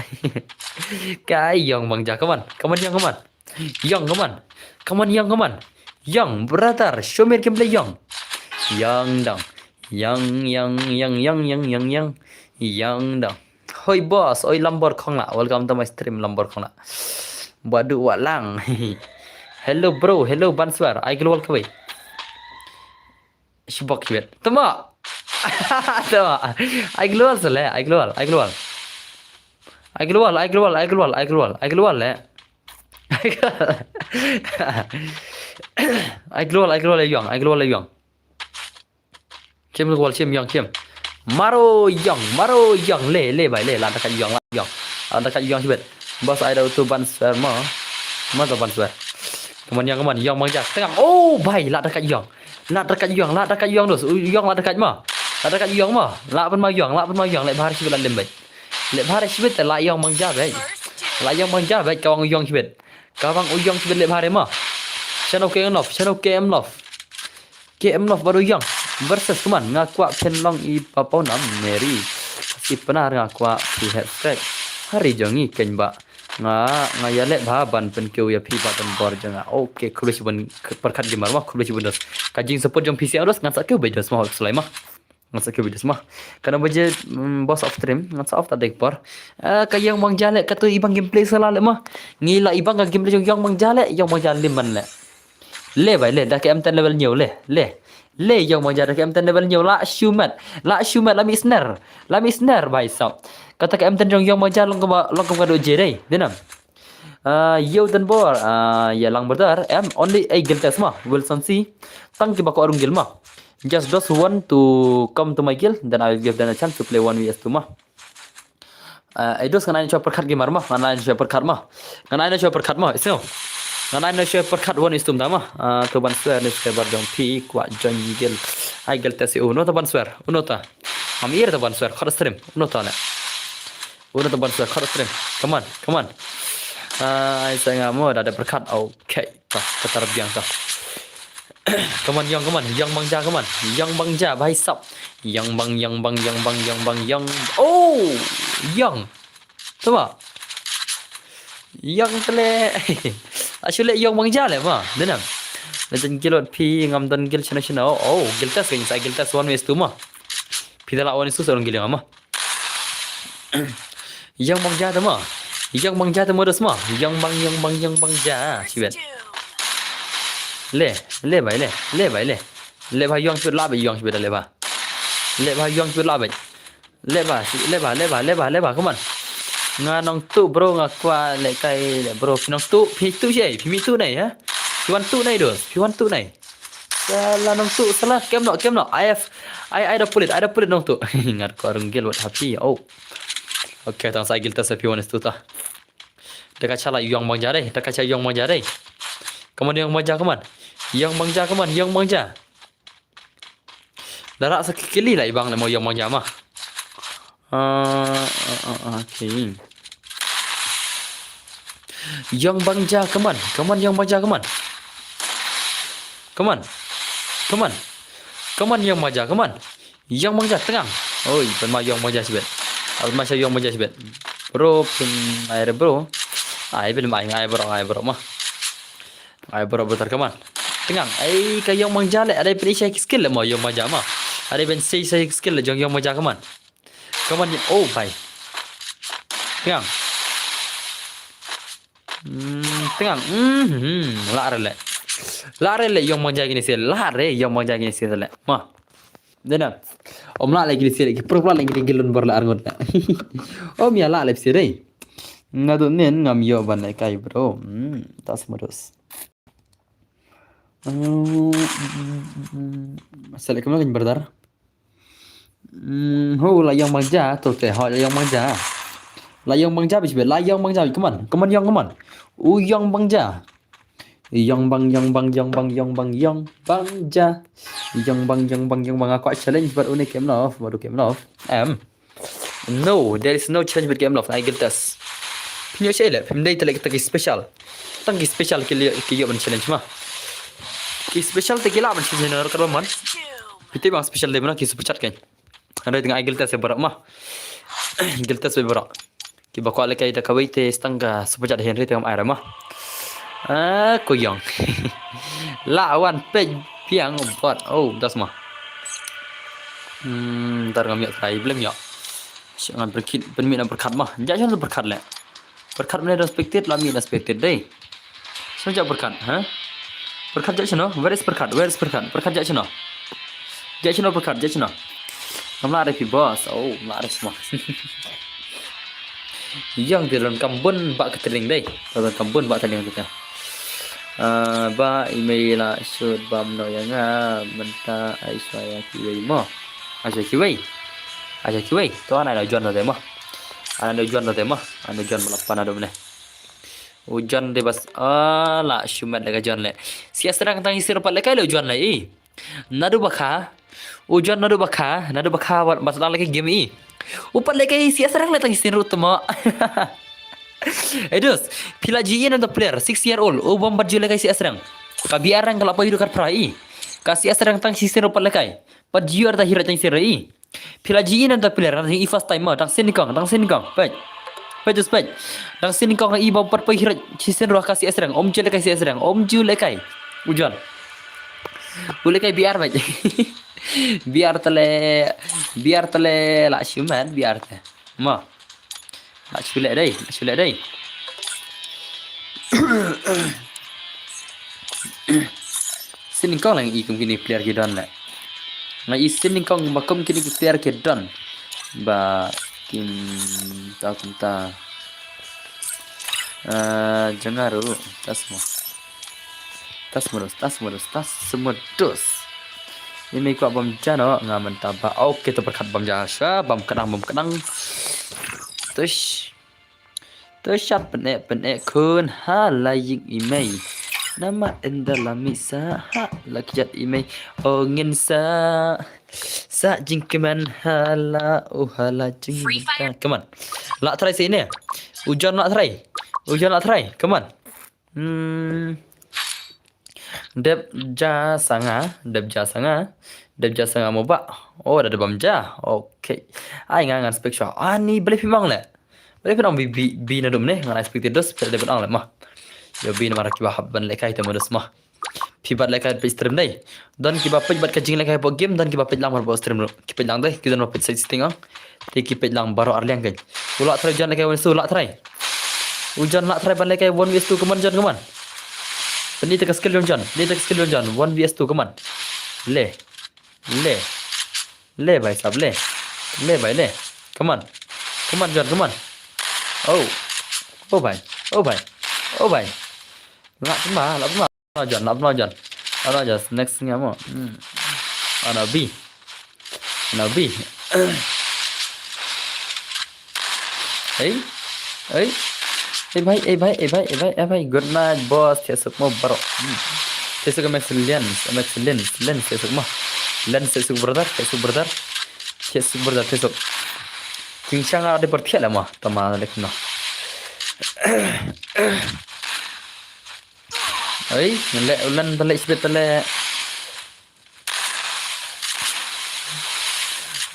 Ka Yong Bangja, come on, come on, Yong, come on. Yong, come on. Come on, Yong, come on. Yong, brother, show me gameplay, Yong. Yong dong. Yong, Yong, Yong, Yong, Yong, Yong, Yong. Yong dong. Hoi boss, oi Lambor Khongla. Welcome to my stream, Lambor Khongla. Badu Walang. Hello bro, hello Banswer. Ai global kawai. Shibok kibet. Tama. Tama. Ai global sele, ai global, ai global. Ai global, ai global, ai global, ai global, ai global le. Ai global, ai global le Yong, ai global le Yong. Kim global, kim Yong, kim. Maro Yong, Maro Yong, le, le bai, le, la da ka Yong, la Yong. La da ka Yong shibet. Boss ai da utu Banswer mo. Mo to Banswer. Come on Yong, come on, Yong Bangja. Tengah. Oh bai, la da ka Yong. La da ka Yong, la da ka Yong dos. U Yong la da ka ma. La da ka Yong ma. La pynma Yong, la pynma Yong, le bahar shibet la lim bai. Le bahar shibet la Yong Bangja bai. La Yong Bangja bai, ka wang Yong shibet. Ka wang u Yong shibet le bahar ma. Shano K M Love, shano K M Love. K M Love baru Yong versus, come on, nga kwah phin long i papau nam Mary. Si pnar nga kwah phi head strike. Hari jong i keng ba. Nga, nga ïa leh bha ban pynkiew ïa phi ba don bor jong nga. Okay, khublei shibun pyrkhat gamer ma, khublei shibun dos. Ka jingsupport jong phi sha dos, ngan sa kiew beit dos ma, hok slai ma. Ngan sa kiew beit dos ma. Ka na baje, mm, boss off stream, ngan sa off ta dek por. Eh, ka Yong Bangja le, ka tu i bang gameplay sala le ma. Ngi la i bang ka gameplay jong Yong Bangja le, Yong Bangja lim man le. Le bai le, da ka M ten level ñiew le, le. Le Yong Bangja da ka M ten level ñiew la shu met. La shu met la mi sner. La mi sner bai sap. Kata ka M ten jong Yong Bangja long kaba, long kaba do je dei. Dinam. Ah, yo dan bor. Ah, ya lang berdar. Em, only a guild test ma. Wilson C. Tang ki bako arung guild ma. Just those who want to come to my guild, then I will give them a chance to play one V S two ma. Ah, ai dos ngan ai na shuwa pyrkhat gamer ma, ngan ai na shuwa pyrkhat ma. Ngan ai na shuwa pyrkhat ma, isno. Ngan ai na shuwa pyrkhat one is two ma. Ah, to Banswer ni subscriber jong phi kwah join guild. Ai guild test uno to Banswer, uno ta. Am ir to Banswer, khot stream, uno ta le. Uno to Banswer, khot stream. Come on, come on. Ah, ai sa nga mo da da pyrkhat. Okay, ta, ka tar biang ta. Come on, Yong, come on. Yong Bangja, come on. Yong Bangja, bhai sab. Yong Bang, Yong Bang, Yong Bang, Yong Bang, Yong. Oh! Yong. Tama. Yong tele. Actually, Yong Bangja le ma. Dinam. Legend guild phi ngam don guild shano shano. Oh, guild test kan sa guild test one is two ma. Phi da la one is two sa don guild ma. Yong Bangja tama. Yong Bangja tama dos ma. Yong Bang, Yong Bang, Yong Bangja. Sibet. Le, le bai le, le bai le. Le ba Yong sibet la bai Yong sibet le ba. Le ba Yong sibet la bai. Le ba, si, le ba, le ba, le ba, le ba, come on. Nga nong tu bro nga kwah le kai le bro phi nong tu, phi tu shi, phi mi tu nai ha. Phi wan tu nai dos, phi wan tu nai. Sala nong tu, sala kem no, kem no. I have, I, I da pulit, I da pulit nong tu. Ngat ko rung gel wat happy. Oh. Okay, tang sa guild test phi wan is tu ta. Daka chala Yong Bangja dei, daka chala Yong Bangja dei. Come on Yong Bangja, come on. Yong Bangja, come on, Yong Bangja. Dara sa kili la ibang le mo Yong Bangja ma. Ah, ah, ah, okay. Ïong Bangja, come on. Come on, Ïong Bangja, come on. Come on. Come on. Come on, Ïong Bangja, come on. Ïong Bangja, tngang. Oi, pynma Ïong Bangja shibit. Pynma sha Ïong Bangja shibit. Bro, pyn ai re bro. Ai pynma ai, ai bro, ai bro ma. Ai bro, bro, come on. Tngang. Ai ka Ïong Bangja le, are pyn sha skill le ma Ïong Bangja ma. Are pyn sha skill le jong Ïong Bangja, come on. Come on, oh bhai. Tngang. Hmm, tngang. Hmm, hmm, la re le. La re le Ïong Bangja kine sha, la re Ïong Bangja kine sha le. Ma. Dena. Om la le kine sha le, ki pro la le kine gilun bor la arngut le. Om ïa la le sha re. Nga do nen ngam ïoh ban le kai bro. Hmm, tas modus. Hmm, hmm, hmm, hmm. Sha le kumno kan brother. Hmm, ho la Ïong Bangja, to te ho la Ïong Bangja. La Ïong Bangja bit bit, la Ïong Bangja bit, come on, come on Ïong, come on. U Ïong Bangja. Ïong Bang, Ïong Bang, Ïong Bang, Ïong Bang, Ïong Bangja. Ïong Bang, Ïong Bang, Ïong Bang, aku challenge bad une Kem Love, bad u Kem Love. Em. No, there is no challenge with Kem Love, I guilt test. Pynïoh sha le, pynïoh dei te le kita ki special. Tang ki special ki le ki ïoh ban challenge ma. Ki special te ki lah ban challenge na record man. Pynte bang special dei bana ki super chat kan. Hynrei tang ai guilt test baroh ma. Guilt test baroh. Kiba kwah lehkai da kawei te stang ka super chat hynrei te ngam ai ra ma. Ah, ko Ïong. La wan peit biang bot. Oh, das ma. Hmm, tar ngam ïoh trai blem ïoh. Sha ngan pyrkhat, pynmih na pyrkhat ma. Ïa sha pyrkhat le. Pyrkhat mane da spectate, la mih da spectate dei. Sha ja pyrkhat, ha? Pyrkhat ja shano? Where is pyrkhat? Where is pyrkhat? Pyrkhat ja shano? Ja shano pyrkhat, ja shano? Ngam lah re phi boss. Oh, ngam lah re semua. Ïong te don kam bun ba ka tring dei. Don kam bun ba tring kita. Ah, ba email la shoot bam no ïa nga mynta ai shwa ïa kiwei mo. Ai shwa kiwei. Ai shwa kiwei. To ana da John da mo. Ana da John da mo. Ana da John malap pana do mene. U John de bas, ah, la shumat da ka John le. Sia Srang tang isir pat lehkai le u John le i. Nadu bakha. U John nadu bakha, nadu bakha wat bas dang lehkai game i. U pat lehkai Sia Srang le tang isir rut mo. Edus, pila ji in the player, six year old. U bom bat ju lehkai Sia Srang. Ka biarang ka la pa hidu kat pra i. Ka Sia Srang tang isir pat lehkai. Pat ju ar ta hira tang isir i. Pila ji in da player na i first time ma, dang sin kong, dang sin kong. Peit. Peit just peit. Dang sin kong i ba pat poi hira chi sin roh ka Sia Srang. Om ju lehkai Sia Srang. Om ju lehkai. U John. U lehkai biar peit. Biar tele. Biar tele la shumat biar te. Ma. Lah shu leh dei, lah shu leh dei. Sin nyngkong lang i kum kine player ki don leh. Nga i sin nyngkong ba kum kine ki player ki don. Ba kim ta kum ta. Eh, jangaru, tas mo. Tas modus, tas modus, tas modus. Ini kwah bam jano nga mynta ba. Okay, to pyrkhat bam ja sha, bam kdang, bam kdang. Tush. Tush shat pyneh, pyneh khun ha la ying i mei. Nama enda la mi sa ha la kjat i mei. O ngin sa. Sa jingkmen ha la u ha la jing. Come on. La try sini. U John la try. U John la try. Come on. Hmm. Dep ja sanga, dep ja sanga, dep ja sanga mo ba. Oh, da dep bam ja. Okay. Ai nga ngan spek shwa. Ani bele phi mang le. Bele phi nang bi bi bi na dum ne. Ngan spek ti dos, bele dep ang le ma. Yo bi na mara kiba hap ban lehkai te mo dos ma. Phi bat lehkai peit stream dei. Don kiba peit bat ka jing lehkai hapoh game, don kiba peit lang hapoh stream ruh. Ki peit lang dei, ki don ba peit side setting ang. Te ki peit lang baroh arliang kan. U lah try John lehkai one v two, lah try. U John lah try ban lehkai one v two, come on John, come on. Pynlong te ka skill jong John, pynlong te ka skill jong John, one v two, come on. Le. Le. Le bhai sab le. Le bhai le. Come on. Come on John, come on. Oh. Oh bhai. Oh bhai. Oh bhai. Lah pynma, lah pynma. Lah John, lah pynma John. Lah John, next nya mo. Hmm. Ana B. Ana B. Ei. Ei. Ei bhai, ei bhai, ei bhai, ei bhai, ei bhai. Good night boss. Thiah suk mo baroh. Hmm. Thiah suk Max Lens, Max Lens, Lens thiah suk mo. Lens thiah suk brother, thiah suk brother. Thiah suk brother, thiah suk. Jingshang ada berthiah lah mo. Tama lek no. Ei, ngan leh u Len, ngan leh shibit, ngan leh.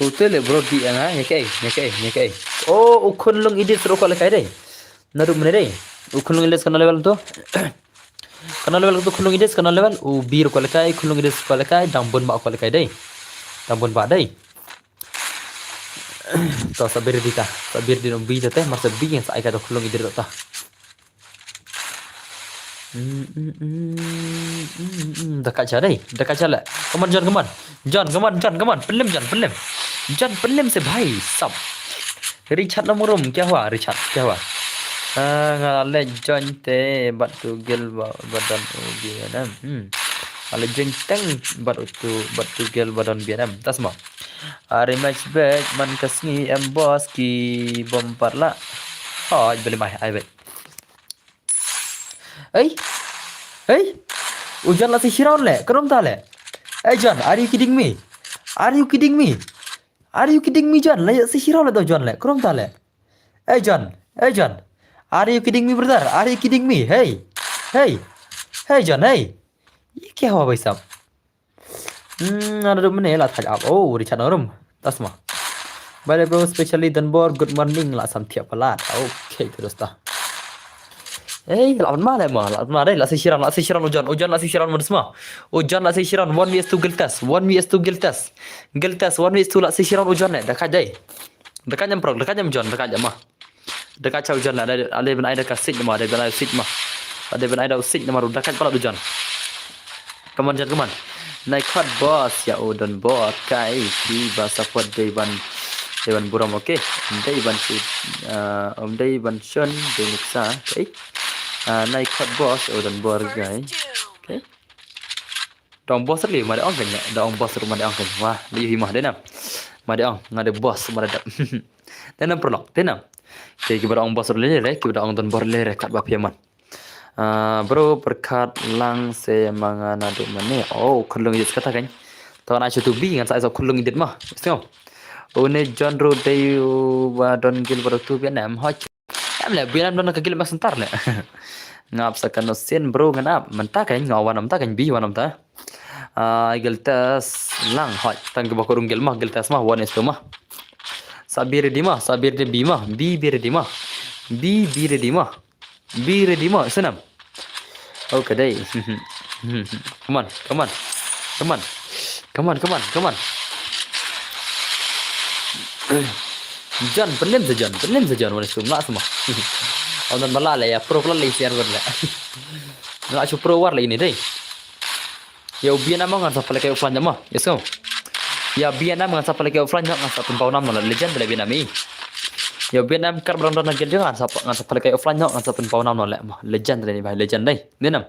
U te leh bro di anga, nya kaei, nya kaei, nya kaei. Oh, u Khunlung Idit ruh kwah lehkai dei. Naduh mynne dei. U Khunlung Idit katno level to? Katno level to Khunlung Idit, katno level? U B ruh kwah lehkai, Khunlung Idit kwah lehkai, dang bun bah kwah lehkai dei. Dang bun bah dei. To sa B ready ta, sa B ready, no B ta te, mar sa B ngan sa ai ka to Khunlung Idit ta. Mm, mm, mm, mm, mm, mm. Da kat sha dei, da kat sha leh. Come on, John, come on. John, come on, John, come on. Pynlem, John, pynlem. John, pynlem se bhai, sap. Richard Lamrum, kya hua, Richard, kya hua? Ah, nga leh join te, bad tu gel ba, ba don u B N M. Hmm. Nga leh join teng, bad tu, bad tu gel ba don B N M. Tas mo. Ari match back, man ka sngi em boss ki bom pat la. Oh, beli mai, ai back. Ei? Ei? U John la sa shi round leh, krum ta leh. Ei John, are you kidding me? Are you kidding me? Are you kidding me, John? La sa shi round leh to John leh, krum ta leh. Ei John, ei John. Are you kidding me, brother? Are you kidding me? Hey. Hey. Hey John, hey. Ye kya hua bhai sahab? Hmm, naduh mynne la thaj ap. Oh, Richard Norum. Tas mo. Bye bye bro, specially Donbor, good morning, la sam thiah palat. Okay, terus ta. Eh, la ma leh mo, la ma dei, la sa shi round, la sa shi round u John, u John la sa shi round mo, tas mo. U John la sa shi round, one V S two Giltas, one V S two Giltas. Giltas, one V S two la sa shi round u John leh, da kat dei. Da kat nyam prok, da kat nyam John, da kat nyam mo. Da kat sha u John la, da, ale ban ai da ka sit mo, da ban ai sit mo. Da ban ai da u sit mo, da kat palat u John. Come on, John, come on. Nai khot boss, ïa u Donbor, kai, ki ba support dei ban, dei ban burom, okay? Dei ban sit, uh, um dei ban shon, dei nuksa, okay? Uh, nai khot boss, u Donbor, kai. Okay? Da ong boss ruh ma da ong kan, da ong boss ruh ma da ong kan. Wah, da ïohi ma da nam. Ma da ong, nga da boss ma da dap. Da nam paralok, da nam. Te kiba da ong boss ruh lei lei, kiba da ong Donbor lei lei, kat ba phi man. Ah, bro, pyrkhat lang se ma nga naduh mynne. Oh, Khunlung Idit kata kan. To ngan ai sha tu B, ngan sa ai sha Khunlung Idit mo. Sngewbha. Une John ruh dei u ba don gil ba tu B N M. Hoi. Em leh, B N M don ka gil Max Center leh. Nga ap sa kano sien bro, ngan ap. Mynta kan, nga wan mynta kan B, wan mynta. Ah, Giltas lang, hoi. Tang kiba ko rung gil mo, Giltas mo, one is two mo. Sa B ready mo, sa B ready B mo, B, B ready mo. B, B ready mo. B ready mo, sanam. Okay dei. Come on, come on. Come on. Come on, come on, come on. John, pynlem sa John, pynlem sa John, wan sum la sama. Aw, nan bala leh, ïa pro pla leh siar wan leh. Nga shu pro war leh ini dei. Ïa u B N M ngan sa pynleh kai offline mo. Yes, go. Ïa B N M ngan sa pynleh kai offline, ngan sa pynpaw nam noh leh, legend leh B N M i. Ïa u B N M kar ba dang don ha guild jong nga, ngan sa, ngan sa pynleh kai offline noh, ngan sa pynpaw nam noh leh mo. Legend leh ni bhai, legend dei. Ni nam.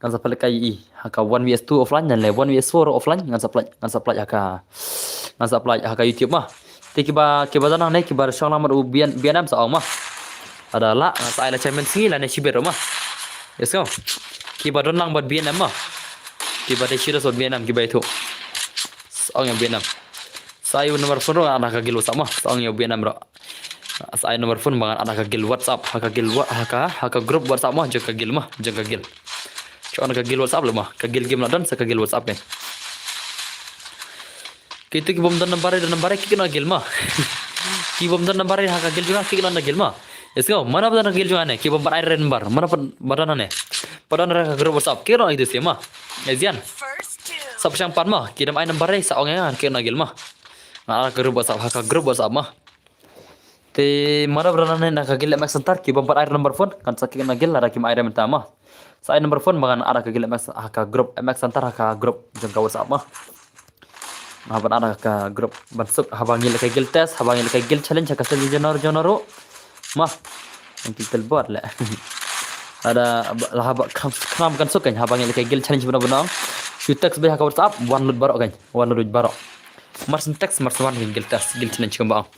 Ngan sa pynleh kai i. Ha ka one V S two offline, ngan leh one V S four offline, ngan sa pynleh, ngan sa pynleh ha ka, ngan sa pynleh ha ka YouTube mo. Te kiba, kiba don hangne, kiba shong lang bad u B N, B N M sa ong mo. Lada lah, sa ai la chairman sngi lane shibit ruh mo. Yes, go. Kiba don lang bad B N M mo. Kiba dei serious bad B N M, kiba ïathuh. Sa ong ïa u B N M. Sa ai u number phone ruh, ngan add ha ka guild WhatsApp mo. Sa ong ïa u B N M ruh. Sa ai number phone ba ngan add ha ka guild WhatsApp, ha ka guild wa-, ha ka, ha ka group WhatsApp mo, jong ka guild mo, jong ka guild. Sa ong ka guild WhatsApp leh mo, ka guild game la don sa ka guild WhatsApp kan. Kito ki bym don number, don number, ki kynnoh guild mo. Ki bym don number ha ka guild jong nga, ki kynnoh na guild mo. Yes, go. Mano ba don ha ka guild jong nga ne, ki bym pat ai number, mano ba don hangne. Pat don ha ka group WhatsApp, ki kynnoh itu sih mo. Asian. Sa pyrshang pat mo, ki dang ai number, sa ong ïa nga, ki kynnoh guild mo. Nga add ha ka group WhatsApp, ha ka group WhatsApp mo. Te mano ba don hangne na ka guild M X Center, ki bym pat ai number phone, ngan sa kynnoh guild, lada kim ai mynta mo. Sa ai number phone ba ngan add ha ka guild M X, ha ka group M X Center, ha ka group jong ka WhatsApp mo. Nga ban add ha ka group ban suk, haba ngi leh kai guild test, haba ngi leh kai guild challenge, ha ka sien jong nor jong nor ruh. Mo. Ngi tel bot leh. Ada, la haba kham, kham kan suk kan, haba ngi leh kai guild challenge bynta bynta. Shu text beit ha ka WhatsApp, wan lut baroh kan, wan lut baroh. Mar syn text, mar syn wan guild test, guild challenge kumba ong.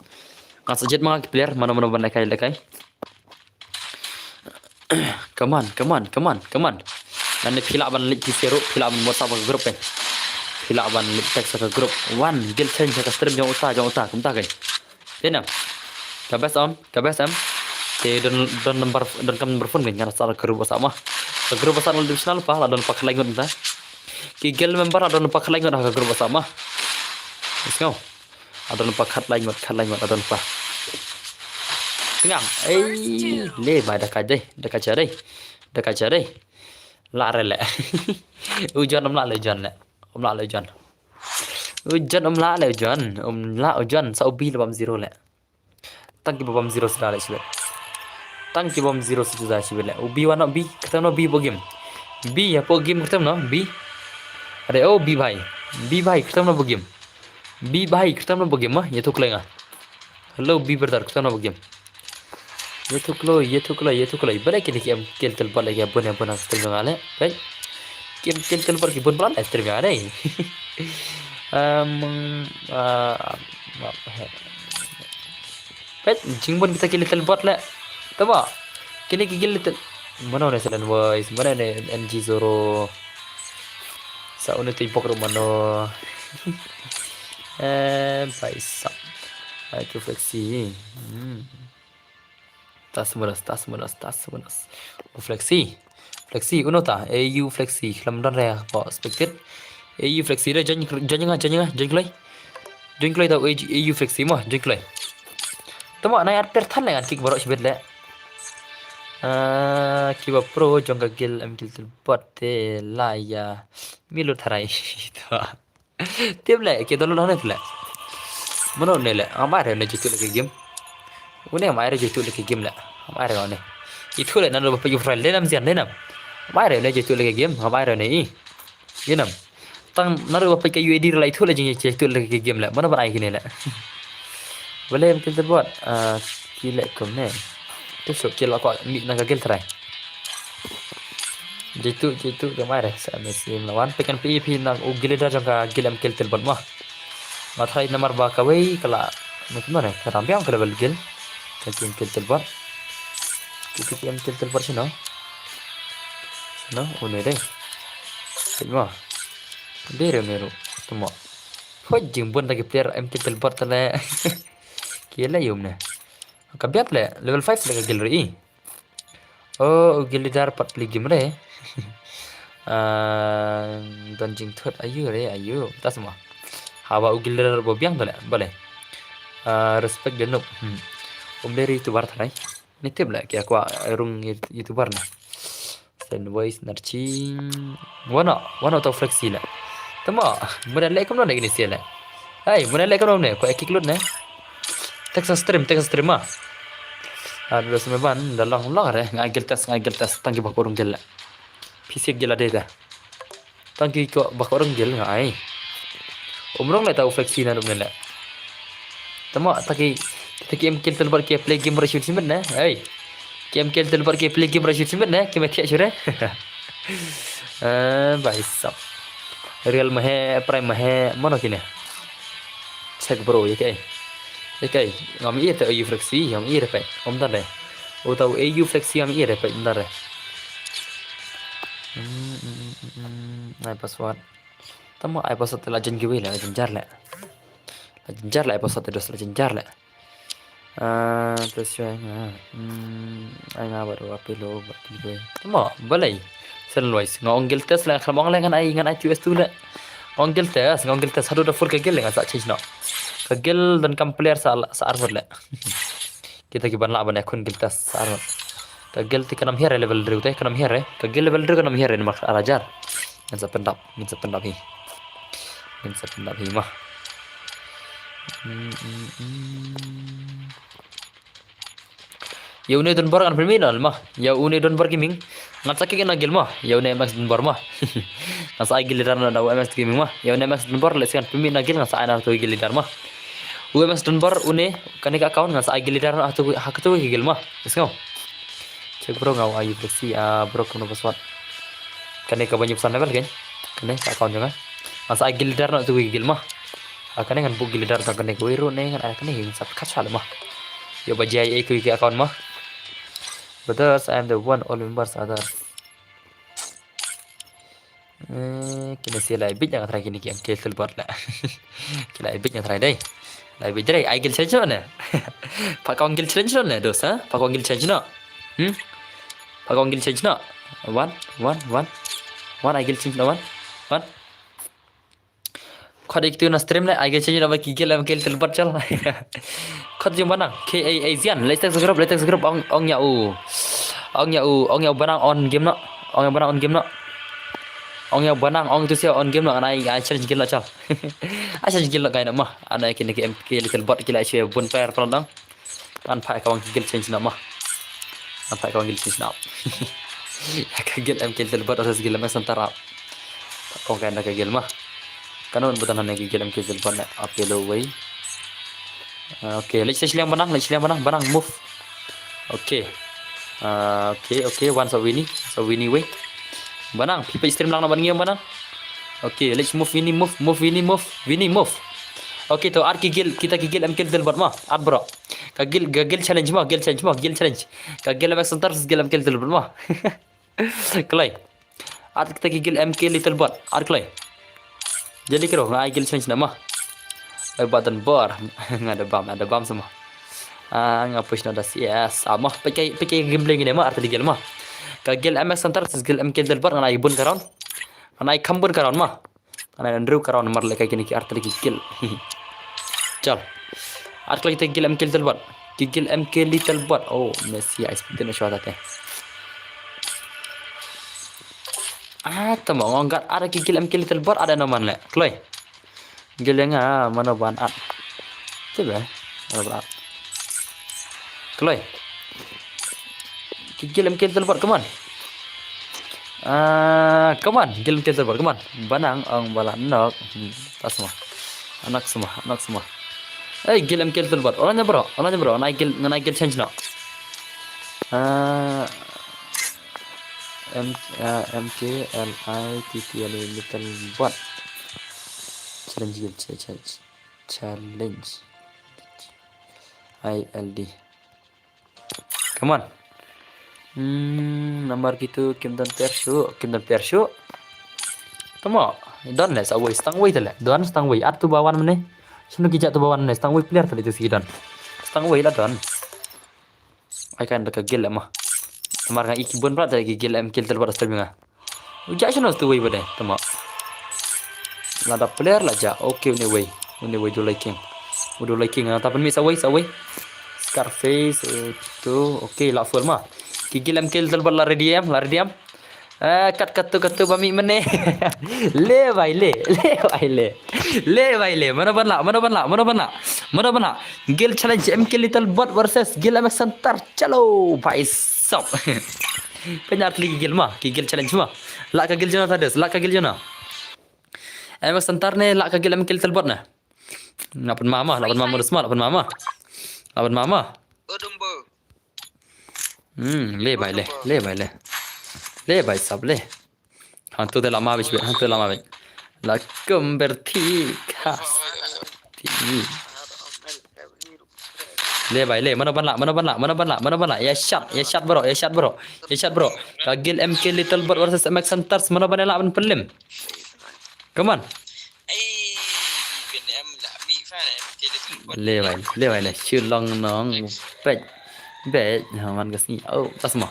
Nga sa jied ma nga ki player, mano mano ban leh kai, leh kai. Come on, come on, come on, come on. Nangne phi lah ban leit T C ruh, phi lah ban WhatsApp ka group kan. Phi lah ban leit text ka group. Wan, guild challenge ka stream jong uta, jong uta, kumta kan. Te nam. Ka best em, ka best em. Te don, don number, don kam number phone ngan sa ka group WhatsApp ma. Ka group WhatsApp la dep snal pa, la don pa khlai ngut ta. Ki guild member la don pa khlai ngut ha ka group WhatsApp ma. Sngew. La don pa khlai ngut, khlai ngut la don pa. Tngang. Ei, le mai da ka dei, da ka dei. Da ka dei. La re le. U John um la le John le. Um la le John. U John um la le John. Um la u John sa u B la bam zero le. Tang ki ba bam zero sida le shibit. Tang ki bam zero sida shibit le. U B wan no B, kyrtem no B bo game. B ya po game kyrtem no B. Are o B bhai. B bhai kyrtem no bo game. B bhai kyrtem no bo game ma, ya tu kleng ah. Hello B brother, kyrtem no bo game. Ya tu kloi, ya tu kloi, ya tu kloi. Bale kini ki em kill teleport lagi bun ya bun stream jong ale. Baik. Ki em kill teleport ki bun plan stream jong ale. Um, uh, Pet, jingbun kita ki little bot le. Tama. Kini ki little. Mano ne Silent Voice, mano ne N G Zoro. Sa unu tu bok ru mano. Eh, paisa. Ai tu flexi. Hmm. Tas munas, tas munas, tas munas. U flexi. Flexi, uno ta. A U flexi. Lam don re po spectate. A U flexi re join, join nga, join nga, join kloi. Join kloi ta A U flexi mo, join kloi. Tama nai at per than le ngan kick barok shibit le. Ah, kiba pro jong ka guild em kill teleport te la ya. Milu tharai. Tama. Tip le, ki download hone le. Mano ne le, am ai re ne jitu le ki game. Une am ai re jitu le ki game le. Am ai re ne. Itu le nanu ba pagi profile le nam zian le nam. Am ai re ne jitu le ki game, am ai re ne i. Ye nam. Tang nanu ba pagi U A D le itu le jing jitu le ki game le. Mano ban ai kine le. Bale em kill teleport. Ah, ki le kum ne. Tu so ki la ko mi na ka guild try. Jitu, jitu ka mai re, sa me sim lawan. Pick and P E P na u guild leader jong ka guild em kill teleport mo. Nga try namar ba kawei ka la. Mut mo ne, ka ram biang ka level guild. Ka em kill teleport. Ki em kill teleport sino. Sino, une dei. Sino. Dei re meru. Tamo. Phoj jingbun ta ki player em kill teleport ta le. Ki le yum ne. Ka biap le, level five le ka guild re i. Oh, u guild leader pat pli game re. Ah, don jingthut ayu re, ayu. Tas mo. Haba u guild leader bo biang to le, bale. Ah, respect de noob. Hmm. Um le YouTuber tharai. Ni tip le, kya kwa rung YouTuber na. Silent Voice, Narchi. Wano, wano tau flexi le. Tama, muna le kumno ne kini sia le. Hey, muna le kumno ne, ko ekik lut ne. Texas stream, Texas stream ma. Aduh, semeban, da long long re, nga guild test, nga guild test, tang ki bak urung guild le. P C guild ada dah. Tang ki ko bak urung guild nga ai. Umrong le tau flexi na dum ne le. Tama, taki, taki em kill teleport ki play game Rashid Simit ne. Hey. Ki em kill teleport ki play game Rashid Simit ne. Ki me thiak shure. Eh, bhai sab. Real mahe, prime mahe, mano kine. Check bro, ye kai. Ye kai. Ngam i te A U flexi, ngam i re pai. Ngam dan re. Utau A U flexi ngam i re pai, ngam dan re. Hmm, hmm, hmm, hmm, hmm. Ai password. Tamo ai password la jen giveaway la jen jar le. La jen jar le ai password dos la jen jar le. Ah, plus yo ai nga. Hmm, ai nga baru api lo ba giveaway. Tamo balai. Silent Voice. Nga ong guild test le, kham ong le ngan ai, ngan ai T S two le. Nga ong guild test, nga ong guild test hadu da full ka guild le ngan sa change no. Ka guild don kam player sa, sa armor le. Kita ki ban lah ban ïakhun guild test sa armor. Ka guild te ka nam hiar level hynriew te, ka nam hiar, ka guild level hynriew ka nam hiar namar ar hajar. Ngin sa pyndap, ngin sa pyndap hi. Ngin sa pyndap hi ma. Hmm, hmm, hmm. Ïa une Donbor ngan pynmih noh ma. Ïa une Donbor Gaming. Ngan sa kick na guild ma. Ïa une M X Donbor ma. Ngan sa ai guild leader na da u M X Gaming ma. Ïa une M X Donbor lehse ngan pynmih na guild ngan sa ai na tu guild leader ma. U M X Donbor une kane ka account ngan sa ai guild leader na tu ha ka tu guild ma. Sngew. Check bro nga u ai flexi, ah, bro kumno password. Kane ka ban ïa psan level kan. Kane ka account jong nga. Ngan sa ai guild leader na tu guild ma. Ah, kane ngan buh guild leader tang kane kawei ruh ne ngan ai kane ngan sa kat sha le ma. Ïa ba J I A kawei ka account ma. Brothers, I am the one, all members others. Eh, kine si lai bit nga try kine ki M K Little Bot la. Ki lai bit nga try dei. Lai bit dei, ai guild change ne. Pha kong guild change ne, dos, ha? Pha kong guild change no. Hmm? Pha kong guild change no. One, one, one. One, ai guild change no, one. One. Khot ik tu na stream le, ai guild change no, ba ki guild M K Little Bot chal. Khot jing banang, K A A Zian, let's take the group, let's take the group, ong, ong ya u. Ong ya u, ong ya u banang on game no. Ong ya u banang on game no. Ong ya u banang, ong tu sia on game no, ngan ai, ai challenge guild la chal. Ai challenge guild la kai na ma, ana kine ki M K Little Bot ki la shwe bun player pran dang. Ngan phai ka wang ki guild change na ma. Ngan phai ka wang guild change na. Ka guild M K Little Bot versus guild M X Hunter ap. Kong kai na ka guild ma. Kanon butan hane ki guild M K Little Bot na ap yellow way. Ah, okay, let's change liang banang, let's liang banang, banang move. Okay. Ah, okay, okay, one sa Winnie, sa Winnie way. Banang, phi phi stream lang na ban ngiam banang. Okay, let's move Winnie, move, move Winnie, move. Winnie, move. Okay, to, ar ki guild, kita ki guild M K Little Bot ma, ar bro. Ka guild, ka guild challenge ma, guild challenge ma, guild challenge. Ka guild M X Hunter, guild M K Little Bot ma. Kloi. Ar kita ki guild M K Little Bot, ar kloi. Jadi kiro, nga ai guild challenge na ma. Ai button bar. Nga da bam, ada bam sama. Ah, nga push na das, yes. Ah, ma, pakai, pakai gameplay gini ma, ar tadi guild ma. Ka guild M X Hunter, guild M K Little Bot, nga ai bun ka round. Nga ai kham bun ka round ma. Ana Andrew ka round mar le ka kine ki ar tari ki guild. Chal. Ar kloi kita ki guild M K Little Bot. Ki guild M K Little Bot. Oh, Messi, ai speed na shwa tate. Ah, tama ngong gat ar ki guild M K Little Bot, ada no man le. Kloi. Guild yang ah, mano ban at. Tiba. Mano ban at. Kloi. Ki guild M K Little Bot, come on. Ah, come on, guild M K Little Bot, come on. Banang ong bala nok. Hmm, tas semua. Anak semua, anak semua. Eh, guild M K Little Bot. Orang nya bro, orang nya bro. Ngan ai guild, ngan ai guild change no. Ah, M, ah, M K L I T T L E Little Bot. Challenge guild, cha-, cha-, challenge. I L D. Come on. Hmm, namar kitu kim don per shu, kim don per shu. Tama, don le sa wei, stang wei tale. Don stang wei, at tu bawan mene. Sunu kija tu bawan mene, stang wei player tale tu si don. Stang wei la don. Ai kan da ka guild ma. Namar nga iki bun plat da ki guild M K Little Bot asal binga. Uja sino tu wei bade, tama. Lada player la ja. Okay, une wei. Une wei du liking. Udu liking. Ah, tapan mi sa wei, sa wei. Scarface, eh, tu. Okay, la full ma. Ki guild M K Little Bot la ready em, la ready em. Eh, kat katu katu ba mi mene. Le bai le, le bai le. Le bai le. Mano ban la, mano ban la, mano ban la. Mano ban la. Guild challenge M K Little Bot versus guild M X Hunter. Chalo, bhai sab. Kanya ar tali ki guild ma, ki guild challenge ma. La ka guild jona tades, la ka guild jona. M X Hunter ne, la ka guild M K Little Bot ne. La pynma ma, la pynma ma, la pynma ma. La pynma ma. Hmm, le bai le, le bai le. Le bai sab le. Hantu te lama bich bit, hantu lama bich. La kumber thi khas. Thi. Le bai le, mano ban la, mano ban la, mano ban la, mano ban la. Ya shot, ya shot bro, ya shot bro. Ya shot bro. Ka guild M K Little Bot versus M X Hunters, mano ban la ban pelim. Come on. Le bai, le bai le. Shillong nong. Pet. Pet. Ha, man ka sngi. Oh, tas mo.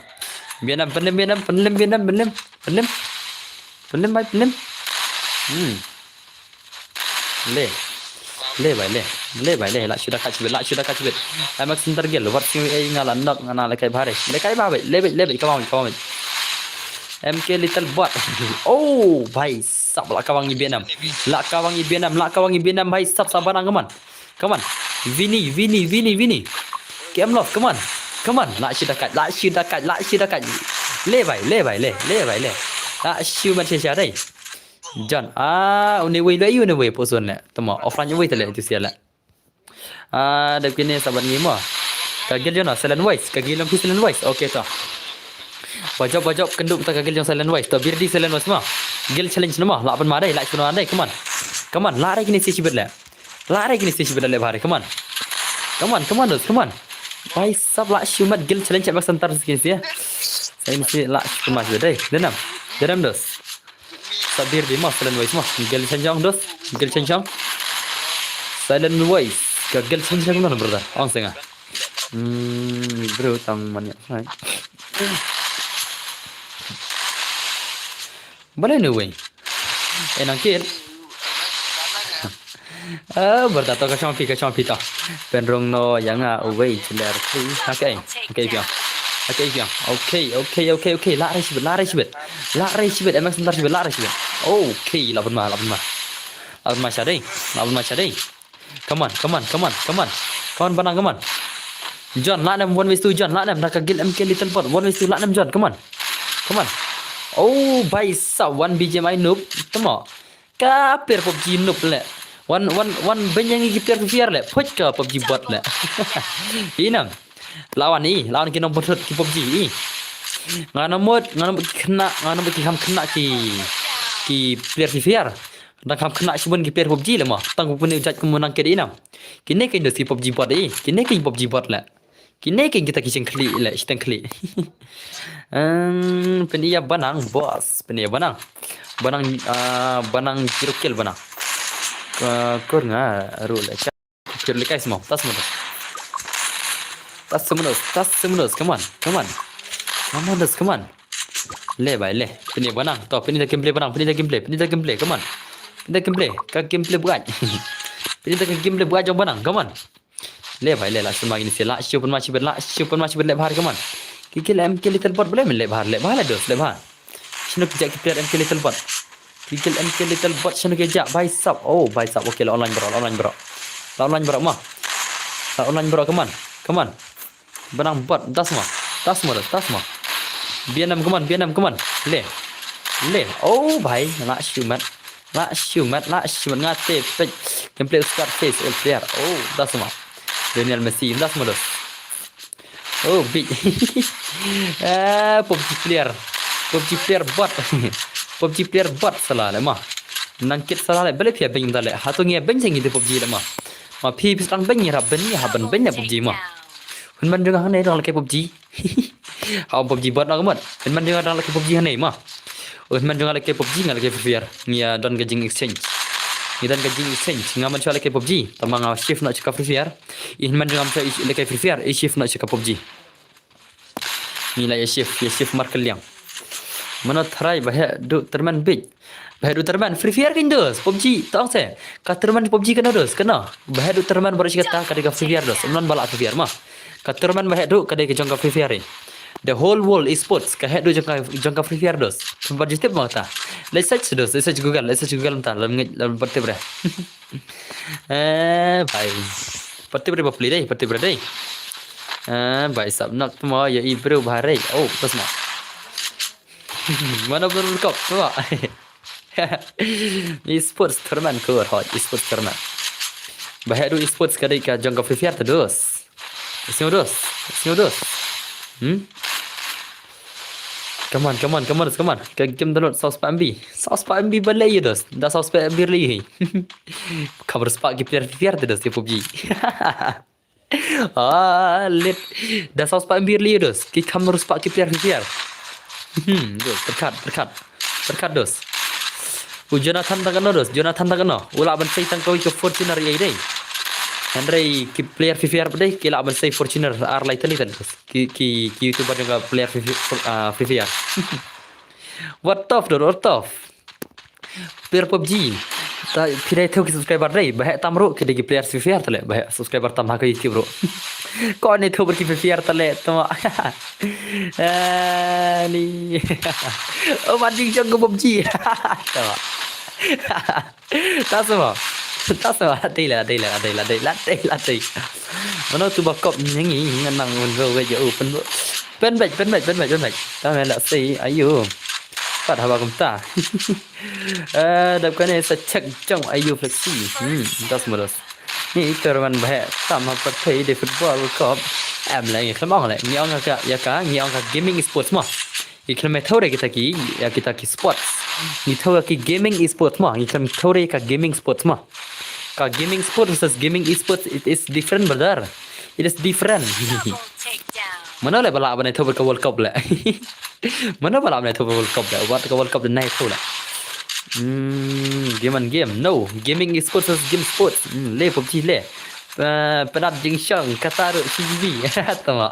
Vietnam, pelim Vietnam, pelim Vietnam, pelim. Pelim. Pelim bai, pelim. Hmm. Le. Le bai le. Le bai le. La shu da ka chibit, la shu da ka chibit. M X Hunter guild. Wat sing ei nga la nok nga na le kai bhare. Le kai bhare. Le bai, le bai, ka bang, ka bang. M K Little Bot. Oh, bhai sab, la ka bang i Vietnam. La ka bang i Vietnam, la ka bang i Vietnam, bhai sab, sabar ang, come on. Come on. Vini, Vini, Vini, Vini. K M Love, come on. Come on. La shu da ka, la shu da ka, la shu da ka. Le bai, le bai, le, le bai, le. La shu man sha sha dai. John, ah, une wei le, une wei poson le. Tama, offline wei tale tu sia le. Ah, dep kine saban ngi mo. Ka guild jona, Silent Voice. Ka guild long ki Silent Voice. Okay to. Wajop, wajop, kenduk ta ka guild jong Silent Voice. To, birdi Silent Voice mo. Guild challenge no mo. La pynma dai, la pynma dai. Come on. Come on, la rai kine si chibit le. La rai kine si chibit le bhare. Come on. Come on, come on, dos. Come on. Bhai sab, la shu mat guild challenge M X Hunter kine si. Sa kine si la shu pynma chibit dai. Denam. Denam, dos. Tabir di mo, Silent Voice mo. Gel Shenshong dos, Gel Shenshong. Silent Voice, ka Gel Shenshong no brother. Ong senga. Hmm, bro tang mania. Hai. Bale no wei. Enang kit. Ah, brother to ka shong pi, ka shong pi to. Pynrung no yang a uwei chiler. Okay, okay piang. Okay piang. Okay, okay, okay, okay. La rai shibit, la rai shibit. La rai shibit, M X ntar shibit, la rai shibit. Okay, la pun ma, la pun ma. La pun ma shadei, la pun ma shadei. Come on, come on, come on, come on. Come on, Banang, come on. John, la nem one ways to John, la nem da ka Gil M K Little Bot, one ways to la nem John, come on. Come on. Oh, bhai sab, one B G M I noob. Tamo. Ka player PUBG noob le. One, one, one benyang ki player Free Fire le. Phuit ka PUBG bot le. Inam. Lawan i, lawan ki nong bot ki PUBG i. Nga namut, nga namut ki kena, nga namut ki kham kena ki, ki player Free Fire. Dang kham kena shibun ki player PUBG le mo. Tang ku puni ujat ku munang ke di inam. Kine ke dos ki PUBG bot i. Kine ke PUBG bot le. Kine ke kita ki jingkhlieh le, shiteng khlieh. Em, pyn-i ïa Banang, boss. Pyn-i ïa Banang. Banang, ah, Banang zero kill Banang. Ka kur nga ru le. Kir le kai smo. Tas mo dos. Tas mo dos. Tas mo dos. Come on. Come on. Come on dos. Come on. Le bhai le. Pyn-i ïa Banang. To pyn-i da gameplay Banang. Pyn-i da gameplay. Pyn-i da gameplay. Come on. Pyn-i da gameplay. Ka gameplay buat. Pyn-i da ka gameplay buat jong Banang. Come on. Le bhai le la sma gini se la shu pun ma shibit la shu pun ma shibit le bhar, come on. Ki kill M K Little Bot bale men le bhar le bhar le dos le bhar. Shinu ki ja ki player M K Little Bot. Ki kill M K Little Bot shinu ki ja bhai sab. Oh bhai sab. Okay la online bro, la online bro. La online bro ma. La online bro, come on. Come on. Banang bot, das ma. Das ma, das ma. B N M, come on, B N M, come on. Le. Le. Oh bhai, la shu mat. La shu mat, la shu mat nga te pek. Gameplay Scarface, all player. Oh, das ma. Lionel Messi, das ma dos. Oh, big. Ah, PUBG player. PUBG player bot. PUBG player bot sala le ma. Nang kit sala le, bale phi ïa beng da le. Hato ngi ïa beng seng ngi de PUBG le ma. Ma phi phi sdang beng ngi rap beng ngi ha beng beng le PUBG ma. Hun man jong hangne dang lake PUBG. Ha PUBG bot na ka mut. Hun man jong dang lake PUBG hangne ma. Hun man jong lake PUBG nga lake Free Fire. Ngi ïa don ka jing exchange. Ngi don ka jing exchange. Nga man sha lake PUBG. Tama nga shift na sha ka Free Fire. I hun man jong am sha lake Free Fire. I shift na sha ka PUBG. Ngi la ïa shift, ïa shift markylliang. Mano tharai ba heh du tyrmen bit. Ba heh du tyrmen Free Fire kin dos, PUBG tong se. Ka tyrmen PUBG kano dos, kano. Ba heh du tyrmen baru shi kata ka dei ka Free Fire dos. Mnon ba la Free Fire ma. Ka tyrmen ba heh du ka dei ka jong ka Free Fire. The whole world esports ka heh du jong ka, jong ka Free Fire dos. Ba ju tip ma kata. Leit search dos, leit search Google, leit search Google mynta, lam ngeit, lam pat tip re. Eh, bhai. Pat tip re ba pli dei, pat tip re dei. Eh, bhai sab nak tmo ïa i bro bha re. Oh, tas ma. Mana bro kop tmo. Esports tournament ko hoi, esports tournament. Ba heh du esports ka dei ka jong ka Free Fire ta dos. Sñiaw dos, sñiaw dos. Hmm? Come on, come on, come on, come on. Ka game download saw spah M B. Saw spah M B ba lei dos. Da saw spah M B lei hi. Kham spah ki player Free Fire te dos ki PUBG. Ah, lit. Da saw spah M B lei dos. Ki kham spah ki player Free Fire. Hmm, dos, pyrkhat, pyrkhat. Pyrkhat dos. U Jonathan tang kano dos, Jonathan tang kano. U lah ban sei tang kawei ka Fortuner ïa i dei. Hynrei ki player Free Fire pat dei ki lah ban sei Fortuner ar lai tylli tan dos. Ki, ki, ki YouTuber jong ka player Free, Free, ah, Free Fire. What tough dos, what tough. Player PUBG. Ta phi dei thew ki subscriber dei, ba heh tam ruh ki dei ki player Free Fire tale, ba heh subscriber tam ha ka YouTube ruh. Ko ne thew ki Free Fire tale, tama. Ah, ni. Oh, mati jong ko PUBG. Tama. Ta sama. Ta sama. Dei la, dei la, dei la, dei la, dei la, dei. Mano tu ba kop nyangi ngan nang un ro we jo pen. Pen bej, pen bej, pen bej, pen bej. Ta me la sei ayo. Pat haba kumta. Eh, dap kane sa check jong ayo Flexi. Hmm, das malas. Ni tournament ba heh tam ha pyrthei de football World Cup. Em le ngi khlem ong le. Ngi ong ka, ïa ka, ngi ong ka gaming esports ma. Ngi khlem thew re kita ki, ïa kita ki sports. Ngi thew ïa ki gaming esports ma. Ngi khlem thew re ka gaming sports ma. Ka gaming sports versus gaming esports, it is different, brother. It is different. Mano le ba lah ban thew ka World Cup le. Mano ba lah ban thew World Cup le. Wat ka World Cup de nai thew le. Hmm, game and game. No, gaming esports is game sports. Hmm, le PUBG le. Uh, penap jingshong kata ruh C G B. Tama.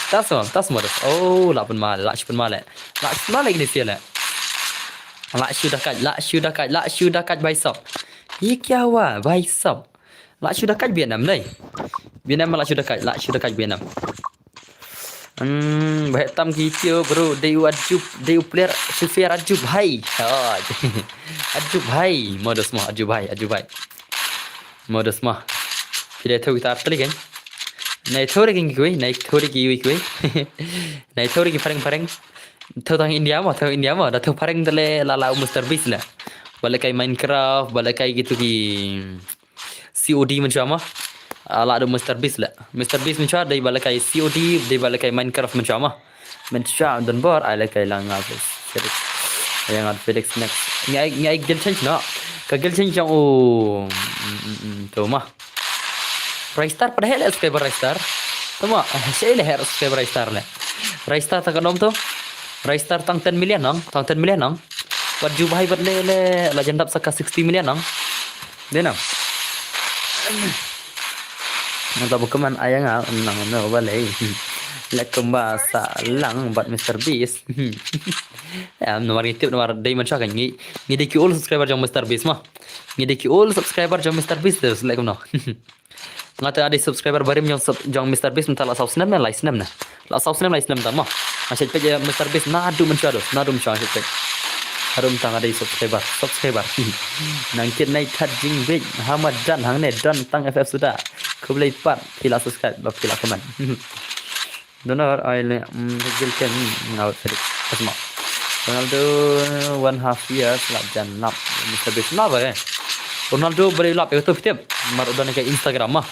Tasma, tasma das. Oh, la pun male, la shu pun male. La shu pun male gini sih le. La shu dakat, la shu dakat, la shu dakat baisap. Ye kya hua, baisap. La shu dakat Vietnam dai. Vietnam la shu dakat, la shu dakat Vietnam. Hmm, bahek tam ki tio bro, dei u ajup, dei u player Free Fire ajup hai. Oh, ajup hai, modus mah, ajup hai, ajup hai. Modus mah. Pide tau kita apa lagi kan? Nai tau lagi kiwi, nai tau lagi kiwi kiwi. Nai tau lagi pareng pareng. Tau tang India mah, tau India mah, dah tau pareng tele lala u Mister Beast lah. Balik kai Minecraft, balik kai gitu ki C O D menchwa mah. Ala do Mister Beast lah. Mister Beast menchwa dei balik kai C O D, dei balik kai Minecraft menchwa mah. Menchwa don bor ai lai kai lang ngal Felix. Yang ngal Felix next. Ngai ngai gel change no. Ka gel change yang oh. Mm, mm, mm, tu mah. Ristar pada hele subscriber Ristar. Tu mah. Sele hele subscriber Ristar le. Ristar tak nom tu. Ristar tang ten million nang, tang ten million nang. Wat ju bahai bat le le la jendap saka sixty million nang. Dei nang. Nang tabu keman ayang ah nang no balei. Lek kemba sa lang bat Mister Beast. Ya, nomor ngitip nomor dei menchwa kan ngi ngi dei ki all subscriber jong Mister Beast mah. Ngi dei ki all subscriber jong Mister Beast terus lek no. Nga te adi subscriber barim jong sub- jong Mister Beast mynta la saw snem ne lai snem ne. La saw snem lai snem ta mo. Nga shet page Mister Beast na du mynta dos na du mynta shet page. Harum tang adi subscriber subscriber. Nang kit nai khat jing bej hama dan hang ne dan tang F F suda. Khublei pat phi la subscribe ba phi la comment. Donor ai le mm, gil ken mm, ngau sedik. Kasma. Ronaldo one half years la jan lap. Mister Beast na ba eh. Ronaldo beri lap itu pitip. Mar udah ke Instagram mah.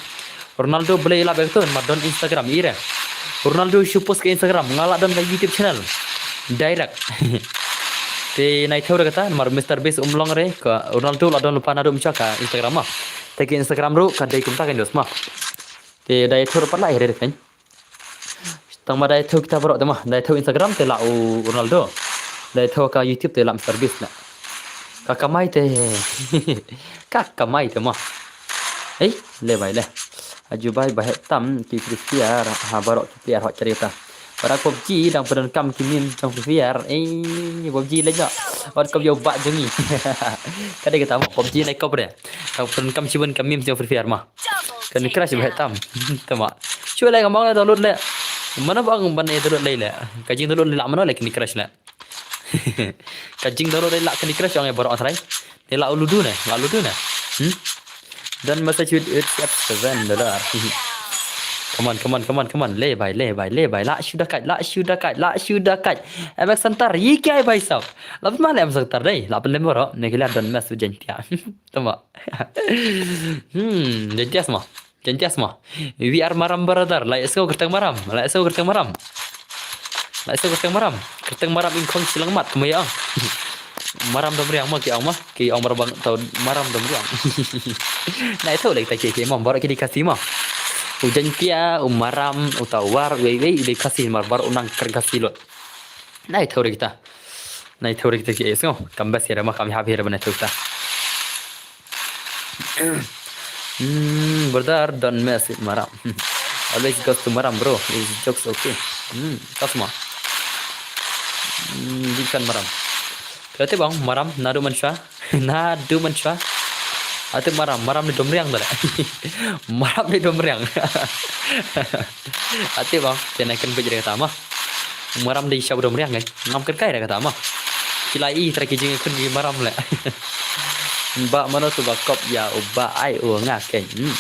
Ronaldo beli lap itu mar don Instagram ire. Ronaldo shu post ke Instagram ngala don ke YouTube channel. Direct. Te nai thau kata mar Mister Beast umlong re ka Ronaldo la don lupa nadu mcha ka Instagram mah. Te ke Instagram ru ka dei kumta kan dos mah. Te dai thau pat la ire kan. Tang ma dai thau kita barok te mah, dai thau Instagram te la u Ronaldo. Dai thau ka YouTube te la Mister Beast na. Ka kamai te. Ka kamai te mah. Eh, le bai le. Aju bai bai tam ki Free Fire ha barok ki player hot cerita. Para PUBG dang pernah kam ki meme jong Free Fire. Eh, PUBG le nya. Wat kau yo bak jengi. Kadai kata mah PUBG naik kau pada. Dang pernah kam chiban kam meme jong Free Fire mah. Candy Crush bah tam. Tama. Shu le ngamang le download le. Mana bang ban e download le le. Ka jing download le la mana le Candy Crush le. Ka jing download le la Candy Crush ong e borok trai. Ne la Ludo ne, la Ludo ne. Hmm? Dan message with WhatsApp seven dollar. Come on, come on, come on, come on. Le bai, le bai, le bai. La shu dakat, la shu dakat, la shu dakat. Emek santar, yi kiai bai sab. La pun ma le emek santar dai. La pun lem borok. Ne kila don mes ujen tia. Tama. Hmm, jentias ma. Jentias ma. We are maram brother. Lai esau kerteng maram. Lai esau kerteng maram. Lai esau kerteng maram. Kerteng maram ingkong silang mat kemaya. Maram dom riang ma ki ong ma. Ki ong maram tau maram dom riang. Nai tau lai ta ki ki mam barak ki di kasi ma. U jentias, u maram, u tawar, wei wei di kasi mar bar unang ker kasi lot. Nai tau kita. Nai tau kita ki esau. Kambas ya ma kami habi ya ma nai tau kita. Hmm, brother, don't mess with maram. Always goes to maram, bro. It's jokes, okay. Hmm, tasma. Hmm, bukan maram. Kata bang, maram, nadu mansha. Nadu mansha. Ate maram, maram ni domriang tadi. Maram ni domriang. Ate bang, kena kan bejere kata mah. Maram dei sha u domriang kan. Ngam kyrkai da kata mah. Ki la i trai ki jingkhun ki maram le. Ba mano tu ba kop ya u ba ai u nga ken. Hmm.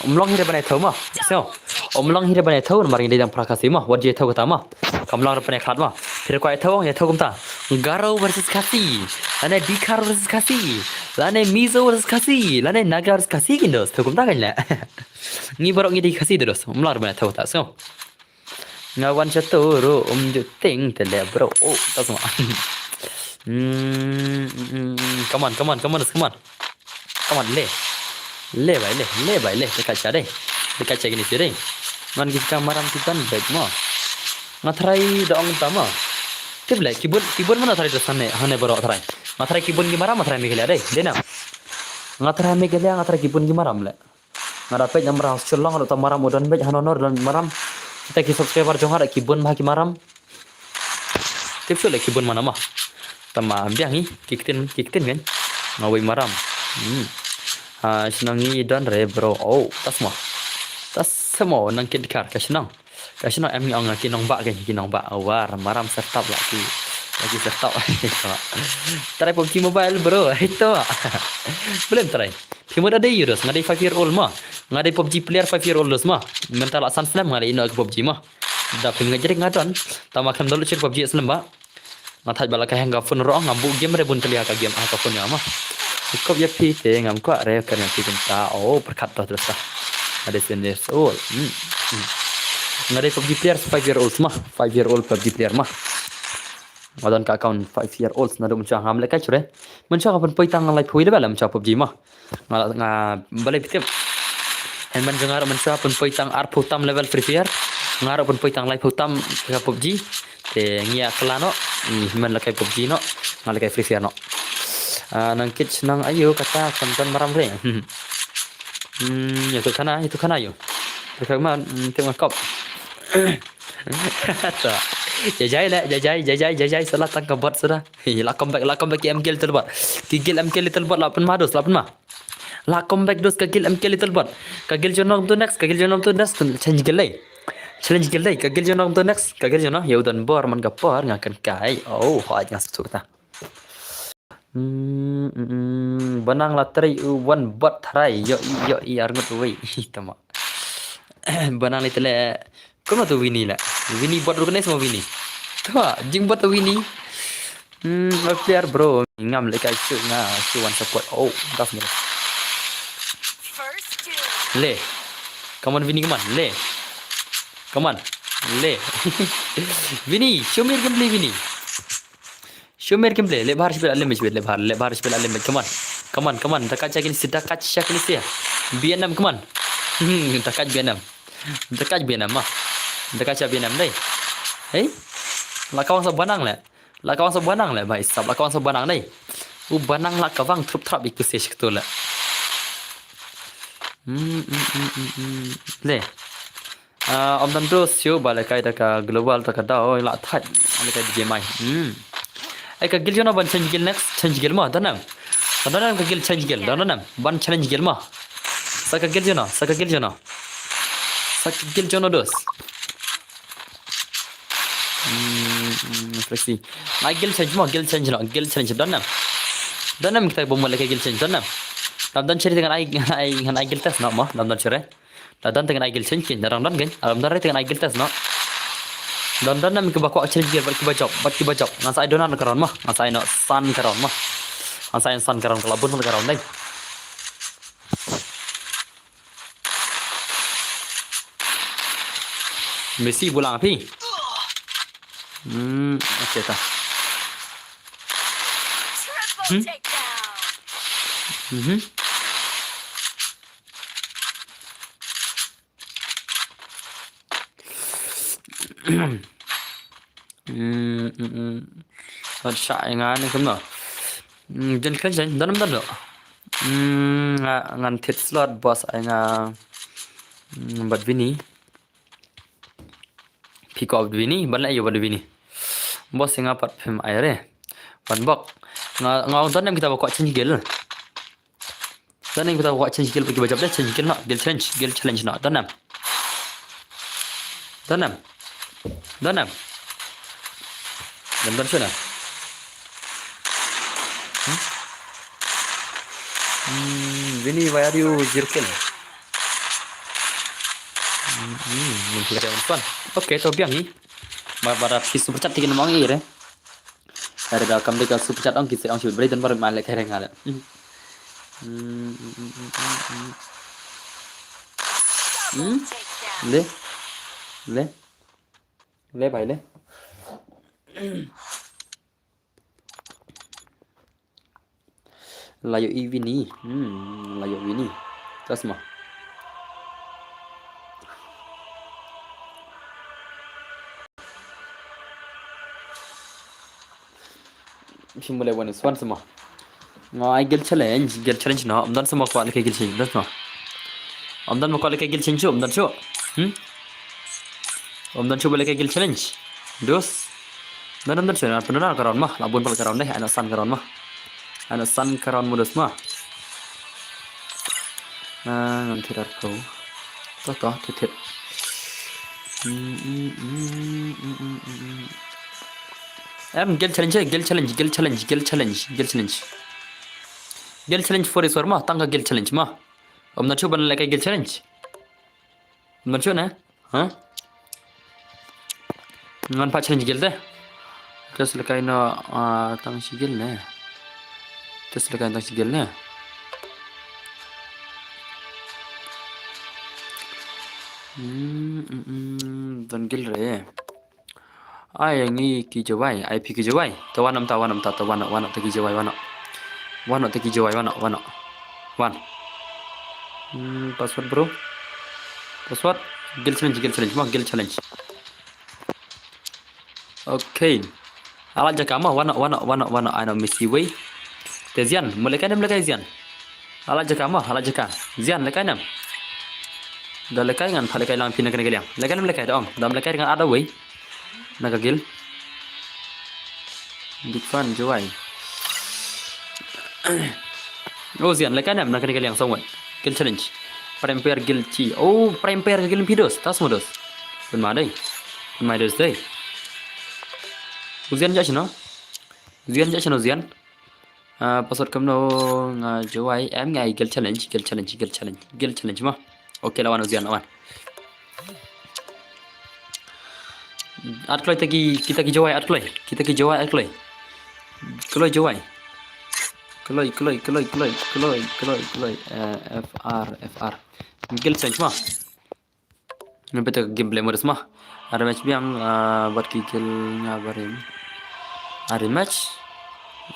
Umlong hi da banai thau mah. So, umlong hi da banai thau mar ngi dei dang pra Khasi mah. Wat je thau kata mah. Kamlong da banai khat mah. Hi da kwai thau ya thau kumta. Garo versus Khasi. Lane Dikar versus Khasi. Lane Mizo versus Khasi. Lane Naga versus Khasi kin dos. Thau kumta kan le. Ngi barok ngi dei Khasi dos. Umlong da banai thau kata. So. Nga wan sha tu ru um ju ting te le bro. Oh, ta sma. Hmm, hmm, hmm, hmm. Come on, come on, come on, come on. Come on, le. Le bai, le, le bai, le. Te ka cha dei. Te ka cha gini si dei. Man ki ka maram ki tan bek mo. Nga trai da ong ta mo. Tip le, kibun, kibun mana trai da sane, hane bro trai. Nga tharai ki bun ki maram, nga tharai Meghalaya dei. Dei na. Nga tharai Meghalaya, nga tharai ki bun ki maram le. Nga da peit namar ha Shillong, nga da ta maram u don beit, ha Nonor don maram. Kita ki subscriber jong nga da ki bun bha ki maram. Tip shu le ki bun mana ma. Tama biang hi, ki ktien, ki ktien kan. Nga wei maram. Hmm. Ha, shnong ngi don re bro. Oh, tas mo. Tas mo nang kit kar ka shnong. Ka shnong em ngi ong ki nongbah kan, ki nongbah. War maram sertap la ki. La ki sertap. Try PUBG Mobile bro. Itu ma. Belum try. Phi mut dei ïa u dos, nga dei five year old ma. Nga dei PUBG player five year old dos ma. Mynta la san snem nga dei ïa u PUBG ma. Da phi nga jerit nga don. Tama khlem download shuh PUBG snem ba. Nga thait ba la ka hang ka phone ruh, ngam buh game re bun tylli ha ka game ha ka phone ïa ma. Kop ïa phi te ngam kwah re kan ïa phi kumta. Oh, pyrkhat doh terus ta. Nga dei seven years old. Hmm. Hmm. Nga dei PUBG player five year old ma. Five year old PUBG player ma. Nga don ka account five year old, naduh mynshuwa ngam lehkai shuh re. Mynshuwa nga pynpoi tang laiphew level mynshuwa PUBG ma. Nga, nga balei phi tip. Hynmen jong nga ruh mynshuwa pynpoi tang arphew tam level Free Fire. Nga ruh pynpoi tang laiphew tam ka PUBG. Te ngi ïa kylla noh. Ngi hynmen lehkai PUBG noh. Nga lehkai Free Fire noh. Ah, nang kit shnong aïu kata khlem don maram re. Hmm, ïa tu khana, ïa tu khana ïa. Tu khana, hmm, tip nga kop. To. Jai jai le, jai jai, jai jai, jai jai, sa la tang ka bot suda. Hi, la comeback, la comeback ki M K Little Bot. Ki guild M K Little Bot la pynma dos, la pynma. La comeback dos ka guild M K Little Bot. Ka guild jong no to next, ka guild jong no to next. Challenge guild dei. Challenge guild dei, ka guild jong no to next, ka guild jong no. Ïa u don bor man ka por nga kan kai. Oh, hoi nga suk ta. Hmm, hmm, hmm. Banang la trei u wan bot tharai. Ïohi, ïohi ar ngut wei. Tama. Banang li tele. Kumno tu Winnie la? Winnie bot ruh kane sama Winnie. Tama, jing bot tu Winnie. Hmm, a player bro. Ngam lehkai shuh nga shu wan support. Oh, das ni. Le. Come on Winnie, come on. Le. Come on. Le. Winnie, show me your gameplay Winnie. Show me your gameplay. Leh bha, shibit alim, shibit leh bha, leh bha, shibit alim. Come on. Come on, come on. Dakat sha kine si, dakat sha kine si. B N M, come on. Hmm, dakat B N M. Dakat B N M ma. Dakat sha B N M dei. Hei. La ka wang sa banang le. La ka wang sa banang le, bhai sab. La ka wang sa banang dei. U banang la ka wang trup trap iku se shiktu le. Hmm, hmm, hmm, hmm, hmm. Le. Ah, om dan dos shu ba lehkai da ka global da ka daw la thait lehkai da J M I. Hmm. Ai ka guild jong no ban change guild next, change guild ma, don em. Don em ka guild change guild, don em. Ban challenge guild ma. Sa ka guild jong no, sa ka guild jong no. Sa ka guild jong no dos. Hmm, hmm, let's see. Ai guild change ma, guild change no, guild change don em. Don em kita bom lehkai guild change, don em. Dam don cheri dengan ai, ai, ai guild test no ma, dam don cheri. La don te ngan ai guild change kin, la don don kin, la don te ngan ai guild test no. Don don nam kiba kwah change guild bad kiba jop, bad kiba jop. Ngan sa ai don na ka round ma, ngan sa ai no san ka round ma. Ngan sa ai san ka round, ka la bun san ka round dei. Messi bulang api. Hmm, okay ta. Hmm? Mhm. Mm, mm, mm. Slot shah ai nga ne kumno. Mm, jen kren jen, don em don lo. Mm, nga, ngan thied slot boss ai nga. Mm, bad Vini. Pick up Vini, ban leh ïa bad Vini. Boss ai nga pat phim ai re. Ban bok. Nga, nga don em kita ba kwah change guild. Don em kita ba kwah change guild, kiba jop dei change guild no, guild change, guild challenge no. Don em. Don em. Don em. Don don shuh na. Hmm? Hmm, Vini, why are you jerking? Hmm, hmm, mun kita fun. Okay, to biang hi. Ba, ba da phi super chat tikin mong i re. Hare da kam dei ka super chat ong ki se ong shu brei don bar ma le kare nga le. Hmm. Hmm, hmm, hmm, hmm, hmm, hmm. Hmm? Le. Le. Le bai le. La ïohi Vini. Hmm, la ïohi Vini. Kasma. Shim bale wan swan sama. Nga ai gel challenge, gel challenge no. Ym don sama kwah lehkai gel challenge, don sama. Ym don ma kwah lehkai gel challenge, ym don shuh. Hmm? Ym don shuh ba lehkai gel challenge. Dos. Ym don, ym don shuh, na pyndonkam ka round ma. La bun pat ka round dei, ai noh san ka round ma. Ai noh san ka round mo dos ma. Ah, ngan thied arphew. To, to, thied, thied. Mm, mm, mm, mm, mm, mm. Em, gel challenge, gel challenge, gel challenge, gel challenge, gel challenge. Gel challenge for sure ma, tang ka gel challenge ma. Ym don shuh ban lehkai gel challenge. Ym don shuh ne? Ha? Ngan pat challenge gel te. Test lehkai noh, ah, tang shi gel ne. Test lehkai tang shi gel ne. Hmm, hmm, hmm, don gel re. Ai ngi ki Jowai, ai phi ki Jowai. To wan namta, wan namta, to wan, wan namta ki Jowai, wan. Wan namta ki Jowai, wan, wan. Wan. Hmm, password bro. Password. Gel challenge, gel challenge, ma, gel challenge. Okay. Ala jaka ma, wan, wan, wan, wan, ai noh Messi wei. Te Zian, mo lehkai ne ym lehkai Zian. Ala jaka ma, ala jaka. Zian lehkai ne ym. Da lehkai ngan pat lehkai lang phi na kane ka liang. Lehkai ne ym lehkai da ong. Da ym lehkai ngan add wei. Na ka gel. Big fan Jowai. Oh, Zian lehkai ne ym na kane ka liang song wan. Gel challenge. Prime player gel chi. Oh, prime player gel phi dos. Tas mo dos. Pyn ma dei. Pyn ma dos dei. U Zian ja shano? Zian ja shano Zian? Ah, password kumno nga Jowai em nga ai gel challenge, gel challenge, gel challenge, gel challenge ma. Okay, la wan u Zian, la wan. Add kloi kita ki, kita ki Jowai, add kloi. Kita ki Jowai, add kloi. Kloi Jowai. Kloi, kloi, kloi, kloi, kloi, kloi, kloi. Eh, F R, F R. Gel challenge ma. Ngan pynta ka gameplay mode sma. Ada match biang, ah, bad ki gel nga barim. Ada match.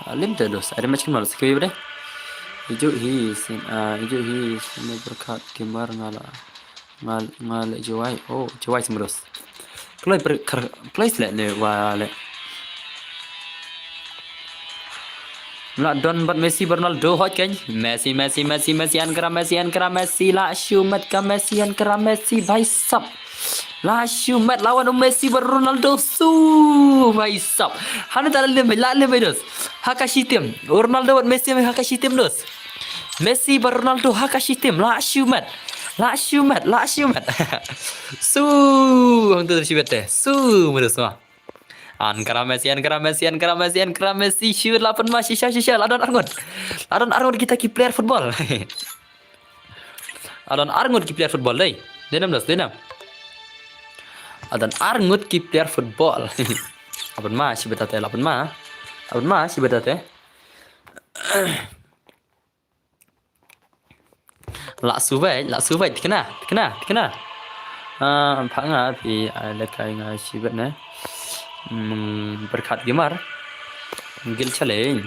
Ah, lim te dos. Ada match kan malu sekali bade. Ijo hi sin, ah, ijo hi sin berkat gambar ngala. Ngal, ngala Jowai. Oh, Jowai sma dos. Kloi per, kar, kloi sle ne wale. La don bad Messi, Ronaldo, hot keiñ. Messi, Messi, Messi, Messi, ankara Messi, ankara Messi, la shu met ka Messi, ankara Messi, bhai sab. La shu met, lawan u Messi bad Ronaldo, su, bhai sab. Hana ta la lem, la lem, dos. Ha ka shitim. U Ronaldo bad Messi, ha ka shitim, dos. Messi bad Ronaldo, ha ka shitim, la shu met. La shu met, la shu met. Su, hang tu shi met te. Su, mo dos ma. Ankara Messi, ankara Messi, ankara Messi, ankara Messi, shoot la pynma shisha, shisha, la don arngut. La don arngut kita ki player football. La don arngut ki player football, dei. Dei nam dos, dei nam. La don arngut ki player football. La pynma, shi beta te, la pynma. La pynma, shi beta te. La suwai, la suwai, tikna, tikna, tikna. Ah, pha nga, phi, ah, lehkai nga shibet ne. Hmm, berkat gambar. Gel challenge.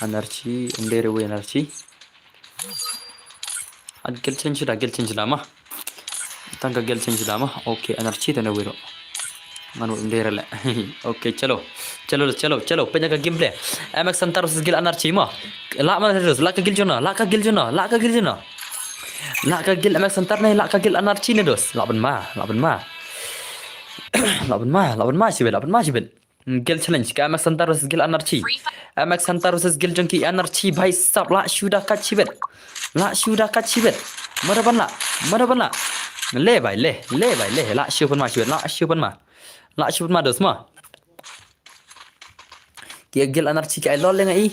Energy, ym dei re wei energy. Ad gel challenge da, gel challenge da ma. Tang ka gel challenge da ma. Okay, energy te na wiro. Ngan wei ym dei re le. Okay, chalo. Chalo, chalo, chalo. Pynja ka gameplay. M X Center versus Gil Anarchy mo. La ma terus, la ka gil jona, la ka gil jona, la ka gil jona. La ka gil M X Center ne, la ka gil Anarchy ne dos. La ban ma, la ban ma. La ban ma, la ban ma shibit, la ban ma shibit. Gil challenge ka M X Center versus Gil Anarchy. M X Center versus Gil Junkie Anarchy bhai sab la shuda ka shibit. La shuda ka shibit. Mada ban la, mada ban la. Le bhai le, le bhai le. La shu ban ma shibit, la shu ban ma. La shu ban ma dos ma. Ki Gil Anarchy ki ai lol le nga i.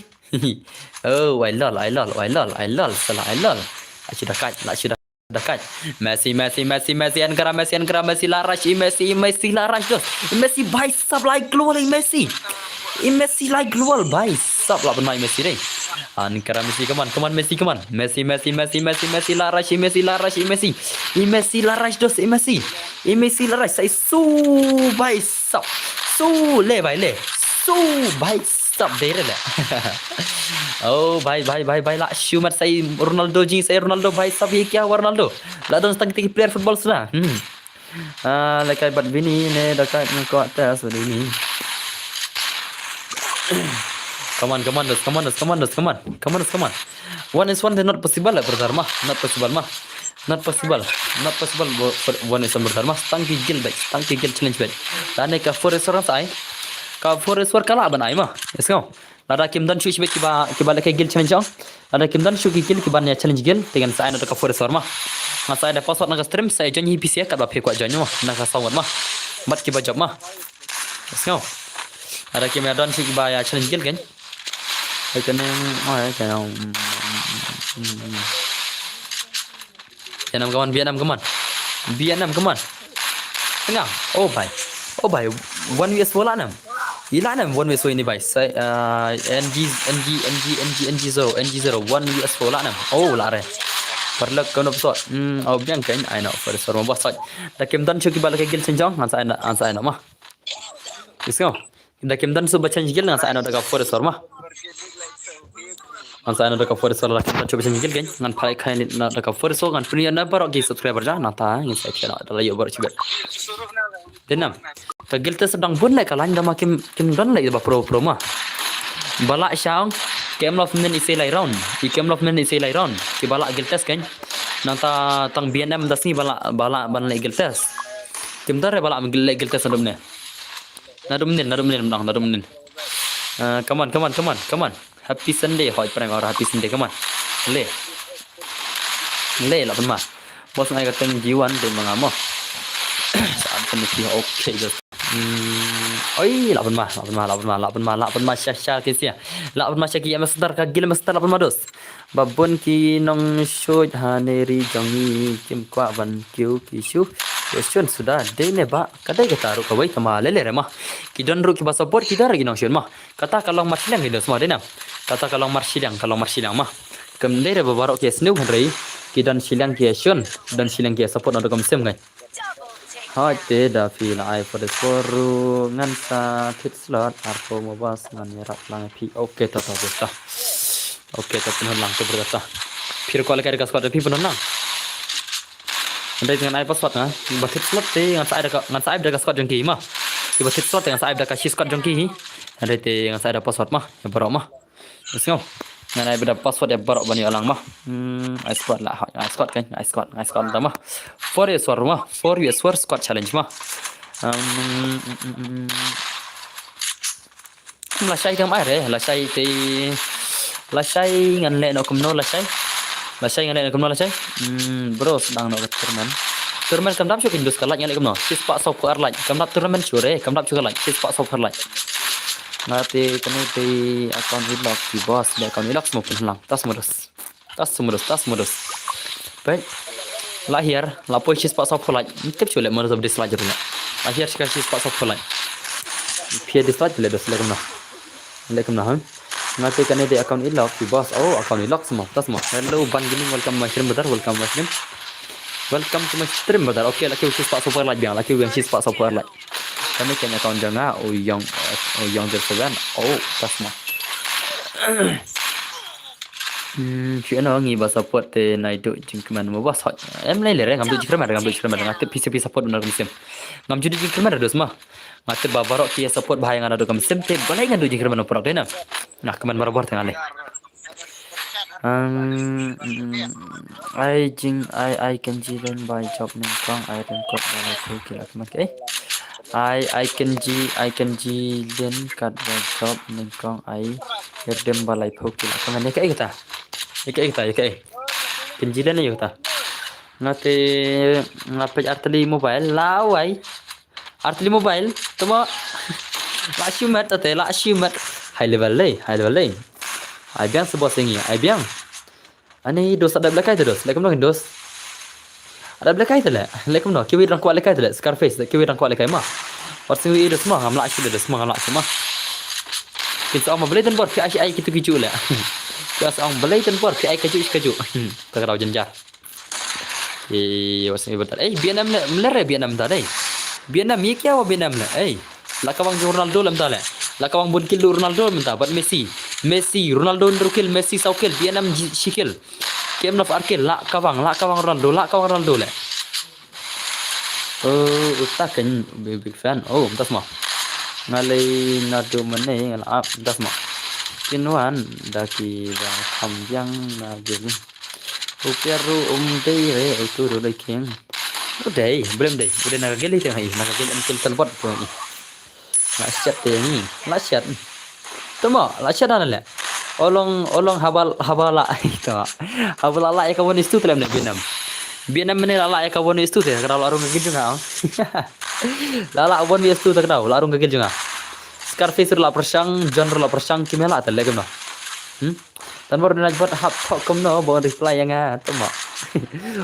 Oh, ai lol, ai lol, ai lol, ai lol, sala ai lol. La shuda ka, la shuda ka. Messi, Messi, Messi, Messi, ankara Messi, ankara Messi, la rush, i Messi, i Messi, la rush dos. I Messi bhai sab la global, i Messi. I Messi la global bhai sab la ban ma i Messi dei. Ankara Messi, come on, come on, Messi, come on. Messi, Messi, Messi, Messi, Messi, la rush, i Messi, la rush, i Messi. I Messi la rush dos, i Messi. I Messi la rush, sai su bhai sab. Su le bhai le. Su bhai sab dei re le. Oh, bhai, bhai, bhai, bhai, la shu mat sai Ronaldo jing, sai Ronaldo bhai sab ye kya hua Ronaldo. La don tang ki player football sna. Hmm. Ah, lekai bad bini ne da ka ngko ta su dini. Come on, come on, dos, come on, dos, come on, dos, come on. Come on, dos, come on. One is one, they're not possible, brother, ma. Not possible, ma. Not possible. Not possible, bo-, for one is one, brother, ma. Tang ki kill, guys. Tang ki kill challenge, guys. Lane ka four is one sa ai. Ka four is one ka lah ban ai, ma. Let's go. Lada kim don shuh shibit kiba, kiba lehkai guild challenge ong. Lada kim don shuh ki guild kiba ïa challenge guild, te ngan sa ai noh da ka four is one ma. Ngan sa ai da password na ka stream, sa join hi P C katba phi kwah join ma. Na ka sound ma. Bad kiba job ma. Sngew. Lada kim ïa don shuh kiba ïa challenge guild kan. Ai kane, ai kane. Vietnam, come on, Vietnam, come on. Vietnam, come on. Tengah. Oh, bhai. Oh, bhai. One V S four lah nam. Ila nam one V S four ini, bhai. Sai, uh, N G, N G, N G, N G, N G zero, N G zero, one V S four lah nam. Oh, lah re. Parlok kau nop sot. Hmm, oh, biang kan. Ai no, four S four ma bos sot. Da kim don shuh kiba lehkai guild challenge ong, ngan sa ai noh, ngan sa ai noh ma. Let's go. Da kim don shuh ba challenge guild ngan sa ai noh da ka four S four ma. Ngan sa ai noh da ka four S four, da kim don shuh ba challenge guild kan. Ngan phai kai noh da ka four S four, ngan pynïoh na baroh ki subscriber ja nangta ngin sa ai noh da la ïoh baroh shibit. Dei nam. Ka guild test dang bun leh ka line da ma kim, kim don leh ba pro pro ma. Ba lah sha ong, kem love men isei lai round. I kem love men isei lai round. Kiba lah guild test kan. Nangta tang B N M da sngi ba lah, ba lah ban leh guild test. Kim don re ba lah leh guild test naduh mynne. Naduh mynnin, naduh mynnin, naduh mynnin. Ah, come on, come on, come on, come on. Happy Sunday, hoi prank or happy Sunday, come on. Le. Le, lah pynma. Bos ngai ka teng G one de manga mo. Sa an pynma, okay, just. Hmm, oi, lah pynma, lah pynma, lah pynma, lah pynma, lah pynma sha sha ki sia. Lah pynma sha ki master ka guild master lah pynma dos. Ba bun ki nongshun ha ne ri jong ngi kim kwah ban kiew ki shu. Ki shun suda dei ne ba ka dei kata ruh kawei kama lele re ma. Ki don ruh kiba support ki don ruh ki nongshun ma. Kata ka long marshiliang ki dos ma dei na. Kata ka long marshiliang, ka long marshiliang ma. Kam dei re ba baroh ki snu hynrei ki don shiliang ki shun, don shiliang ki support na rukom sim ngai. Hoi te da phi la ai for the score ruh ngan sa thied slot arphew mo bas ngan ïarap lang ïa phi. Okay ta ta ta. Okay ta pynhun lang to brother ta. Phi ruh kwah lehkai da ka squad phi pynhun lang. Hynrei ngan ai password nga. Ba thied slot te ngan sa ai da ka, ngan sa ai da ka squad jong ki ma. Ki ba thied slot te ngan sa ai da ka shi squad jong ki hi. Hynrei te ngan sa ai da password ma. Ïa baroh ma. Sngew. Ngan ai bad password ïa baroh ban ïoh lang ma. Hmm, ai squad lah, ai squad kan, ai squad, ai squad da ma. Four vs four ma, four vs four squad challenge ma. Um, mm, mm, mm. Lashai kam ai re, lashai te. Lashai ngan leh noh kumno lashai. Lashai ngan leh noh kumno lashai. Hmm, bro, sdang noh ka tournament. Tournament kam dap shuh ki dos ka like ngan leh kumno. Shispah sawphew ar like. Kam dap tournament shuh re, kam dap shuh ka like. Shispah sawphew ar like. Nga te kane te account i lock ki boss, te account i lock smoke pynhun lang. Tas modus. Tas modus, tas modus. Peit. La hiar, la poi shispah sawphew like. Tip shu leh modus of dislike jadu leh. La hiar shika shispah sawphew like. Phi dislike leh dos leh kumno. Leh kumno ha. Nga te kane te account i lock ki boss. Oh, account i lock smoke. Tas mo. Hello, Ban Gaming, welcome my stream brother, welcome my stream. Welcome to my stream brother. Okay, la kiew shispah sawphew like biang, la kiew biang shispah sawphew like. Kane kan account jong nga, u Yong, u Yong zero seven. Oh, tas mo. Hmm, shu eno ngi ba support te nai duh jingkmen mo ba sot. Em lei lei re, ngam duh jingkmen, ngam duh jingkmen, nga tip pisa pisa support bynta kum sim. Ngam ju duh jingkmen dos ma. Nga tip ba baroh ki support ba hai nga na duh kum sim te balei nga duh jingkmen product te na. Nga kmen barabor te nga lei. Um, mm, ai jing ai ai kan ji len bai job nyngkong ai ren kot ba lai phew ki lak mat ke. Ai ai kan ji ai kan ji len kat ba job nyngkong ai hirdem ba lai phew ki lak mat ne kaei kata. Ïa kaei kata, ïa kaei. Kan ji len ïa kata. Nga te nga peit artylli mobile lawai. Artylli mobile, tama. La shimet ate, la shimet. High level lei, high level lei. Ai biang sebo singi, ai biang. Ani dos adep lekai te dos, lekum no dos. Adep lekai te le, lekum no, kiwi rang kwah lekai te le, Scarface, kiwi rang kwah lekai ma. Wat singwi dos ma, ngam la shi dos ma, ngam la shi ma. Kin sa ma belai ten bor, pi ai shi ai kitu kitu le. Kin sa ma belai ten bor, pi ai kaju kaju. Ka kadaw jenjar. Ïa, ïa, ïa, wat sngewbha bynta. Eh, B N M le, mler eh, B N M ta dei. B N M ïa kia wa B N M le. Eh, la ka wang jong Ronaldo lem ta le. La ka wang bun kill Ronaldo lem ta, bad Messi. Messi, Ronaldo hynriew kill, Messi saw kill, B N M shi kill. K M Love ar kill, la ka wang, la ka wang Ronaldo, la ka wang Ronaldo le. Oh, uta kan big, big fan. Oh, mynta sma. Nga lei naduh mynne nga la ap, mynta sma. Kin wan da ki ba kham biang na gel. U Piar ruh um dei re, utu ruh dei king. U dei, blem dei. U dei na ka gel hi teng hi, na ka gel em kin talbot tu hi. La siat te ni, la siat. Tama, la siat na le. Olong, olong haba, haba la, tama. Haba la la ïa ka one is two te lem ne Vietnam. Vietnam mane la la ïa ka one is two te, ka la rung ka gel jong nga. La la one is two te ka la rung ka gel jong nga. Scarface ruh la pyrshang, John ruh la pyrshang, ki me la te le kumno. Hmm? Tan bor na bot hap thok kumno, bon reply ïa nga, tama.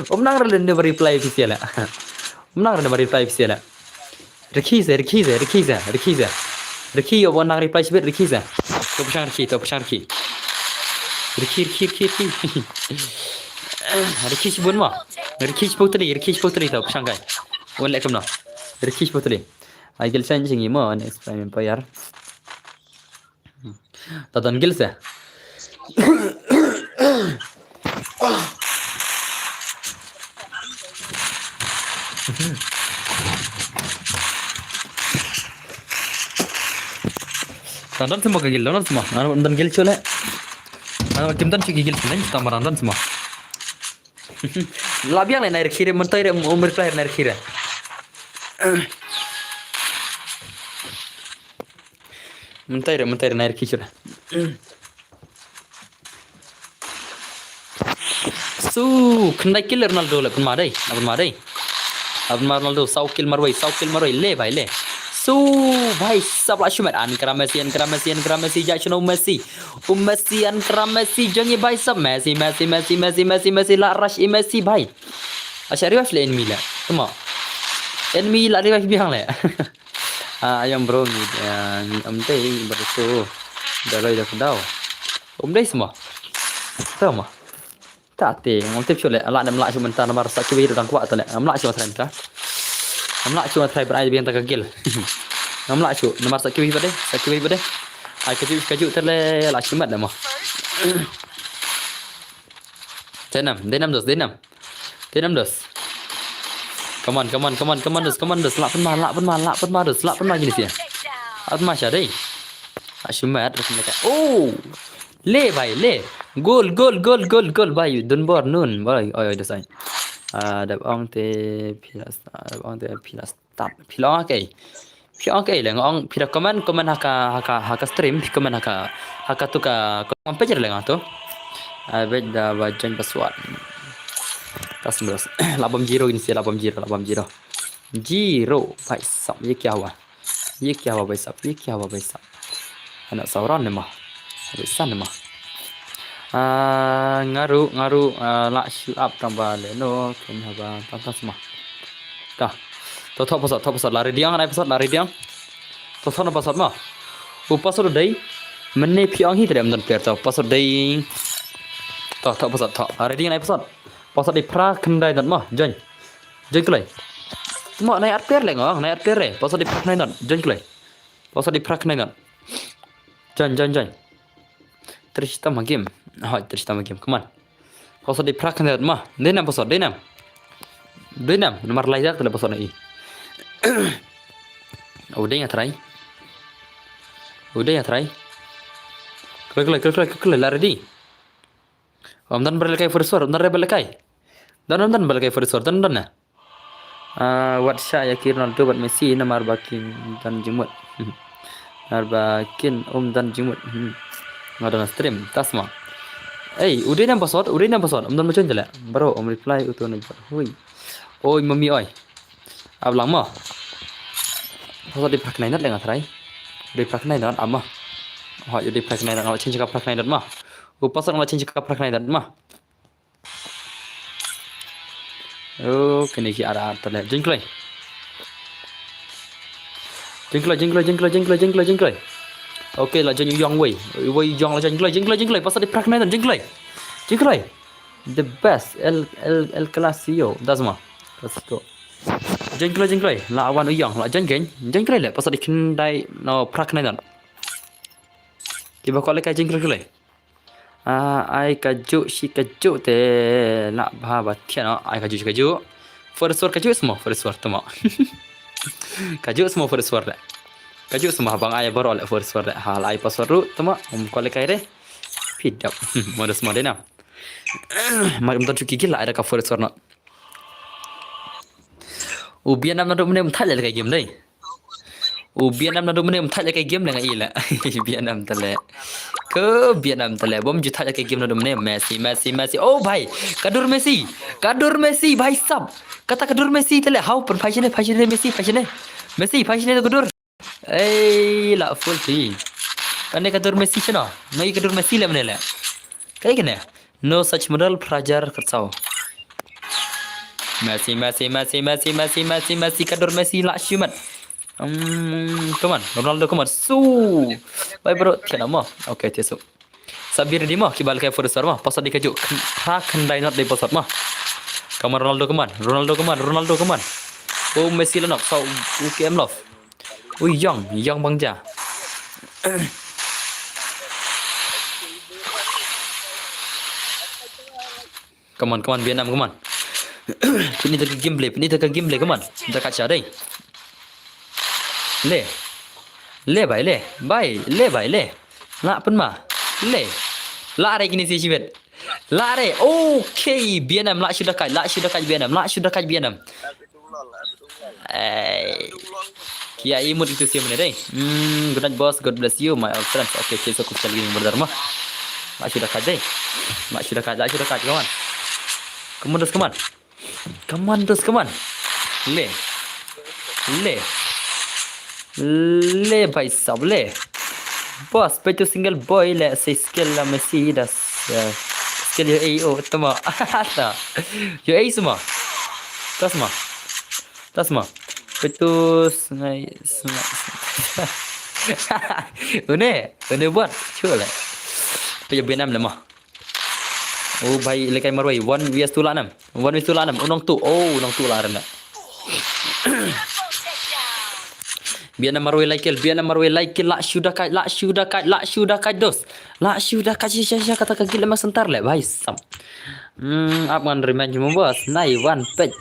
Um nang rel ne ba reply official la. Um nang rel ne ba reply official la. Rikhi se, rikhi se, rikhi se, rikhi se. Rikhi ïoh ban nang reply shibit, rikhi se. To pyrshang rikhi, to pyrshang rikhi. Rikhi, rikhi, rikhi, rikhi. Rikhi shibun mo. Rikhi shibun tadi, rikhi shibun tadi to pyrshang kai. Wan leh kumno. Rikhi shibun tadi. Ai gil chan jing mo, next time empire. Ta don gil se. Ta don semua ka gil, don semua. Ana don gil chule. Ana kim don chiki gil chule, ta maran don semua. La biang le nair khire, mentai re, umur klahir nair khire. Mentai re, mentai re, nair khire. Su, khyndai kill Ronaldo le, pynma dei, pynma dei. Pynma Ronaldo, saw kill marwei, saw kill marwei, le bhai le. Su, bhai sab la shu met, ankra Messi, ankra Messi, ankra Messi, ja shano Messi. U Messi, ankra Messi, jong i bhai sab Messi, Messi, Messi, Messi, Messi, Messi, la rush i Messi bhai. Asha revive le enemy le. Tama. Enemy la revive biang le. Ah, ayam bro ngi, ah, ngi am dei bro tu. Da loi da kdau. Um dei semua. Tama. Ta te, ngam tip shu le, la nem la shu mynta namar sa kiwi dang kwah ta le. Ngam la shu try mynta. Ngam la shu try ban ai biang ta ka gil. Ngam la shu namar sa kiwi ba dei, sa kiwi ba dei. Ai kaju kaju ta le la shu mat le mo. Dei nam, dei nam dos, dei nam. Dei nam dos. Come on, come on, come on, come on dos, come on dos. La pynma, la pynma, la pynma dos, la pynma gini sia. La pynma sha dei. La shu mat, la shu mat. Oh! Le bhai, le. Gol, gol, gol, gol, gol bhai. Dun bor nun bhai. Oi, oi, dosai. Ah, dap ong te phi la start, dap ong te phi la start. Phi la ong okay. Phi ong okay le nga ong phi da comment, comment ha ka, ha ka, ha ka stream, phi comment ha ka, ha ka tu ka, comment page le nga tu. Ah, bej da ba join password. Tas terus. Labam zero ini sih, labam zero, labam zero. Zero, bhai sab, ye kya hua? Ye kya hua bhai sab? Ye kya hua bhai sab? Ana sauran ne ma. Bhai san ne ma. Ah, ngaru, ngaru, ah, la shu ap tang ba le no, ken haba tang tang sma. Ka. To thok password, thok password la ready ang, ai password la ready ang. To thok na password ma. U password dei. Mene phi ang hi tadi am don per to. Password dei. To thok password thok. La ready ang ai password. Password dei phra khyndai don ma. Join. Join kloi. Mo nai at per le ngong, nai at per le. Password dei phra khyndai don. Join kloi. Password dei phra khyndai don. Join, join, join. Tristam ha game. Hoi, Tristam ha game. Come on. Password dei phra khyndai don ma. Dei nam password, dei nam. Dei nam. Namar lai jak tele password na i. Oh, dei nga try. Oh, dei nga try. Kloi, kloi, kloi, kloi, kloi, la ready. Om dan berlekai first war, om dan rebel lekai. Dan, om dan berlekai first war, dan, dan na. Ah, wat sha ïa ki Ronaldo bad Messi namar ba kin dan jingmut. Namar ba kin um dan jingmut. Hmm. Nga don stream, tas ma. Ei, u dei nam password, u dei nam password, um dan ma join tele. Bro, um reply uto na jot. Hui. Oi, mami oi. Ab lang ma. Password dei phra khyndai don le nga try. Dei phra khyndai don, ab ma. Hoi, dei phra khyndai don, nga change ka phra khyndai don ma. U password nga change ka phra khyndai don ma. Oh, kine ki ar ar tele. Join kloi. Join kloi, join kloi, join kloi, join kloi, join kloi, join kloi. Okay, la join u yong wei. Wei yong la join kloi, join kloi, join kloi. Password dei phra khyndai don, join kloi. Join kloi. The best. El, El, El Clasico. Das ma. Let's go. Join kloi, join kloi. La wan u yong, la join geng. Join kloi le. Password dei khyndai, no, phra khyndai don. Kiba kwah lekai join kloi kloi. Ah, ai kajuh shi kajuh te lah bha ba thiah noh, ai kajuh shi kajuh. First war kajuh semua, first war tu mo. Kajuh semua first war le. Ka ju sma bang ai baroh le forest war le. Ha la ai password ruh tama um kwale kai re. Pidap. Moda sma dena. Mai um ta ju kiki la ai da ka forest war no. U Vietnam na dum ne um thale kai game dai. U Vietnam na dum ne um thale kai game le nga ila. Vietnam tale. Ko Vietnam tale. Bom ju thale kai game na dum ne Messi, Messi, Messi. Oh bhai, ka dur Messi. Ka dur Messi bhai sab. Kata ka dur Messi tale. Hau pun phai shine, phai shine Messi, phai shine. Messi phai shine ka dur. Ei la full ti. Kane ka dur Messi shino. Ngai ka dur Messi le mane le. Kai kane. No such model prajar kertau. Messi, Messi, Messi, Messi, Messi, Messi, Messi, ka dur Messi la shimat. Hmm, come on, Ronaldo, come on. Su. Bye bro, tiada mo. Okay, tiada su. Sabir di mo, kibal kai forest mo. Pasat di kaju. Ha kendai not di pasat mo. Come on, Ronaldo, come on. Ronaldo, come on. Ronaldo, come on. Oh, Messi la nok. Sa U K M love. Oh, young, young bangja. Come on, come on, Vietnam, come on. Pini ta ka gameplay, pini ta ka gameplay, come on. Da ka cha dai. Le. Le bai le. Bai, le bai le. La pun ma. Le. La re kini si shibet. La re. Okay, Vietnam la shu da kai, la shu da kai Vietnam, la shu da kai Vietnam. Ai. Ki ai mut itu siam ne dai. Hmm, good night boss, God bless you my old friends. Okay, okay, so ku sekali ni brother mah. La shu da kai dai. La shu da kai, la shu da kai, come on. Come on, dos, come on. Come on, dos, come on. Le. Le. Le bhai sab le. Boss, pe tu single boy le se skill la Messi das. Skill yo ei o tama. Ata. Yo ei suma. Tas ma. Tas ma. Pe tu sngai sngai. Une, une buat. Chule. Pe yo benam le ma. Oh bhai lekai marwei one vs two lanam. One vs two lanam. Unong tu. Oh unong tu la rena. Vietnam marwei like, Vietnam marwei like, la shu da kai, la shu da kai, la shu da kai dos. La shu da kai sha sha kata ka gila ma sentar le bhai sam. Hmm, ap ngan revenge mo boss. Nai one page.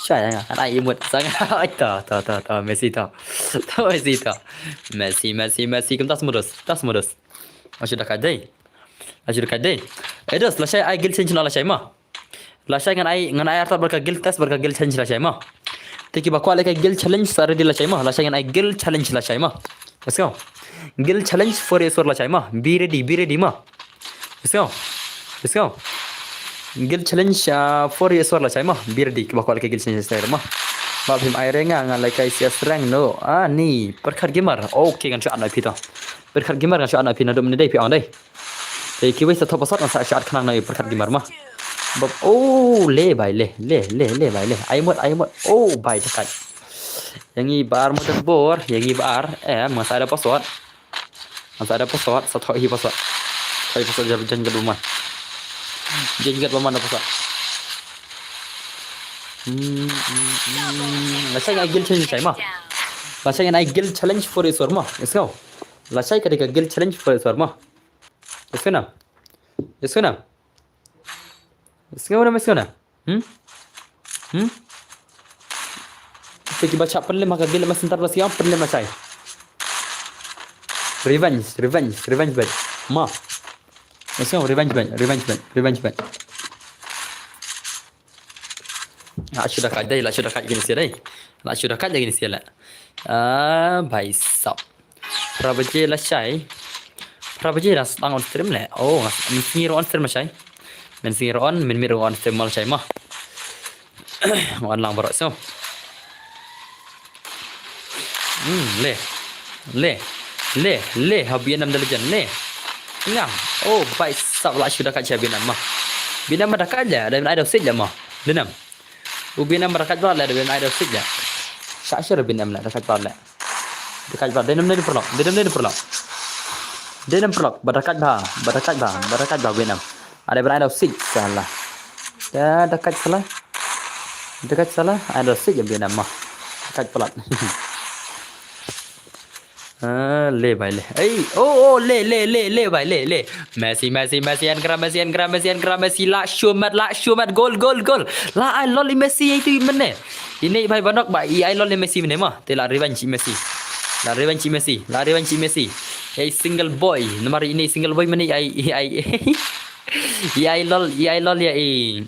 Sha ya kan ai mut sang. Ai ta ta ta ta Messi ta. Ta Messi ta. Messi Messi Messi kum tas modus. Tas modus. La shu da kai dai. La shu da kai dai. Edos la shai ai gil change na la shai ma. La shai ngan ai ngan ai artat barka gil test barka gil challenge la shai ma. Tiki ba kwa le kai gil challenge sa ready la shai ma. La shai ngan ai gil challenge la shai ma. Let's go. Gil challenge for your la shai ma. Be ready, be ready ma. Let's go. Let's go. Gil challenge uh, for your la shai ma. Be ready. Ba kwa le kai gil challenge sa ma. Ba phim ai renga ngan le kai sias rang no. Ah ni perkhat gamer. Okay ngan shu an ai pita. Perkhat gamer ngan shu an ai pina dum ni dai pi on dai. Te kiwei sa thop asat ngan sa shat khnang na perkhat gamer ma. Bab oh le bai le le le le bai le. Ai mot ai mot. Oh bai dekat. Yang i bar mot bor, yang i bar. Eh, masa ada password. Masa ada password, sa thok hi password. Thok hi password jar jan gat baman. Jan gat baman ada password. Hmm, hmm, hmm. Lashai ngai gil challenge shai ma. Lashai ngai gil challenge for isor ma. Let's go. Lashai ka dei ka gil challenge for isor ma. Iskuna. Iskuna. Iskuna, iskuna. Hmm? Hmm? Te kiba chap pynlem ha ka gil ma center ba siang pynlem ma chai. Revenge, revenge, revenge bad. Ma. Iskuna revenge bad, revenge bad, revenge bad. La shu da kai dai, la shu da kai gini sia dai. La shu da kai gini sia la. Ah, bhai sab. Phra baje la shai. Phra baje la sdang on stream le. Oh, ngas min sngi ro on stream la shai. Min sngi ro on, min mir ro on stream la shai ma. Wan lang barok so. Hmm, le. Le. Le, le ha Vietnam da lejan le. Ngam. Oh, bhai sab la shu da kai cha Vietnam ma. Vietnam ma da kai le, da ai da sik le ma. Vietnam. U Vietnam ba da kait bad le, da Vietnam ai da sik le. Sha sha da Vietnam le, da kait bad le. Da kait bad, Vietnam ne perlok, Vietnam ne perlok. Vietnam perlok, ba da kait ba, ba da kait ba, ba da kait ba Vietnam. Ada Vietnam ai da sik salah. Da da kait salah. Da kait salah, ai da sik ya Vietnam mah. Da kait pelat. Ah, le bai le. Ei, oh, oh, le, le, le, le bai le, le. Messi, Messi, Messi, en kra Messi, en kra Messi, en kra Messi, la shumat, la shumat, gol, gol, gol. La ai lol i Messi itu i mene. Ini bai banok ba i ai lol i Messi mene ma. Te la revenge i Messi. La revenge i Messi. La revenge i Messi. Ïa i single boy. Namar ine i single boy mynne ïa i, ïa i, ïa i lol, ïa i lol ïa i,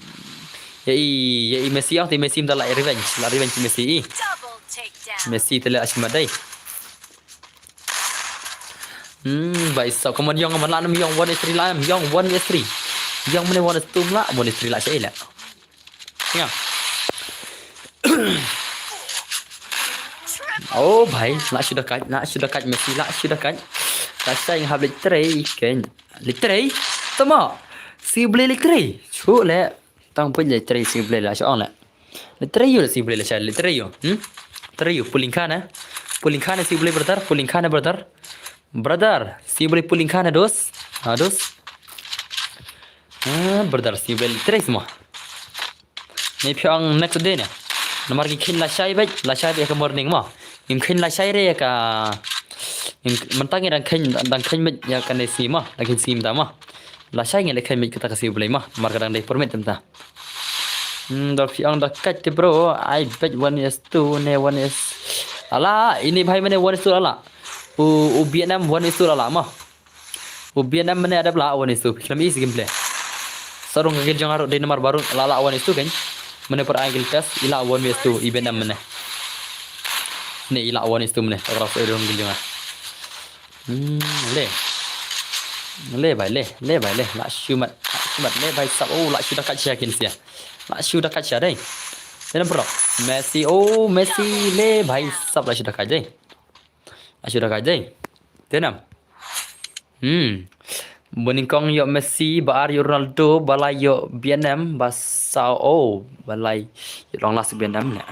ïa i, ïa i Messi ïa, te Messi mynta la revenge. La revenge i Messi i. Messi te la ashmat dei. Hmm, bai sa, come on, ïong, man la nam ïong, one is three la nam ïong, one is three. Ïong mynne one is two la, one is three la sha i la. Ïa. Oh, bhai, la shu da kait, la shu da kait Messi, la shu da kait. La sha ïing hap leit trei, ken. Leit trei? Tama. Sibule leit trei. Shu le. Tang pun leit trei Sibule la sha ong le. Leit trei ïa Sibule la sha, leit trei ïa. Hmm? Trei ïa, pulling khana. Pulling khana Sibule brother, pulling khana brother. Brother, Sibule pulling khana dos. Ha, dos. Ah, brother, Sibule leit trei semua. Ni phi ong next day ne. Namar ki khin la shai bek, la shai bek ka morning mo. Ngim khin la shai re ka. Ngim, mynta ngi dang khin, dang khin bek ïa kane sngi mo, dang khin sngi mynta mo. La shai ngi le khin bek kata ka Sibule mo. Namar ka dang dei permit mynta. Hmm, da phi ong da kait te bro, ai bek one is two ne one is. Ala, ine bhai mynne one is two ala. U, u Vietnam one is two ala mo. U Vietnam mynne dep la one is two. Khlem i si gameplay. Sarung ka guild jong nga ruh dei namar baru la la one is two kan. Mynne para guild test i la one is two i Vietnam mynne. Ne i la one is two mynne. Takra sa rung guild jong nga. Hmm, le. Le bhai le, le bhai le. La shu mat, la shu mat le bhai sab. Oh, la shu da kait sha kin sia. La shu da kait sha dei. Tenam bro. Messi, oh Messi le bhai sab la shu da kait dei. Ashu da kai dei. Tenam. Hmm. Ba nyngkong ïoh Messi, ba ar ïoh Ronaldo, ba lai ïoh Vietnam, ba saw, oh, ba lai ïoh long last Vietnam ne.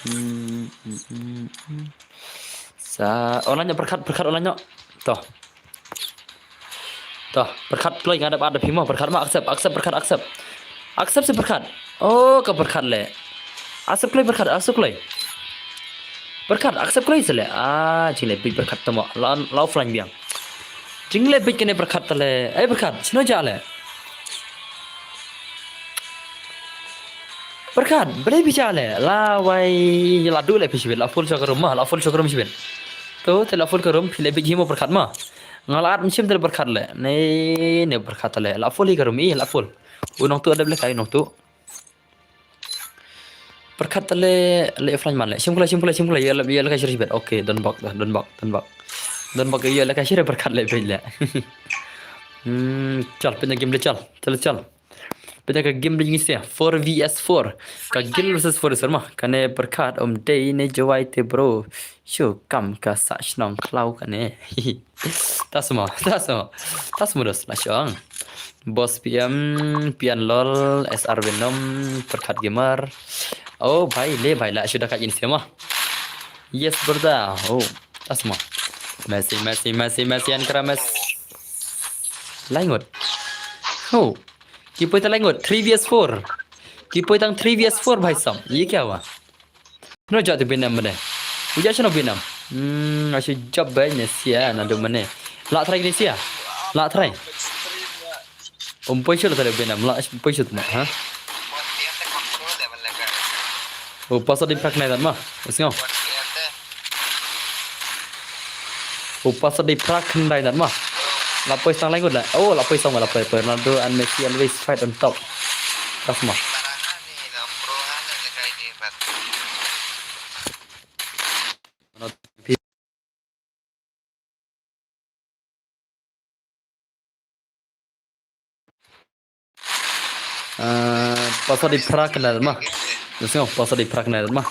Hmm, hmm, hmm, hmm. Sa, online ïoh pyrkhat, pyrkhat online ïoh. Toh. Toh, pyrkhat kloi nga dep add da phi mo, pyrkhat mo, accept, accept, pyrkhat, accept. Accept se pyrkhat. Oh, ka pyrkhat le. Accept kloi pyrkhat, accept kloi. Pyrkhat, accept kloi se le. Ah, jing le bit pyrkhat tamo. La, la offline biang. Jing le bit kane pyrkhat tale. Eh, pyrkhat, shino ja le. Pyrkhat, bret phi ja le. La wai, la du le phi shibit, la full showroom ma, la full showroom shibit. To, te la full showroom, phi le bit himo pyrkhat ma. Nga la at mshim te pyrkhat le. Ne, ne pyrkhat le. La full hi ka room i, la full. U nongtuh dep le kai nongtuh. Pyrkhat tale le offline man le. Shim khlai, shim khlai, shim khlai. Ïa le, ïa le kai shiri bet. Okay, don bok, don bok, don bok. Don bok ïa le kai shiri pyrkhat le bet le. Hmm, chal, pynja game le chal. Chal, chal. Pynja ka game le ngin sia. Four V S four. Ka guild versus four versus four ma. Kane pyrkhat um dei ne jawai te bro. Shu kam ka sa shnong khlaw kane. Tasmo, tasmo. Tasmo dos la shong. Boss P M, Pian Lol, S R Venom, Pyrkhat Gamer. Oh, bhai, le bhai, la shu da ka in sema. Yes, brother. Oh, tasmo. Messi, Messi, Messi, Messi, and Krames. Laingot. Oh, ki poi ta laingot, three V S four. Ki poi tang three V S four, bhai sam. Ye kya hua? No jat Vietnam bane. Uja shano Vietnam. Hmm, ashu job bai ne sia na do mane. La try ne sia. La try. Um poi shul tare Vietnam la poi shul ma, ha? Oh, pasal di prak nai dan ma. Usngo. Oh, pasal di prak nai dan ma. La poi sang laingut la. Oh, la poi sang la poi. Ronaldo and Messi always fight on top. Kasma. Ah, pasal di prak na ma. Let's go, pasal di prak na ma.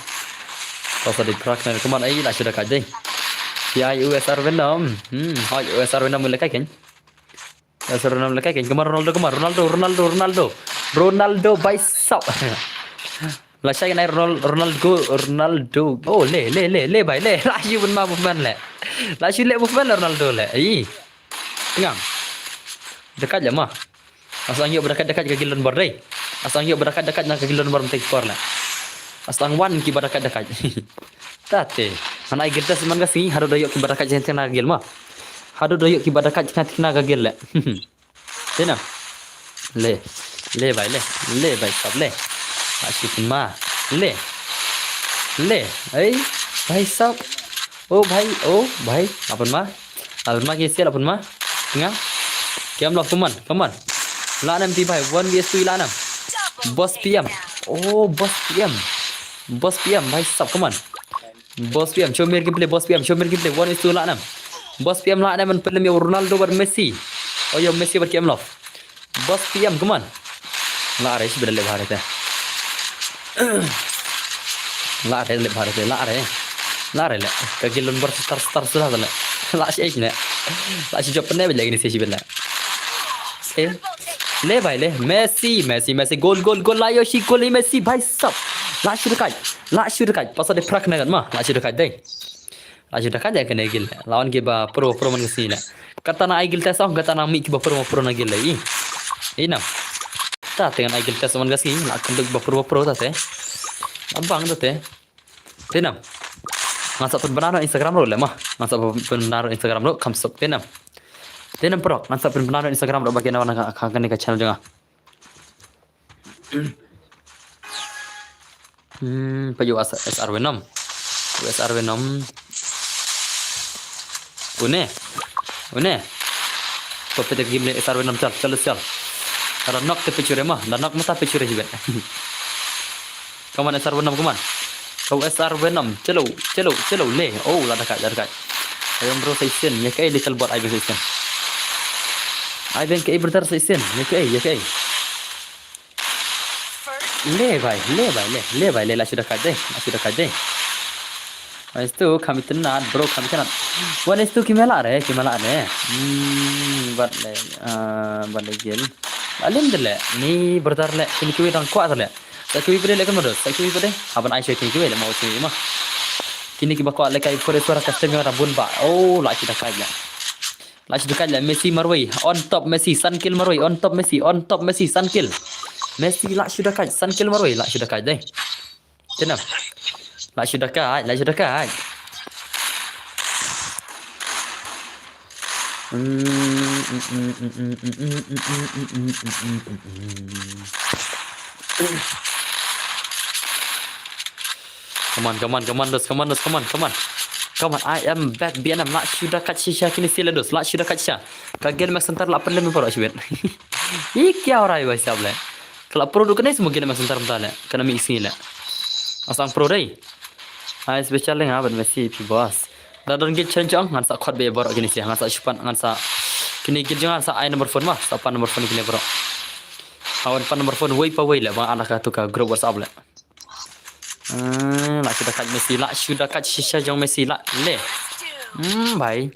Pasal di prak na, come on, ai la shu da ka dei. Ya U S R Venom. Hmm, hai U S R Venom le kai ken. Ya Ronaldo le kai ken. Come on Ronaldo, come on Ronaldo, Ronaldo, Ronaldo. Ronaldo bai sap. La shai nai Ronaldo, Ronaldo, Ronaldo. Oh, le, le, le, le bhai, le. La shu ban ma movement le. La shu le movement le Ronaldo le. Ai. Tengang. Dekat je ma. Asang ïoh berakat-dekat ka gildon bor dei. Asang ïoh berakat-dekat na ka gildon bor mtek por le. Asang wan ki berakat-dekat. Tate. Hana ai gilda seman ka sngi, haduh da ïoh ki berakat jeng teng na ka gil ma. Haduh da ïoh ki berakat jeng teng na ka gil le. Tena. Le. Le bhai le. Le bhai sab le. Lah shu pynma. Le. Le. Ei. Bhai sab. Oh bhai. Oh bhai. Lah pynma. Lah pynma ki sia lah pynma. Nga. Kem lah, come on. Come on. Lah nam ti bhai. One vs two lah nam. Boss P M. Oh Boss P M. Boss P M bhai sab, come on. Boss P M, show me gameplay, Boss P M, show me gameplay. One vs two lah nam. Boss P M lah nam, man pynlem ïa Ronaldo bad Messi. Oh ïa Messi bad K M Love. Boss P M, come on. Lah re, shi bad leh bha re te. Lah re, leh bha re te, lah re. Lah re le. Ka gilon bar star star sudah te le. Lah shi ne. Lah shi jop ne bad lagi ni shi bad le. Eh. Le bhai le. Messi, Messi, Messi. Gol, gol, gol. Lah ïoh shi gol ïa Messi bhai sab. Lah shu da kait. Lah shu da kait. Pasal de prak na gat ma. Lah shu da kait dei. Lah shu da kait de kane gil. Lawan ki ba pro pro man ka sngi le. Kata na ai gil te song, kata na mih ki ba pro pro na gil le. I. I nam. Ta te ngan ai gil te song man ka sngi. Lah kanduk ba pro pro ta te. Abang ta te. Te nam. Ngan sa pynbna na Instagram ruh le ma. Ngan sa pynbna na Instagram ruh kam suk te nam. Te nam prok ngan sa pynbna na Instagram ruh ba ki na wan ka ka kane ka channel jong nga. Hmm, pa ïoh S R Venom. S R Venom. Une. Une. To pete game ne S R Venom chal, chal, chal. Kada nok te picture ma, da nok mata picture hibat. Come on S R Venom, come on. Kau S R Venom, chalo, chalo, chalo le. Oh, la da kait, la da kait. Ayong bro sa isin, ïa kai little bot ai ben sa isin. Ai ben kai brother sa isin, ïa kai, ïa kai. Le bhai, le bhai, le, le bhai, le, lah shu da kait dei, lah shu da kait dei. One is two, kham itynnad, bro, kham itynnad. One is two ki mela re, ki mela re. Hmm, bad le, ah, bad le gel. Alim de le, ni brother le, kini kiwi dang kwah de le. Sa kiwi pade le kan modos, sa kiwi pade. Haban ai shu kini kiwi le, mau shu ma. Kini ki ba kwah le kai kore suara custom yang ada bun ba. Oh, lah shu da kait le. Lah shu da kait le Messi marwei. On top Messi, san kill marwei. On top Messi, on top Messi, san kill. Messi lah shu da kait, san kill marwei. Lah shu da kait dei. Tenam. Lah shu da kait, lah shu da kait. Come on, come on, come on, dos, come on, dos, come on, come on. Come on, I am back, B N M, lah shu da kait shisha kini sila dos, lah shu da kait shisha. Ka gel mek center lah pynlem paro shibet. Iki aurai bai sab le. Kala pro du kene semua gel mek center mta le. Kana mi isi le. Asang pro dei. Hai special le nga ban Messi pi boss. Da don gel chen chong ngan sa khot be baro kini sia, ngan sa shupan, ngan sa kini gel jong ngan sa ai number phone ma, sa pan number phone kini baro. Awan pan number phone wei pa wei le ba ala ka tu ka group WhatsApp le. Ah, lah shu da kait Messi, lah shu da kait shisha jong Messi lah. Le. Hmm, bhai.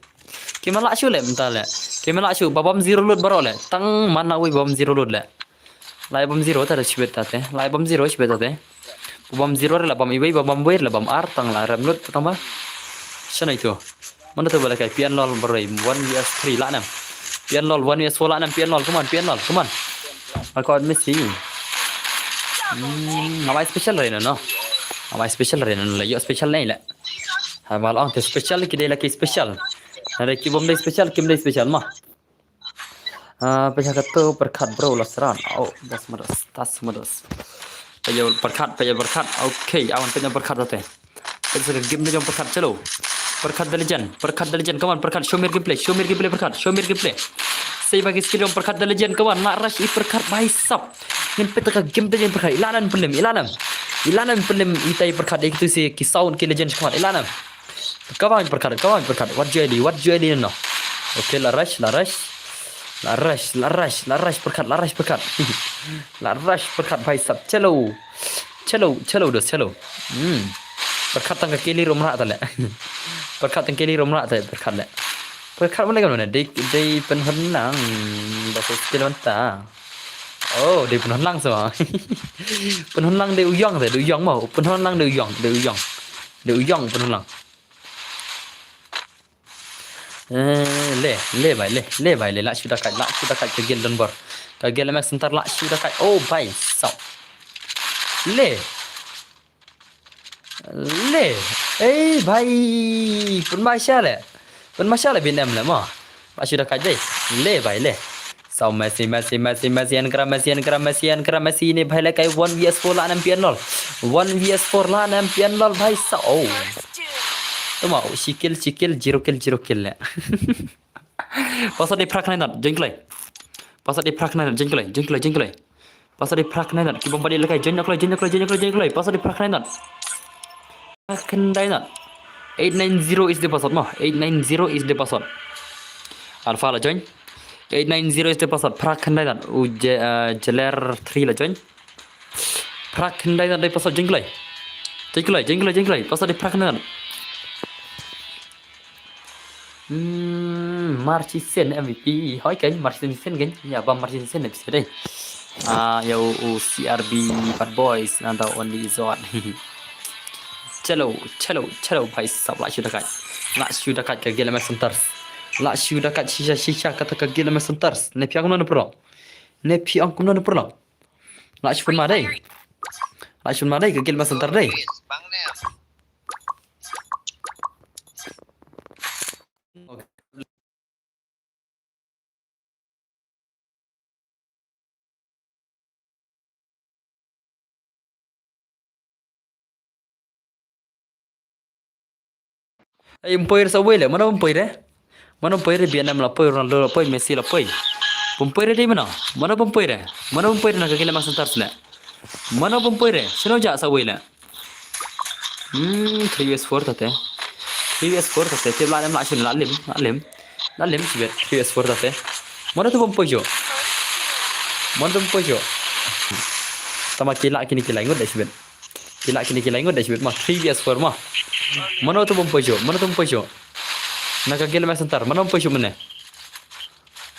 Ki ma lah shu le mta le. Ki ma lah shu ba bam zero load baro le. Tang man na wei bam zero load le. Lai bam zero ta da shibet ta te. Lai bam zero shibet ta te. Bam zero la bam iwei bam wei la bam ar tang la rem load tang ba. Shana itu. Mana tu bala kai P N lol bro, one vs three lah nam. P N lol one vs four lah nam, P N lol, come on, P N lol, come on. Aku admit sih. Hmm, ngawai special re no. Ngawai special re no, la yo special nei la. Ha mal ong te special ki dei la ki special. Na dei ki bom dei special, kim dei special ma. Ah, pynja ka tu perkat bro la seran. Oh, das madas, das madas. Pynja perkat, pynja perkat. Okay, awan pynja perkat te. Pynja ka game da jong perkat chalo. Perkat the legend, perkat the legend. Come on perkat, show me gameplay, show me gameplay perkat, show me gameplay. Sei bagi skill jong perkat the legend, come on. Nak rush i perkat bhai sab. Ngin pynja ka game da jong perkat. Ilanan pynlem, ilanan. Ilanan pynlem itai perkat, ikitu si ki sound ki legend, come on. Ilanan. Kabang perkat, kabang perkat. Wat jeli, wat jeli no. Okay, la rush, la rush. La rush, la rush, la rush perkat, la rush perkat. La rush perkat bhai sab. Chalo. Chalo, chalo dos, chalo. Hmm. Perkat tang ka keli rom rak ta le. Perkat tang keli rom rak ta perkat le. Perkat mana kan mana? Dei dei penhun lang. Basa skill manta. Oh, dei penhun lang sama. Penhun lang dei uyong te, dei uyong mau. Penhun lang dei uyong, dei uyong. Dei uyong penhun lang. Eh, le, le bhai, le, le bhai, le, lah shu da kait, lah shu da kait, ka gel don bor. Ka gel mek center, lah shu da kait. Oh bhai, sao. Le. Le. Eh bhai. Pun masha le. Pun masha le bin em le mo. Lah shu da kait dei. Le bhai, le. Saw Messi, Messi, Messi, Messi, engra Messi, engra Messi, engra Messi, ne bhai le kai one V S four la nam pian lol. One V S four la nam pian lol bhai saw. Oh. Tuma, oh, shi kill, shi kill, zero kill, zero kill le. Pasal di prak nai nat, jengklai. Pasal di prak nai nat, jengklai, jengklai, jengklai. Pasal di prak nai nat, ki bom badi le kai, jeng klai, jeng klai, jeng klai, jeng klai. Pasal di prak nai nat. Prak nai nat. Eight nine zero is the password mo. Eight nine zero is the password. Alpha la join. Eight nine zero is the password. Prak nai nat. U je, uh, jeler three la join. Prak nai nat di password, jengklai. Jengklai, jengklai, jengklai. Pasal di prak nai nat. Hmm, Marchisen M V P. Hoi kan, Marchisen kan. Ya, bam Marchisen M V P dei. Ah, ya u, u C R B Bad Boys nanda only is on. Chalo, chalo, chalo bhai sab la shu dakat. La shu dakat ka Gil M S Hunters. La shu dakat shisha shisha kata ka Gil M S Hunters. Ne phi ong kumno ne pyrlok. Ne phi ong kumno ne pyrlok. La shu pynma dei. La shu pynma dei ka Gil M S Hunters dei. Ei, um poi re sa uwei le, mano um poi re? Mano um poi re? Vietnam la poi, Ronaldo la poi, Messi la poi. Bym poi re dei mano? Mano bym poi re? Mano bym poi re na ka Gil M S Hunters le? Mano bym poi re? Shano jah sa uwei le? Hmm, three V S four tate. Three V S four tate. Tip la lem la shun la lem, la lem. La lem shibit three V S four tate. Mano tu bym poi shuh. Mano tu bym poi shuh. Tama ki la kine ki la ngut dei shibit. Ki la kine ki la ngut dei shibit ma three V S four ma. Mano tu bym poi shuh. Mano tu bym poi shuh. Na ka Gil M S Hunters. Mano bym poi shuh mane.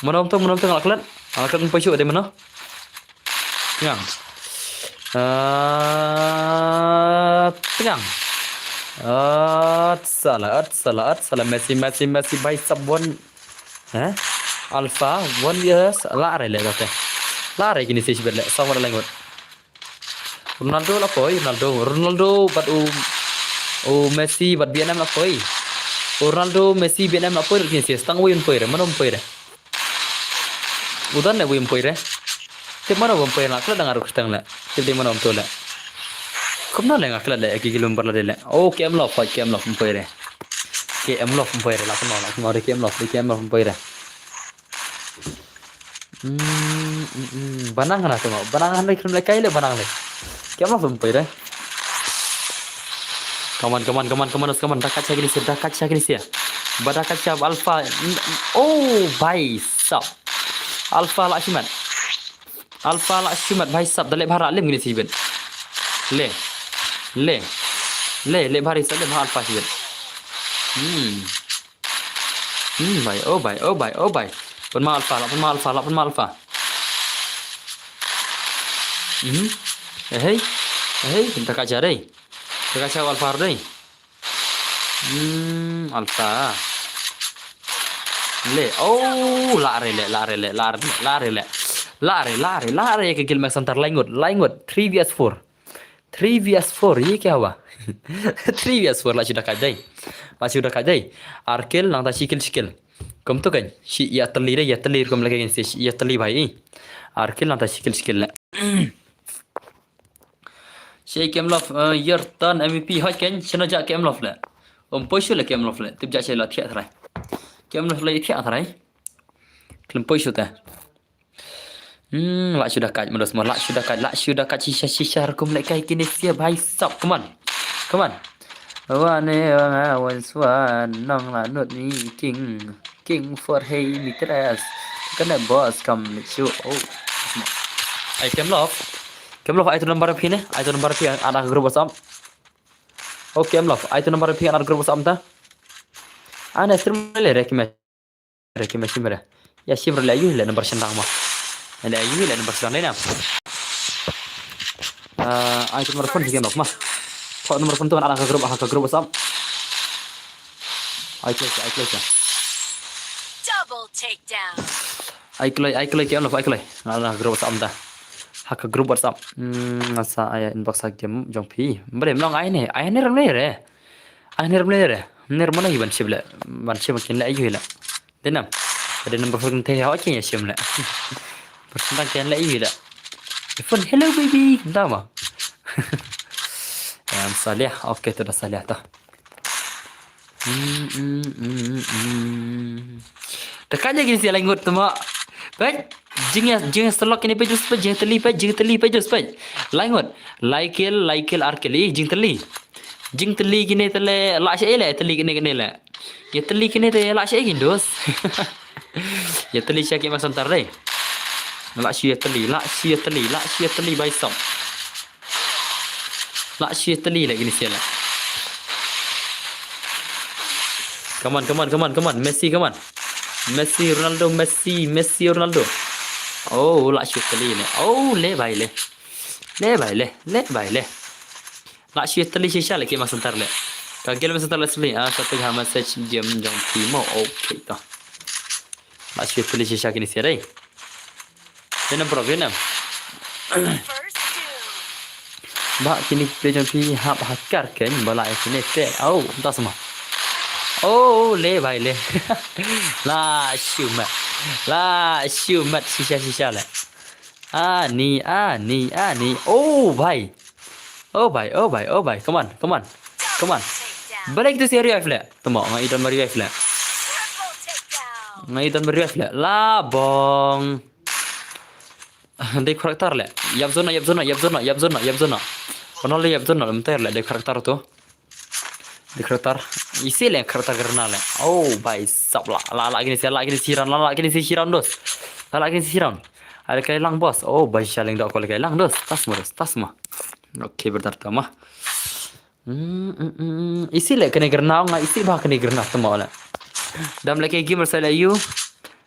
Mano bym tu, mano bym tu nga la klet. Nga la klet bym poi shuh dei mano. Tngang. Ah, tngang. At sala, at sala, at sala. Messi, Messi, Messi, bhai sab one. Eh? Alpha, one V S, la re le tate. La re kine se shibit le, sa one la ngut. Ronaldo la poi, Ronaldo, Ronaldo bad u, u Messi bad Vietnam la poi. U Ronaldo, Messi, Vietnam la poi, kine se tang uwei un poi re, mano un poi re. U don le uwei um poi re. Tip mano bym poi re, nga klet da nga ruh kyrteng le. Tip dei mano um tu le. Kumno le nga klet le, ki gilum bar la dei le. Oh, K M Love, K M Love um poi re. K M Love um poi re, la kumno, la kumno dei K M Love, dei K M Love um poi re. Hmm, hmm, hmm. Banang na tu mo, banang na krim le kai le, banang le. K M Love um poi re. Come on, come on, come on, come on, come on. Dakat sha kine se, dakat sha kine se. Ba dakat sha Alpha. Oh, bhai sab. Alpha la shimat. Alpha la shimat bhai sab. Da leh bha ra lem kine se shibit. Le. Le. Le, leh bha ra sab, leh bha Alpha shibit. Hmm. Hmm, bhai, oh bhai, oh bhai, oh bhai. Pynma Alpha, la pynma Alpha, la pynma Alpha. Mhm. Eh, hey. Eh, hey, dakat sha dei. Dakat sha Alpha dei. Hmm, Alpha. Le, oh, la re le, la re le, la re le, la re le. La re, la re, la re, ka Gil M S Hunters, la ngut, la ngut, three V S four. Three V S four, ye kya hua? Three V S four, la shu dakat dei. La shu dakat dei. Ar kill, nangta shi kill, shi kill. Kum tu kan, shi ïa tylli dei, ïa tylli rukom lagi kan shi ïa tylli bhai. Ar kill, nangta shi kill, shi kill le. Shi K M Love, eh, Yerton M V P, hoi kan, shano jah K M Love le. Um poi shuh le K M Love le, tip jah shi la thiah tharai. K M Love le thiah tharai. Khlem poi shuh te. Hmm, la shu dakat, menurut semua, la shu dakat, la shu dakat, shisha, shisha, rukom leh kai kine se bhai sab, come on. Come on. Wa ne wa nga wan swan, nong la nut ni king. King for hey mistress. Kane boss kam shu. Oh. Ai K M Love. K M Love, ai tu number phi ne? Ai tu number phi, add ha group WhatsApp. Oh, K M Love, ai tu number phi, add ha group WhatsApp ta. Ane stream le re ki me. Re ki me shim re. Ïa shim re le ïa yu le number shen dang ma. Le ïa yu le number shen dang ne. Ah, ai tu number phone K M Love ma. Phone number phone tu add ha group, ha group WhatsApp. Ai kloi, ai kloi. Double takedown. Ai kloi, ai kloi K M Love, ai kloi. Add ha group WhatsApp ta. Ha ka group WhatsApp. Hmm, nga sa ai inbox ha game jong phi. Mbre mlong ai ne, ai ne ram ne re. Ai ne ram ne re. Ne ram ne ban ship le. Ban ship kin le ai yu le. Dei nam. Ada number phone te ya oke ya shim le. Person tang ken le i le. Phone, "Hello baby," da ma. Em, Salia. Oke, tu dah Salia tu. Hmm, hmm, hmm, hmm. Tekan je kini sial langut tu ma. Pej, jing ya, jing ya selok ini pej, pej, jing teli pej, jing teli pej, pej. Langut. Laikil, laikil arkil, ih, jing teli. Jing teli kini tele, la sha ile, teli kini kini le. Ya teli kini te, la sha ikin dos. Ya teli sha ki ma santar dei. La sha ya teli, la sha ya teli, la sha ya teli bai sop. La sha ya teli le kini sial le. Come on, come on, come on, come on. Messi, come on. Messi, Ronaldo, Messi, Messi, Ronaldo. Oh, la sha ya teli le. Oh, le bai le. Le bai le, le bai le. La sha ya teli shisha le ki ma santar le. Ka gel ma santar le sli. Ah, sa pej ha message game jong phi mo. Okay to. La sha ya teli shisha kini sial dei. Dei nam pro, dei nam. Ba kini pej jong phi hap hakar ken ba la kini te. Au, tas ma. Oh, le bai le. La shu mat. La shu mat shisha shisha le. Ani, ani, ani. Oh, bai. Oh, bai, oh, bai, oh, bai. Come on, come on. Come on. Balik tu si revive le. Temo, ngai don revive le. Ngai don revive le. Labong. Dei karakter le. Yap zona, yap zona, yap zona, yap zona, yap zona. Ronaldo yap zona, lemter le, dei karakter tu. Dei karakter. Isi le karakter karena le. Oh, bai sap la. La, la kini si, la kini si ran, la, la kini si ran dos. La, la kini si ran. Ada kai lang bos. Oh, bai sha leng dok ko le kai lang dos. Tas mo dos, tas mo. Okay, berdarta ma. Hmm, hmm, hmm. Isi le kene gerna nga isi ba kene gerna temo le. Dam le ke gamer sa le yu.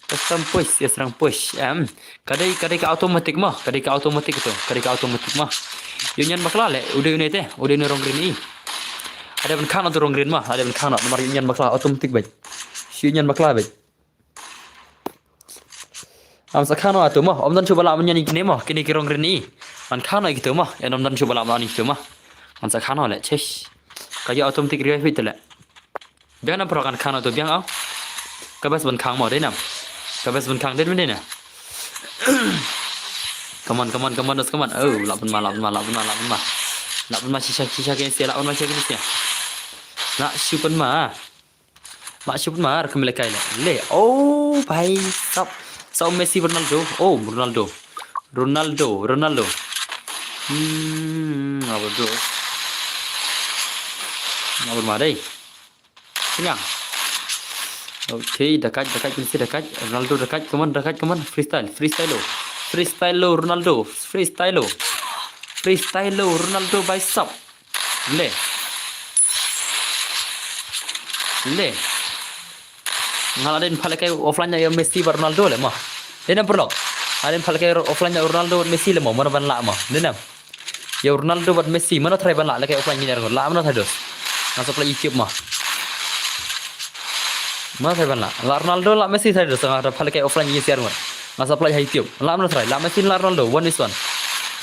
Custom push, yes rang push. Em. Kadai kadai ka automatic ma, kadai ka automatic tu, kadai ka automatic ma. Union bakla le, udah unite, udah ini rong green i. Ada ben khano tu rong green ma, ada ben khano nomor union bakla automatic bai. Si union bakla bai. Am sa khano atu mo, om don chuba la menyan kini mo, kini ki rong rini. Man khano gitu mo, en om don chuba la menyan gitu mo. Man sa khano le, chesh. Kayo automatic revive itu le. Biang nam pro kan khano tu biang au. Ka bas ban khang mo, dei nam. Ka bas ban khang dei, dei na. Come on, come on, come on, come on. Oh, la pun ma, la pun ma, la pun ma, la pun ma. La pun ma shisha, shisha ke sia, la pun ma shisha ke sia. La shu pun ma. Ma shu pun mar kemle kai le. Le. Oh, bhai sab. Sab Messi, Ronaldo. Oh, Ronaldo. Ronaldo, Ronaldo. Hmm, apa tu? Apa ma dei? Tengah. Okay, dekat, dekat, kini dekat. Ronaldo dekat, come on, dekat, come on. Freestyle, freestyle lo. Freestyle lo, Ronaldo. Freestyle lo. Freestyle lo, Ronaldo, bhai sab. Le. Le. Nga la den pale kai offline ya Messi bad Ronaldo le mo. Dei nam pyrlok. Nga la den pale kai offline ya Ronaldo bad Messi le mo. Mana ban la mo. Dei nam. Ya Ronaldo bad Messi. Mana try ban la le kai offline ni la mana try dos. Nga supply YouTube mo. Mana try ban la. La Ronaldo la Messi try dos. Nga pale kai offline ni siar mo. Nga supply ha YouTube. La mana try. La Messi la Ronaldo. One is one.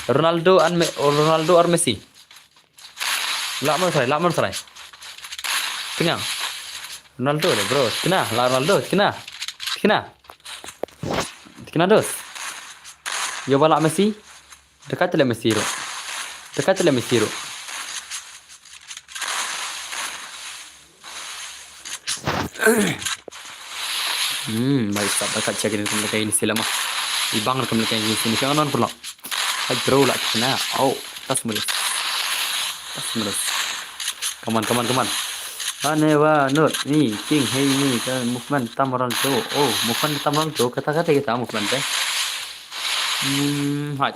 Ronaldo and Me Ronaldo or Messi. Lah mana try, lah mana try. Tengah. Ronaldo deh, bro. Tengah, lah Ronaldo, tengah. Tengah. Tengah dos. Yo bala Messi. Dekat le Messi ro. Dekat le Messi ro. Hmm, bhai sab, dekat check ini, dekat ini sila mah. Ibang dekat ini sini, jangan non pula. Hai bro, lah kena. Oh, tas mulus. Tas mulus. Come on, come on, come on. Ane wa not ni king, hey ni ka movement tam orang tu. Oh, movement tam orang tu. Kata-kata kita movement eh. Hmm, hai.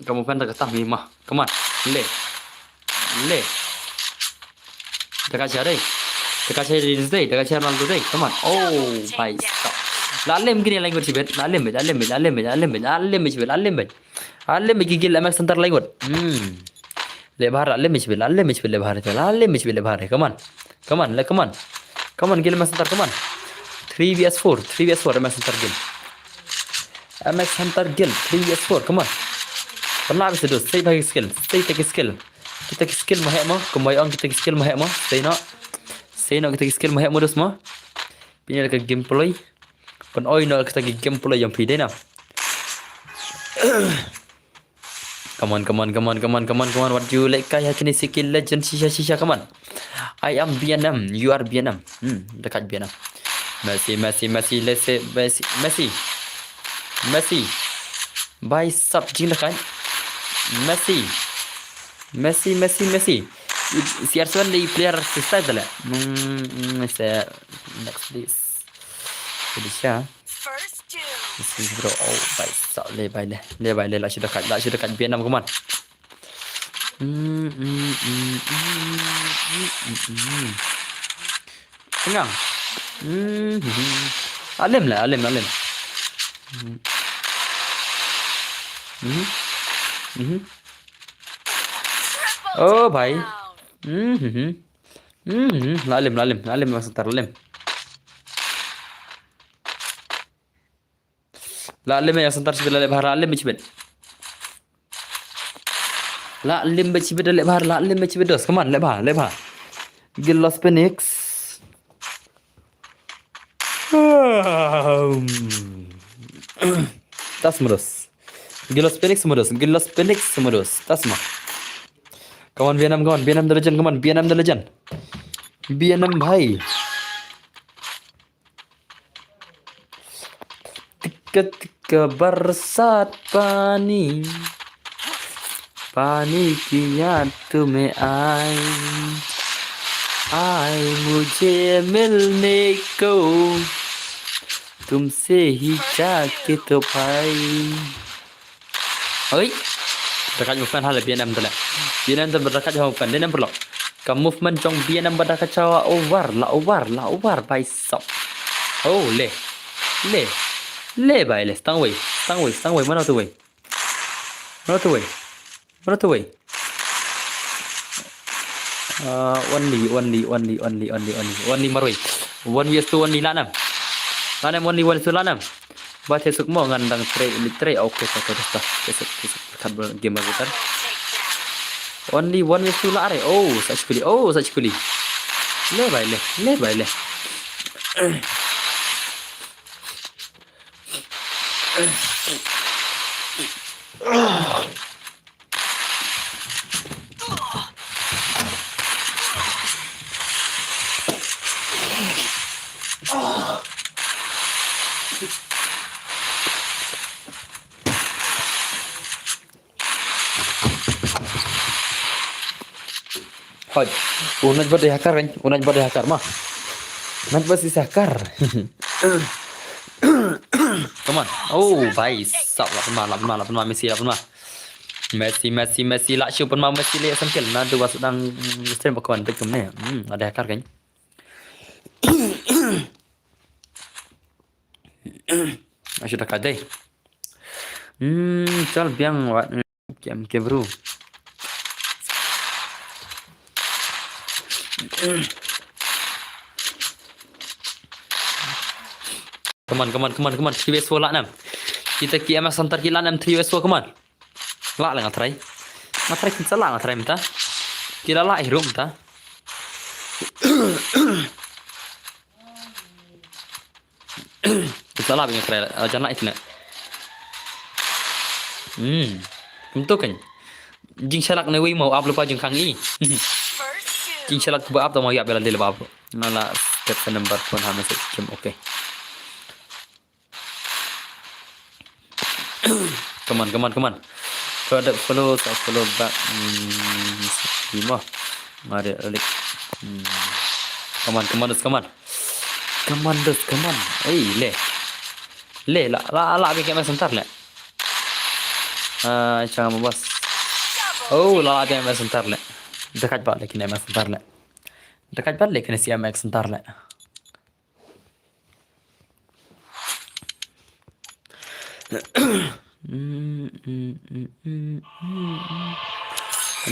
Ka movement kata mi mah. Come on. Le. Le. Dekat siapa deh? Dekat siapa deh? Dekat siapa Ronaldo deh? Come on. Oh, bhai sab. Lah lem kini language bed. Lah lem bed. Lah lem bed. Lah lem bed. Lah lem bed. Lah lem bed. Lah lem bed. Lah lem bed gigil M X Center language. Hmm. Le bahar, lah lem bed. Lah lem bed le bahar. Lah lem bed le bahar. Come on. Come on, le come on. Come on, gil M X Center, come on. Three V S four, three V S four M X Center gil. M X Center gil, three V S four, come on. Pernah habis tu, stay pakai skill, stay pakai skill. Kita ki skill mahek mo, kumbai ong kita ki skill mahek mo, stay no. Stay no kita ki skill mahek mo dos mo. Pini ada ke gameplay. Pynoi noh kita ki gameplay jong phi dei na. Come on, come on, come on, come on, come on, come on. Wat ju lehkai ha kine ki legend shisha, shisha, come on. I am B N M, you are B N M. Hmm, da kait B N M. Messi, Messi, Messi, Messi, Messi, Messi. Messi. Bai sap jingdakait. Messi. Messi, Messi, Messi. C R seven dei player freestyle tale. Hmm, hmm, se next please. Jadi sha. First doom. Messi bro. Oh, bai sap le, bai le. Le, bai le, lah shu dakait, lah shu dakait B N M, come on. Hmm, hmm, hmm, hmm, hmm, hmm, hmm. Tengah. Hmm, hmm, hmm. Alim lah, alim, alim. Hmm. Hmm. Hmm. Oh, bhai. Hmm, hmm, hmm. Hmm, hmm, hmm. Lalim, lalim, lalim, Mas Tar, lalim. Lalim, Mas Tar, shibit, lalim, lalim, shibit. Lalim, shibit, lalim, lalim, shibit, dos. Come on, leh bha, leh bha. Gilos Phoenix. Tas modus. Gilos Phoenix modus. Gilos Phoenix modus. Tas ma. Come on, B N M, come on. B N M the legend, come on. B N M the legend. B N M bhai. Tika tika barsat pani, pani ki yaad tumhe aaye, aaye mujhe milne ko, tumse hi jaake to bhai. Oi. Dakait movement ha le B N M tale. B N M tale dakait movement. B N M paralok. Ka movement jong B N M ba dakait cha over, la over, la over, bhai sab. Oh, le. Le. Le bhai le. Stang wei. Stang wei. Stang wei. Mano tu wei. Mano tu wei. Mano tu wei. Uh, only, only, only, only, only, only. Only marwei. One vs two only lanam. Lanam only one vs two lanam. Ba te suk mo ngan dang trei, li trei. Okay, okay, okay, okay. Te suk, te suk. Kat bol game baru kan. Only one vs two la are. Oh, such kuli. Oh, such kuli. Le bhai le. Le bhai le. Hoi. Unaj bade hakar kan? Unaj bade hakar ma. Unaj bade hakar. Come on. Oh, bhai sab, la pynma, la pynma, la pynma, Messi, la pynma. Messi, Messi, Messi, la shu pynma Messi le sangkel. Na tu was dang, mm, stream ba kawan tek kumne. Hmm, ada hakar kan? Ashu da kadai. Hmm, chal biang wat. Kem ke bro. Come on, come on, come on, come on. Three vs four lah nam. Kita ki M S Hunter ki lah nam three vs four, come on. Lah lah nga try. Nga try kin sa lah nga try mynta. Ki la lah hi ruh mynta. Kin sa lah bad nga try. Ah, jan lah ita na. Hmm. Kumtu kan. Jingshalak ne wei mo ap lypa jingkhang i. Jingshalak ba ap ta mo ïap ïa la dei lypa ap. Nga la step sa number phone ha message kim, okay. Come on, come on, come on. Kau ada follow, tak follow back. Hmm, lima. Mari, alik. Hmm. Come on, come on, come on. Come on, come on. Ei, le. Le, la, la, la, bikin main center le. Ah, jangan bos. Oh, la, la, bikin main center le. Dekat balik kena main center le. Dekat balik kena siap main center le.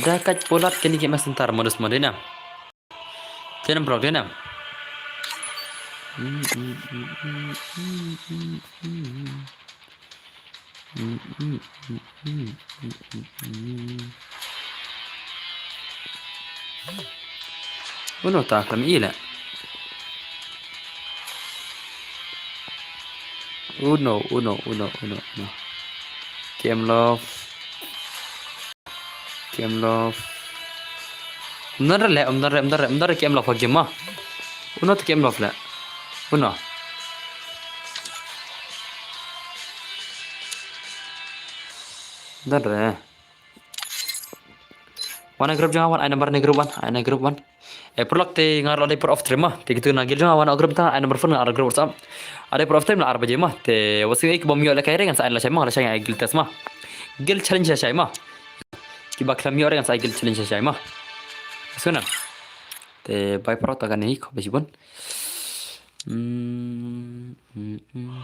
Da ka polat kini ki masentar modus modena. Tenam bro, tenam. Uno ta kami ila. Uno, uno, uno, uno, uno. K M Love. K M Love. Ym don re, ym don re, ym don re, ym don re K M Love ha game ma. Uno te K M Love le. Uno. Ym don re. Wan ha group jong nga, wan ai number ne group, wan ai ne group, wan. Eh, paralok, te nga la dei por off stream ma. Te kito na guild jong nga wan ha group, ta ai number phone, nga ar group WhatsApp. Ar dei por off stream la ar baje ma. Te wat sngew ei, ki bym ïoh lehkai re ngan sa ai lashai ma, lashai ngan ai guild test ma. Guild challenge lashai ma. Kiba khlem ïoh re ngan sa ai guild challenge lashai ma. Sngewna. Te bye paralok, ta kane hi, khublei shibun. Hmm, hmm, hmm.